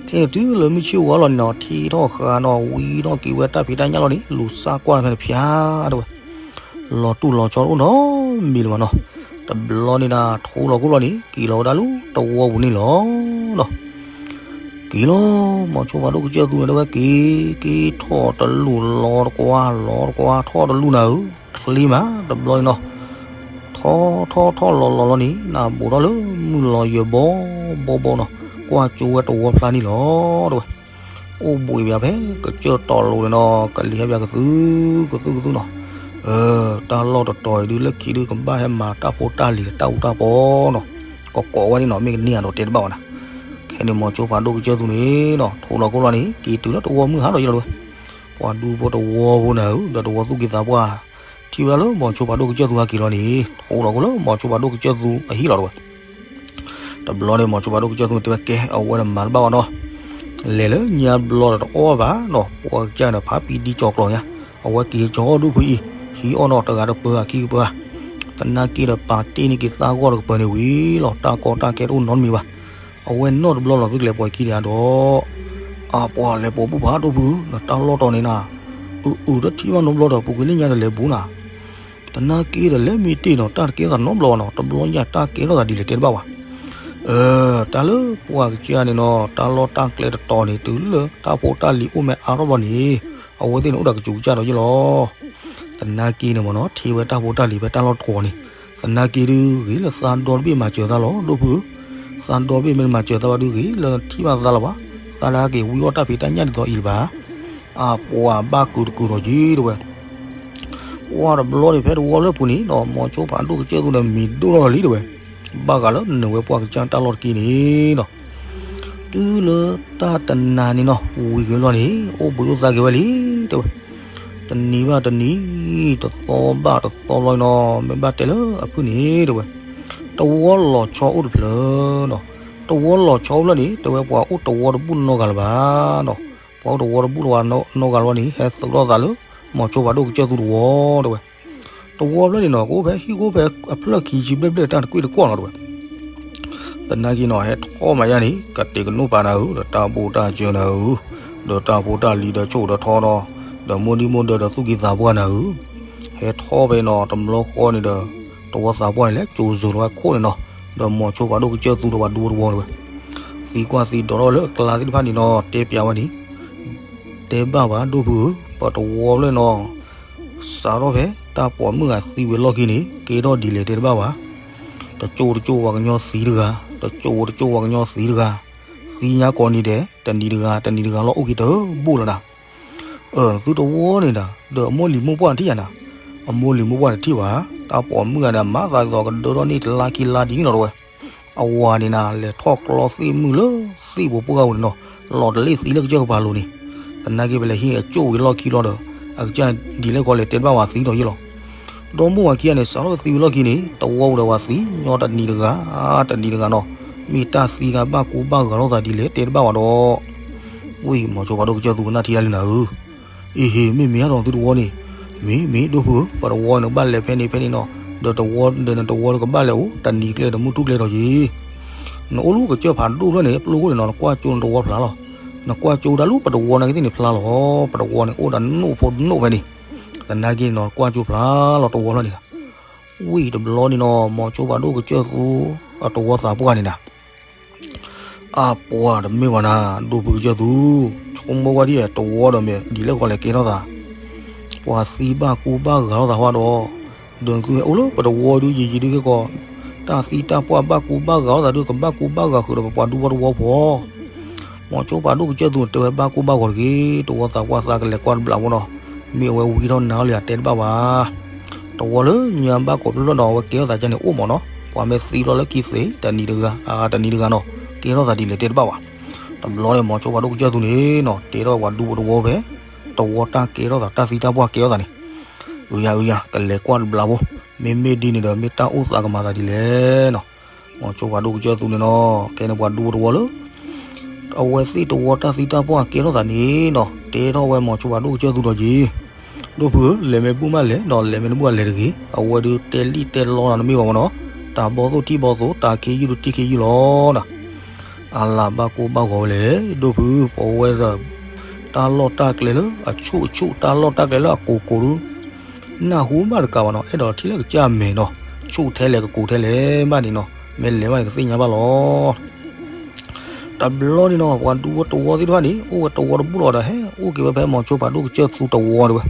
ခဲန့ၣ်တုၤလၢမုၢ်ဆ့ၣ်ဝါလီၤန့ၣ်နီၤ ထံထီၣ်ဃာ်နီၤ ဝံထီၣ်က့ၤဝဲတၢ်ဖံးတၢ်ညၣ်လီၤန့ၣ် လူၤစၢ်ကွၢ်ဖဲန့ၣ်ဖျါတဲဝဲ လီၤတူၢ်လီၤဆီတအိၣ်နီတမံၤလၢၤဘၣ်နီၤ, တဘျီန့ၣ်နၤ ထူလီၤခိၣ်လီၤန့ၣ် က့ၤလီၤဝဲဒၣ်လၢတဝီပူၤန့ၣ်လီၤနီၤ. က့ၤလီၤ မိၤဆိဖးဒိၣ်ကစၢၢ်သူန့ၣ်တဲဝဲ က့ၤ က့ၤထီၣ်တလူၢ်လီၤတကွၢ် လီၤတကွၢ်ထီၣ်တလူၢ်နၤဧၢ, ချ့မး တဘျီန့ၣ်နီၤ ထီၣ်ထီၣ်ထီၣ်လီၤလီၤလီၤန့ၣ် နဘူးထီၣ်လၢမုၢ်လီၤယၢၤဘီဘီဘီနီၤ, ကွၢ်ကၠိဝဲတဝီဖျါန့ၣ်လီၤတဲဝဲ. အိၣ်ဘှံးဘၣ်ဖဲကစၢၢ်တီၤလိၤန့ၣ်နီၤ ကလံၤဟဲဘၣ်ကသုကသုကသုနီၤ, တၢ်လီၢ်တတီၤအံၤဒုးလၢခံဒုးကဘၣ်ဟဲမၤတၢ်ဖိတၢ်လံၤဒီးတၢ်အူတၢ်ပီနီၤ, ကိးကိးဝဲန့ၣ်နီၤ မ့ၢ်ကန့ၢ်အဒိးတဲတဘၣ်ဘၣ်နၤ. ခဲန့ၣ်မိၤဆိဖးဒိၣ်ကစၢၢ်သူန့ၣ်နီၤ ထူလီၤခိၣ်လီၤန့ၣ် က့ၤတုၤလၢတဝီမုၢ်ဟါဒီးယ့ၢ်လီၤတဲဝဲ. ပှၤဒူဖိတဝီဖိနၤဧၢ ဒီးတဝီသူၣ်က့သးပှၢ် ထံၣ်ဝဲဒၣ်လၢမိၤဆိဖးဒိၣ်ကစၢၢ်သူဟဲက့ၤလီၤန့ၣ် ထူလီၤခိၣ်လၢမိၤဆိဖးဒိၣ်ကစၢၢ်သူအဟံၣ်လီၤတဲဝဲ. တဘျီန့ၣ် မိၤဆိဖးဒိၣ်ကစၢၢ်သူတဲဝဲ ကဲ အဝဲန့ၣ်မၤတဘၣ်ဘၣ်နီၤ, လဲၤလၢညါဘျီဒီးတအီၣ်ဘၣ်နီၤ, ပှၤကစၢ်န့ၣ်ဖးပံဒံကၠီၤကျီၤညါ, အဝဲက့ၤကၠီၤအီၣ်ဒူၣ်ဖုအံၤ ဟံးအီၣ်နီၤ တဂၤတပၢၤခံကပၢၤ, သနာ်က့ဒီးပာ်တ့ၢ်န့ၢ်က့ၤသးဂီၢ်တကပၢၤန့ၣ်ဝံၤလီၤ, တၢ်ကီတၢ်ခဲတအိၣ်နီတမံၤဘၣ်. အဝဲနီၢ်တဘျီလီၤသုးကျဲၤပှၤခံဒံးဒီး အပှၤလဲၤပိာ်ဘုၣ်ဖးဒိၣ်ဖု နတၢ်လီၢ်တီၤန့ၣ်နၤ, အုၣ်အုၣ်တထံၣ်ဘၣ်နီတဘျီဒီး ပူၤကွံာ်လၢညါတလဲၤဘူးနၤ, သနာ်က့ဒီးလဲၤမ့ၢ်တ့ၢ်နီၤ တၢ်တကဲထီၣ်သးနီတဘျီဘၣ်နီၤ, တဘျီညါတၢ်ကဲထီၣ်သးဒ်လဲၣ်တဲတဘၣ်ဘၣ်. တၢ်လၢပှၤကစၢ်န့ၣ်နီၤ တၢ်လီၢ်တၢ်ကျဲတတီၤန့ၣ် တုၤလၢတၢ်ဖိတၢ်လံၤအိၣ်မ့ၢ်အါထီၣ်ဘျီန့ၣ် အဝဲသ့ၣ်န့ၣ်အိၣ်ဒီးကစူးကစၢ်ဒီးယ့ၢ်လီၤ. သနာ်က့န့ၣ်မ့ၢ်နီၤ ထံၣ်ဝဲတၢ်ဖိတၢ်လံၤဖဲတၢ်လီၢ်တတီၤန့ၣ်, သနာ်က့ဒုးဂ့ၤလၢသးဒီတဘ့ၣ်မၤစၢၤသးလီၤ ဒိၣ်ဖုဧၢ, သးဒီဘ့ၣ်မ့ၢ်တမၤစၢၤသးဘၣ်ဒုးဂ့ၤလၢထံၣ်ဘၣ်သးလီၤဘၣ်, သးတဟဲက့ၤဝံအီၣ်တၢ်ဖံးတၢ်ညၣ်ဒ်သိးအံၤလၢၤဘၣ်. အပှၤဘၣ်ကုာ်တကုာ်ဒီးက့ၤတဲဝဲ ပှၤတဘျီန့ၣ် ဖဲတဝီလၢပူၤန့ၣ်နီၤ မိၤဆိဖးဒိၣ်ကစၢၢ်သူန့ၣ် မံၤဒိၣ်ထီၣ်လီၤလံတဲဝဲ, ဘၣ်ဃးလၢနဝဲပှၤကစၢ်တၢ်လီၢ်တက့ၢ်န့ၣ်နီၤ, တုၤလၢတၢ်တနၤန့ၣ်နီၤ ဝံၤက့ၤဘျီန့ၣ် အိၣ်ဘှံးအိၣ်သါက့ၤဝဲလံတဲဝဲ, တနံၤဘၣ်တနံၤ တသီဘၣ်တသီဘျီနီၤ မ့ၢ်ဘၣ်တဲလၢအဖုၣ်န့ၣ်တဲဝဲ, တဝီလီၤဆီအိၣ်တဖျၢၣ်နီၤ, တဝီလီၤဆီအိၣ်ဖျၢၣ်န့ၣ် တဲဝဲပှၤအိၣ်တဝီတဘူၣ်နီတဂၤလၢၤဘၣ်နီၤ, ပှၤအိၣ်တဝီတဘူၣ်နီတဂၤလၢၤဘၣ်န့ၣ် ဟဲသုးထီၣ်သးလၢ မိၤဆိဖးဒိၣ်ကစၢၢ်သူတဝီတဲဝဲ, တဝီဖျၢၣ်န့ၣ်နီၤ ကအိၣ်ဖဲဟံၣ်ကအိၣ်ဖဲအဖျၢၣ်ခံဆံဘျဲၣ်ဘျဲၣ်တၢ်တကွ့ၢ်တကွီၢ်လီၤတဲဝဲ. သနာ်က့နီၤ ဟဲထီၣ်မးယါန့ၣ် ကတဲာ်ကနိၣ်ပာ်နၤဧၢ ဒီးတၢ်ဘိၣ်တၢ်စၢၤနၤဧၢ, ဒီးတၢ်ဖိတၢ်လံၤဒီးဆိၣ်ဒီးထီနီၤ, ဒီးမိၢ်ဒံမိၢ်ဒၢးဒီးသူၣ်က့သးပှၢ်နၤဧၢ, ဟဲထီၣ်ဖဲနီၤ တဘျီဃီန့ၣ်ဒီး တဝီသးပှၢ်န့ၣ်လဲၤကၠိၤစိၤလီၤဝဲခိၣ်န့ၣ်နီၤ, ဒီးမိၤဆိဖးဒိၣ်ကစၢၢ်သူဒီးပှၤဒူဖိတဝီတဲဝဲ, သံကွၢ်သံဒိးထီၣ်လၢအကျါသ့ၣ်တဖၣ်န့ၣ်နီၤ တဲပျးဝဲန့ၣ်, တဲဘၣ်ဝဲဒိၣ်ဖုဧၢ ပတဝီဖျၢၣ်နီၤ စးထီၣ်ဖဲတၢ်ပိာ်မုၣ်ဂၤသံဝံၤလီၢ်ခံန့ၣ် ကဲထီၣ်ဒ်လဲၣ်တဲတဘၣ်ဘၣ်. တကၠိတကၠိပှၤကညီသံတဂၤ, တကၠိတကၠိပှၤကညီသံတဂၤ, သံညါကိးနံၤဒဲး တနံၤတဂၤ တနံၤတဂၤလီၤအိၣ်က့ၤတဘိၣ်လီၤနၤ. အၢ သုတဝီန့ၣ်ဒၣ် ဒီးအမိၢ်လံၤမိၢ်ပှၢ်တထံၣ်ယၤနၤ, အမိၢ်လံၤမိၢ်ပှၢ်တထံၣ်ဘၣ်, တၢ်ပိာ်မုၣ်ဂၤန့ၣ် မၤသးဒ်သိးကဒၢထီၣ်န့ၢ်တလါခံလါဒ်န့ၣ်လီၤတဲဝဲ. အဝၤန့ၣ်နၤ လဲၤထီၣ်ကျီသ့ၣ်မုၢ်လၢသ့ၣ်ပူၤပှၢ်ပူၤန့ၣ်နီၤ, လီၤတလ့ၣ်သံလၢကစၢၢ်ကပၤလိၤန့ၣ်, သနာ်က့ပလဲၤဟံးအကၠိၣ်ဝံၤလီၢ်ခံလီၤဒီး အကစၢ်ဒ်လဲၣ်ကီးလဲၤတဲတဘၣ်ဝဲသံဒီးယ့ၢ်လီၤ. ဒီမိၢ်ဝၤခံဂၤန့ၣ် စးထီၣ်သံဝံၤလီၢ်ခံန့ၣ် တဝီဝံၤဒီးဝဲသံညီတနံၤတဂၤ တနံၤတဂၤနီၤ, မ့ၢ်တၢ်သံဂၤဘၣ်ကူဘၣ်ဂာ်လိာ်သးဒ်လဲၣ်တဲတဘၣ်ဝဲဒီး ဝံၤမိၤဆိဖးဒိၣ်ကစၢၢ်သူကနၣ်ထံတၢ်လံနၤဧၢ, အ့ဟ့ၣ် မ့ၢ်မ့ၢ်အါဒီးသုတဝီန့ၣ်, မ့ၢ်မ့ၢ်ဒိၣ်ဖုဧၢ, ပတဝီန့ၣ်ကဘၣ်လဲၤဖဲန့ၣ်ဖဲန့ၣ်နီၤ, ဒီးတဝီဒီးနတဝီကဘၣ်လဲၤအိၣ် တနံၤကျဲဒီးမုၢ်ထူၣ်ကျဲဒီးယ့ၢ် နအိၣ်လၢကစၢၢ်ဖးဒိၣ်ဖျၢၣ်န့ၣ် ပျိၢ်ဃိန့ၣ်နီၤ နကွၢ်ကၠိနတဝီဖျါလီၤ. နကွၢ်ကၠိတၢ်လၢပတဝီနာ်က့သ့ၣ်န့ၣ်ဖျါလီၤ. ပတဝီန့ၣ်အိၣ်ဒီးနိၣ်ဖိတနိၣ်ဖဲန့ၣ်, သနာ်က့န့ၣ်နီၤ နကွၢ်ကၠိဖျါလီၤတဝီဖျၢၣ်န့ၣ်လီၤ. ဝံၤတဘျီန့ၣ်နီၤ မိၤဆိဖးဒိၣ်ကစၢၢ်သူ အတဝီသးပှၢ်န့ၣ်နၤ အပှၤတမ့ၢ်ဘၣ်နၤ, ဒိၣ်ဖုကစၢၢ်သူ, ဆိကမိၣ်ဝဲဒ်အံၤ တဝီဒီးမ့ၢ်ဒ်လဲၣ်ဃီလဲၣ်ကဲထီၣ်သး, ပှၤသံဘၣ်ကူဘၣ်ဂာ်ထီၣ်သးဟီဒီး, ဒုးသုဟဲအိၣ်လၢပတဝီဒုးယံာ်ယံာ်ဒုးခဲကီး, တၢ်သံတၢ်ပှၢ်ဘၣ်ကူဘၣ်ဂာ်ထီၣ်သးဒုးကဘၣ်ကူဘၣ်ဂာ်ဃုာ်ဒီးပပှၤဒူဖိတဝီဖိ မီၤစိဖးဒိၣ်ကစၢၢ်သူန့ၣ် တဲဝဲဘၣ်ကိၢ်ဘၣ်ဂီၤတဂ့ၤ, တဝီသးပှၢ်သးကလဲၤကွၢ်တဘျီဖိနီၤ, မ့ၢ်အဝဲဝံထီၣ်နါလံဧါတဲတဘၣ်ဘၣ်. တဝီလၢညါဘၣ်ကိးဖျၢၣ်ဖျၢၣ်ဒီး အဝဲကဲထီၣ်သးကန့ၣ်အိၣ်မးနီၤ, ပှၤမ့ၢ်သံလီၤလၢခံသ့ တနံၤတဂၤ, တနံၤတဂၤနီၤ, ကဲထီၣ်သးဒ်လဲၣ်တဲတဘၣ်ဘၣ်. တဘျီန့ၣ် မီၤစိဖးဒိၣ်ကစၢၢ်သူန့ၣ်နီၤ တဲထီၣ်ဝဲပှၤဒူဖိတဝီဖဲ, တဝီတၢ်ကဲထီၣ်သး တၢ်သံတၢ်ပှၢ်ကဲထီၣ်သးန့ၣ်, အုယၤအုယၤ ကလဲၤကွၢ်တဘျီဖိ, မ့မ့ၢ်ဒ်န့ၣ်ဒီး မ့ၢ်တၢ်အိၣ်သးကမၤသးဒ်လဲၣ်နီၤ. မီၤစိဖးဒိၣ်ကစၢၢ်သူန့ၣ်နီၤ ကဲန့ၣ်ပှၤဒူဖိတဝီလၢ အဝဲသ့ၣ်တဝီတၢ်သံတၢ်ပှၢ်ကဲထီၣ်သးန့ၣ်နီၤ တဲထီၣ်ဝဲမီၤစိဖးဒိၣ်ကစၢၢ်သူဒီးက့ၤ, ဒိၣ်ဖုဧၢ, လဲၤမ့ၢ်ဘူၣ်မးလဲၤနီၤ, လဲၤမ့ၢ်တဘူၣ်အလဲၤတဂ့ၤ, အဝဲဒုးတဲလံၣ်တဲလီနၤတမ့ၢ်ဘၣ်မးနီၤ, တၢ်ဘီၣ်သိၣ်ထံၣ်ဘီၣ်သိၣ် တၢ်ခ့ယုၢ်ဒုးထံၣ်ခ့ယုၢ်လီၤနီၤ. အလၤဘၣ်ကိၢ်ဘၣ်ဂီၤဝဲလဲၣ်, ဒိၣ်ဖု ပဝဲဒီး တၢ်လီၢ်တၢ်ကျဲလၢအဆူၣ်အဆူၣ် တၢ်လီၢ်တၢ်ကျဲလၢအကိၤကိၤဒုး နၢ်ဟူဘၣ်တကးဘၣ်နီၤ, အဲၣ်ဒိးထံၣ်လၢကစၢ်အမဲာ်နီၤ, ဆူၣ်ထဲလဲၣ်ကကိၤထဲလဲၣ်ဘၣ်န့ၣ်နီၤ, မ့ၢ်လဲၤဘၣ်န့ၣ်ကသ့ၣ်ညါဘၣ်လီၤ. တဘျီန့ၣ်နီၤ ပှၤဒူဖိတဝီသ့ၣ်တဖၣ်န့ၣ် အိၣ်ဝဲတဝီတဘူၣ်လီၤဒီး ဟဲအိၣ်က့ၤဝဲဖဲမီၤစိဖးဒိၣ်ကစၢၢ်သူတဝီတဲဝဲ.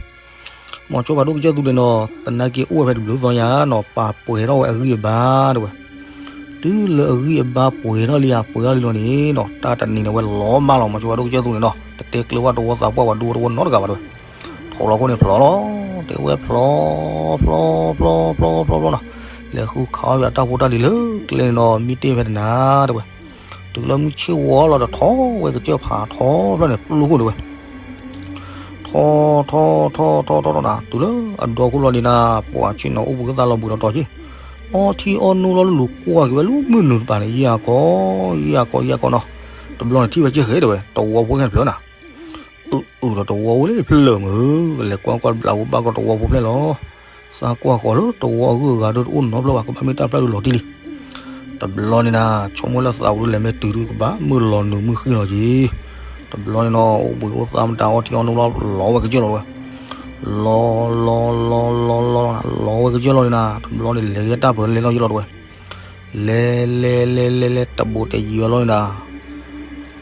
မီၤစိဖးဒိၣ်ကစၢၢ်သူန့ၣ်နီၤ သနာ်က့အိၣ်ဝဲဖဲတဘျုးသီညါနီၤ ပာ်ပှဲၤထီၣ်ဝဲအဂံၢ်အဘါတဲဝဲ. တုၤလၢအဂံၢ်အဘါပှဲၤထီၣ်လံဧါ ပှဲၤထီၣ်လံလီၤန့ၣ်နီၤ တၢ်တနံၤန့ၣ်ဝဲလီၤမၢ်လီၤ မီၤစိဖးဒိၣ်ကစၢၢ်သူန့ၣ်နီၤ တတဲကျၢၤဘၣ်တဝီသးပှၢ်ပှၤဒူဖိတဝီနီတဂၤဘၣ်တဲဝဲ. ထိးလီၤခိၣ်န့ၣ်ဖျိးလီၤ, တဲဝဲဖျိး ဖျိး ဖျိး ဖျိး ဖျိး ဖျိးနီၤ, လဲၤဃုခးအီၣ်ယွၤတၢ်ဖိတၢ်လံၤလၢကျဲန့ၣ်နီၤ မံတ့ၢ်ဖဲတနၤတဲဝဲ. တုၤလၢမုၢ်ဆ့ၣ်ဝီလီၤဒီးထီၣ်ဝဲကစၢၢ်ဖးထီဖျၢၣ်န့ၣ် ပျိခိၣ်တဲဝဲ. ထီၣ် ထီၣ် ထီၣ် ထီၣ် ထီၣ် ထီၣ်နၤ တုၤလၢအဒီခိၣ်လီၤန့ၣ်နၤ ပှၤဆ့ၣ်နီၤအိၣ်ဘှံးကသါလီၤဘှံးဒီးတီၤက့ၤ, အီထံအီနိလီၤလူၤကွၢ်က့ၤဝဲလၢမုၢ်နုာ်တပၤန့ၣ် ယၤကီး ယၤကီး ယၤကီးနီၤ, တဘျီန့ၣ်ထံၣ်ဝဲက့ၤဃဲတဲဝဲ တဝီဖိခဲတဖျၢၣ်နၤ, အုးအုးဒီးတဝီအိၣ်လၢဖျၢၣ်မုၢ် ကလဲၤကွၢ်ကွၢ်တဘျီဖိဘၣ်ကီးတဝီဖိဖျဲၣ်လီၤ. သးကွၢ်ဃီၤလၢတဝီအဂုၤအဂၤဒီးတအိၣ်နီတဖျၢၣ်ဘၣ် ကဘၣ်မ့ၢ်တၢ်ဖျၢၣ်ဒုးလီၤတံၢ်လံ. တဘျီန့ၣ်နၤ ဆိကမိၣ်လၢသးပူၤဒုးလဲၤမ့ၢ်တုၤဒုးကဘၣ်မုၢ်လီၤနုာ်မုၢ်ဃံလီၤက့ၤ, တဘျီန့ၣ်နီၤ အိၣ်ဘှံးအိၣ်သါမတၤအီထံအီနိလီၤ လီၤဝဲကစၢၢ်လီၤတဲဝဲ, လီၤ လီၤ လီၤ လီၤ လီၤ လီၤဝဲကစၢၢ်လီၤန့ၣ်နၤ တဘျီန့ၣ်လဲၤက့ၤတၢ်ပၢၤလဲၤလီၤယလီၤတဲဝဲ. လဲၤ လဲၤ လဲၤ လဲၤ လဲၤ တဘူးတယံၤအလီၢ်န့ၣ်နၤ,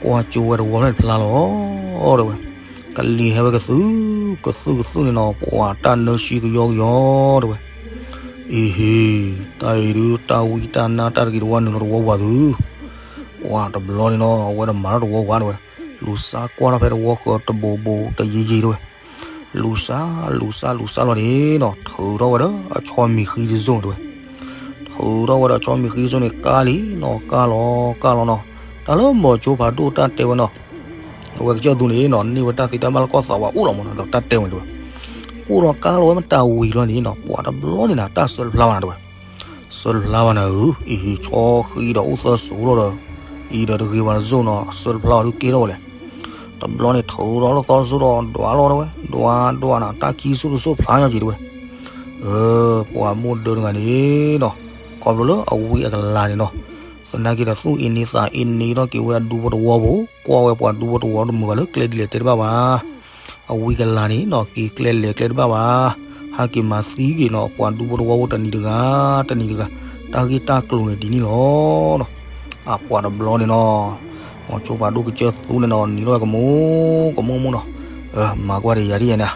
ကွၢ်ကၠိဝဲတဝီဖျၢၣ်တဖျါလီၤတဲဝဲ. ကလံၤဟဲဝဲကသုၣ် ကသုၣ်ကသုၣ်န့ၣ်နီၤ ပှၤတၢ်နၢဆံကယီကယီတဲဝဲ. အ့ဟ့, တၢ်အံၤဒုး တၢ်ဝံတၢ်နါတၢ်တဂ့ၤတဝါနုာ်လီၤတဝီပှၤသု, ပှၤတဘျီန့ၣ်နီၤ အဝဲတမၤထီၣ်တဝီပှၤတဲဝဲ, လူၤစါကွၢ်ထီၣ်ဖဲတဝီဃၢၤတဘိးဘိးတယံၤယံၤတဲဝဲ. လူၤစါ လူၤစါ လူၤစါလီၤန့ၣ်နီၤ ထုးထီၣ်ဝဲဒီးအဆီမံၤဃံတစိၢ်တဲဝဲ. ထုးထီၣ်ဝဲဒီးအဆီမံၤဃံတစိၢ်န့ၣ် ကါလံနီၤ ကါလီၤ ကါလီၤနီၤ, တၢ်လၢမီၤစိဖးဒိၣ်တၢ်တဲဝဲနီၤ အဝဲကစၢၢ်သူန့ၣ်နီၤ န့ၢ်ဝဲတၢ်သံတၢ်ဘၣ်လၢကီၢ်သးဝးအိၣ်လီၤမးနီၤ ဒီးတၢ်တဲဝဲတဲဝဲ, အိၣ်လီၤကါလီၤဝဲမတၤဝံၤလီၤန့ၣ်နီၤ ပှၤတဘျီန့ၣ်နၤ တၢ်ဆၢတဖျါဘၣ်နၤတဲဝဲ, ဆၢတဖျါဘၣ်နၤဧၢ, အံၤ ဆီဃံဒီးအိၣ်သၢစိၤလီၤဒီး, အံၤဒီးတဂ့ၤဘၣ်တစိၢ်နီၤ ဆၢတဖျါဘၣ်ဒုးကဲထီၣ်ဝဲလဲၣ်. တဘျီန့ၣ်ထုးထီၣ်လၢသီတစိၢ်ဒီး ဒွးလီၤတဲဝဲ, ဒွး ဒွးနၤ တၢ်ခံစိၢ်တစိၢ်ဖျါညီက့ၤတဲဝဲ. အၢ ပှၤမိၢ်ဒၢတဂၤန့ၣ်နီၤ ခီဖျိလၢအဝံအကလၤန့ၣ်နီၤ သနာ်က့ဒီးသူၣ်အ့န့သးအ့န့ထီၣ်က့ၤဝဲအဒူဖိတဝီဖိ ကွၢ်ဝဲပှၤဒူဖိတဝီတမုာ်ဘၣ်လၢကျဲဒ်လဲၣ်တဲတဘၣ်ဘၣ်. အဝံကလၤန့ၣ်နီၤ က့ၤကျဲလဲၤကျဲတဘၣ်ဘၣ်. ဟးက့ၤမၤသံက့ၤနီၤ ပှၤဒူဖိတဝီဖိတနံၤတဂၤ တနံၤတဂၤ တၢ်ဂ့ၢ်တၢ်ကျိၤန့ၣ်ဒ်န့ၣ်လီၤ. အပှၤတဘျီန့ၣ်နီၤ မီၤစိဖးဒိၣ်ကစၢၢ်သူန့ၣ်နီၤ နံၤထီၣ်ဝဲကမူၣ်ကမူၣ်မူၣ်နီၤ, မၤကွၢ်ဒီးယၤဒ်ယဲန့ၣ်,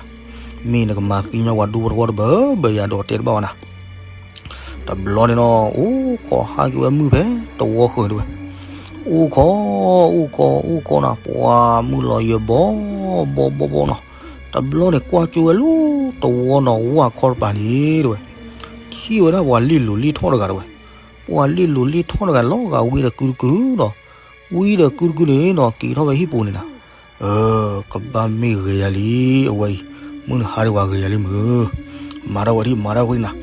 မ့ၢ်နကမၤသံညီပှၤဒူဖိတဝီတဘၢဘၢယၤဒီးတဲတဘၣ်ဘၣ်နၤ တဘျီန့ၣ်နီၤ အိၣ်ခိးဟးက့ၤဝဲမုၢ်ဖဲတဝီဃၢၤတဲဝဲ, အိၣ်ခိး အိၣ်ခိး အိၣ်ခိးနၤ ပှၤမုၢ်လီၤယၢၤဘီဘီဘီဘီနီၤ, တဘျီန့ၣ်ကွၢ်ကၠိဝဲလၢတဝီနီၤ ဝၢ်ခီတပၤန့ၣ်တဲဝဲ, ထံၣ်ဝဲဒၣ်ပှၤလ့ၣ်လိၤလ့ၣ်ထီၣ်တဂၤတဲဝဲ, ပှၤလ့ၣ်လိၤလ့ၣ်ထီၣ်တဂၤလီၤဂာ်ဝံဒီးကုတကုနီၤ, ဝံဒီးကုတကုန့ၣ်နီၤ က့ၤထီၣ်ဝဲဟံၣ်ပူၤန့ၣ်နၤ အၢ ကဘၣ်မ့ၢ်ဂဲၤယၤလံ အဝဲအံၤ, မုၢ်နဟါဒံးဝဲဂဲၤယၤလံမုၢ်, မၤထီၣ်ဝဲဒံး မၤထီၣ်ဝဲဒံးနၤ,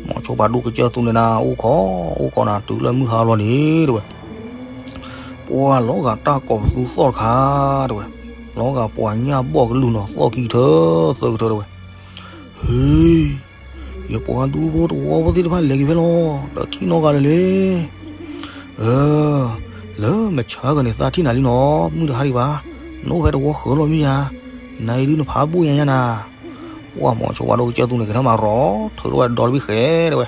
မီၤစိဖးဒိၣ်ကစၢၢ်သူန့ၣ်နၤ အိၣ်ခိး အိၣ်ခိးနၤ တုၤလၢမုၢ်ဟါလီၤန့ၣ်တဲဝဲ, ပှၤလီၤဂာ်တၢ်ကိးပသူသီၣ်တခါတဲဝဲ, လီၤဂာ်ပှၤညၣ်ဘီၣ်ကလုၢ်နီၤ သီၣ်ခံကထၢ သၢကထၢတဲဝဲ, ဟ့ ယပှၤဒူဖိတဝီဖိသ့ၣ်တဖၣ်လဲၤက့ၤဖဲလီၤ ဒီးထံၣ်နီတဂၤလၢၤလံ, အၢ လၢမဆါကန့ၣ်သးထံၣ်နၤလံနီၤ မုၢ်တဟါဒံးဘၣ်, နအိၣ်ဖဲတဝီဃၢၤလီၤမ့ၢ်ဧါ, နၤအံၤဒုးနဖးဘူၣ်ညါညါနၤ, ပှၤမီၤစိဖးဒိၣ်ကစၢၢ်သူန့ၣ် ကထၢမၤရီ ထုးထီၣ်ဝဲဒီတဘ့ၣ်ဃဲတဲဝဲ,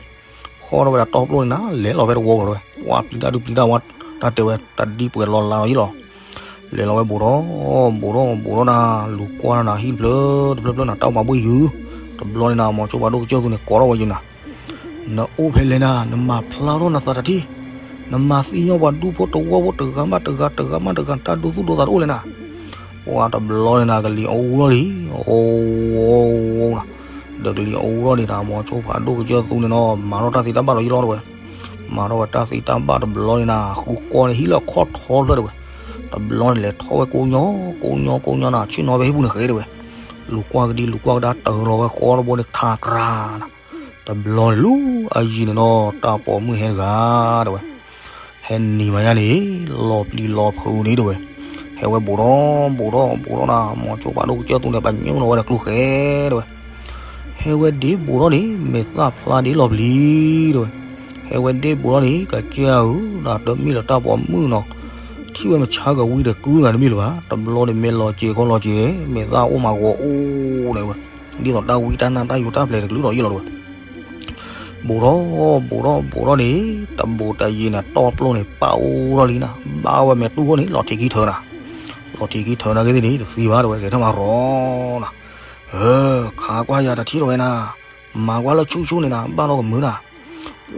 ဖီထီၣ်ဝဲဒၣ်တီပျိန့ၣ်နၤ လဲၤလီၤဖဲတဝီဃၢၤတဲဝဲ, ပှၤပျံၤတၢ်ဒုးပျံၤတၢ်ဝါ တၢ်တဲဝဲတၢ်ဒံၣ်ပှဲၤလီၤလါလီၤယံလီၤ. လဲၤလီၤဝဲဘူးထီၣ်ဘူးထီၣ်ဘူးထီၣ်နၤ လူၤကွၢ်နၤ ဟံၣ်တဖျၢၣ်တဖျၢၣ်ဖျၢၣ်နၤ တၢ်အိၣ်မၤဘှ့ၣ်ယုၢ်. တဘျီန့ၣ်နၤ မိၤစိဖးဒိၣ်ကစၢၢ်သူန့ၣ် ကိးထီၣ်ဝဲယုၢ်နၤ နအိၣ်ဖဲလဲၣ်နၤ နမၤဖျါထီၣ်နသးတထံၣ်, နမၤသံညီပှၤဒူဖိတဝီဖိတဂၤမးတဂၤ တဂၤမးတဂၤ တၢ်ဒိသူၣ်ဒိသးတအိၣ်လဲၣ်နၤ. ပှၤတဘျီန့ၣ်နၤ ကလံၤအူထီၣ်လံ အိၣ်အိၣ်နၤ, ဒီးကလံၤအူထီၣ်န့ၣ်နၤ မိၤစိဖးဒိၣ်ကစၢၢ်သူန့ၣ်နီၤ မၤထီၣ်တၢ်သံတၢ်ဘၣ်ဒီးယံလီၤတဝဲ. မၤထီၣ်ဝဲတၢ်သံတၢ်ဘၣ်တဘျီန့ၣ်နၤ ဃုကွၢ်န့ၣ် ဟံၣ်လၢအခီၣ်ထီတဖျၢၣ်တဝဲ. တဘျီန့ၣ်လဲၤထီၣ်ဝဲကိးညီ ကိးညီကိးညီနၤ ဆ့ၣ်နီၤဖဲဟံၣ်ပူၤန့ၣ်ဃဲတဝဲ. လူၤကွၢ်ကဒံလူၤကွၢ်ကဒါ တၢ်လီၤဝဲဃီတဘိန့ၣ် ထးကြၤနၤ. တဘျီန့ၣ်လူၤအယံၤန့ၣ်နီၤ တၢ်ပိာ်မုၣ်ဟဲတဂၤတဝဲ. ဟဲနံၤမၤညါန့ၣ် လီၤပျံၤလီၤဖုးန့ၣ်တဝဲ. ဟဲဝဲဘူးထီၣ်ဘူးထီၣ်ဘူးထီၣ်နၤ မိၤစိဖးဒိၣ်ကစၢၢ်သူန့ၣ် ပညိၣ်လီၤဝဲဒီးကျိဃဲတဝဲ. ဟဲဝဲဒ့ဘူးထီၣ်န့ၣ် မဲာ်သၣ်ဖျါဒ့လီၤပျံၤတဝဲ. ဟဲဝဲဒ့ဘူးထီၣ်န့ၣ် ကစၢ်ဧၢ နၤတမ့ၢ်လၢတၢ်ပိာ်မုၣ်နီၤ, ထံၣ်ဝဲမဆါကဝံၤဒီးကုဂၤတမ့ၢ်လၢၤဘၣ်. တဘျီန့ၣ်မ့ၢ်လီၤစဲၤခီလီၤစဲၤ မဲာ်သၣ်အိၣ်မးဂီၤအိၣ်န့ၣ်တဝဲ. ဒ်သိးတၢ်ဝံတၢ်နၢ်တၢ်ယိၤတၢ်ပျဲၤတကလုာ်ဒီးယံလီၤတဝဲ. ဘူးထီၣ်ဘူးထီၣ်ဘူးထီၣ်န့ၣ် တဘူးတယံၤန့ၣ် တီၢ်ပျိန့ၣ် ပာ်အိၣ်ထီၣ်လံနၤ, ဘၣ်ဝဲမဲာ်တူၢ်ခိၣ်န့ၣ် လီၤထံးခံထၢနၤ, လီၤထံးခံထၢနၤက့ၤသ့ၣ်န့ၣ် တသံဘၣ်တဝဲ ကဲထီၣ်မးရီနၤ, ခးကွၢ်ယၤတထံၣ်တဝဲနၤ, မၤကွၢ်လၢဆူၣ်ဆူၣ်န့ၣ်နၤ ဘၣ်ထီၣ်ကမုာ်နၤ,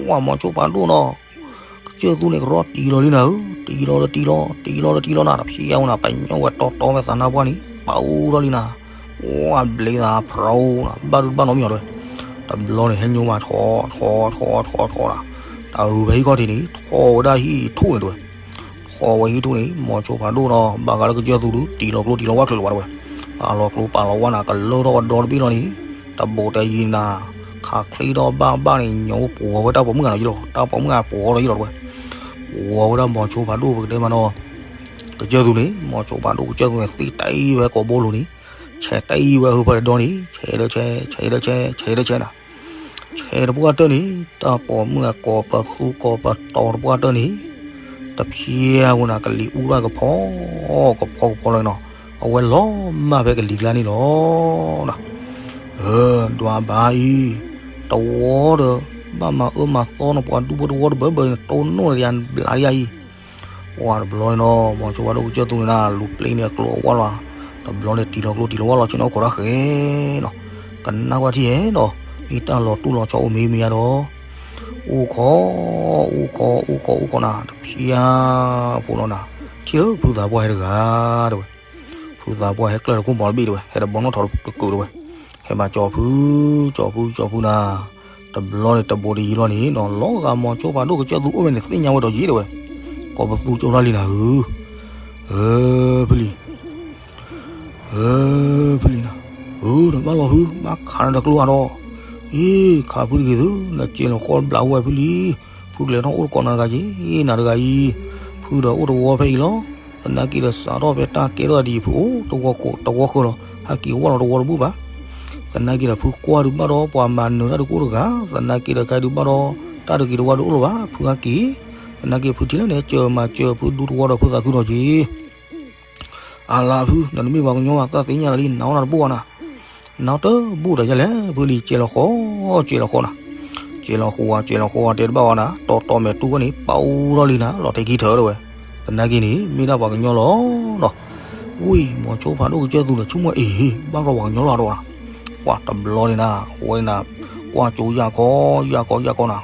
ပှၢ်မိၤစိဖးဒိၣ်နီၤ ကစၢၢ်သူန့ၣ် ကရီတံၢ်လီၤလံနၤဧၢ, တံၢ်လီၤလၢတံၢ်လီၤ တံၢ်လီၤလၢတံၢ်လီၤနၤ, တဖျဲဝဲနၤ ပညိၣ်ဝဲတီတီဝဲသးနါပှၢ်န့ၣ် ပာ်အိၣ်ထီၣ်လံနၤ, ပှၢ်ဘျ့သးဖရီနၤ, ဘၣ်ဒုးဘၣ်နီတမံၤအီၤတဝဲ, တဘျီန့ၣ် ဟဲညိမးဆီဆီဆီဆီဆီနၤ, တၢ်အုးဖဲဟံၣ်ခီၣ်ထံးန့ၣ် ထီၣ်ဝဲဒၣ်ဟံၣ်ထူၣ်န့ၣ်တဝဲ, ထီၣ်ဝဲဟံၣ်ထူၣ်န့ၣ် မိၤစိဖးဒိၣ်နီၤ ဘၣ်ဃးလၢကစၢၢ်သူဒုး တံၢ်လီၤကျိတံၢ်လီၤဝၣ်ချုးလၢၤဘၣ်တဝဲ, ပာ်လီၤကျိပာ်လီၤဝၣ်နၤ ကလၢထီၣ်ဝဲဒီတဘ့ၣ်လီၤန့ၣ်, တဘူးတယံၤနၤ ခးချ့ထီၣ်ဘၣ်ဘၣ်န့ၣ် ညိပှီၤဝဲတၢ်ပိာ်မုၣ်ဂၤနီၤယံလီၤ, တၢ်ပိာ်မုၣ်ဂၤပှီၤထီၣ်ယံလီၤတဝဲ, ပှီၤဝဲဒၣ်မိၤစိဖးဒိၣ်ပကတဲမးနီၤ, ကစၢၢ်သူန့ၣ် မိၤစိဖးဒိၣ်ကစၢၢ်သူန့ၣ် သ့ၣ်တအံၤဝဲကိာ်ဘိလိၤန့ၣ်, ဆဲးတအံၤဝဲဟၢဖၢဒီဒီန့ၣ် ဆဲးဒီးဆဲး ဆဲးဒီးဆဲး ဆဲးဒီးဆဲးနၤ, ဆဲးတပှၢ်တၢၢ်န့ၣ် တၢ်ပိာ်မုၣ်အကိးပသူကိးပတီၤတပှၢ်တၢၢ်န့ၣ်, တဖျဲဝဲနၤ ကလံၤအူထီၣ်ကဖီ ကဖီကဖီလီၤနီၤ, အဝဲလီၤမၢ်ဖဲကလံၤကျါန့ၣ်လီၤ. ဒွးဘၣ်အံၤ, တဝီဒီး ဘၣ်မၤအၢမၤသီနပှၤဒူဖိတဝီတဘၢဘၢအံၤ နတိၢ်နီၣ်တယၤဘျးလံယၤအံၤ, ပှၢ်တဘျီန့ၣ်နီၤ မိၤစိဖးဒိၣ်ကစၢၢ်သူန့ၣ်နၤ လူၤပျ့န့ၢ်အကျိအဝါလီၤ, တဘျီန့ၣ်တံၢ်လီၤကျိတံၢ်လီၤဝါလီၤ ဆ့ၣ်နီၤခိးတၢ်ဃဲနီၤ, ကနၣ်ကွၢ်ထံၣ်ဟဲနီၤ, မ့ၢ်တၢ်လီၤတူၢ်လီၤဆီအိၣ်မ့ၢ်မ့ၢ်ယါဒီး အိၣ်ခိး, အိၣ်ခိး အိၣ်ခိး အိၣ်ခိးနၤ တဖျါဖိလီၤနၤ, ထံၣ်လၢဖုသးပှၢ်ဟဲတဂၤတဝဲ, ဖုသးပှၢ်ဟဲကျၢၢ်တခိၣ်မီၤတဘ့ၣ်တဝဲ ဟဲတဘီနီၣ်ထီၣ်တကုာ်တဝဲ, ဟဲမၤကၠီၤဖု, ကၠီၤဖု ကၠီၤဖုနၤ, တဘျီန့ၣ်တဘူးတယံၤလီၤန့ၣ်နီၤ လီၤဂာ်မိၤစိဖးဒိၣ်ကစၢၢ်သူအိၣ်ဝဲန့ၣ် သ့ၣ်ညါဝဲဒီးယံာ်တဝဲ, ကိးပသူကၠိထီၣ်လံနၤဧၢ, ဧၢ, ဖုလံၤ ဧၢ, ဖုလံၤနၤ, ဧၢ ဒီးဘၣ်လီၤဖု ဘၣ်ခးနၤဒီးကျိအါဒီး, အ့ ခးဖုတဂ့ၤသု နစဲးလီၤဃီဘျးဝဲဖုလံ, ဖုကလဲၤထီၣ်အိၣ်တကိးနၤတဂၤက့ၤ, နၤတဂၤအံၤ, ဖုဒီးအိၣ်တဝီဖဲအံၤလီၤ, သနာ်က့ဒီးစးထီၣ်ဖဲတၢ်ကဲထီၣ်ဒ်အံၤ ဖုအိၣ်တဝီဃၢၤလီၤ, ဟဲက့ၤဝဲလီၤတဝီတဘူၣ်ဘၣ်, သနာ်က့ဒီးဖုကွၢ်ဒုးဘၣ်ဒီးပှၤမၤနၢၤတၢ်တကိၣ်တဂၤ, သနာ်က့ဒီးခဲဒုးဘၣ်ဒီး တၢ်တဂ့ၤတဝါဒုးအိၣ်လီၤဘၣ်, ဖုဟဲက့ၤ, သနာ်က့ဖုထံၣ်လၢန့ၣ် စၢၤမၤစၢၤဖုဒူတဝီဒီးဖုသးခုဒီးက့ၤ အလါဖု နတမ့ၢ်ပှၤကညီဘၣ် သးသ့ၣ်ညါလီၤလံ နၤအိၣ်နၤတဘူၣ်အီၤနၤ, နၤတဘူၣ်တၢ်ယဲလဲၣ် ဖုလံၤ စဲးလီၤဃီ, စဲးလီၤဃီနၤ, စဲးလီၤဃီဧါ စဲးလီၤဃီဧါ တဲတဘၣ်ဝဲနၤ, တီတီမဲာ်တူၢ်ဝဲန့ၣ် ပာ်အိၣ်ထီၣ်လံနၤ လီၤတဲာ်ခံထၢဝဲ, သနာ်က့န့ၣ် မ့ၢ်ဒၣ်ပှၤကညီလီၤနီၤ, ဝံၤ မိၤစိဖးဒိၣ်ကစၢၢ်သူန့ၣ် ဆိကမိၣ်အ့ၣ် ဘၣ်ကီပှၤကညီလီၤဒီးနၤ, ပှၤတဘျီန့ၣ်နၤ အဝဲနၤ, ကွၢ်ကၠိယၢ်ခီ, ယၢ်ခီ ယၢ်ခီနၤ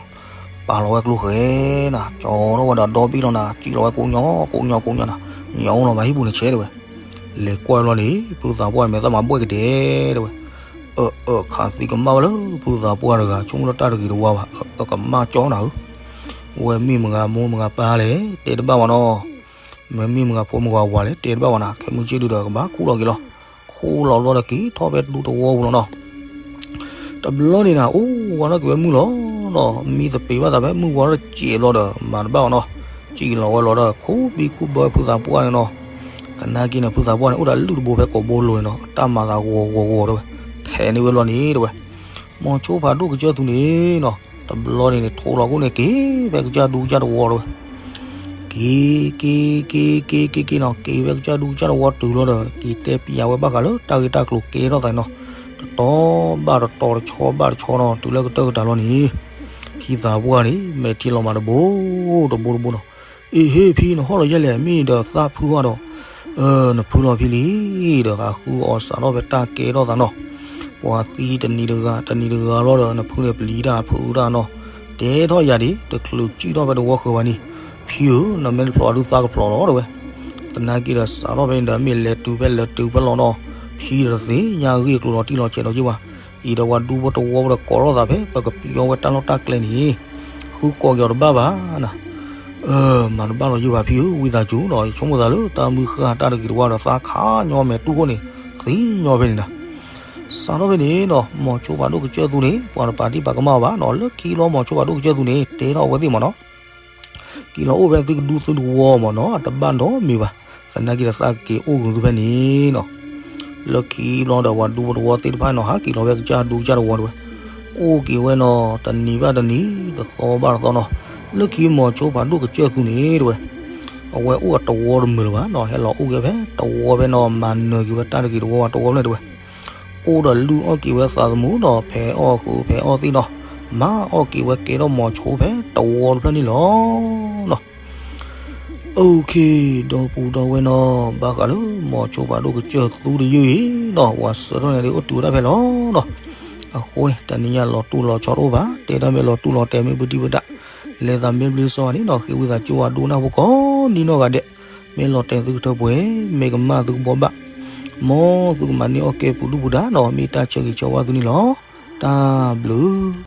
ပာ်လီၤဝဲကျိဃဲနၤ, ကၠီထီၣ်ဝဲဒီးဒီဘ့ၣ်လီၤနၤ, စံၣ်လီၤဝဲကိးညီ ကိးညီ ကိးညီနၤ, ညီလီၤမၤဟံၣ်ပူၤန့ၣ်ဆဲးတဲဝဲ, လဲၤကွၢ်လီၤန့ၣ် ဖုသးပှၢ်မဲာ်သၣ်မၤဘှဲၣ်ကတဲာ်တဲဝဲ, အၢ အၢ ခးသံကမၣ်ဝဲလၢ ဖုသးပှၢ်တဂၤ ဆိကမိၣ်လၢတၢ်တဂ့ၤတဝါဘၣ်, အၢ အၢ ကမၣ်ကၠီနၤဧၢ, ဝဲမ့ၢ်မဂၤမိၢ်မဂၤပၢ်လဲၣ် တဲတဘၣ်ဝဲနီၤ, မ့မ့ၢ်မဂၤဖိမဂၤဝၤလဲၣ် တဲတဘၣ်ဝဲနၤ, ခဲမုၢ်ဆ့ၣ်ဒုဒီးကဘၣ်ခူၣ်လီၤက့ၤလီၤ, ခူၣ်လီၤဘျီဒီးက့ၤထီၣ်ဖဲဒူတဝီပူၤလီၤနီၤ တဘျီန့ၣ်နၤ အိၣ်ဝဲထီၣ်က့ၤဝဲမုၢ်လီၤနီၤ, မံသပ့ၤဘၣ်သးဖဲမုၢ်ဝါထီၣ်စဲးဘျီဒီး မၤတဘၣ်အီၤနီၤ, စံၣ်လီၤဝဲလီၤဒီး ခူၣ်ဘံခူၣ်ဘၢဖုသးပှၢ်န့ၣ်နီၤ, သနာ်က့န့ၣ် ဖုသးပှၢ်န့ၣ် အိၣ်ဒီးလုၢ်တဘိဖဲကိာ်ဘိလိၤန့ၣ်နီၤ, တၢ်မၤသးဂီၤဂီၤဂီၤတဲဝဲ, ထဲန့ၣ်ဝဲလီၤန့ၣ်တဲဝဲ, မိၤစိဖးဒိၣ်ကစၢၢ်သူန့ၣ်နီၤ, တဘျီန့ၣ်န့ၣ် ထိးလီၤခိၣ်န့ၣ် က့ၤဖဲကစၢ်ဒူကစၢ်တဝီတဲဝဲ က့ၤ က့ၤ က့ၤ က့ၤ က့ၤ က့ၤနီၤ, က့ၤဖဲကစၢ်ဒူကစၢ်တဝီတုၤလီၤဒီး က့ၤတဲပျးဝဲဘၣ်ဃးလၢတၢ်ဂ့ၢ်တၢ်ကျိၤကဲထီၣ်သးန့ၣ်နီၤ, တတီၤဘၣ်တတီၤ တဆီဘၣ်တဆီနီၤ, တုၤလၢကတၢၢ်ကတၢၢ်လီၤန့ၣ်, ဖုသးပှၢ်န့ၣ် မဲာ်ထံလီၤမးတဘိ တဘိတဘိနီၤ, အ အ့ဟ့ ဖံနဟီၣ်လီၤယဲၢ်လဲၣ် မ့ၢ်ဒီးသးဖုဟီၣ်ဒီး, အၢ နဖုလီၤဖံလံ, ဒီးဃုအီၤစးထီၣ်ဖဲတၢ်ကဲထီၣ်သးနီၤ, ပှၤသံတနံၤတဂၤ တနံၤတဂၤလီၤဒီး နဖုန့ၣ်ပျံၤတၢ်ဖုတၢ်နီၤ, တဲထီၣ်ယၤဒံး တချုးစံၣ်ထီၣ်ဖဲတဝီဃၢၤဘၣ်န့ၣ်, ဖံဧၢ နမ့ၢ်တဖျိးဒုးသးကဖျိးလီၤတဲဝဲ, သနာ်က့ဒီးစးထီၣ်ဖဲန့ၣ်ဒီး မ့ၢ်လဲၤတုၤဖဲလဲၤတုၤဖဲလီၤဒီး, ဖံဒီးတသ့ၣ်ညါဂ့ၢ်အကျိၤလီၤတံၢ်လီၤဆဲးဒီးယ့ၢ်ဘၣ်, အံၤဒီးပှၤဒူဖိတဝီဖိဒီးကိးထီၣ်သးဖဲ ပကပျီဝဲတၢ်လီၢ်တၢ်ကျဲန့ၣ် ဃုကိးက့ၤအီၤတဘၣ်ဘၣ်နၤ, အၢ မၤတဘၣ်လီၤယ့ၢ်ဘၣ်ဖံဧၢ ဝံသးစူၤဒီး ယဆိကမိၣ်သးလၢတၢ်မုၢ်ဃၢ်တၢ်တဂ့ၤတဝါဒီးသးခးညီမဲာ်တူၢ်ခိၣ်န့ၣ် သ့ၣ်ညါဖဲန့ၣ်နၤ, စးထီၣ်ဖဲန့ၣ်နီၤ မိၤဆိပာ်ဒိၣ်ကစၢၢ်သူန့ၣ် ပှၤတပာ်တံၢ်ပာ်ကမၣ်အီၤဘၣ်နီၤ, လၢခံလီၤမိၤဆိပာ်ဒိၣ်ကစၢၢ်သူန့ၣ် တဲထီၣ်အဝဲသ့ၣ်မးနီၤ က့ၤလီၤအိၣ်ဖဲသုကဒူသုတဝီမးနီၤ အတဘၣ်ဒီးမ့ၢ်ဘၣ်, သနာ်က့ဒီးသးကက့ၤအိၣ်က့ၤသုဖဲန့ၣ်နီၤ, လၢခံဘျီဒီးပှၤဒူဖိတဝီသ့ၣ်တဖၣ်နီၤ ဟးက့ၤလီၤဖဲကစၢ်ဒူကစၢ်တဝီတဲဝဲ, အိၣ်က့ၤဝဲနီၤ တနံၤဘၣ်တနံၤ တသီဘၣ်တသီနီၤ, လၢခံမိၤဆိပာ်ဒိၣ်ကစၢၢ်သူန့ၣ်တဲဝဲ, အဝဲအိၣ်အတဝီတမုာ်လၢၤဘၣ်နီၤ ဟဲလီၤအိၣ်က့ၤဖဲတဝီဖဲနီၤ မၤနၢၤက့ၤဝဲတၢ်တဂ့ၤတဝါဘၣ်တဝီဖဲန့ၣ်တဲဝဲ အိၣ်ဒီးလုၢ်အီၣ်က့ၤဝဲသးသမူဒီး ဖဲအီၣ်ဃုာ်ဖဲအီၣ်သ့ၣ်နီၤ, မၤအီၣ်က့ၤဝဲကဲထီၣ်မိၤဆိဖဲတဝီတဖျၢၣ်န့ၣ်လီၤနီၤ. အိၣ်ခ့ ဒီပုၢ်ဒီဝဲၢ်နီၤ ဘၣ်ဃးလၢမိၤဆိပာ်ဒိၣ်ကစၢၢ်သူတယုၢ်အံၤနီၤ ပှၤဆၢထၢၣ်န့ၣ်ဒ်အိၣ်တုၤဝဲဒၣ်ဖဲလီၤနီၤ. အဃိန့ၣ် တနံၤညါလီၤတူၢ်လီၤဆီတအိၣ်ဘၣ် တဲတၢ်မ့ၢ်လီၤတူၢ်လီၤတဲာ်မ့ၢ်ပဒံပဒၣ် လဲၤသးမ့ၢ်ဘျ့စီဝါန့ၣ်နီၤ ဃ့ဝံသးစူၤဝဲဒိကနၣ်ဖိကိးနီၢ်ဂၤဒဲး မ့ၢ်လီၤတဲာ်သုကထၢပှဲၤ မ့ၢ်ကမၣ်သုကဘှီဘၣ် မ်သုကမၤန့ၢ်အီၣ်ကဲပူၤဒူၣ်ပူၤဒါနီၤ မ့ၢ်တၢ်ဆၢဂ့ၤဆၢဝါသုန့ၣ်လီၤ. တၢ်ဘျုး